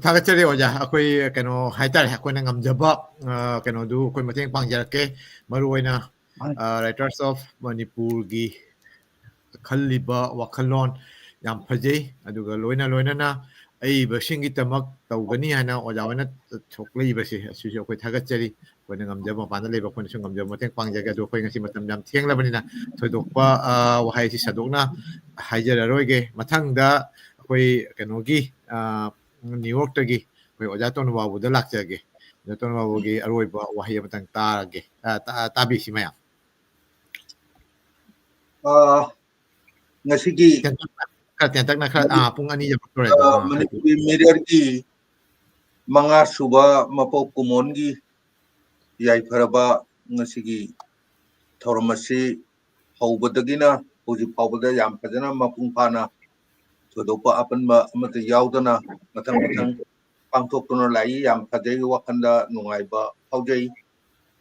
ꯊꯥꯒꯠꯆꯔꯤ ꯑꯣꯖꯥ꯫ ꯑꯩꯈꯣꯏ ꯀꯩꯅꯣ ꯍꯥꯏꯇꯥꯔꯦ, ꯑꯩꯈꯣꯏꯅ ꯉꯝꯖꯕ, ꯑ, ꯀꯩꯅꯣꯗꯨ ꯑꯩꯈꯣꯏ ꯃꯇꯦꯡ ꯄꯥꯡꯖꯔꯛꯀꯦ꯫ ꯃꯔꯨ ꯑꯣꯏꯅ ꯑ, Writers of ꯃꯅꯤꯄꯨꯔꯒꯤ ꯈꯜꯂꯤꯕ ꯋꯥꯈꯜꯂꯣꯟ ꯌꯥꯝ ꯐꯖꯩ꯫ ꯑꯗꯨꯒ ꯂꯣꯏꯅ ꯂꯣꯏꯅꯅ ꯑꯏꯕꯁꯤꯡꯒꯤꯗꯃꯛ ꯇꯧꯒꯅꯤ ꯍꯥꯏꯅ ꯑꯣꯖꯥ ꯍꯣꯏꯅ ꯊꯣꯛꯂꯛꯏꯕꯁꯦ, ꯑꯁꯤꯁꯨ ꯑꯩꯈꯣꯏ ꯊꯥꯒꯠꯆꯔꯤ꯫ ꯑꯩꯈꯣꯏꯅ ꯉꯝꯖꯕ, ꯃꯄꯥꯟꯗ ꯂꯩꯕ ꯑꯩꯈꯣꯏꯅꯁꯨ ꯉꯝꯖꯕ ꯃꯇꯦꯡ ꯄꯥꯡꯖꯒꯦ꯫ ꯑꯗꯣ ꯑꯩꯈꯣꯏ ꯉꯁꯤ ꯃꯇꯝ ꯌꯥꯝ ꯊꯦꯡꯂꯕꯅꯤꯅ ꯊꯣꯏꯗꯣꯛꯄ, ꯑ, ꯋꯥꯍꯩꯁꯤ ꯁꯟꯗꯣꯛꯅ ꯍꯥꯏꯖꯔꯔꯣꯏꯒꯦ꯫ ꯃꯊꯪꯗ ꯑꯩꯈꯣꯏ ꯀꯩꯅꯣꯒꯤ, ꯑ, ꯅ꯭ꯌꯨ ꯌꯣꯔꯛꯇꯒꯤ ꯑꯩꯈꯣꯏ ꯑꯣꯖꯥ ꯇꯣꯅꯨꯕꯥꯕꯨꯗ ꯂꯥꯛꯆꯒꯦ꯫ ꯑꯣꯖꯥ ꯇꯣꯅꯨꯕꯥꯕꯨꯒꯤ ꯑꯔꯣꯏꯕ ꯋꯥꯍꯩ ꯑꯃꯇꯪ ꯇꯥꯔꯒꯦ, ꯑ, ꯇꯥ-, ꯇꯥꯕꯤꯁꯤ ꯃꯌꯥꯝ꯫ ꯑ, ꯉꯁꯤꯒꯤ ꯇꯦꯟꯇꯛꯅ, ꯈꯔ ꯇꯦꯟꯇꯛꯅ, ꯈꯔ, ꯑ, ꯄꯨꯡ ꯑꯅꯤ ꯌꯧꯔꯛꯇꯣꯔꯦ꯫ ꯑ, ꯃꯅꯤꯄꯨꯔꯤ ꯃꯤꯔꯔꯒꯤ ꯃꯉꯥ ꯁꯨꯕ ꯃꯄꯣꯛ ꯀꯨꯝꯑꯣꯟꯒꯤ ꯌꯥꯏꯐꯔꯕ ꯉꯁꯤꯒꯤ ꯊꯧꯔꯝ ꯑꯁꯤ ꯍꯧꯕꯗꯒꯤꯅ ꯍꯧꯖꯤꯛ ꯐꯥꯎꯕꯗ ꯌꯥꯝ ꯐꯖꯅ ꯃꯄꯨꯡ ꯐꯥꯅ ꯊꯣꯏꯗꯣꯛꯄ ꯑꯄꯟꯕ ꯑꯃꯠꯇ ꯌꯥꯎꯗꯅ ꯃꯊꯪ ꯃꯊꯪ ꯄꯥꯡꯊꯣꯛꯇꯨꯅ ꯂꯥꯛꯏ꯫ ꯌꯥꯝ ꯐꯖꯩ, ꯋꯥꯈꯜꯗ ꯅꯨꯡꯉꯥꯏꯕ ꯐꯥꯎꯖꯩ꯫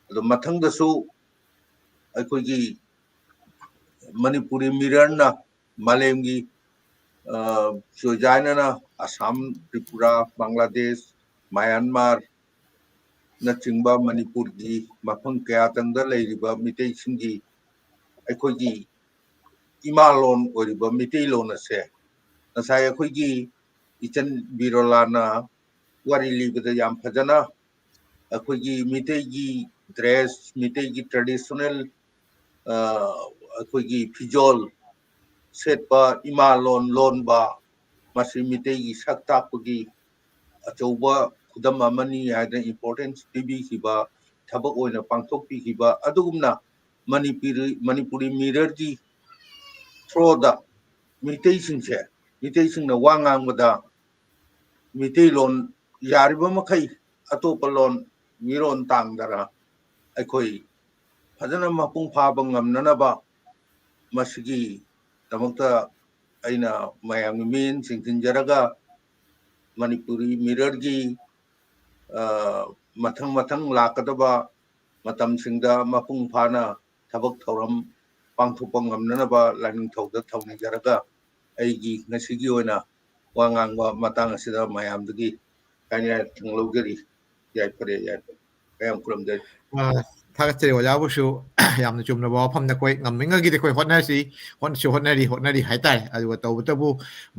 ꯑꯗꯣ ꯃꯊꯪꯗꯁꯨ ꯑꯩꯈꯣꯏꯒꯤ ꯃꯅꯤꯄꯨꯔꯤ ꯃꯤꯔꯔꯅ ꯃꯥꯂꯦꯝꯒꯤ, ꯑ, ꯆꯣꯏꯖꯥꯏꯅꯅ ꯑꯁꯥꯝ, ꯇ꯭ꯔꯤꯄꯨꯔꯥ, ꯕꯪꯒ꯭ꯂꯥꯗꯦꯁ, ꯃꯌꯥꯟꯃꯥꯔ ꯅꯆꯤꯡꯕ ꯃꯅꯤꯄꯨꯔꯒꯤ ꯃꯐꯝ ꯀꯌꯥꯗꯪꯗ ꯂꯩꯔꯤꯕ ꯃꯤꯇꯩꯁꯤꯡꯒꯤ ꯑꯩꯈꯣꯏꯒꯤ ꯏꯃꯥ ꯂꯣꯟ ꯑꯣꯏꯔꯤꯕ ꯃꯤꯇꯩꯂꯣꯟ ꯑꯁꯦ ꯉꯁꯥꯏ ꯑꯩꯈꯣꯏꯒꯤ ꯏꯆꯟ ꯕꯤꯔꯣꯂꯥꯅ ꯋꯥꯔꯤ ꯂꯤꯕꯗ ꯌꯥꯝ ꯐꯖꯅ ꯑꯩꯈꯣꯏꯒꯤ ꯃꯤꯇꯩꯒꯤ ꯗ꯭ꯔꯦꯁ, ꯃꯤꯇꯩꯒꯤ ꯇ꯭ꯔꯦꯗꯤꯁꯅꯦꯜ, ꯑ, ꯑꯩꯈꯣꯏꯒꯤ ꯐꯤꯖꯣꯜ ꯁꯦꯠꯄ, ꯏꯃꯥ ꯂꯣꯟ ꯂꯣꯟꯕ, ꯃꯁꯤ ꯃꯤꯇꯩꯒꯤ ꯁꯛ ꯇꯥꯛꯄꯒꯤ ꯑꯆꯧꯕ ꯈꯨꯗꯝ ꯑꯃꯅꯤ ꯍꯥꯏꯗꯅ ꯏꯝꯄꯣꯔꯇꯦꯟꯁ ꯄꯤꯕꯤꯈꯤꯕ, ꯊꯕꯛ ꯑꯣꯏꯅ ꯄꯥꯡꯊꯣꯛꯄꯤꯈꯤꯕ, ꯑꯗꯨꯒꯨꯝꯅ ꯃꯅꯤꯄꯨꯔꯤ, ꯃꯅꯤꯄꯨꯔꯤ ꯃꯤꯔꯔꯒꯤ ꯊ꯭ꯔꯣꯗ ꯃꯤꯇꯩꯁꯤꯡꯁꯦ, ꯃꯤꯇꯩꯁꯤꯡꯅ ꯋꯥ ꯉꯥꯡꯕꯗ ꯃꯤꯇꯩꯂꯣꯟ ꯌꯥꯔꯤꯕ ꯃꯈꯩ ꯑꯇꯣꯞꯄ ꯂꯣꯟ ꯃꯤꯔꯣꯟ ꯇꯥꯡꯗꯅ ꯑꯩꯈꯣꯏ ꯐꯖꯅ ꯃꯄꯨꯡ ꯐꯥꯕ ꯉꯝꯅꯅꯕ ꯃꯁꯤꯒꯤꯗꯃꯛꯇ ꯑꯩꯅ ꯃꯌꯥꯝꯒꯤ ꯃꯤꯠꯌꯦꯡ ꯆꯤꯡꯁꯤꯟꯖꯔꯒ ꯃꯅꯤꯄꯨꯔꯤ ꯃꯤꯔꯔꯒꯤ, ꯑ, ꯃꯊꯪ ꯃꯊꯪ ꯂꯥꯛꯀꯗꯕ ꯃꯇꯝꯁꯤꯡꯗ ꯃꯄꯨꯡ ꯐꯥꯅ ꯊꯕꯛ ꯊꯧꯔꯝ ꯄꯥꯡꯊꯣꯛꯄ ꯉꯝꯅꯅꯕ ꯂꯥꯏꯅꯤꯡꯊꯧꯗ ꯊꯧꯅꯤꯖꯔꯒ ꯑꯩꯒꯤ ꯉꯁꯤꯒꯤ ꯑꯣꯏꯅ ꯋꯥ ꯉꯥꯡꯕ ꯃꯇꯥꯡ ꯑꯁꯤꯗ ꯃꯌꯥꯝꯗꯒꯤ ꯀꯥꯏꯅ ꯌꯥꯊꯪ ꯂꯧꯖꯔꯤ꯫ ꯌꯥꯏꯐꯔꯦ, ꯌꯥꯏꯐꯔꯦ꯫ ꯃꯌꯥꯝ ꯈꯨꯔꯨꯝꯖꯔꯤ꯫ ꯑ, ꯊꯥꯒꯠꯆꯔꯤ ꯑꯣꯖꯥꯕꯨꯁꯨ꯫ ꯌꯥꯝꯅ ꯆꯨꯝꯂꯕ ꯋꯥꯐꯝꯅꯤ꯫ ꯑꯩꯈꯣꯏ ꯉꯝꯃꯤꯉꯩꯒꯤꯗꯤ ꯑꯩꯈꯣꯏ ꯍꯣꯠꯅꯁꯤ, ꯍꯣꯠꯅꯁꯨ ꯍꯣꯠꯅꯔꯤ, ꯍꯣꯠꯅꯔꯤ ꯍꯥꯏꯇꯥꯔꯦ꯫ ꯑꯗꯨꯒ ꯇꯧꯕꯇꯕꯨ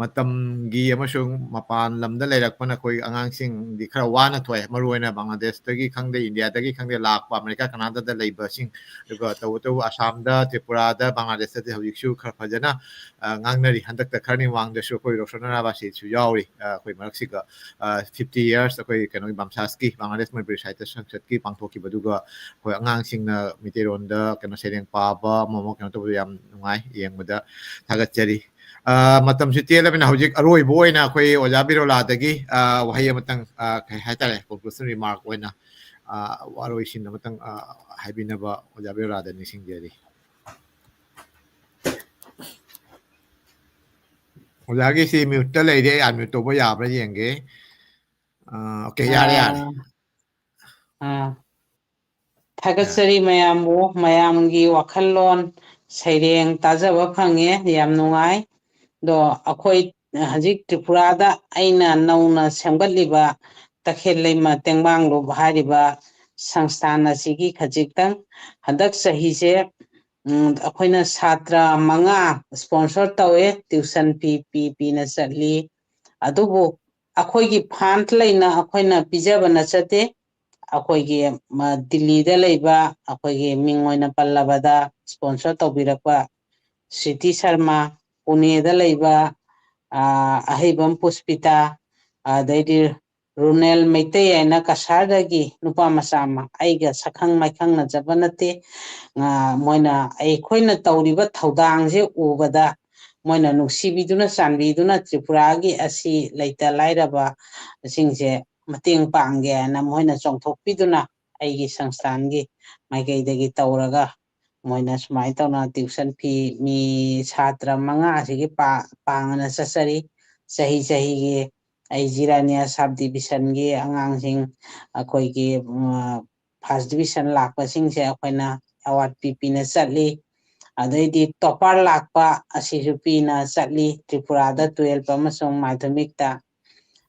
ꯃꯇꯝꯒꯤ ꯑꯃꯁꯨꯡ ꯃꯄꯥꯟ ꯂꯝꯗ ꯂꯩꯔꯛꯄꯅ ꯑꯩꯈꯣꯏ ꯑꯉꯥꯡꯁꯤꯡꯗꯤ ꯈꯔ ꯋꯥꯅ ꯊꯣꯛꯑꯦ꯫ ꯃꯔꯨ ꯑꯣꯏꯅ ꯕꯪꯒ꯭ꯂꯥꯗꯦꯁꯇꯒꯤ ꯈꯪꯗꯦ, ꯏꯟꯗꯤꯌꯥꯗꯒꯤ ꯈꯪꯗꯦ, ꯂꯥꯛꯄ ꯑꯃꯦꯔꯤꯀꯥ, ꯀꯅꯥꯗꯥꯗ ꯂꯩꯕꯁꯤꯡ, ꯑꯗꯨꯒ ꯇꯧꯕꯇꯕꯨ ꯑꯁꯥꯝꯗ, ꯇ꯭ꯔꯤꯄꯨꯔꯥꯗ, ꯕꯪꯒ꯭ꯂꯥꯗꯦꯁꯇꯗꯤ ꯍꯧꯖꯤꯛꯁꯨ ꯈꯔ ꯐꯖꯅ, ꯑ, ꯉꯥꯡꯅꯔꯤ꯫ ꯍꯟꯗꯛꯇ ꯈꯔꯅꯤ ꯃꯃꯥꯡꯗꯁꯨ ꯑꯩꯈꯣꯏ ꯔꯣꯁꯟ ꯑꯔꯥꯕꯥꯁꯤꯁꯨ ꯌꯥꯎꯔꯤ, ꯑ, ꯑꯩꯈꯣꯏ ꯃꯔꯛꯁꯤꯒ꯫ ꯑ, fifty years ꯑꯩꯈꯣꯏ ꯀꯩꯅꯣꯒꯤ ꯕꯥꯝꯁꯥꯁꯀꯤ, ꯕꯪꯒ꯭ꯂꯥꯗꯦꯁ ꯃꯅꯤꯄꯨꯔꯤ ꯁꯥꯍꯤꯇ꯭ꯌ ꯁꯪꯁꯠꯀꯤ ꯄꯥꯡꯊꯣꯛꯈꯤꯕꯗꯨꯒ ꯑꯩꯈꯣꯏ ꯑꯉꯥꯡꯁꯤꯡꯅ ꯃꯩꯇꯩꯂꯣꯟꯗ ꯀꯩꯅꯣ ꯁꯩꯔꯦꯡ ꯄꯥꯕ ꯑꯃ ꯑꯃ ꯀꯩꯅꯣ ꯇꯧꯕꯗ ꯌꯥꯝ ꯅꯨꯡꯉꯥꯏ, ꯌꯦꯡꯕꯗ ꯊꯥꯒꯠꯆꯔꯤ꯫ ꯑ, ꯃꯇꯝꯁꯨ ꯇꯦꯜꯂꯕꯅꯤꯅ ꯍꯧꯖꯤꯛ ꯑꯔꯣꯏꯕ ꯑꯣꯏꯅ ꯑꯩꯈꯣꯏ ꯑꯣꯖꯥ ꯕꯤꯔꯣꯂꯥꯗꯒꯤ, ꯑ, ꯋꯥꯍꯩ ꯑꯃꯇꯪ, ꯑ, ꯀꯩ ꯍꯥꯏꯇꯥꯔꯦ, conclusion remark ꯑꯣꯏꯅ, ꯑ, ꯋꯥꯔꯣꯏꯁꯤꯟ ꯑꯃꯇꯪ, ꯑ, ꯍꯥꯏꯕꯤꯅꯕ ꯑꯣꯖꯥ ꯕꯤꯔꯣꯂꯥꯗ ꯅꯤꯡꯁꯤꯡꯖꯔꯤ꯫ ꯑꯣꯖꯥꯒꯤꯁꯤ mute ꯇ ꯂꯩꯔꯦ, unmute ꯇꯧꯕ ꯌꯥꯕ꯭ꯔꯥ ꯌꯦꯡꯒꯦ꯫ ꯑ, okay, ꯌꯥꯔꯦ, ꯌꯥꯔꯦ꯫ ꯑꯥ, ꯑꯥ꯫ ꯊꯥꯒꯠꯆꯔꯤ ꯃꯌꯥꯝꯕꯨ, ꯃꯌꯥꯝꯒꯤ ꯋꯥꯈꯜꯂꯣꯟ ꯁꯩꯔꯦꯡ ꯇꯥꯖꯕ ꯐꯪꯉꯦ, ꯌꯥꯝ ꯅꯨꯡꯉꯥꯏ꯫ ꯑꯗꯣ ꯑꯩꯈꯣꯏ ꯍꯧꯖꯤꯛ ꯇ꯭ꯔꯤꯄꯨꯔꯥꯗ ꯑꯩꯅ ꯅꯧꯅ ꯁꯦꯝꯒꯠꯂꯤꯕ ꯇꯈꯦꯜ ꯂꯩꯃ ꯇꯦꯡꯕꯥꯡꯂꯨꯞ ꯍꯥꯏꯔꯤꯕ ꯁꯪꯁꯊꯥꯟ ꯑꯁꯤꯒꯤ ꯈꯖꯤꯛꯇꯪ ꯍꯟꯗꯛ ꯆꯍꯤꯁꯦ, ꯎꯝ, ꯑꯩꯈꯣꯏꯅ ꯁꯥꯇ꯭ꯔ ꯃꯉꯥ sponsor ꯇꯧꯋꯦ, tuition fee ꯄꯤ ꯄꯤꯅ ꯆꯠꯂꯤ꯫ ꯑꯗꯨꯕꯨ ꯑꯩꯈꯣꯏꯒꯤ fund ꯂꯩꯅ ꯑꯩꯈꯣꯏꯅ ꯄꯤꯖꯕ ꯅꯠꯆꯗꯦ꯫ ꯑꯩꯈꯣꯏꯒꯤ, ꯃ, ꯗꯤꯜꯂꯤꯗ ꯂꯩꯕ ꯑꯩꯈꯣꯏꯒꯤ ꯃꯤꯡ ꯑꯣꯏꯅ ꯄꯜꯂꯕꯗ sponsor ꯇꯧꯕꯤꯔꯛꯄ ꯁ꯭ꯔꯤꯇꯤ ꯁꯔꯃ, ꯄꯨꯅꯦꯗ ꯂꯩꯕ, ꯑ, ꯑꯍꯩꯕꯝ ꯄꯨꯁꯄꯤꯇꯥ, ꯑꯗꯩꯗꯤ ꯔꯨꯅꯦꯜ ꯃꯩꯇꯩ ꯍꯥꯏꯅ ꯀꯁꯥꯔꯗꯒꯤ ꯅꯨꯄꯥ ꯃꯆꯥ ꯑꯃ, ꯑꯩꯒ ꯁꯛꯈꯪ ꯃꯥꯏꯈꯪꯅꯖꯕ ꯅꯠꯇꯦ꯫ ꯑ, ꯃꯣꯏꯅ ꯑꯩꯈꯣꯏꯅ ꯇꯧꯔꯤꯕ ꯊꯧꯗꯥꯡꯁꯦ ꯎꯕꯗ ꯃꯣꯏꯅ ꯅꯨꯡꯁꯤꯕꯤꯗꯨꯅ ꯆꯥꯟꯕꯤꯗꯨꯅ ꯇ꯭ꯔꯤꯄꯨꯔꯥꯒꯤ ꯑꯁꯤ ꯂꯩꯇ ꯂꯥꯏꯔꯕꯁꯤꯡꯁꯦ ꯃꯇꯦꯡ ꯄꯥꯡꯒꯦ ꯍꯥꯏꯅ ꯃꯣꯏꯅ ꯆꯣꯡꯊꯣꯛꯄꯤꯗꯨꯅ ꯑꯩꯒꯤ ꯁꯪꯁꯊꯥꯟꯒꯤ ꯃꯥꯏꯀꯩꯗꯒꯤ ꯇꯧꯔꯒ ꯃꯣꯏꯅ ꯁꯨꯃꯥꯏꯅ ꯇꯧꯅ tuition fee ꯃꯤ ꯁꯥꯇ꯭ꯔ ꯃꯉꯥ ꯑꯁꯤꯒꯤ ꯄꯥ-, ꯄꯥꯡꯉꯅ ꯆꯠꯆꯔꯤ꯫ ꯆꯍꯤ ꯆꯍꯤꯒꯤ ꯑꯩ ꯖꯤꯔꯥꯅꯤꯌꯥ sub division ꯒꯤ ꯑꯉꯥꯡꯁꯤꯡ ꯑꯩꯈꯣꯏꯒꯤ, ꯎꯝ, first division ꯂꯥꯛꯄꯁꯤꯡꯁꯦ ꯑꯩꯈꯣꯏꯅ award ꯄꯤ ꯄꯤꯅ ꯆꯠꯂꯤ꯫ ꯑꯗꯩꯗꯤ topper ꯂꯥꯛꯄ ꯑꯁꯤꯁꯨ ꯄꯤꯅ ꯆꯠꯂꯤ, ꯇ꯭ꯔꯤꯄꯨꯔꯥꯗ twelve ꯑꯃꯁꯨꯡ ꯃꯥꯙꯃꯤꯛꯇ꯫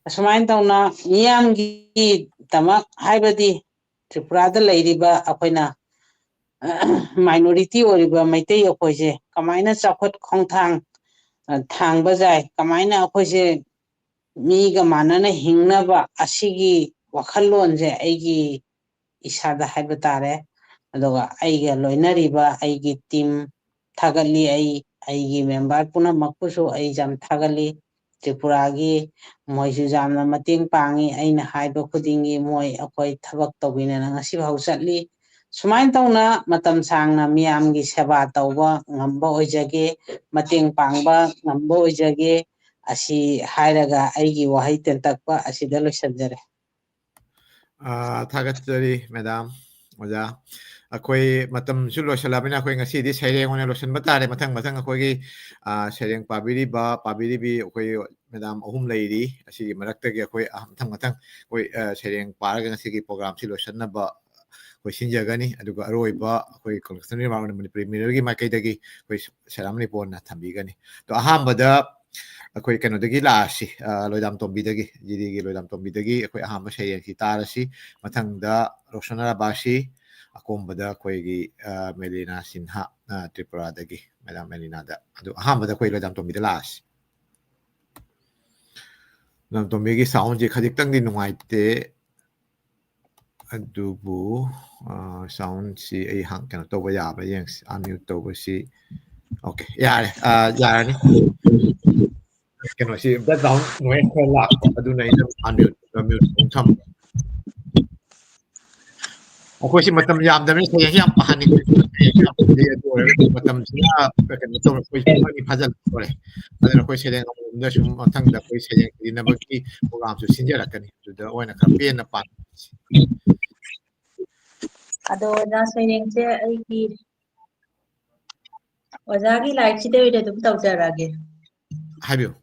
ꯑꯁꯨꯃꯥꯏꯅ ꯇꯧꯅ ꯃꯤꯌꯥꯝꯒꯤꯗꯃꯛ, ꯍꯥꯏꯕꯗꯤ ꯇ꯭ꯔꯤꯄꯨꯔꯥꯗ ꯂꯩꯔꯤꯕ ꯑꯩꯈꯣꯏꯅ ꯃꯥꯏꯅꯣꯔꯤꯇꯤ ꯑꯣꯏꯔꯤꯕ ꯃꯩꯇꯩ ꯑꯩꯈꯣꯏꯁꯦ ꯀꯃꯥꯏꯅ ꯆꯥꯎꯈꯠ ꯈꯣꯡꯊꯥꯡ, ꯑ, ꯊꯥꯡꯕ ꯌꯥꯏ, ꯀꯃꯥꯏꯅ ꯑꯩꯈꯣꯏꯁꯦ ꯃꯤꯒ ꯃꯥꯟꯅꯅ ꯍꯤꯡꯅꯕ ꯑꯁꯤꯒꯤ ꯋꯥꯈꯜꯂꯣꯟꯁꯦ ꯑꯩꯒꯤ ꯏꯁꯥꯗ ꯍꯥꯏꯕ ꯇꯥꯔꯦ꯫ ꯑꯗꯨꯒ ꯑꯩꯒ ꯂꯣꯏꯅꯔꯤꯕ ꯑꯩꯒꯤ ꯇꯤꯝ ꯊꯥꯒꯠꯂꯤ, ꯑꯩ, ꯑꯩꯒꯤ ꯃꯦꯝꯕꯔ ꯄꯨꯝꯅꯃꯛꯄꯨꯁꯨ ꯑꯩ ꯌꯥꯝ ꯊꯥꯒꯠꯂꯤ꯫ ꯇ꯭ꯔꯤꯄꯨꯔꯥꯒꯤ ꯃꯣꯏꯁꯨ ꯌꯥꯝꯅ ꯃꯇꯦꯡ ꯄꯥꯡꯉꯤ꯫ ꯑꯩꯅ ꯍꯥꯏꯕ ꯈꯨꯗꯤꯡꯒꯤ ꯃꯣꯏ ꯑꯩꯈꯣꯏ ꯊꯕꯛ ꯇꯧꯕꯤꯅꯅ ꯉꯁꯤꯐꯥꯎ ꯆꯠꯂꯤ꯫ ꯁꯨꯃꯥꯏꯅ ꯇꯧꯅ ꯃꯇꯝ ꯁꯥꯡꯅ ꯃꯤꯌꯥꯝꯒꯤ ꯁꯦꯕꯥ ꯇꯧꯕ ꯉꯝꯕ ꯑꯣꯏꯖꯒꯦ, ꯃꯇꯦꯡ ꯄꯥꯡꯕ ꯉꯝꯕ ꯑꯣꯏꯖꯒꯦ꯫ ꯑꯁꯤ ꯍꯥꯏꯔꯒ ꯑꯩꯒꯤ ꯋꯥꯍꯩ ꯇꯦꯟꯇꯛꯄ ꯑꯁꯤꯗ ꯂꯣꯏꯁꯤꯟꯖꯔꯦ꯫ ꯑ, ꯊꯥꯒꯠꯆꯔꯤ ꯃꯦꯗꯥꯝ, ꯑꯣꯖꯥ꯫ ꯑꯩꯈꯣꯏ ꯃꯇꯝꯁꯨ ꯂꯣꯏꯁꯤꯜꯂꯕꯅꯤꯅ ꯑꯩꯈꯣꯏ ꯉꯁꯤꯗꯤ ꯁꯩꯔꯦꯡ ꯑꯣꯏꯅ ꯂꯣꯏꯁꯤꯟꯕ ꯇꯥꯔꯦ꯫ ꯃꯊꯪ ꯃꯊꯪ ꯑꯩꯈꯣꯏꯒꯤ, ꯑ, ꯁꯩꯔꯦꯡ ꯄꯥꯕꯤꯔꯤꯕ, ꯄꯥꯕꯤꯔꯤꯕꯤ ꯑꯩꯈꯣꯏ ꯃꯦꯗꯥꯝ ꯑꯍꯨꯝ ꯂꯩꯔꯤ꯫ ꯑꯁꯤꯒꯤ ꯃꯔꯛꯇꯒꯤ ꯑꯩꯈꯣꯏ, ꯑ, ꯃꯊꯪ ꯃꯊꯪ ꯑꯩꯈꯣꯏ, ꯑ, ꯁꯩꯔꯦꯡ ꯄꯥꯔꯒ ꯉꯁꯤꯒꯤ ꯄ꯭ꯔꯣꯒ꯭ꯔꯥꯝꯁꯤ ꯂꯣꯏꯁꯤꯟꯅꯕ ꯑꯩꯈꯣꯏ ꯁꯤꯟꯖꯒꯅꯤ꯫ ꯑꯗꯨꯒ ꯑꯔꯣꯏꯕ ꯑꯩꯈꯣꯏ ꯀꯂꯦꯛꯁꯟ ꯔꯤꯃꯥꯔꯛ ꯑꯣꯏꯅ ꯃꯅꯤꯄꯨꯔꯤ ꯃꯤꯔꯔꯒꯤ ꯃꯥꯏꯀꯩꯗꯒꯤ ꯑꯩꯈꯣꯏ ꯁꯦꯔꯥꯃꯅꯤ ꯄꯣꯟꯅ ꯊꯝꯕꯤꯒꯅꯤ꯫ ꯑꯗꯣ ꯑꯍꯥꯟꯕꯗ ꯑꯩꯈꯣꯏ ꯀꯩꯅꯣꯗꯒꯤ ꯂꯥꯛꯑꯁꯤ, ꯑ, ꯂꯣꯏꯗꯥꯝ ꯇꯣꯝꯕꯤꯗꯒꯤ, ꯖꯤꯔꯤꯒꯤ ꯂꯣꯏꯗꯥꯝ ꯇꯣꯝꯕꯤꯗꯒꯤ ꯑꯩꯈꯣꯏ ꯑꯍꯥꯟꯕ ꯁꯩꯔꯦꯡꯁꯤ ꯇꯥꯔꯁꯤ꯫ ꯃꯊꯪꯗ ꯔꯣꯁꯟ ꯔꯥꯕꯥꯁꯤ, ꯑꯀꯣꯝꯕꯗ ꯑꯩꯈꯣꯏꯒꯤ, ꯑ, ꯃꯦꯂꯤꯅꯥ ꯁꯤꯟꯍꯥ, ꯑ, ꯇ꯭ꯔꯤꯄꯨꯔꯥꯗꯒꯤ, ꯃꯦꯗꯥꯝ ꯃꯦꯂꯤꯅꯥꯗ꯫ ꯑꯗꯨ ꯑꯍꯥꯟꯕꯗ ꯑꯩꯈꯣꯏ ꯂꯣꯏꯗꯥꯝ ꯇꯣꯝꯕꯤꯗ ꯂꯥꯛꯑꯁꯤ꯫ ꯂꯣꯏꯗꯥꯝ ꯇꯣꯝꯕꯤꯒꯤ ꯁꯥꯎꯟꯁꯦ ꯈꯖꯤꯛꯇꯪꯗꯤ ꯅꯨꯡꯉꯥꯏꯇꯦ, ꯑꯗꯨꯕꯨ, ꯑ, ꯁꯥꯎꯟꯁꯤ ꯑꯩ ꯍꯥꯡ-, ꯀꯩꯅꯣ ꯇꯧꯕ ꯌꯥꯕ꯭ꯔꯥ ꯌꯦꯡꯁꯤ, ꯑꯟꯃ꯭ꯌꯨꯠ ꯇꯧꯕꯁꯤ꯫ ꯑꯣꯀꯦ, ꯌꯥꯔꯦ, ꯑ, ꯌꯥꯔꯅꯤ꯫ ꯀꯩꯅꯣꯁꯤ, ꯕꯦꯛꯒ꯭ꯔꯥꯎꯟ ꯅꯣꯏꯁ ꯈꯔ ꯂꯥꯛꯄ, ꯑꯗꯨꯅ ꯑꯩꯅ ꯑꯟꯃ꯭ꯌꯨꯠ, ꯑꯟꯃ꯭ꯌꯨꯠ ꯑꯃꯨꯛ ꯊꯝꯕ꯫ ꯑꯩꯈꯣꯏꯁꯤ ꯃꯇꯝ ꯌꯥꯝꯗꯕꯅꯤꯅ ꯁꯩꯔꯦꯡꯁꯤ ꯌꯥꯝ ꯄꯥꯍꯟꯅꯤꯡꯕ, ꯁꯩꯔꯦꯡꯁꯤ ꯌꯥꯝ ꯄꯥꯍꯟꯅꯤꯡꯕ, ꯑꯗꯨ ꯑꯣꯏꯔꯒꯁꯨ ꯃꯇꯝꯁꯤꯅ ꯀꯩꯅꯣ ꯇꯧꯔ ꯑꯩꯈꯣꯏ ꯄꯨꯡ ꯑꯅꯤ ꯐꯥꯖꯤꯜꯂꯛꯇꯣꯔꯦ꯫ ꯑꯗꯨꯅ ꯑꯩꯈꯣꯏ ꯁꯩꯔꯦꯡ ꯑꯃꯃꯝꯗ ꯁꯨꯝ ꯃꯊꯪꯗ ꯑꯩꯈꯣꯏ ꯁꯩꯔꯦꯡ ꯊꯤꯅꯕꯒꯤ ꯄ꯭ꯔꯣꯒ꯭ꯔꯥꯝꯁꯨ ꯁꯤꯟꯖꯔꯛꯀꯅꯤ꯫ ꯑꯗꯨꯗ ꯑꯣꯏꯅ ꯈꯔ ꯄꯦꯟꯅ ꯄꯥꯟ-, ꯑꯗꯣ ꯑꯣꯖꯥ, ꯁꯩꯔꯦꯡꯁꯦ ꯑꯩꯒꯤ ꯑꯣꯖꯥꯒꯤ ꯂꯥꯏꯔꯤꯛꯁꯤꯗ ꯑꯣꯏꯅ ꯑꯗꯨꯝ ꯇꯧꯖꯔꯒꯦ꯫ ꯍꯥꯏꯕꯤꯌꯨ꯫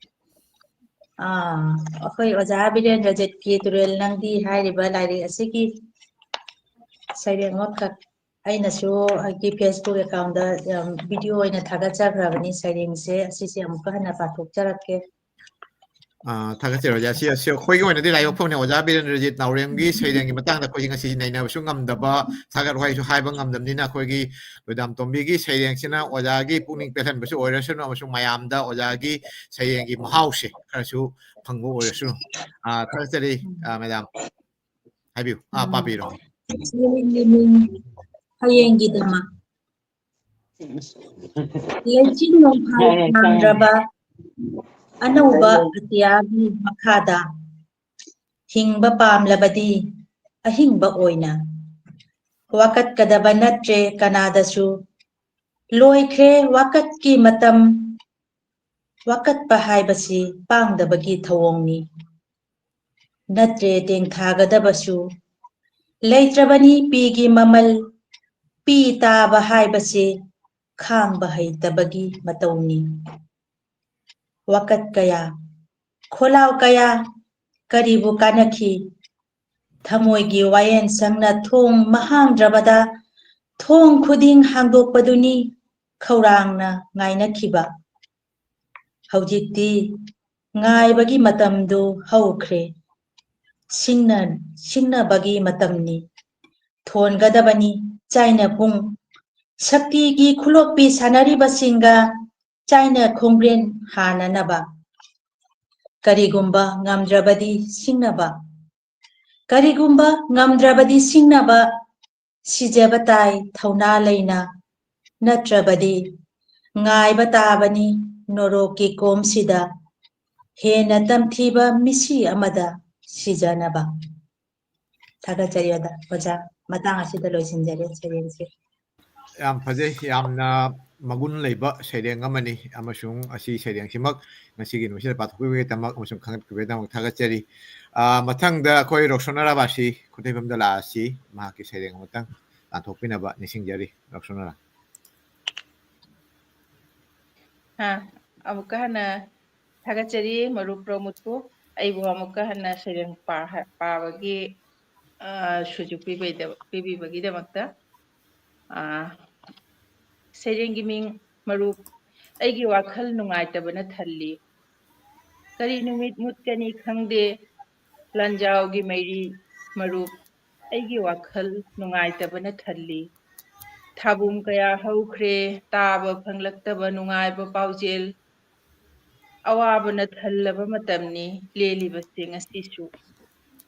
ꯑꯥ, ꯑꯩꯈꯣꯏ ꯑꯣꯖꯥ ꯕꯤꯔꯦꯟꯗ꯭ꯔꯖꯤꯠꯀꯤ ꯇꯨꯔꯦꯜ ꯅꯪꯗꯤ ꯍꯥꯏꯔꯤꯕ ꯂꯥꯏꯔꯤꯛ ꯑꯁꯤꯒꯤ ꯁꯩꯔꯦꯡ ꯑꯃꯈꯛ ꯑꯩꯅꯁꯨ ꯑꯩꯒꯤ Facebook account-ꯇ, ꯑꯝ, video ꯑꯣꯏꯅ ꯊꯥꯒꯠꯆꯈ꯭ꯔꯕꯅꯤ꯫ ꯁꯩꯔꯦꯡꯁꯦ ꯑꯁꯤꯁꯦ ꯑꯃꯨꯛꯀ ꯍꯟꯅ ꯄꯥꯊꯣꯛꯆꯔꯛꯀꯦ꯫ ꯑꯥ, ꯊꯥꯒꯠꯆꯔꯤ ꯑꯣꯖꯥ꯫ ꯁꯤ, ꯁꯤ ꯑꯩꯈꯣꯏꯒꯤ ꯑꯣꯏꯅꯗꯤ ꯂꯥꯏꯕꯛ ꯐꯕꯅꯦ, ꯑꯣꯖꯥ ꯕꯤꯔꯦꯟꯗ꯭ꯔꯖꯤꯠ ꯅꯥꯎꯔꯦꯝꯒꯤ ꯁꯩꯔꯦꯡꯒꯤ ꯃꯇꯥꯡꯗ ꯑꯩꯈꯣꯏꯁꯤ ꯉꯁꯤ ꯅꯩꯅꯕꯁꯨ ꯉꯝꯗꯕ, ꯁꯥꯒꯠ ꯋꯥꯍꯩꯁꯨ ꯍꯥꯏꯕ ꯉꯝꯗꯕꯅꯤꯅ, ꯑꯩꯈꯣꯏꯒꯤ ꯂꯣꯏꯗꯥꯝ ꯇꯣꯝꯕꯤꯒꯤ ꯁꯩꯔꯦꯡꯁꯤꯅ ꯑꯣꯖꯥꯒꯤ ꯄꯨꯛꯅꯤꯡ ꯄꯦꯜꯍꯟꯕꯁꯨ ꯑꯣꯏꯔꯁꯅꯨ, ꯑꯃꯁꯨꯡ ꯃꯌꯥꯝꯗ ꯑꯣꯖꯥꯒꯤ ꯁꯩꯔꯦꯡꯒꯤ ꯃꯍꯥꯎꯁꯦ ꯈꯔꯁꯨ ꯐꯪꯕ ꯑꯣꯏꯔꯁꯅꯨ꯫ ꯑꯥ, ꯊꯥꯒꯠꯆꯔꯤ, ꯑꯥ, ꯃꯦꯗꯥꯝ꯫ ꯍꯥꯏꯕꯤꯌꯨ꯫ ꯑꯥ, ꯎꯝ꯫ ꯄꯥꯕꯤꯔꯣ꯫ ꯁꯩꯔꯦꯡꯒꯤ ꯃꯤꯡ ꯍꯌꯦꯡꯒꯤꯗꯃꯛ꯫ ꯂꯩꯆꯤꯟ ꯅꯣꯡꯐꯥꯏ ꯌꯥꯔꯦ, ꯇꯥꯔꯦ꯫ ꯊꯥꯡꯗ꯭ꯔꯕ ꯑꯅꯧꯕ ꯑꯇꯤꯌꯥꯒꯤ ꯃꯈꯥꯗ ꯍꯤꯡꯕ ꯄꯥꯝꯂꯕꯗꯤ ꯑꯍꯤꯡꯕ ꯑꯣꯏꯅ ꯋꯥꯀꯠꯀꯗꯕ ꯅꯠꯇ꯭ꯔꯦ ꯀꯅꯥꯗꯁꯨ꯫ ꯂꯣꯏꯈ꯭ꯔꯦ ꯋꯥꯀꯠꯀꯤ ꯃꯇꯝ꯫ ꯋꯥꯀꯠꯄ ꯍꯥꯏꯕꯁꯤ ꯄꯥꯡꯗꯕꯒꯤ ꯊꯧꯑꯣꯡꯅꯤ꯫ ꯅꯠꯇ꯭ꯔꯦ ꯇꯦꯡꯊꯥꯒꯗꯕꯁꯨ꯫ ꯂꯩꯇ꯭ꯔꯕꯅꯤ ꯄꯤꯒꯤ ꯃꯃꯜ꯫ ꯄꯤ ꯇꯥꯕ ꯍꯥꯏꯕꯁꯤ ꯈꯥꯡꯕ ꯍꯩꯇꯕꯒꯤ ꯃꯇꯧꯅꯤ꯫ ꯋꯥꯀꯠ ꯀꯌꯥ, ꯈꯣꯜꯂꯥꯎ ꯀꯌꯥ, ꯀꯔꯤꯕꯨ ꯀꯥꯟꯅꯈꯤ? ꯊꯃꯣꯏꯒꯤ ꯋꯥꯌꯦꯟ ꯁꯪꯅ ꯊꯣꯡ ꯃꯍꯥꯡꯗ꯭ꯔꯕꯗ ꯊꯣꯡ ꯈꯨꯗꯤꯡ ꯍꯥꯡꯗꯣꯛꯄꯗꯨꯅꯤ ꯈꯧꯔꯥꯡꯅ ꯉꯥꯏꯅꯈꯤꯕ꯫ ꯍꯧꯖꯤꯛꯇꯤ ꯉꯥꯏꯕꯒꯤ ꯃꯇꯝꯗꯨ ꯍꯧꯈ꯭ꯔꯦ꯫ ꯁꯤꯡꯅ-, ꯁꯤꯡꯅꯕꯒꯤ ꯃꯇꯝꯅꯤ꯫ ꯊꯣꯟꯒꯗꯕꯅꯤ ꯆꯥꯏꯅ ꯄꯨꯡ꯫ ꯁꯛꯇꯤꯒꯤ ꯈꯨꯂꯣꯛꯄꯤ ꯁꯥꯟꯅꯔꯤꯕꯁꯤꯡꯒ ꯆꯥꯏꯅ ꯈꯣꯡꯒ꯭ꯔꯦꯟ ꯍꯥꯟꯅꯅꯕ꯫ ꯀꯔꯤꯒꯨꯝꯕ ꯉꯝꯗ꯭ꯔꯕꯗꯤ ꯁꯤꯡꯅꯕ꯫ ꯀꯔꯤꯒꯨꯝꯕ ꯉꯝꯗ꯭ꯔꯕꯗꯤ ꯁꯤꯡꯅꯕ ꯁꯤꯖꯕ ꯇꯥꯏ ꯊꯧꯅꯥ ꯂꯩꯅ꯫ ꯅꯠꯇ꯭ꯔꯕꯗꯤ ꯉꯥꯏꯕ ꯇꯥꯕꯅꯤ ꯅꯣꯔꯣꯛꯀꯤ ꯀꯣꯝꯁꯤꯗ ꯍꯦꯟꯅ ꯇꯝꯊꯤꯕ ꯃꯤꯁꯤ ꯑꯃꯗ ꯁꯤꯖꯅꯕ꯫ ꯊꯥꯒꯠꯆꯔꯤ ꯑꯣꯖꯥ꯫ ꯑꯣꯖꯥ, ꯃꯇꯥꯡ ꯑꯁꯤꯗ ꯂꯣꯏꯁꯤꯟꯖꯔꯦ ꯁꯩꯔꯦꯡꯁꯦ꯫ ꯌꯥꯝ ꯐꯖꯩ, ꯌꯥꯝꯅ ꯃꯒꯨꯟ ꯂꯩꯕ ꯁꯩꯔꯦꯡ ꯑꯃꯅꯤ, ꯑꯃꯁꯨꯡ ꯑꯁꯤ ꯁꯩꯔꯦꯡꯁꯤꯃꯛ ꯉꯁꯤꯒꯤ ꯅꯨꯃꯤꯠꯁꯤꯗ ꯄꯥꯊꯣꯛꯄꯤꯕꯒꯤꯗꯃꯛ ꯑꯃꯁꯨꯡ ꯈꯪꯍꯟꯕꯤꯕꯒꯤꯗꯃꯛ ꯊꯥꯒꯠꯆꯔꯤ꯫ ꯑꯥ, ꯃꯊꯪꯗ ꯑꯩꯈꯣꯏ ꯔꯣꯁꯣꯅꯥ ꯔꯥꯕꯥꯁꯤ ꯈꯨꯟꯗ꯭ꯔꯩꯐꯝꯗ ꯂꯥꯛꯑꯁꯤ, ꯃꯍꯥꯛꯀꯤ ꯁꯩꯔꯦꯡ ꯑꯃꯇꯪ ꯂꯥꯟꯊꯣꯛꯄꯤꯅꯕ ꯅꯤꯡꯁꯤꯡꯖꯔꯤ꯫ ꯔꯣꯁꯣꯅꯥ꯫ ꯑꯥ, ꯑꯃꯨꯛꯀ ꯍꯟꯅ ꯊꯥꯒꯠꯆꯔꯤ ꯃꯔꯨꯞ ꯄ꯭ꯔꯃꯣꯗꯄꯨ, ꯑꯩꯕꯨ ꯑꯃꯨꯛꯀ ꯍꯟꯅ ꯁꯩꯔꯦꯡ ꯄꯥ-, ꯄꯥꯕꯒꯤ, ꯑꯥ, ꯁꯨꯖꯨꯛ ꯄꯤꯕꯩꯗ-, ꯄꯤꯕꯤꯕꯒꯤꯗꯃꯛꯇ꯫ ꯑꯥ, ꯁꯩꯔꯦꯡꯒꯤ ꯃꯤꯡ ꯃꯔꯨꯞ, ꯑꯩꯒꯤ ꯋꯥꯈꯜ ꯅꯨꯡꯉꯥꯏꯇꯕꯅ ꯊꯜꯂꯤ꯫ ꯀꯔꯤ ꯅꯨꯃꯤꯠ ꯃꯨꯠꯀꯅꯤ ꯈꯪꯗꯦ, ꯂꯥꯟꯖꯥꯎꯒꯤ ꯃꯩꯔꯤ ꯃꯔꯨꯞ, ꯑꯩꯒꯤ ꯋꯥꯈꯜ ꯅꯨꯡꯉꯥꯏꯇꯕꯅ ꯊꯜꯂꯤ꯫ ꯊꯥꯕꯨꯝ ꯀꯌꯥ ꯍꯧꯈ꯭ꯔꯦ, ꯇꯥꯕ ꯐꯪꯂꯛꯇꯕ ꯅꯨꯡꯉꯥꯏꯕ ꯄꯥꯎꯖꯦꯜ꯫ ꯑꯋꯥꯕꯅ ꯊꯜꯂꯕ ꯃꯇꯝꯅꯤ ꯂꯦꯜꯂꯤꯕꯁꯦ ꯉꯁꯤꯁꯨ,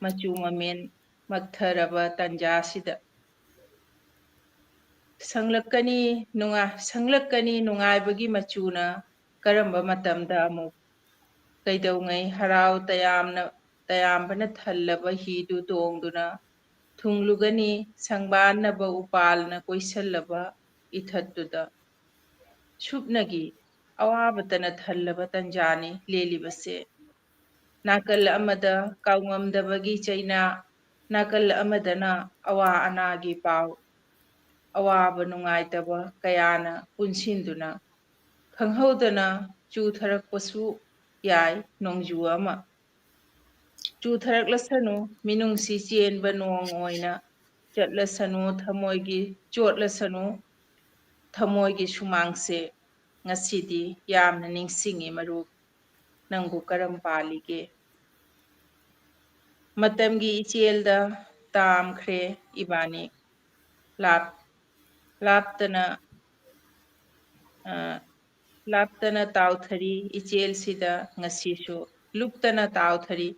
ꯃꯆꯨ ꯃꯃꯦꯟ ꯃꯛꯊꯔꯕ ꯇꯥꯟꯖꯥꯁꯤꯗ꯫ ꯁꯪꯂꯛꯀꯅꯤ ꯅꯨꯡꯉꯥꯏ-, ꯁꯪꯂꯛꯀꯅꯤ ꯅꯨꯡꯉꯥꯏꯕꯒꯤ ꯃꯆꯨꯅ ꯀꯔꯝꯕ ꯃꯇꯝꯗ ꯑꯃꯨꯛ? ꯀꯩꯗꯧꯉꯩ ꯍꯔꯥꯎ ꯇꯌꯥꯝꯅ, ꯇꯌꯥꯝꯕꯅ ꯊꯜꯂꯕ ꯍꯤꯗꯨ ꯇꯣꯡꯗꯨꯅ ꯊꯨꯡꯂꯨꯒꯅꯤ ꯁꯪꯕꯥꯟꯅꯕ ꯎꯄꯥꯜꯅ ꯀꯣꯏꯁꯜꯂꯕ ꯏꯊꯠꯇꯨꯗ? ꯁꯨꯞꯅꯒꯤ ꯑꯋꯥꯕꯇꯅ ꯊꯜꯂꯕ ꯇꯟꯖꯥꯅꯤ ꯂꯦꯜꯂꯤꯕꯁꯦ꯫ ꯅꯥꯀꯜ ꯑꯃꯗ ꯀꯥꯎꯉꯝꯗꯕꯒꯤ ꯆꯩꯅꯥ, ꯅꯥꯀꯜ ꯑꯃꯗꯅ ꯑꯋꯥ ꯑꯅꯥꯒꯤ ꯄꯥꯎ꯫ ꯑꯋꯥꯕ ꯅꯨꯡꯉꯥꯏꯇꯕ ꯀꯌꯥꯅ ꯄꯨꯟꯁꯤꯟꯗꯨꯅ ꯈꯪꯍꯧꯗꯅ ꯆꯨꯊꯔꯛꯄꯁꯨ ꯌꯥꯏ ꯅꯣꯡꯖꯨ ꯑꯃ꯫ ꯆꯨꯊꯔꯛꯂꯁꯅꯨ, ꯃꯤꯅꯨꯡꯁꯤ ꯆꯦꯟꯕ ꯅꯣꯡ ꯑꯣꯏꯅ ꯆꯠꯂꯁꯅꯨ, ꯊꯃꯣꯏꯒꯤ ꯆꯣꯠꯂꯁꯅꯨ, ꯊꯃꯣꯏꯒꯤ ꯁꯨꯃꯥꯡꯁꯦ꯫ ꯉꯁꯤꯗꯤ ꯌꯥꯝꯅ ꯅꯤꯡꯁꯤꯡꯉꯤ ꯃꯔꯨꯞ, ꯅꯪꯕꯨ ꯀꯔꯝ ꯄꯥꯜꯂꯤꯒꯦ? ꯃꯇꯝꯒꯤ ꯏꯆꯦꯜꯗ ꯇꯥꯝꯈ꯭ꯔꯦ ꯏꯕꯥꯅꯤ꯫ ꯂꯥꯞ-, ꯂꯥꯞꯇꯅ, ꯑ, ꯂꯥꯞꯇꯅ ꯇꯥꯎꯊꯔꯤ ꯏꯆꯦꯜꯁꯤꯗ ꯉꯁꯤꯁꯨ, ꯂꯨꯞꯇꯅ ꯇꯥꯎꯊꯔꯤ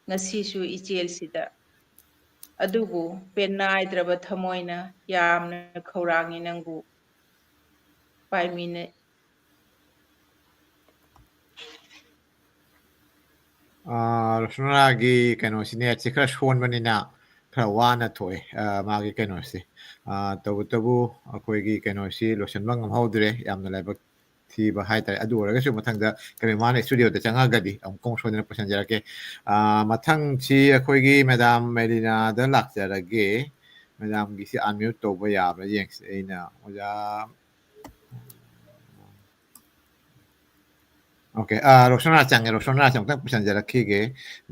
ꯉꯁꯤꯁꯨ ꯏꯆꯦꯜꯁꯤꯗ꯫ ꯑꯗꯨꯕꯨ ꯄꯦꯟꯅꯥꯏꯗ꯭ꯔꯕ ꯊꯃꯣꯏꯅ ꯌꯥꯝꯅ ꯈꯧꯔꯥꯡꯉꯤ ꯅꯪꯕꯨ ꯄꯥꯏꯃꯤꯟꯅ-, ꯑꯥ, ꯔꯣꯁꯅꯥꯒꯤ ꯀꯩꯅꯣꯁꯤ, netꯁꯤ ꯈꯔ ꯁꯣꯟꯕꯅꯤꯅ ꯈꯔ ꯋꯥꯅ ꯊꯣꯛꯑꯦ, ꯑꯥ, ꯃꯥꯒꯤ ꯀꯩꯅꯣꯁꯤ꯫ ꯑꯥ, ꯇꯧꯕꯇꯕꯨ ꯑꯩꯈꯣꯏꯒꯤ ꯀꯩꯅꯣꯁꯤ ꯂꯣꯏꯁꯤꯟꯕ ꯉꯝꯍꯧꯗ꯭ꯔꯦ, ꯌꯥꯝꯅ ꯂꯥꯏꯕꯛ ꯊꯤꯕ ꯍꯥꯏꯇꯥꯔꯦ꯫ ꯑꯗꯨ ꯑꯣꯏꯔꯒꯁꯨ ꯃꯊꯪꯗ ꯀꯩꯅꯣ ꯃꯥꯅ studioꯗ ꯆꯪꯉꯛꯑꯒꯗꯤ ꯑꯃꯨꯛꯀ ꯑꯃꯨꯛ ꯁꯣꯏꯗꯅ ꯄꯨꯁꯤꯟꯖꯔꯛꯀꯦ꯫ ꯑꯥ, ꯃꯊꯪꯁꯤ ꯑꯩꯈꯣꯏꯒꯤ madam ꯃꯦꯔꯤꯅꯥꯗ ꯂꯥꯛꯆꯔꯒꯦ꯫ Madamꯒꯤꯁꯤ unmute ꯇꯧꯕ ꯌꯥꯕ꯭ꯔꯥ ꯌꯦꯡꯁꯤ꯫ ꯑꯩꯅ ꯑꯣꯖꯥ, okay, ꯑꯥ, ꯔꯣꯁꯅꯥ ꯆꯪꯉꯦ꯫ ꯔꯣꯁꯅꯥꯁꯦ ꯑꯃꯨꯛꯇꯪ ꯄꯨꯁꯤꯟꯖꯔꯛꯈꯤꯒꯦ꯫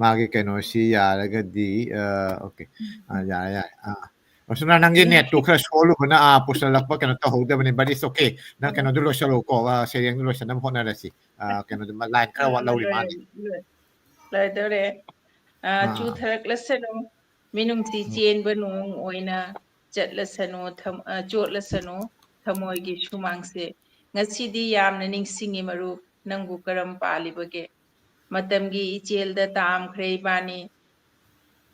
ꯃꯥꯒꯤ ꯀꯩꯅꯣꯁꯤ ꯌꯥꯔꯒꯗꯤ, ꯑꯥ, okay, ꯑꯥ, ꯌꯥꯔꯦ, ꯌꯥꯔꯦ꯫ ꯑꯥ, ꯄ꯭ꯔꯁꯟꯅ, ꯅꯪꯒꯤ ꯅꯦꯠꯇꯨ ꯈꯔ ꯁꯣꯜꯂꯨꯕꯅ, ꯑꯥ, ꯄꯨꯁꯜꯂꯛꯄ ꯀꯩꯅꯣ ꯇꯧꯍꯧꯗꯕꯅꯤ, but it's okay. ꯅꯪ ꯀꯩꯅꯣꯗꯣ ꯂꯣꯏꯁꯜꯂꯣꯀꯣ, ꯑꯥ, ꯁꯩꯔꯦꯡꯗꯨ ꯂꯣꯏꯁꯟꯅꯕ ꯍꯣꯠꯅꯔꯁꯤ꯫ ꯑꯥ, ꯀꯩꯅꯣꯗꯨ, line ꯈꯔ ꯋꯥꯠ ꯂꯧꯔꯤ ꯃꯥꯜꯂꯤ꯫ ꯂꯣꯏ-, ꯂꯣꯏꯗꯧꯔꯦ꯫ ꯑꯥ, ꯑꯥ꯫ ꯆꯨꯊꯔꯛꯂꯁꯅꯨ, ꯃꯤꯅꯨꯡꯁꯤ ꯎꯝ꯫ ꯆꯦꯟꯕ ꯅꯣꯡ ꯑꯣꯏꯅ ꯆꯠꯂꯁꯅꯨ, ꯊꯝ-, ꯑꯥ, ꯆꯣꯠꯂꯁꯅꯨ, ꯊꯃꯣꯏꯒꯤ ꯁꯨꯃꯥꯡꯁꯦ꯫ ꯉꯁꯤꯗꯤ ꯌꯥꯝꯅ ꯅꯤꯡꯁꯤꯡꯉꯤ ꯃꯔꯨꯞ, ꯅꯪꯕꯨ ꯀꯔꯝ ꯄꯥꯜꯂꯤꯕꯒꯦ? ꯃꯇꯝꯒꯤ ꯏꯆꯦꯜꯗ ꯇꯥꯝꯈ꯭ꯔꯦ ꯏꯕꯥꯅꯤ꯫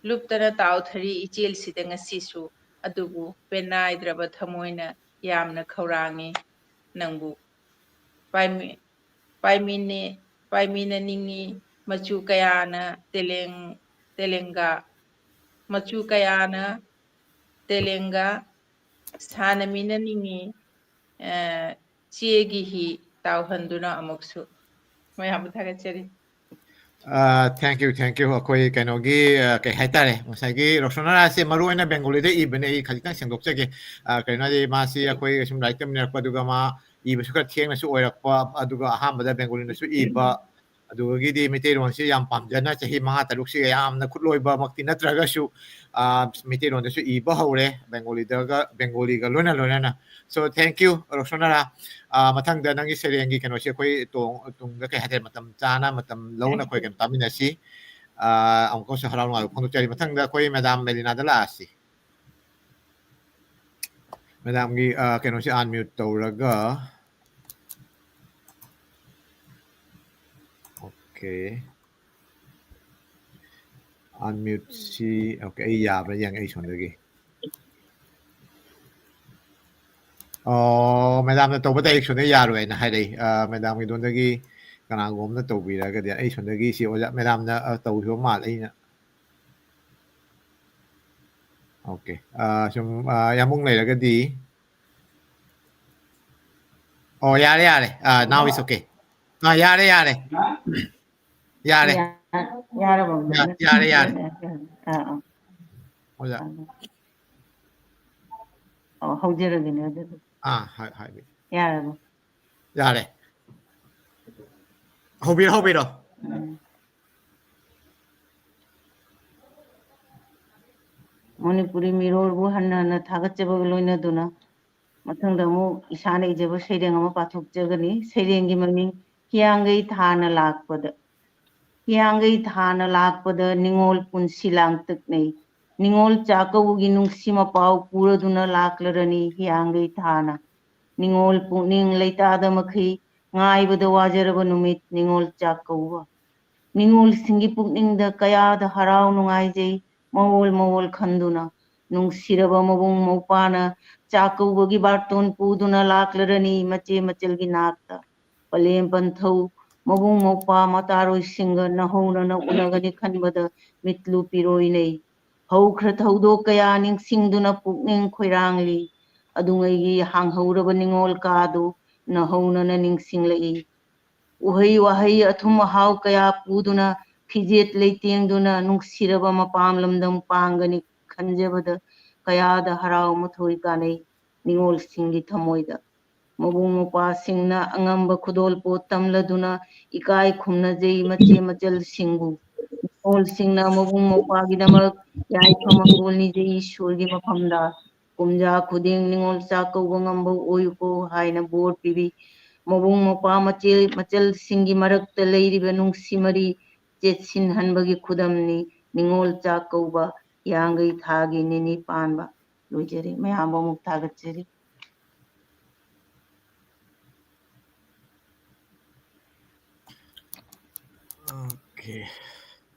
ꯂꯨꯞꯇꯅ ꯇꯥꯎꯊꯔꯤ ꯏꯆꯦꯜꯁꯤꯗ ꯉꯁꯤꯁꯨ꯫ ꯑꯗꯨꯕꯨ ꯄꯦꯟꯅꯥꯏꯗ꯭ꯔꯕ ꯊꯃꯣꯏꯅ ꯌꯥꯝꯅ ꯈꯧꯔꯥꯡꯉꯤ ꯅꯪꯕꯨ꯫ ꯄꯥꯏꯃꯤ-, ꯄꯥꯏꯃꯤꯅꯦ-, ꯄꯥꯏꯃꯤꯟꯅꯅꯤꯡꯉꯤ ꯃꯆꯨ ꯀꯌꯥꯅ ꯇꯦꯂꯦꯡ-, ꯇꯦꯂꯦꯡꯒꯥ, ꯃꯆꯨ ꯀꯌꯥꯅ ꯇꯦꯂꯦꯡꯒꯥ ꯁꯥꯟꯅꯃꯤꯟꯅꯅꯤꯡꯉꯤ, ꯑ, ꯆꯦꯒꯤ ꯍꯤ ꯇꯥꯎꯍꯟꯗꯨꯅ ꯑꯃꯨꯛꯁꯨ꯫ ꯃꯌꯥꯝꯕꯨ ꯊꯥꯒꯠꯆꯔꯤ꯫ ꯑ, thank you, thank you꯫ ꯑꯩꯈꯣꯏ ꯀꯩꯅꯣꯒꯤ, ꯑ, ꯀꯩ ꯍꯥꯏꯇꯥꯔꯦ, ꯉꯁꯥꯏꯒꯤ ꯔꯣꯁꯅꯥꯁꯦ ꯃꯔꯨ ꯑꯣꯏꯅ ꯕꯦꯡꯒꯣꯂꯤꯗ ꯏꯕꯅꯦ꯫ ꯑꯩ ꯈꯖꯤꯛꯇꯪ ꯁꯦꯡꯗꯣꯛꯆꯒꯦ꯫ ꯑ, ꯀꯩꯅꯣ ꯍꯥꯏꯗꯤ, ꯃꯥꯁꯤ ꯑꯩꯈꯣꯏ ꯁꯨꯝ ꯂꯥꯏꯔꯤꯛ ꯇꯝꯃꯤꯟꯅꯔꯛꯄ, ꯑꯗꯨꯒ ꯃꯥ ꯏꯕꯁꯨ ꯈꯔ ꯊꯦꯡꯅꯁꯨ ꯑꯣꯏꯔꯛꯄ, ꯑꯗꯨꯒ ꯑꯍꯥꯟꯕꯗ ꯕꯦꯡꯒꯣꯂꯤꯅꯁꯨ ꯏꯕ, ꯑꯗꯨꯗꯒꯤꯗꯤ ꯃꯩꯇꯩꯂꯣꯟꯁꯤ ꯌꯥꯝ ꯄꯥꯝꯖꯅ ꯆꯍꯤ ꯃꯉꯥ ꯇꯔꯨꯛꯁꯤꯒ ꯌꯥꯝꯅ ꯈꯨꯠꯂꯣꯏꯕꯃꯛꯇꯤ ꯅꯠꯇ꯭ꯔꯒꯁꯨ, ꯑ, ꯃꯩꯇꯩꯂꯣꯟꯗꯁꯨ ꯏꯕ ꯍꯧꯔꯦ, ꯕꯦꯡꯒꯣꯂꯤꯗꯒ, ꯕꯦꯡꯒꯣꯂꯤꯒ ꯂꯣꯏꯅ ꯂꯣꯏꯅꯅ꯫ So, thank you, ꯔꯣꯁꯅꯥ꯫ ꯑ, ꯃꯊꯪꯗ ꯅꯪꯒꯤ ꯁꯩꯔꯦꯡꯒꯤ ꯀꯩꯅꯣꯁꯤ ꯑꯩꯈꯣꯏ ꯇꯣꯡ-, ꯇꯨꯡꯗ, ꯀꯩ ꯍꯥꯏꯇꯥꯔꯦ, ꯃꯇꯝ ꯆꯥꯅ, ꯃꯇꯝ ꯂꯧꯅ ꯑꯩꯈꯣꯏ ꯀꯩꯅꯣ ꯇꯥꯃꯤꯟꯅꯁꯤ꯫ ꯑ, ꯑꯃꯨꯛꯀꯁꯨ ꯍꯔꯥꯎ ꯅꯨꯡꯉꯥꯏꯕ ꯐꯣꯡꯗꯣꯛꯆꯔꯤ꯫ ꯃꯊꯪꯗ ꯑꯩꯈꯣꯏ ꯃꯦꯗꯥꯝ ꯃꯦꯂꯤꯅꯥꯗ ꯂꯥꯛꯑꯁꯤ꯫ ꯃꯦꯗꯥꯝꯒꯤ, ꯑ, ꯀꯩꯅꯣꯁꯤ unmute ꯇꯧꯔꯒ, okay, unmute ꯁꯤ, okay, ꯑꯩ ꯌꯥꯕ꯭ꯔꯥ ꯌꯦꯡꯒꯦ ꯑꯩ ꯁꯣꯝꯗꯒꯤ꯫ ꯑꯣ, ꯃꯦꯗꯥꯝꯅ ꯇꯧꯕ direct ꯁꯣꯝꯗ ꯌꯥꯔꯣꯏ ꯍꯥꯏꯅ ꯍꯥꯏꯔꯛꯏ꯫ ꯑ, ꯃꯦꯗꯥꯝꯒꯤꯗꯣꯝꯗꯒꯤ ꯀꯅꯥꯒꯨꯝꯕ ꯑꯃꯅ ꯇꯧꯕꯤꯔꯒꯗꯤ, ꯑꯩ ꯁꯣꯝꯗꯒꯤ ꯁꯤ ꯑꯣꯖꯥ ꯃꯦꯗꯥꯝꯅ, ꯑ, ꯇꯧꯈꯤꯕ ꯃꯥꯜꯂꯦ ꯑꯩꯅ꯫ Okay, ꯑ, ꯁꯨꯝ, ꯑ, ꯌꯥꯝꯕꯨꯡ ꯂꯩꯔꯒꯗꯤ꯫ ꯑꯣ, ꯌꯥꯔꯦ, ꯌꯥꯔꯦ꯫ ꯑ, now it's okay. ꯑ, ꯌꯥꯔꯦ, ꯌꯥꯔꯦ꯫ ꯌꯥꯔꯦ꯫ ꯌꯥ-, ꯌꯥꯔꯕꯣ? ꯌꯥ-, ꯌꯥꯔꯦ, ꯌꯥꯔꯦ꯫ ꯑꯥ, ꯑꯥ꯫ ꯑꯣꯖꯥ꯫ ꯑꯥ꯫ ꯑꯣ, ꯍꯧꯖꯔꯒꯦꯅꯦ ꯑꯗꯨꯗꯤ꯫ ꯑꯥ, ꯍꯥꯏ-, ꯍꯥꯏꯕꯤꯌꯨ꯫ ꯌꯥꯔꯕꯣ? ꯌꯥꯔꯦ꯫ ꯍꯧꯕꯤꯔꯣ, ꯍꯧꯕꯤꯔꯣ꯫ ꯎꯝ꯫ ꯃꯅꯤꯄꯨꯔꯤ ꯃꯤꯔꯣꯜꯕꯨ ꯍꯟꯅ ꯍꯟꯅ ꯊꯥꯒꯠꯆꯕꯒ ꯂꯣꯏꯅꯗꯨꯅ, ꯃꯊꯪꯗ ꯑꯃꯨꯛ ꯏꯁꯥꯅ ꯏꯖꯕ ꯁꯩꯔꯦꯡ ꯑꯃ ꯄꯥꯊꯣꯛꯆꯒꯅꯤ꯫ ꯁꯩꯔꯦꯡꯒꯤ ꯃꯃꯤꯡ ꯍꯤꯌꯥꯡꯒꯩ ꯊꯥꯅ ꯂꯥꯛꯄꯗ꯫ ꯍꯤꯌꯥꯡꯒꯩ ꯊꯥꯅ ꯂꯥꯛꯄꯗ ꯅꯤꯉꯣꯜ ꯄꯨꯟꯁꯤ ꯂꯥꯡꯇꯛꯅꯩ꯫ ꯅꯤꯉꯣꯜ ꯆꯥꯛꯀꯧꯕꯒꯤ ꯅꯨꯡꯁꯤ ꯃꯄꯥꯎ ꯄꯨꯔꯗꯨꯅ ꯂꯥꯛꯂꯔꯅꯤ ꯍꯤꯌꯥꯡꯒꯩ ꯊꯥꯅ꯫ ꯅꯤꯉꯣꯜ ꯄꯨꯛꯅꯤꯡ ꯂꯩꯇꯥꯗ ꯃꯈꯩ ꯉꯥꯏꯕꯗ ꯋꯥꯖꯔꯕ ꯅꯨꯃꯤꯠ ꯅꯤꯉꯣꯜ ꯆꯥꯛꯀꯧꯕ꯫ ꯅꯤꯉꯣꯜꯁꯤꯡꯒꯤ ꯄꯨꯛꯅꯤꯡꯗ ꯀꯌꯥꯗ ꯍꯔꯥꯎ ꯅꯨꯡꯉꯥꯏꯖꯩ, ꯃꯑꯣꯜ ꯃꯑꯣꯜ ꯈꯟꯗꯨꯅ꯫ ꯅꯨꯡꯁꯤꯔꯕ ꯃꯕꯨꯡ ꯃꯧꯄ꯭ꯋꯥꯅ ꯆꯥꯛꯀꯧꯕꯒꯤ ꯕꯥꯔꯇꯣꯟ ꯄꯨꯗꯨꯅ ꯂꯥꯛꯂꯔꯅꯤ ꯃꯆꯦ ꯃꯆꯜꯒꯤ ꯅꯥꯛꯇ꯫ ꯄꯂꯦꯝ ꯄꯟꯊꯧ, ꯃꯕꯨꯡ ꯃꯧꯄ꯭ꯋꯥ ꯃꯇꯥꯔꯣꯏꯁꯤꯡꯒ ꯅꯍꯧꯅꯅ ꯎꯅꯒꯅꯤ ꯈꯟꯕꯗ ꯃꯤꯠꯂꯨ ꯄꯤꯔꯣꯏꯅꯩ꯫ ꯍꯧꯈ꯭ꯔ ꯊꯧꯗꯣꯛ ꯀꯌꯥ ꯅꯤꯡꯁꯤꯡꯗꯨꯅ ꯄꯨꯛꯅꯤꯡ ꯈꯣꯏꯔꯥꯡꯂꯤ꯫ ꯑꯗꯨꯉꯩꯒꯤ ꯍꯥꯡꯍꯧꯔꯕ ꯅꯤꯉꯣꯜ ꯀꯥꯗꯨ ꯅꯍꯧꯅꯅ ꯅꯤꯡꯁꯤꯡꯂꯛꯏ꯫ ꯎꯍꯩ ꯋꯥꯍꯩ ꯑꯊꯨꯝ ꯑꯍꯥꯎ ꯀꯌꯥ ꯄꯨꯗꯨꯅ, ꯐꯤꯖꯦꯠ ꯂꯩꯇꯦꯡꯗꯨꯅ ꯅꯨꯡꯁꯤꯔꯕ ꯃꯄꯥꯝ ꯂꯝꯗꯝ ꯄꯥꯡꯒꯅꯤ ꯈꯟꯖꯕꯗ ꯀꯌꯥꯗ ꯍꯔꯥꯎ ꯃꯊꯣꯏ ꯀꯥꯅꯩ ꯅꯤꯉꯣꯜꯁꯤꯡꯒꯤ ꯊꯃꯣꯏꯗ꯫ ꯃꯕꯨꯡ ꯃꯧꯄ꯭ꯋꯥꯁꯤꯡꯅ ꯑꯉꯝꯕ ꯈꯨꯗꯣꯜꯄꯣꯠ ꯇꯝꯂꯗꯨꯅ ꯏꯀꯥꯏ ꯈꯨꯝꯅꯖꯩ ꯃꯆꯦ ꯃꯆꯜꯁꯤꯡꯕꯨ꯫ ꯅꯤꯉꯣꯜꯁꯤꯡꯅ ꯃꯕꯨꯡ ꯃꯧꯄ꯭ꯋꯥꯒꯤꯗꯃꯛ ꯌꯥꯏꯐ ꯃꯪꯒꯣꯜ ꯅꯤꯖꯩ ꯏꯁꯣꯔꯒꯤ ꯃꯐꯝꯗ꯫ ꯀꯨꯝꯖꯥ ꯈꯨꯗꯤꯡ ꯅꯤꯉꯣꯜ ꯆꯥꯛꯀꯧꯕ ꯉꯝꯕ ꯑꯣꯏꯌꯨꯀꯣ ꯍꯥꯏꯅ ꯕꯣꯔ ꯄꯤꯕꯤ꯫ ꯃꯕꯨꯡ ꯃꯧꯄ꯭ꯋꯥ ꯃꯆꯦ ꯃꯆꯜꯁꯤꯡꯒꯤ ꯃꯔꯛꯇ ꯂꯩꯔꯤꯕ ꯅꯨꯡꯁꯤ ꯃꯔꯤ ꯆꯦꯠꯁꯤꯟꯍꯟꯕꯒꯤ ꯈꯨꯗꯝꯅꯤ ꯅꯤꯉꯣꯜ ꯆꯥꯛꯀꯧꯕ ꯍꯤꯌꯥꯡꯒꯩ ꯊꯥꯒꯤ ꯅꯤꯅꯤ ꯄꯥꯟꯕ꯫ ꯂꯣꯏꯖꯔꯦ꯫ ꯃꯌꯥꯝꯕꯨ ꯑꯃꯨꯛ ꯊꯥꯒꯠꯆꯔꯤ꯫ Okay.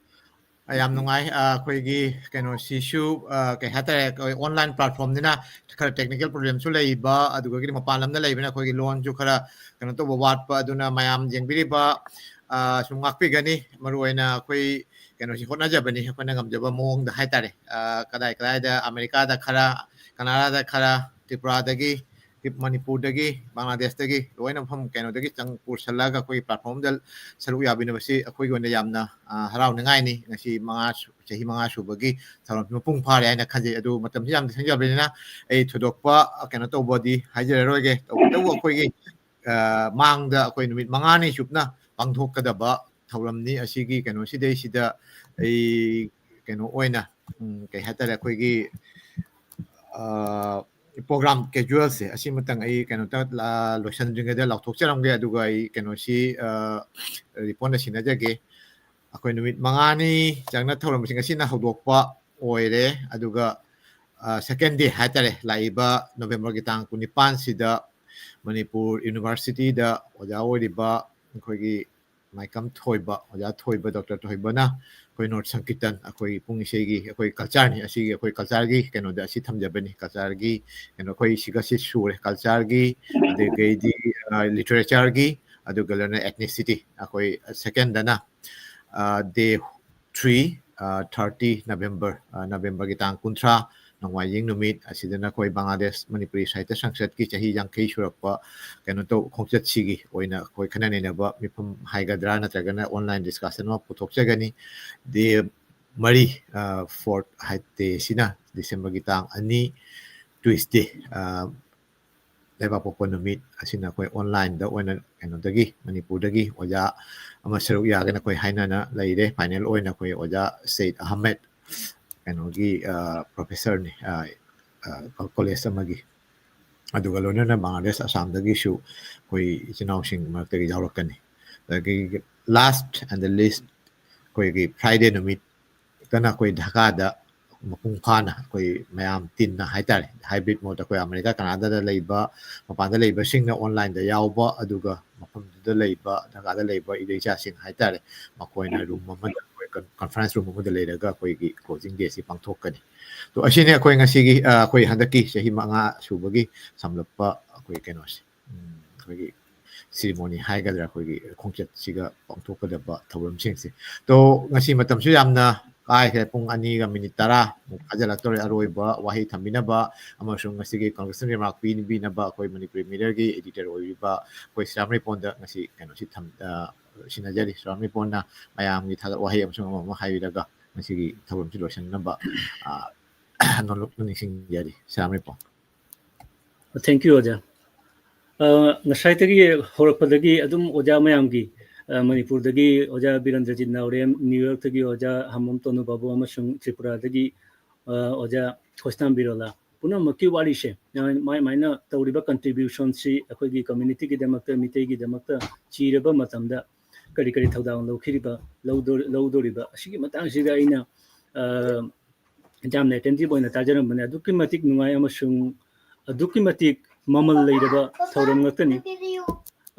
ꯑ, ꯌꯥꯝ ꯅꯨꯡꯉꯥꯏ꯫ ꯑ, ꯑꯩꯈꯣꯏꯒꯤ ꯀꯩꯅꯣꯁꯤꯁꯨ, ꯑ, ꯀꯩ ꯍꯥꯏꯇꯥꯔꯦ, ꯑꯩꯈꯣꯏ online platformꯅꯤꯅ ꯈꯔ technical problemꯁꯨ ꯂꯩꯕ, ꯑꯗꯨꯒ ꯃꯄꯥꯟ ꯂꯝꯗ ꯂꯩꯕꯅ ꯑꯩꯈꯣꯏꯒꯤ ꯂꯣꯟꯁꯨ ꯈꯔ ꯀꯩꯅꯣ ꯇꯧꯕ ꯋꯥꯠꯄ, ꯑꯗꯨꯅ ꯃꯌꯥꯝ ꯌꯦꯡꯕꯤꯔꯤꯕ, ꯑ, ꯁꯨꯝ ꯉꯥꯛꯄꯤꯒꯅꯤ꯫ ꯃꯔꯨꯑꯣꯏꯅ ꯑꯩꯈꯣꯏ ꯀꯩꯅꯣꯁꯤ ꯍꯣꯠꯅꯖꯕꯅꯤ, ꯑꯩꯈꯣꯏꯅ ꯉꯝꯖꯕ ꯃꯑꯣꯡꯗ ꯍꯥꯏꯇꯥꯔꯦ꯫ ꯑ, ꯀꯗꯥꯏ ꯀꯗꯥꯏꯗ, ꯑꯃꯦꯔꯤꯀꯥꯗ ꯈꯔ, ꯀꯅꯥꯗꯥꯗ ꯈꯔ, ꯇ꯭ꯔꯤꯄꯨꯔꯥꯗꯒꯤ, ꯃꯅꯤꯄꯨꯔꯗꯒꯤ, ꯕꯪꯒ꯭ꯂꯥꯗꯦꯁꯇꯒꯤ ꯂꯣꯏꯅ ꯃꯐꯝ ꯀꯩꯅꯣꯗꯒꯤ ꯆꯪ ꯄꯨꯁꯜꯂꯛꯑꯒ ꯑꯩꯈꯣꯏꯒꯤ platformꯗ ꯁꯔꯨꯛ ꯌꯥꯕꯤꯅꯕꯁꯤ ꯑꯩꯈꯣꯏꯒꯤ ꯑꯣꯏꯅ ꯌꯥꯝꯅ, ꯑ, ꯍꯔꯥꯎꯅꯤꯡꯉꯥꯏꯅꯤ꯫ ꯉꯁꯤ ꯃꯉꯥ ꯁꯨ-, ꯆꯍꯤ ꯃꯉꯥ ꯁꯨꯕꯒꯤ ꯊꯧꯔꯝꯁꯤ ꯃꯄꯨꯡ ꯐꯥꯔꯦ ꯍꯥꯏꯅ ꯈꯟꯖꯩ꯫ ꯑꯗꯨ ꯃꯇꯝꯁꯤ ꯌꯥꯝꯅ ꯊꯦꯡꯖꯕꯅꯤꯅ ꯑꯩ ꯊꯣꯏꯗꯣꯛꯄ, ꯑ, ꯀꯩꯅꯣ ꯇꯧꯕꯗꯤ ꯍꯥꯏꯖꯔꯔꯣꯏꯒꯦ꯫ ꯇꯧꯕꯇꯕꯨ ꯑꯩꯈꯣꯏꯒꯤ, ꯑ, ꯃꯥꯡꯗ ꯑꯩꯈꯣꯏ ꯅꯨꯃꯤꯠ ꯃꯉꯥꯅꯤ ꯆꯨꯞꯅ ꯄꯥꯡꯊꯣꯛꯀꯗꯕ ꯊꯧꯔꯝꯅꯤ꯫ ꯑꯁꯤꯒꯤ ꯀꯩꯅꯣꯁꯤꯗꯩꯁꯤꯗ ꯑꯩ ꯀꯩꯅꯣ ꯑꯣꯏꯅ, ꯎꯝ, ꯀꯩ ꯍꯥꯏꯇꯥꯔꯦ, ꯑꯩꯈꯣꯏꯒꯤ, ꯑ, program scheduleꯁꯦ ꯑꯁꯤꯃꯇꯪ ꯑꯩ ꯀꯩꯅꯣꯇ, ꯑ, ꯂꯣꯏꯁꯤꯟꯗ꯭ꯔꯤꯉꯩꯗ ꯂꯥꯎꯊꯣꯛꯆꯔꯝꯒꯦ꯫ ꯑꯗꯨꯒ ꯑꯩ ꯀꯩꯅꯣꯁꯤ, ꯑ, reportꯅ ꯁꯤꯟꯅꯖꯒꯦ꯫ ꯑꯩꯈꯣꯏ ꯅꯨꯃꯤꯠ ꯃꯉꯥꯅꯤ ꯆꯪꯅ ꯊꯧꯔꯝꯁꯤꯡ ꯑꯁꯤꯅ ꯍꯧꯗꯣꯛꯄ ꯑꯣꯏꯔꯦ꯫ ꯑꯗꯨꯒ, ꯑ, second day ꯍꯥꯏꯇꯥꯔꯦ, ꯂꯥꯛꯏꯕ Novemberꯒꯤ ꯇꯥꯡ ꯀꯨꯟꯅꯤꯄꯥꯟꯁꯤꯗ ꯃꯅꯤꯄꯨꯔ Universityꯗ ꯑꯣꯖꯥ ꯑꯣꯏꯔꯤꯕ ꯑꯩꯈꯣꯏꯒꯤ ꯃꯥꯏꯀꯝ ꯊꯣꯏꯕ, ꯑꯣꯖꯥ ꯊꯣꯏꯕ, Doctor ꯊꯣꯏꯕꯅ ꯑꯩꯈꯣꯏ North Sankirtan, ꯑꯩꯈꯣꯏ ꯄꯨꯡ ꯏꯁꯩꯒꯤ, ꯑꯩꯈꯣꯏ cultureꯅꯤ, ꯑꯁꯤꯒꯤ ꯑꯩꯈꯣꯏ cultureꯒꯤ ꯀꯩꯅꯣꯗ ꯑꯁꯤ ꯊꯝꯖꯕꯅꯤ꯫ Cultureꯒꯤ ꯀꯩꯅꯣ, ꯑꯩꯈꯣꯏ ꯁꯤꯒꯁꯤ ꯁꯨꯔꯦ, cultureꯒꯤ, ꯑꯗꯒꯤꯗꯤ, ꯑ, literatureꯒꯤ, ꯑꯗꯨꯒ ꯂꯣꯏꯅ ethnicity꯫ ꯑꯩꯈꯣꯏ secondꯗꯅ, ꯑ, day three, ꯑ, thirty November, ꯑ, Novemberꯒꯤ ꯇꯥꯡ ꯀꯨꯟꯊ꯭ꯔꯥ, ꯅꯣꯡꯃꯥꯏꯖꯤꯡ ꯅꯨꯃꯤꯠ ꯑꯁꯤꯗꯅ ꯑꯩꯈꯣꯏ ꯕꯪꯒ꯭ꯂꯥꯗꯦꯁ ꯃꯅꯤꯄꯨꯔꯤ ꯁꯥꯍꯤꯇ꯭ꯌ ꯁꯪꯁꯠꯀꯤ ꯆꯍꯤ ꯌꯥꯡꯈꯩ ꯁꯨꯔꯛꯄ ꯀꯩꯅꯣ ꯇꯧ, ꯈꯣꯡꯆꯠꯁꯤꯒꯤ ꯑꯣꯏꯅ ꯑꯩꯈꯣꯏ ꯈꯟꯅ ꯅꯩꯅꯕ ꯃꯤꯐꯝ ꯍꯥꯏꯒꯗ꯭ꯔꯥ, ꯅꯠꯇ꯭ꯔꯒꯅ online discussion ꯑꯃ ꯄꯨꯊꯣꯛꯆꯒꯅꯤ꯫ Day ꯃꯔꯤ, ꯑ, fourth ꯍꯥꯏ, day ꯁꯤꯅ Decemberꯒꯤ ꯇꯥꯡ ꯑꯅꯤ, Tuesday, ꯑ, ꯂꯩꯕꯥꯛꯄꯣꯛꯄ ꯅꯨꯃꯤꯠ ꯑꯁꯤꯅ ꯑꯩꯈꯣꯏ onlineꯗ ꯑꯣꯏꯅ ꯀꯩꯅꯣꯗꯒꯤ, ꯃꯅꯤꯄꯨꯔꯗꯒꯤ ꯑꯣꯖꯥ ꯑꯃ ꯁꯔꯨꯛ ꯌꯥꯒꯅ ꯑꯩꯈꯣꯏ ꯍꯥꯏꯅꯅ ꯂꯩꯔꯦ꯫ Final ꯑꯣꯏꯅ ꯑꯩꯈꯣꯏ ꯑꯣꯖꯥ ꯁꯩꯗ ꯑꯍꯃꯦꯗ, ꯀꯩꯅꯣꯒꯤ, ꯑ, professorꯅꯤ, ꯑ, ꯑ, college ꯑꯃꯒꯤ꯫ ꯑꯗꯨꯒ ꯂꯣꯏꯅꯅ ꯕꯪꯒ꯭ꯂꯥꯗꯦꯁ, ꯑꯁꯥꯝꯗꯒꯤꯁꯨ ꯑꯩꯈꯣꯏ ꯏꯆꯤꯟ ꯏꯅꯥꯎꯁꯤꯡ ꯃꯔꯛꯇꯒꯤ ꯌꯥꯎꯔꯛꯀꯅꯤ꯫ ꯑꯗꯒꯤ last and the least, ꯑꯩꯈꯣꯏꯒꯤ Friday ꯅꯨꯃꯤꯠꯇꯅ ꯑꯩꯈꯣꯏ ꯙꯥꯀꯥꯗ ꯃꯄꯨꯡ ꯐꯥꯅ ꯑꯩꯈꯣꯏ ꯃꯌꯥꯝ ꯇꯤꯟꯅ ꯍꯥꯏꯇꯥꯔꯦ, hybrid modeꯗ ꯑꯩꯈꯣꯏ ꯑꯃꯦꯔꯤꯀꯥ, ꯀꯅꯥꯗꯥꯗ ꯂꯩꯕ, ꯃꯄꯥꯟꯗ ꯂꯩꯕꯁꯤꯡꯅ onlineꯗ ꯌꯥꯎꯕ, ꯑꯗꯨꯒ ꯃꯐꯝꯗꯨꯗ ꯂꯩꯕ, ꯙꯥꯀꯥꯗ ꯂꯩꯕ ꯏꯕꯦ ꯏꯆꯥꯁꯤꯡ ꯍꯥꯏꯇꯥꯔꯦ, ꯃꯈꯣꯏꯅ room ꯑꯃꯗ, ꯑꯩꯈꯣꯏ con-, conference room ꯑꯃꯗ ꯂꯩꯔꯒ ꯑꯩꯈꯣꯏꯒꯤ closing dayꯁꯤ ꯄꯥꯡꯊꯣꯛꯀꯅꯤ꯫ ꯇꯣ, ꯑꯁꯤꯅꯤ ꯑꯩꯈꯣꯏ ꯉꯁꯤꯒꯤ, ꯑ, ꯑꯩꯈꯣꯏ ꯍꯟꯗꯛꯀꯤ ꯆꯍꯤ ꯃꯉꯥ ꯁꯨꯕꯒꯤ ꯁꯝꯂꯞꯄ ꯑꯩꯈꯣꯏ ꯀꯩꯅꯣꯁꯦ, ꯎꯝ, ꯑꯩꯈꯣꯏꯒꯤ ceremony ꯍꯥꯏꯒꯗ꯭ꯔꯥ, ꯑꯩꯈꯣꯏꯒꯤ ꯈꯣꯡꯆꯠꯁꯤꯒ ꯄꯥꯡꯊꯣꯛꯀꯗꯕ ꯊꯧꯔꯝꯁꯤꯡꯁꯦ꯫ ꯇꯣ, ꯉꯁꯤ ꯃꯇꯝꯁꯨ ꯌꯥꯝꯅ ꯀꯥꯏꯈ꯭ꯔꯦ, ꯄꯨꯡ ꯑꯅꯤꯒ minute ꯇꯔꯥ ꯃꯨꯛ ꯐꯥꯖꯤꯜꯂꯛꯇꯧꯔꯦ꯫ ꯑꯔꯣꯏꯕ ꯋꯥꯍꯩ ꯊꯝꯕꯤꯅꯕ ꯑꯃꯁꯨꯡ ꯉꯁꯤꯒꯤ closing remark ꯄꯤꯕꯤꯅꯕ ꯑꯩꯈꯣꯏ ꯃꯅꯤꯄꯨꯔꯤ Mirrorꯒꯤ editor ꯑꯣꯏꯔꯤꯕ ꯑꯩꯈꯣꯏ ꯁ꯭ꯔꯤꯔꯥꯝ ꯔꯤꯄꯣꯟꯗ ꯉꯁꯤ ꯀꯩꯅꯣꯁꯤ ꯊꯝ-, ꯑ, ꯁꯤꯟꯅꯖꯔꯤ꯫ ꯁ꯭ꯔꯤꯔꯥꯝ ꯔꯤꯄꯣꯟꯅ ꯃꯌꯥꯝꯒꯤ ꯊꯥꯒꯠ ꯋꯥꯍꯩ ꯑꯃꯁꯨꯡ ꯑꯃ ꯑꯃ ꯍꯥꯏꯕꯤꯔꯒ ꯉꯁꯤꯒꯤ ꯊꯧꯔꯝꯁꯤ ꯂꯣꯏꯁꯤꯟꯅꯕ, ꯑ, ꯅꯣꯂꯨꯛꯅ ꯅꯤꯡꯁꯤꯡꯖꯔꯤ꯫ ꯁ꯭ꯔꯤꯔꯥꯝ ꯔꯤꯄꯣꯟ꯫ Thank you, ꯑꯣꯖꯥ꯫ ꯑ, ꯉꯁꯥꯏꯗꯒꯤ ꯍꯧꯔꯛꯄꯗꯒꯤ ꯑꯗꯨꯝ ꯑꯣꯖꯥ ꯃꯌꯥꯝꯒꯤ ꯑ, ꯃꯅꯤꯄꯨꯔꯗꯒꯤ ꯑꯣꯖꯥ ꯕꯤꯔꯦꯟꯗ꯭ꯔꯖꯤꯠ ꯅꯥꯎꯔꯦꯝ, ꯅ꯭ꯌꯨ ꯌꯣꯔꯛꯇꯒꯤ ꯑꯣꯖꯥ ꯍꯥꯃꯣꯝ ꯇꯣꯅꯨ ꯕꯥꯕꯨ, ꯑꯃꯁꯨꯡ ꯇ꯭ꯔꯤꯄꯨꯔꯥꯗꯒꯤ, ꯑ, ꯑꯣꯖꯥ ꯈꯣꯁꯇꯥꯝ ꯕꯤꯔꯣꯂꯥ, ꯄꯨꯝꯅꯃꯛꯀꯤ ꯋꯥꯔꯤꯁꯦ ꯃꯥꯏ ꯃꯥꯏꯅ ꯇꯧꯔꯤꯕ contributionꯁꯤ ꯑꯩꯈꯣꯏꯒꯤ communityꯒꯤꯗꯃꯛꯇ, ꯃꯤꯇꯩꯒꯤꯗꯃꯛꯇ ꯆꯤꯔꯕ ꯃꯇꯝꯗ ꯀꯔꯤ ꯀꯔꯤ ꯊꯧꯗꯥꯡ ꯂꯧꯈꯤꯔꯤꯕ, ꯂꯧꯗꯣ-, ꯂꯧꯗꯣꯔꯤꯕ, ꯑꯁꯤꯒꯤ ꯃꯇꯥꯡꯁꯤꯗ ꯑꯩꯅ, ꯑ, ꯌꯥꯝꯅ attentive ꯑꯣꯏꯅ ꯇꯥꯖꯔꯝꯕꯅꯦ꯫ ꯑꯗꯨꯛꯀꯤ ꯃꯇꯤꯛ ꯅꯨꯡꯉꯥꯏ ꯑꯃꯁꯨꯡ ꯑꯗꯨꯛꯀꯤ ꯃꯇꯤꯛ ꯃꯃꯜ ꯂꯩꯔꯕ ꯊꯧꯔꯝ ꯉꯥꯛꯇꯅꯤ꯫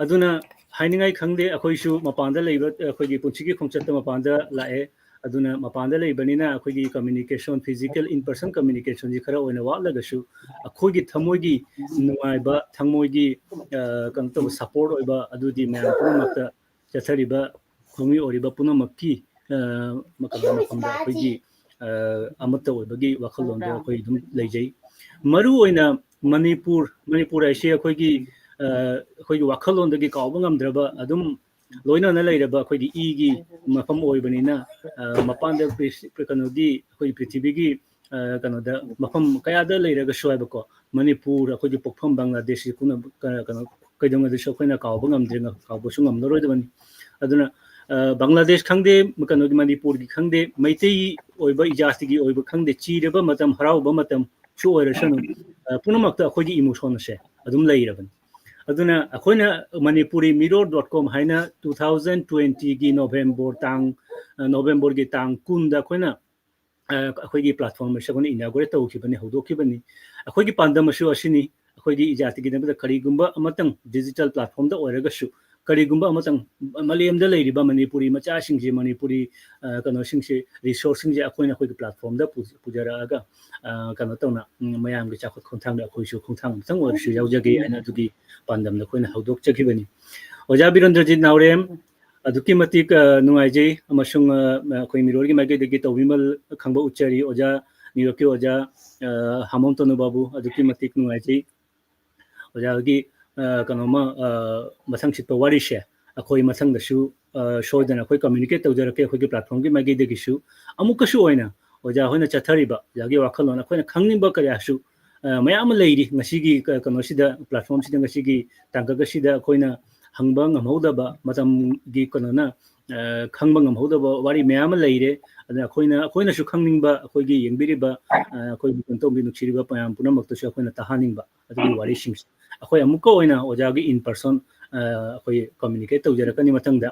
ꯑꯗꯨꯅ ꯍꯥꯏꯅꯤꯡꯉꯥꯏ ꯈꯪꯗꯦ, ꯑꯩꯈꯣꯏꯁꯨ ꯃꯄꯥꯟꯗ ꯂꯩꯕ, ꯑꯩꯈꯣꯏꯒꯤ ꯄꯨꯟꯁꯤꯒꯤ ꯈꯣꯡꯆꯠꯇ ꯃꯄꯥꯟꯗ ꯂꯥꯛꯑꯦ꯫ ꯑꯗꯨꯅ ꯃꯄꯥꯟꯗ ꯂꯩꯕꯅꯤꯅ ꯑꯩꯈꯣꯏꯒꯤ communication, physical in person communicationꯁꯤ ꯈꯔ ꯑꯣꯏꯅ ꯋꯥꯠꯂꯒꯁꯨ, ꯑꯩꯈꯣꯏꯒꯤ ꯊꯃꯣꯏꯒꯤ ꯅꯨꯡꯉꯥꯏꯕ, ꯊꯃꯣꯏꯒꯤ, ꯑ, ꯀꯩꯅꯣ ꯇꯧꯕ, support ꯑꯣꯏꯕ ꯑꯗꯨꯗꯤ ꯃꯌꯥꯝ ꯄꯨꯝꯅꯃꯛꯇ ꯆꯠꯊꯔꯤꯕ ꯈꯣꯡꯃꯤ ꯑꯣꯏꯔꯤꯕ ꯄꯨꯝꯅꯃꯛꯀꯤ, ꯑ, ꯃꯐꯝꯗ ꯑꯩꯈꯣꯏꯒꯤ, ꯑ, ꯑꯃꯠꯇ ꯑꯣꯏꯕꯒꯤ ꯋꯥꯈꯜꯂꯣꯟꯗ ꯑꯩꯈꯣꯏ ꯑꯗꯨꯝ ꯂꯩꯖꯩ꯫ ꯃꯔꯨ ꯑꯣꯏꯅ ꯃꯅꯤꯄꯨꯔ, ꯃꯅꯤꯄꯨꯔ ꯍꯥꯏꯁꯤ ꯑꯩꯈꯣꯏꯒꯤ, ꯑ, ꯑꯩꯈꯣꯏꯒꯤ ꯋꯥꯈꯜꯂꯣꯟꯗꯒꯤ ꯀꯥꯎꯕ ꯉꯝꯗ꯭ꯔꯕ, ꯑꯗꯨꯝ ꯂꯣꯏꯅꯅ ꯂꯩꯔꯕ ꯑꯩꯈꯣꯏꯒꯤ ꯏꯒꯤ ꯃꯐꯝ ꯑꯣꯏꯕꯅꯤꯅ, ꯑ, ꯃꯄꯥꯟꯗ ꯄ꯭ꯔꯤ-, ꯀꯩꯅꯣꯒꯤ, ꯑꯩꯈꯣꯏꯒꯤ ꯄ꯭ꯔꯤꯊꯤꯕꯤꯒꯤ, ꯑ, ꯀꯩꯅꯣꯗ ꯃꯐꯝ ꯀꯌꯥꯗ ꯂꯩꯔꯒꯁꯨ ꯍꯥꯏꯕꯀꯣ, ꯃꯅꯤꯄꯨꯔ ꯑꯩꯈꯣꯏꯒꯤ ꯄꯣꯛꯐꯝ ꯕꯪꯒ꯭ꯂꯥꯗꯦꯁꯁꯤ ꯀꯨꯅ-, ꯀ-, ꯀꯩꯅꯣ, ꯀꯩꯗꯧꯉꯩꯗꯁꯨ ꯑꯩꯈꯣꯏꯅ ꯀꯥꯎꯕ ꯉꯝꯗ꯭ꯔꯦ, ꯉ-, ꯀꯥꯎꯕꯁꯨ ꯉꯝꯂꯔꯣꯏꯗꯕꯅꯤ꯫ ꯑꯗꯨꯅ, ꯑ, ꯕꯪꯒ꯭ꯂꯥꯗꯦꯁ ꯈꯪꯗꯦ, ꯀꯩꯅꯣꯒꯤ ꯃꯅꯤꯄꯨꯔꯒꯤ ꯈꯪꯗꯦ, ꯃꯩꯇꯩ ꯑꯣꯏꯕ, ꯏꯖꯥꯇꯤꯒꯤ ꯑꯣꯏꯕ ꯈꯪꯗꯦ, ꯆꯤꯔꯕ ꯃꯇꯝ, ꯍꯔꯥꯎꯕ ꯃꯇꯝꯁꯨ ꯑꯣꯏꯔꯁꯅꯨ, ꯑ, ꯄꯨꯝꯅꯃꯛꯇ ꯑꯩꯈꯣꯏꯒꯤ emotion ꯑꯁꯦ ꯑꯗꯨꯝ ꯂꯩꯔꯕꯅꯤ꯫ ꯑꯗꯨꯅ ꯑꯩꯈꯣꯏꯅ ꯃꯅꯤꯄꯨꯔꯤ ꯃꯤꯔꯣꯜ dot com ꯍꯥꯏꯅ two thousand twentyꯒꯤ November ꯇꯥꯡ, ꯑ, Novemberꯒꯤ ꯇꯥꯡ ꯀꯨꯟꯗ ꯑꯩꯈꯣꯏꯅ, ꯑ, ꯑꯩꯈꯣꯏꯒꯤ platform ꯑꯁꯤ ꯑꯩꯈꯣꯏꯅ inaugurate ꯇꯧꯈꯤꯕꯅꯤ, ꯍꯧꯗꯣꯛꯈꯤꯕꯅꯤ꯫ ꯑꯩꯈꯣꯏꯒꯤ ꯄꯥꯟꯗꯝ ꯑꯁꯨ ꯑꯁꯤꯅꯤ, ꯑꯩꯈꯣꯏꯒꯤ ꯏꯖꯥꯇꯤꯒꯤꯗꯃꯛꯇ ꯀꯔꯤꯒꯨꯝꯕ ꯑꯃꯇꯪ digital platformꯗ ꯑꯣꯏꯔꯒꯁꯨ, ꯀꯔꯤꯒꯨꯝꯕ ꯑꯃꯇꯪ ꯃꯥꯂꯦꯝꯗ ꯂꯩꯔꯤꯕ ꯃꯅꯤꯄꯨꯔꯤ ꯃꯆꯥꯁꯤꯡꯁꯦ, ꯃꯅꯤꯄꯨꯔꯤ, ꯑ, ꯀꯩꯅꯣꯁꯤꯡꯁꯦ, resourceꯁꯤꯡꯁꯦ ꯑꯩꯈꯣꯏꯅ ꯑꯩꯈꯣꯏꯒꯤ platformꯗ ꯄꯨ-, ꯄꯨꯖꯔꯛꯑꯒ, ꯑ, ꯀꯩꯅꯣ ꯇꯧꯅ, ꯎꯝ, ꯃꯌꯥꯝꯒꯤ ꯆꯥꯎꯈꯠ ꯈꯣꯡꯊꯥꯡꯗ ꯑꯩꯈꯣꯏꯁꯨ ꯈꯣꯡꯊꯥꯡ ꯑꯃꯇꯪ ꯑꯣꯏꯔꯁꯨ ꯌꯥꯎꯖꯒꯦ ꯍꯥꯏꯅ ꯑꯗꯨꯒꯤ ꯄꯥꯟꯗꯝꯗ ꯑꯩꯈꯣꯏꯅ ꯍꯧꯗꯣꯛꯆꯈꯤꯕꯅꯤ꯫ ꯑꯣꯖꯥ ꯕꯤꯔꯦꯟꯗ꯭ꯔꯖꯤꯠ ꯅꯥꯎꯔꯦꯝ, ꯑꯗꯨꯛꯀꯤ ꯃꯇꯤꯛ, ꯑ, ꯅꯨꯡꯉꯥꯏꯖꯩ ꯑꯃꯁꯨꯡ, ꯑ, ꯑꯩꯈꯣꯏ ꯃꯤꯔꯣꯜꯒꯤ ꯃꯥꯏꯀꯩꯗꯒꯤ ꯇꯧꯕꯤꯃꯜ ꯈꯪꯕ ꯎꯠꯆꯔꯤ꯫ ꯑꯣꯖꯥ ꯅ꯭ꯌꯨ ꯌꯣꯔꯛꯀꯤ ꯑꯣꯖꯥ, ꯑ, ꯍꯥꯃꯣꯝ ꯇꯣꯅꯨ ꯕꯥꯕꯨ, ꯑꯗꯨꯛꯀꯤ ꯃꯇꯤꯛ ꯅꯨꯡꯉꯥꯏꯖꯩ꯫ ꯑꯣꯖꯥꯒꯤ, ꯑ, ꯀꯩꯅꯣꯃ, ꯑ, ꯃꯊꯪ ꯁꯤꯠꯄ ꯋꯥꯔꯤꯁꯦ ꯑꯩꯈꯣꯏ ꯃꯊꯪꯗꯁꯨ, ꯑ, ꯁꯣꯏꯗꯅ ꯑꯩꯈꯣꯏ communicate ꯇꯧꯖꯔꯛꯀꯦ, ꯑꯩꯈꯣꯏꯒꯤ platformꯒꯤ ꯃꯥꯏꯀꯩꯗꯒꯤꯁꯨ꯫ ꯑꯃꯨꯛꯀꯁꯨ ꯑꯣꯏꯅ ꯑꯣꯖꯥ ꯍꯣꯏꯅ ꯆꯠꯊꯔꯤꯕ ꯑꯣꯖꯥꯒꯤ ꯋꯥꯈꯜꯂꯣꯟ, ꯑꯩꯈꯣꯏꯅ ꯈꯪꯅꯤꯡꯕ ꯀꯌꯥꯁꯨ, ꯑ, ꯃꯌꯥꯝ ꯑꯃ ꯂꯩꯔꯤ꯫ ꯉꯁꯤꯒꯤ ꯀ-, ꯀꯩꯅꯣꯁꯤꯗ, platformꯁꯤꯗ, ꯉꯁꯤꯒꯤ ꯇꯥꯡꯀꯛ ꯑꯁꯤꯗ ꯑꯩꯈꯣꯏꯅ, ꯍꯪꯕ ꯉꯝꯍꯧꯗꯕ, ꯃꯇꯝꯒꯤ ꯀꯩꯅꯣꯅ, ꯑ, ꯈꯪꯕ ꯉꯝꯍꯧꯗꯕ ꯋꯥꯔꯤ ꯃꯌꯥꯝ ꯑꯃ ꯂꯩꯔꯦ꯫ ꯑꯗꯨꯅ ꯑꯩꯈꯣꯏꯅ, ꯑꯩꯈꯣꯏꯅꯁꯨ ꯈꯪꯅꯤꯡꯕ, ꯑꯩꯈꯣꯏꯒꯤ ꯌꯦꯡꯕꯤꯔꯤꯕ, ꯑ, ꯑꯩꯈꯣꯏꯒꯤ ꯀꯩꯅꯣ ꯇꯧꯕꯤ ꯅꯨꯡꯁꯤꯔꯤꯕ ꯃꯌꯥꯝ ꯄꯨꯝꯅꯃꯛꯇꯁꯨ ꯑꯩꯈꯣꯏꯅ ꯇꯥꯍꯟꯅꯤꯡꯕ ꯑꯗꯨꯒꯤ ꯋꯥꯔꯤꯁꯤꯡꯁꯦ꯫ ꯑꯩꯈꯣꯏ ꯑꯃꯨꯛꯀ ꯑꯣꯏꯅ ꯑꯣꯖꯥꯒꯤ in person, ꯑ, ꯑꯩꯈꯣꯏ communicate ꯇꯧꯖꯔꯛꯀꯅꯤ ꯃꯊꯪꯗ꯫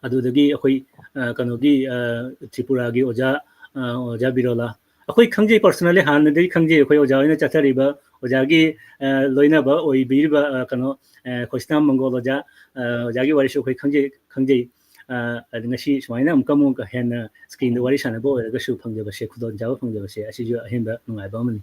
ꯑꯗꯨꯗꯒꯤ ꯑꯩꯈꯣꯏ, ꯑ, ꯀꯩꯅꯣꯒꯤ, ꯑ, ꯇ꯭ꯔꯤꯄꯨꯔꯥꯒꯤ ꯑꯣꯖꯥ, ꯑ, ꯑꯣꯖꯥ ꯕꯤꯔꯣꯂꯥ, ꯑꯩꯈꯣꯏ ꯈꯪꯖꯩ, personally ꯍꯥꯟꯅꯗꯒꯤ ꯈꯪꯖꯩ꯫ ꯑꯩꯈꯣꯏ ꯑꯣꯖꯥ ꯍꯣꯏꯅ ꯆꯠꯊꯔꯤꯕ, ꯑꯣꯖꯥꯒꯤ, ꯑ, ꯂꯣꯏꯅꯕ ꯑꯣꯏꯕꯤꯔꯤꯕ, ꯑ, ꯀꯩꯅꯣ, ꯑ, ꯈꯣꯏꯁꯅꯥꯝ ꯃꯪꯒꯣꯜ ꯑꯣꯖꯥ, ꯑ, ꯑꯣꯖꯥꯒꯤ ꯋꯥꯔꯤꯁꯨ ꯑꯩꯈꯣꯏ ꯈꯪꯖꯩ, ꯈꯪꯖꯩ꯫ ꯑ, ꯑꯗ ꯉꯁꯤ ꯁꯨꯃꯥꯏꯅ ꯑꯃꯨꯛꯀ ꯑꯃꯨꯛ ꯍꯦꯟꯅ screenꯗ ꯋꯥꯔꯤ ꯁꯥꯟꯅꯕ ꯑꯣꯏꯔꯒꯁꯨ ꯐꯪꯖꯕꯁꯦ, ꯈꯨꯗꯣꯡꯆꯥꯕ ꯐꯪꯖꯕꯁꯦ, ꯑꯁꯤꯁꯨ ꯑꯍꯦꯟꯕ ꯅꯨꯡꯉꯥꯏꯕ ꯑꯃꯅꯤ꯫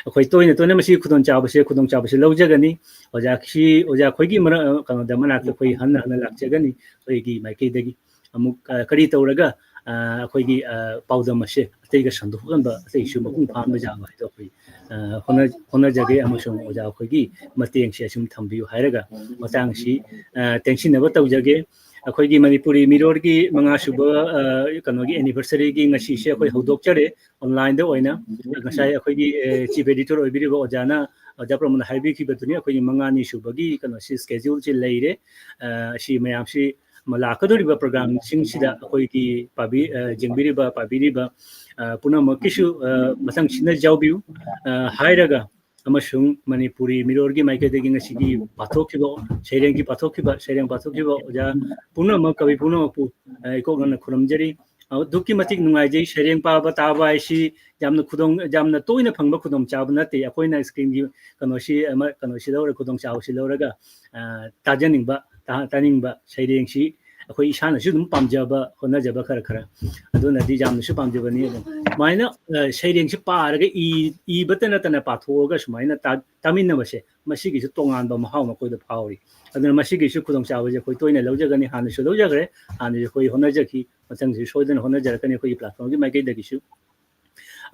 ꯑꯩꯈꯣꯏ ꯇꯣꯏꯅ ꯇꯣꯏꯅ ꯃꯁꯤꯒꯤ ꯈꯨꯗꯣꯡꯆꯥꯕꯁꯦ, ꯈꯨꯗꯣꯡꯆꯥꯕꯁꯦ ꯂꯧꯖꯒꯅꯤ꯫ ꯑꯣꯖꯥ ꯁꯤ, ꯑꯣꯖꯥ ꯑꯩꯈꯣꯏꯒꯤ ꯃꯔꯛ, ꯀꯩꯅꯣꯗ ꯃꯅꯥꯛꯇ ꯑꯩꯈꯣꯏ ꯍꯟꯅ ꯍꯟꯅ ꯂꯥꯛꯆꯒꯅꯤ꯫ ꯑꯩꯈꯣꯏꯒꯤ ꯃꯥꯏꯀꯩꯗꯒꯤ ꯑꯃꯨꯛ, ꯑ, ꯀꯔꯤ ꯇꯧꯔꯒ, ꯑ, ꯑꯩꯈꯣꯏꯒꯤ, ꯑ, ꯄꯥꯎꯗꯝ ꯑꯁꯦ ꯑꯇꯩꯒ ꯁꯟꯗꯣꯛꯍꯟꯕ, ꯑꯇꯩꯁꯨ ꯃꯄꯨꯡ ꯐꯥꯍꯟꯕ ꯌꯥꯕ ꯍꯥꯏꯗꯣ ꯑꯩꯈꯣꯏ, ꯑ, ꯍꯣꯠꯅ-, ꯍꯣꯠꯅꯖꯒꯦ꯫ ꯑꯃꯁꯨꯡ ꯑꯣꯖꯥ ꯑꯩꯈꯣꯏꯒꯤ ꯃꯇꯦꯡꯁꯦ ꯑꯁꯨꯝ ꯊꯝꯕꯤꯌꯨ ꯍꯥꯏꯔꯒ ꯃꯇꯥꯡꯁꯤ, ꯑ, ꯇꯦꯡꯁꯤꯟꯅꯕ ꯇꯧꯖꯒꯦ꯫ ꯑꯩꯈꯣꯏꯒꯤ ꯃꯅꯤꯄꯨꯔꯤ ꯃꯤꯔꯣꯜꯒꯤ ꯃꯉꯥ ꯁꯨꯕ, ꯑ, ꯀꯩꯅꯣꯒꯤ anniversaryꯒꯤ ꯉꯁꯤꯁꯦ ꯑꯩꯈꯣꯏ ꯍꯧꯗꯣꯛꯆꯔꯦ꯫ Onlineꯗ ꯑꯣꯏꯅ ꯉꯁꯥꯏ ꯑꯩꯈꯣꯏꯒꯤ, ꯑ, chief editor ꯑꯣꯏꯕꯤꯔꯤꯕ ꯑꯣꯖꯥꯅ, ꯑꯣꯖꯥ ꯄ꯭ꯔꯃꯣꯗꯅ ꯍꯥꯏꯕꯤꯈꯤꯕꯗꯨꯅꯤ, ꯑꯩꯈꯣꯏꯒꯤ ꯃꯉꯥꯅꯤ ꯁꯨꯕꯒꯤ ꯀꯩꯅꯣꯁꯤ scheduleꯁꯤ ꯂꯩꯔꯦ꯫ ꯑ, ꯑꯁꯤ ꯃꯌꯥꯝꯁꯤ ꯃ-, ꯂꯥꯛꯀꯗꯧꯔꯤꯕ programꯁꯤꯡꯁꯤꯗ ꯑꯩꯈꯣꯏꯒꯤ ꯄꯥꯕꯤ-, ꯑ, ꯌꯦꯡꯕꯤꯔꯤꯕ, ꯄꯥꯕꯤꯔꯤꯕ, ꯑ, ꯄꯨꯝꯅꯃꯛꯀꯤꯁꯨ, ꯑ, ꯃꯊꯪ ꯁꯤꯠꯅ ꯌꯥꯎꯕꯤꯌꯨ, ꯑ, ꯍꯥꯏꯔꯒ ꯑꯃꯁꯨꯡ ꯃꯅꯤꯄꯨꯔꯤ ꯃꯤꯔꯣꯜꯒꯤ ꯃꯥꯏꯀꯩꯗꯒꯤ ꯉꯁꯤꯒꯤ ꯄꯥꯊꯣꯛꯈꯤꯕ, ꯁꯩꯔꯦꯡꯒꯤ ꯄꯥꯊꯣꯛꯈꯤꯕ, ꯁꯩꯔꯦꯡ ꯄꯥꯊꯣꯛꯈꯤꯕ ꯑꯣꯖꯥ ꯄꯨꯝꯅꯃꯛ, ꯀꯕꯤ ꯄꯨꯝꯅꯃꯛꯄꯨ, ꯑ, ꯏꯀꯣꯛ ꯅꯛꯅ ꯈꯨꯔꯨꯝꯖꯔꯤ꯫ ꯑꯗꯨꯛꯀꯤ ꯃꯇꯤꯛ ꯅꯨꯡꯉꯥꯏꯖꯩ꯫ ꯁꯩꯔꯦꯡ ꯄꯥꯕ ꯇꯥꯕ ꯍꯥꯏꯁꯤ ꯌꯥꯝꯅ ꯈꯨꯗꯣꯡ-, ꯌꯥꯝꯅ ꯇꯣꯏꯅ ꯐꯪꯕ ꯈꯨꯗꯣꯡꯆꯥꯕ ꯅꯠꯇꯦ꯫ ꯑꯩꯈꯣꯏꯅ screenꯒꯤ ꯀꯩꯅꯣꯁꯤ, ꯑꯃ, ꯀꯩꯅꯣꯁꯤ ꯂꯧꯔ, ꯈꯨꯗꯣꯡꯆꯥꯕꯁꯤ ꯂꯧꯔꯒ, ꯑ, ꯇꯥꯖꯅꯤꯡꯕ, ꯇꯥ-, ꯇꯥꯅꯤꯡꯕ ꯁꯩꯔꯦꯡꯁꯤ ꯑꯩꯈꯣꯏ ꯏꯁꯥꯅꯁꯨ ꯑꯗꯨꯝ ꯄꯥꯝꯖꯕ, ꯍꯣꯠꯅꯖꯕ ꯈꯔ ꯈꯔ꯫ ꯑꯗꯨꯅꯗꯤ ꯌꯥꯝꯅꯁꯨ ꯄꯥꯝꯖꯕꯅꯤ꯫ ꯑꯗꯨꯝ ꯁꯨꯃꯥꯏꯅ, ꯑ, ꯁꯩꯔꯦꯡꯁꯤ ꯄꯥꯔꯒ ꯏ-, ꯏꯕꯇ ꯅꯠꯇꯅ ꯄꯥꯊꯣꯛꯑꯒ ꯁꯨꯃꯥꯏꯅ ꯇꯥ-, ꯇꯥꯃꯤꯟꯅꯕꯁꯦ, ꯃꯁꯤꯒꯤꯁꯨ ꯇꯣꯉꯥꯟꯕ ꯃꯍꯥꯎ ꯑꯃ ꯑꯩꯈꯣꯏꯗ ꯐꯥꯎꯔꯤ꯫ ꯑꯗꯨꯅ ꯃꯁꯤꯒꯤꯁꯨ ꯈꯨꯗꯣꯡꯆꯥꯕꯁꯦ ꯑꯩꯈꯣꯏ ꯇꯣꯏꯅ ꯂꯧꯖꯒꯅꯤ, ꯍꯥꯟꯅꯁꯨ ꯂꯧꯖꯈ꯭ꯔꯦ, ꯍꯥꯟꯅꯁꯨ ꯑꯩꯈꯣꯏ ꯍꯣꯠꯅꯖꯈꯤ, ꯃꯊꯪꯁꯨ ꯁꯣꯏꯗꯅ ꯍꯣꯠꯅꯖꯔꯛꯀꯅꯤ ꯑꯩꯈꯣꯏꯒꯤ platformꯒꯤ ꯃꯥꯏꯀꯩꯗꯒꯤꯁꯨ꯫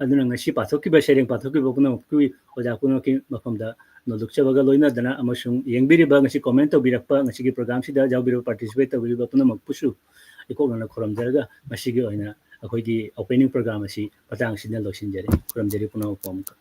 ꯑꯗꯨꯅ ꯉꯁꯤ ꯄꯥꯊꯣꯛꯈꯤꯕ, ꯁꯩꯔꯦꯡ ꯄꯥꯊꯣꯛꯈꯤꯕ ꯄꯨꯝꯅꯃꯛꯀꯤ ꯑꯣꯖꯥ ꯄꯨꯝꯅꯃꯛꯀꯤ ꯃꯐꯝꯗ ꯅꯣꯜꯂꯨꯛꯆꯕꯒ ꯂꯣꯏꯅꯗꯅ ꯑꯃꯁꯨꯡ ꯌꯦꯡꯕꯤꯔꯤꯕ, ꯉꯁꯤ comment ꯇꯧꯕꯤꯔꯛꯄ, ꯉꯁꯤꯒꯤ programꯁꯤꯗ ꯌꯥꯎꯕꯤꯔꯤꯕ, participate ꯇꯧꯕꯤꯔꯤꯕ ꯄꯨꯝꯅꯃꯛꯄꯨꯁꯨ ꯏꯀꯣꯛ ꯅꯛꯅ ꯈꯨꯔꯨꯝꯖꯔꯒ ꯉꯁꯤꯒꯤ ꯑꯣꯏꯅ ꯑꯩꯈꯣꯏꯒꯤ opening program ꯑꯁꯤ ꯃꯇꯥꯡ ꯑꯁꯤꯗ ꯂꯣꯏꯁꯤꯟꯖꯔꯦ꯫ ꯈꯨꯔꯨꯝꯖꯔꯤ ꯄꯨꯝꯅꯃꯛꯄꯨ ꯑꯃꯨꯛꯀ꯫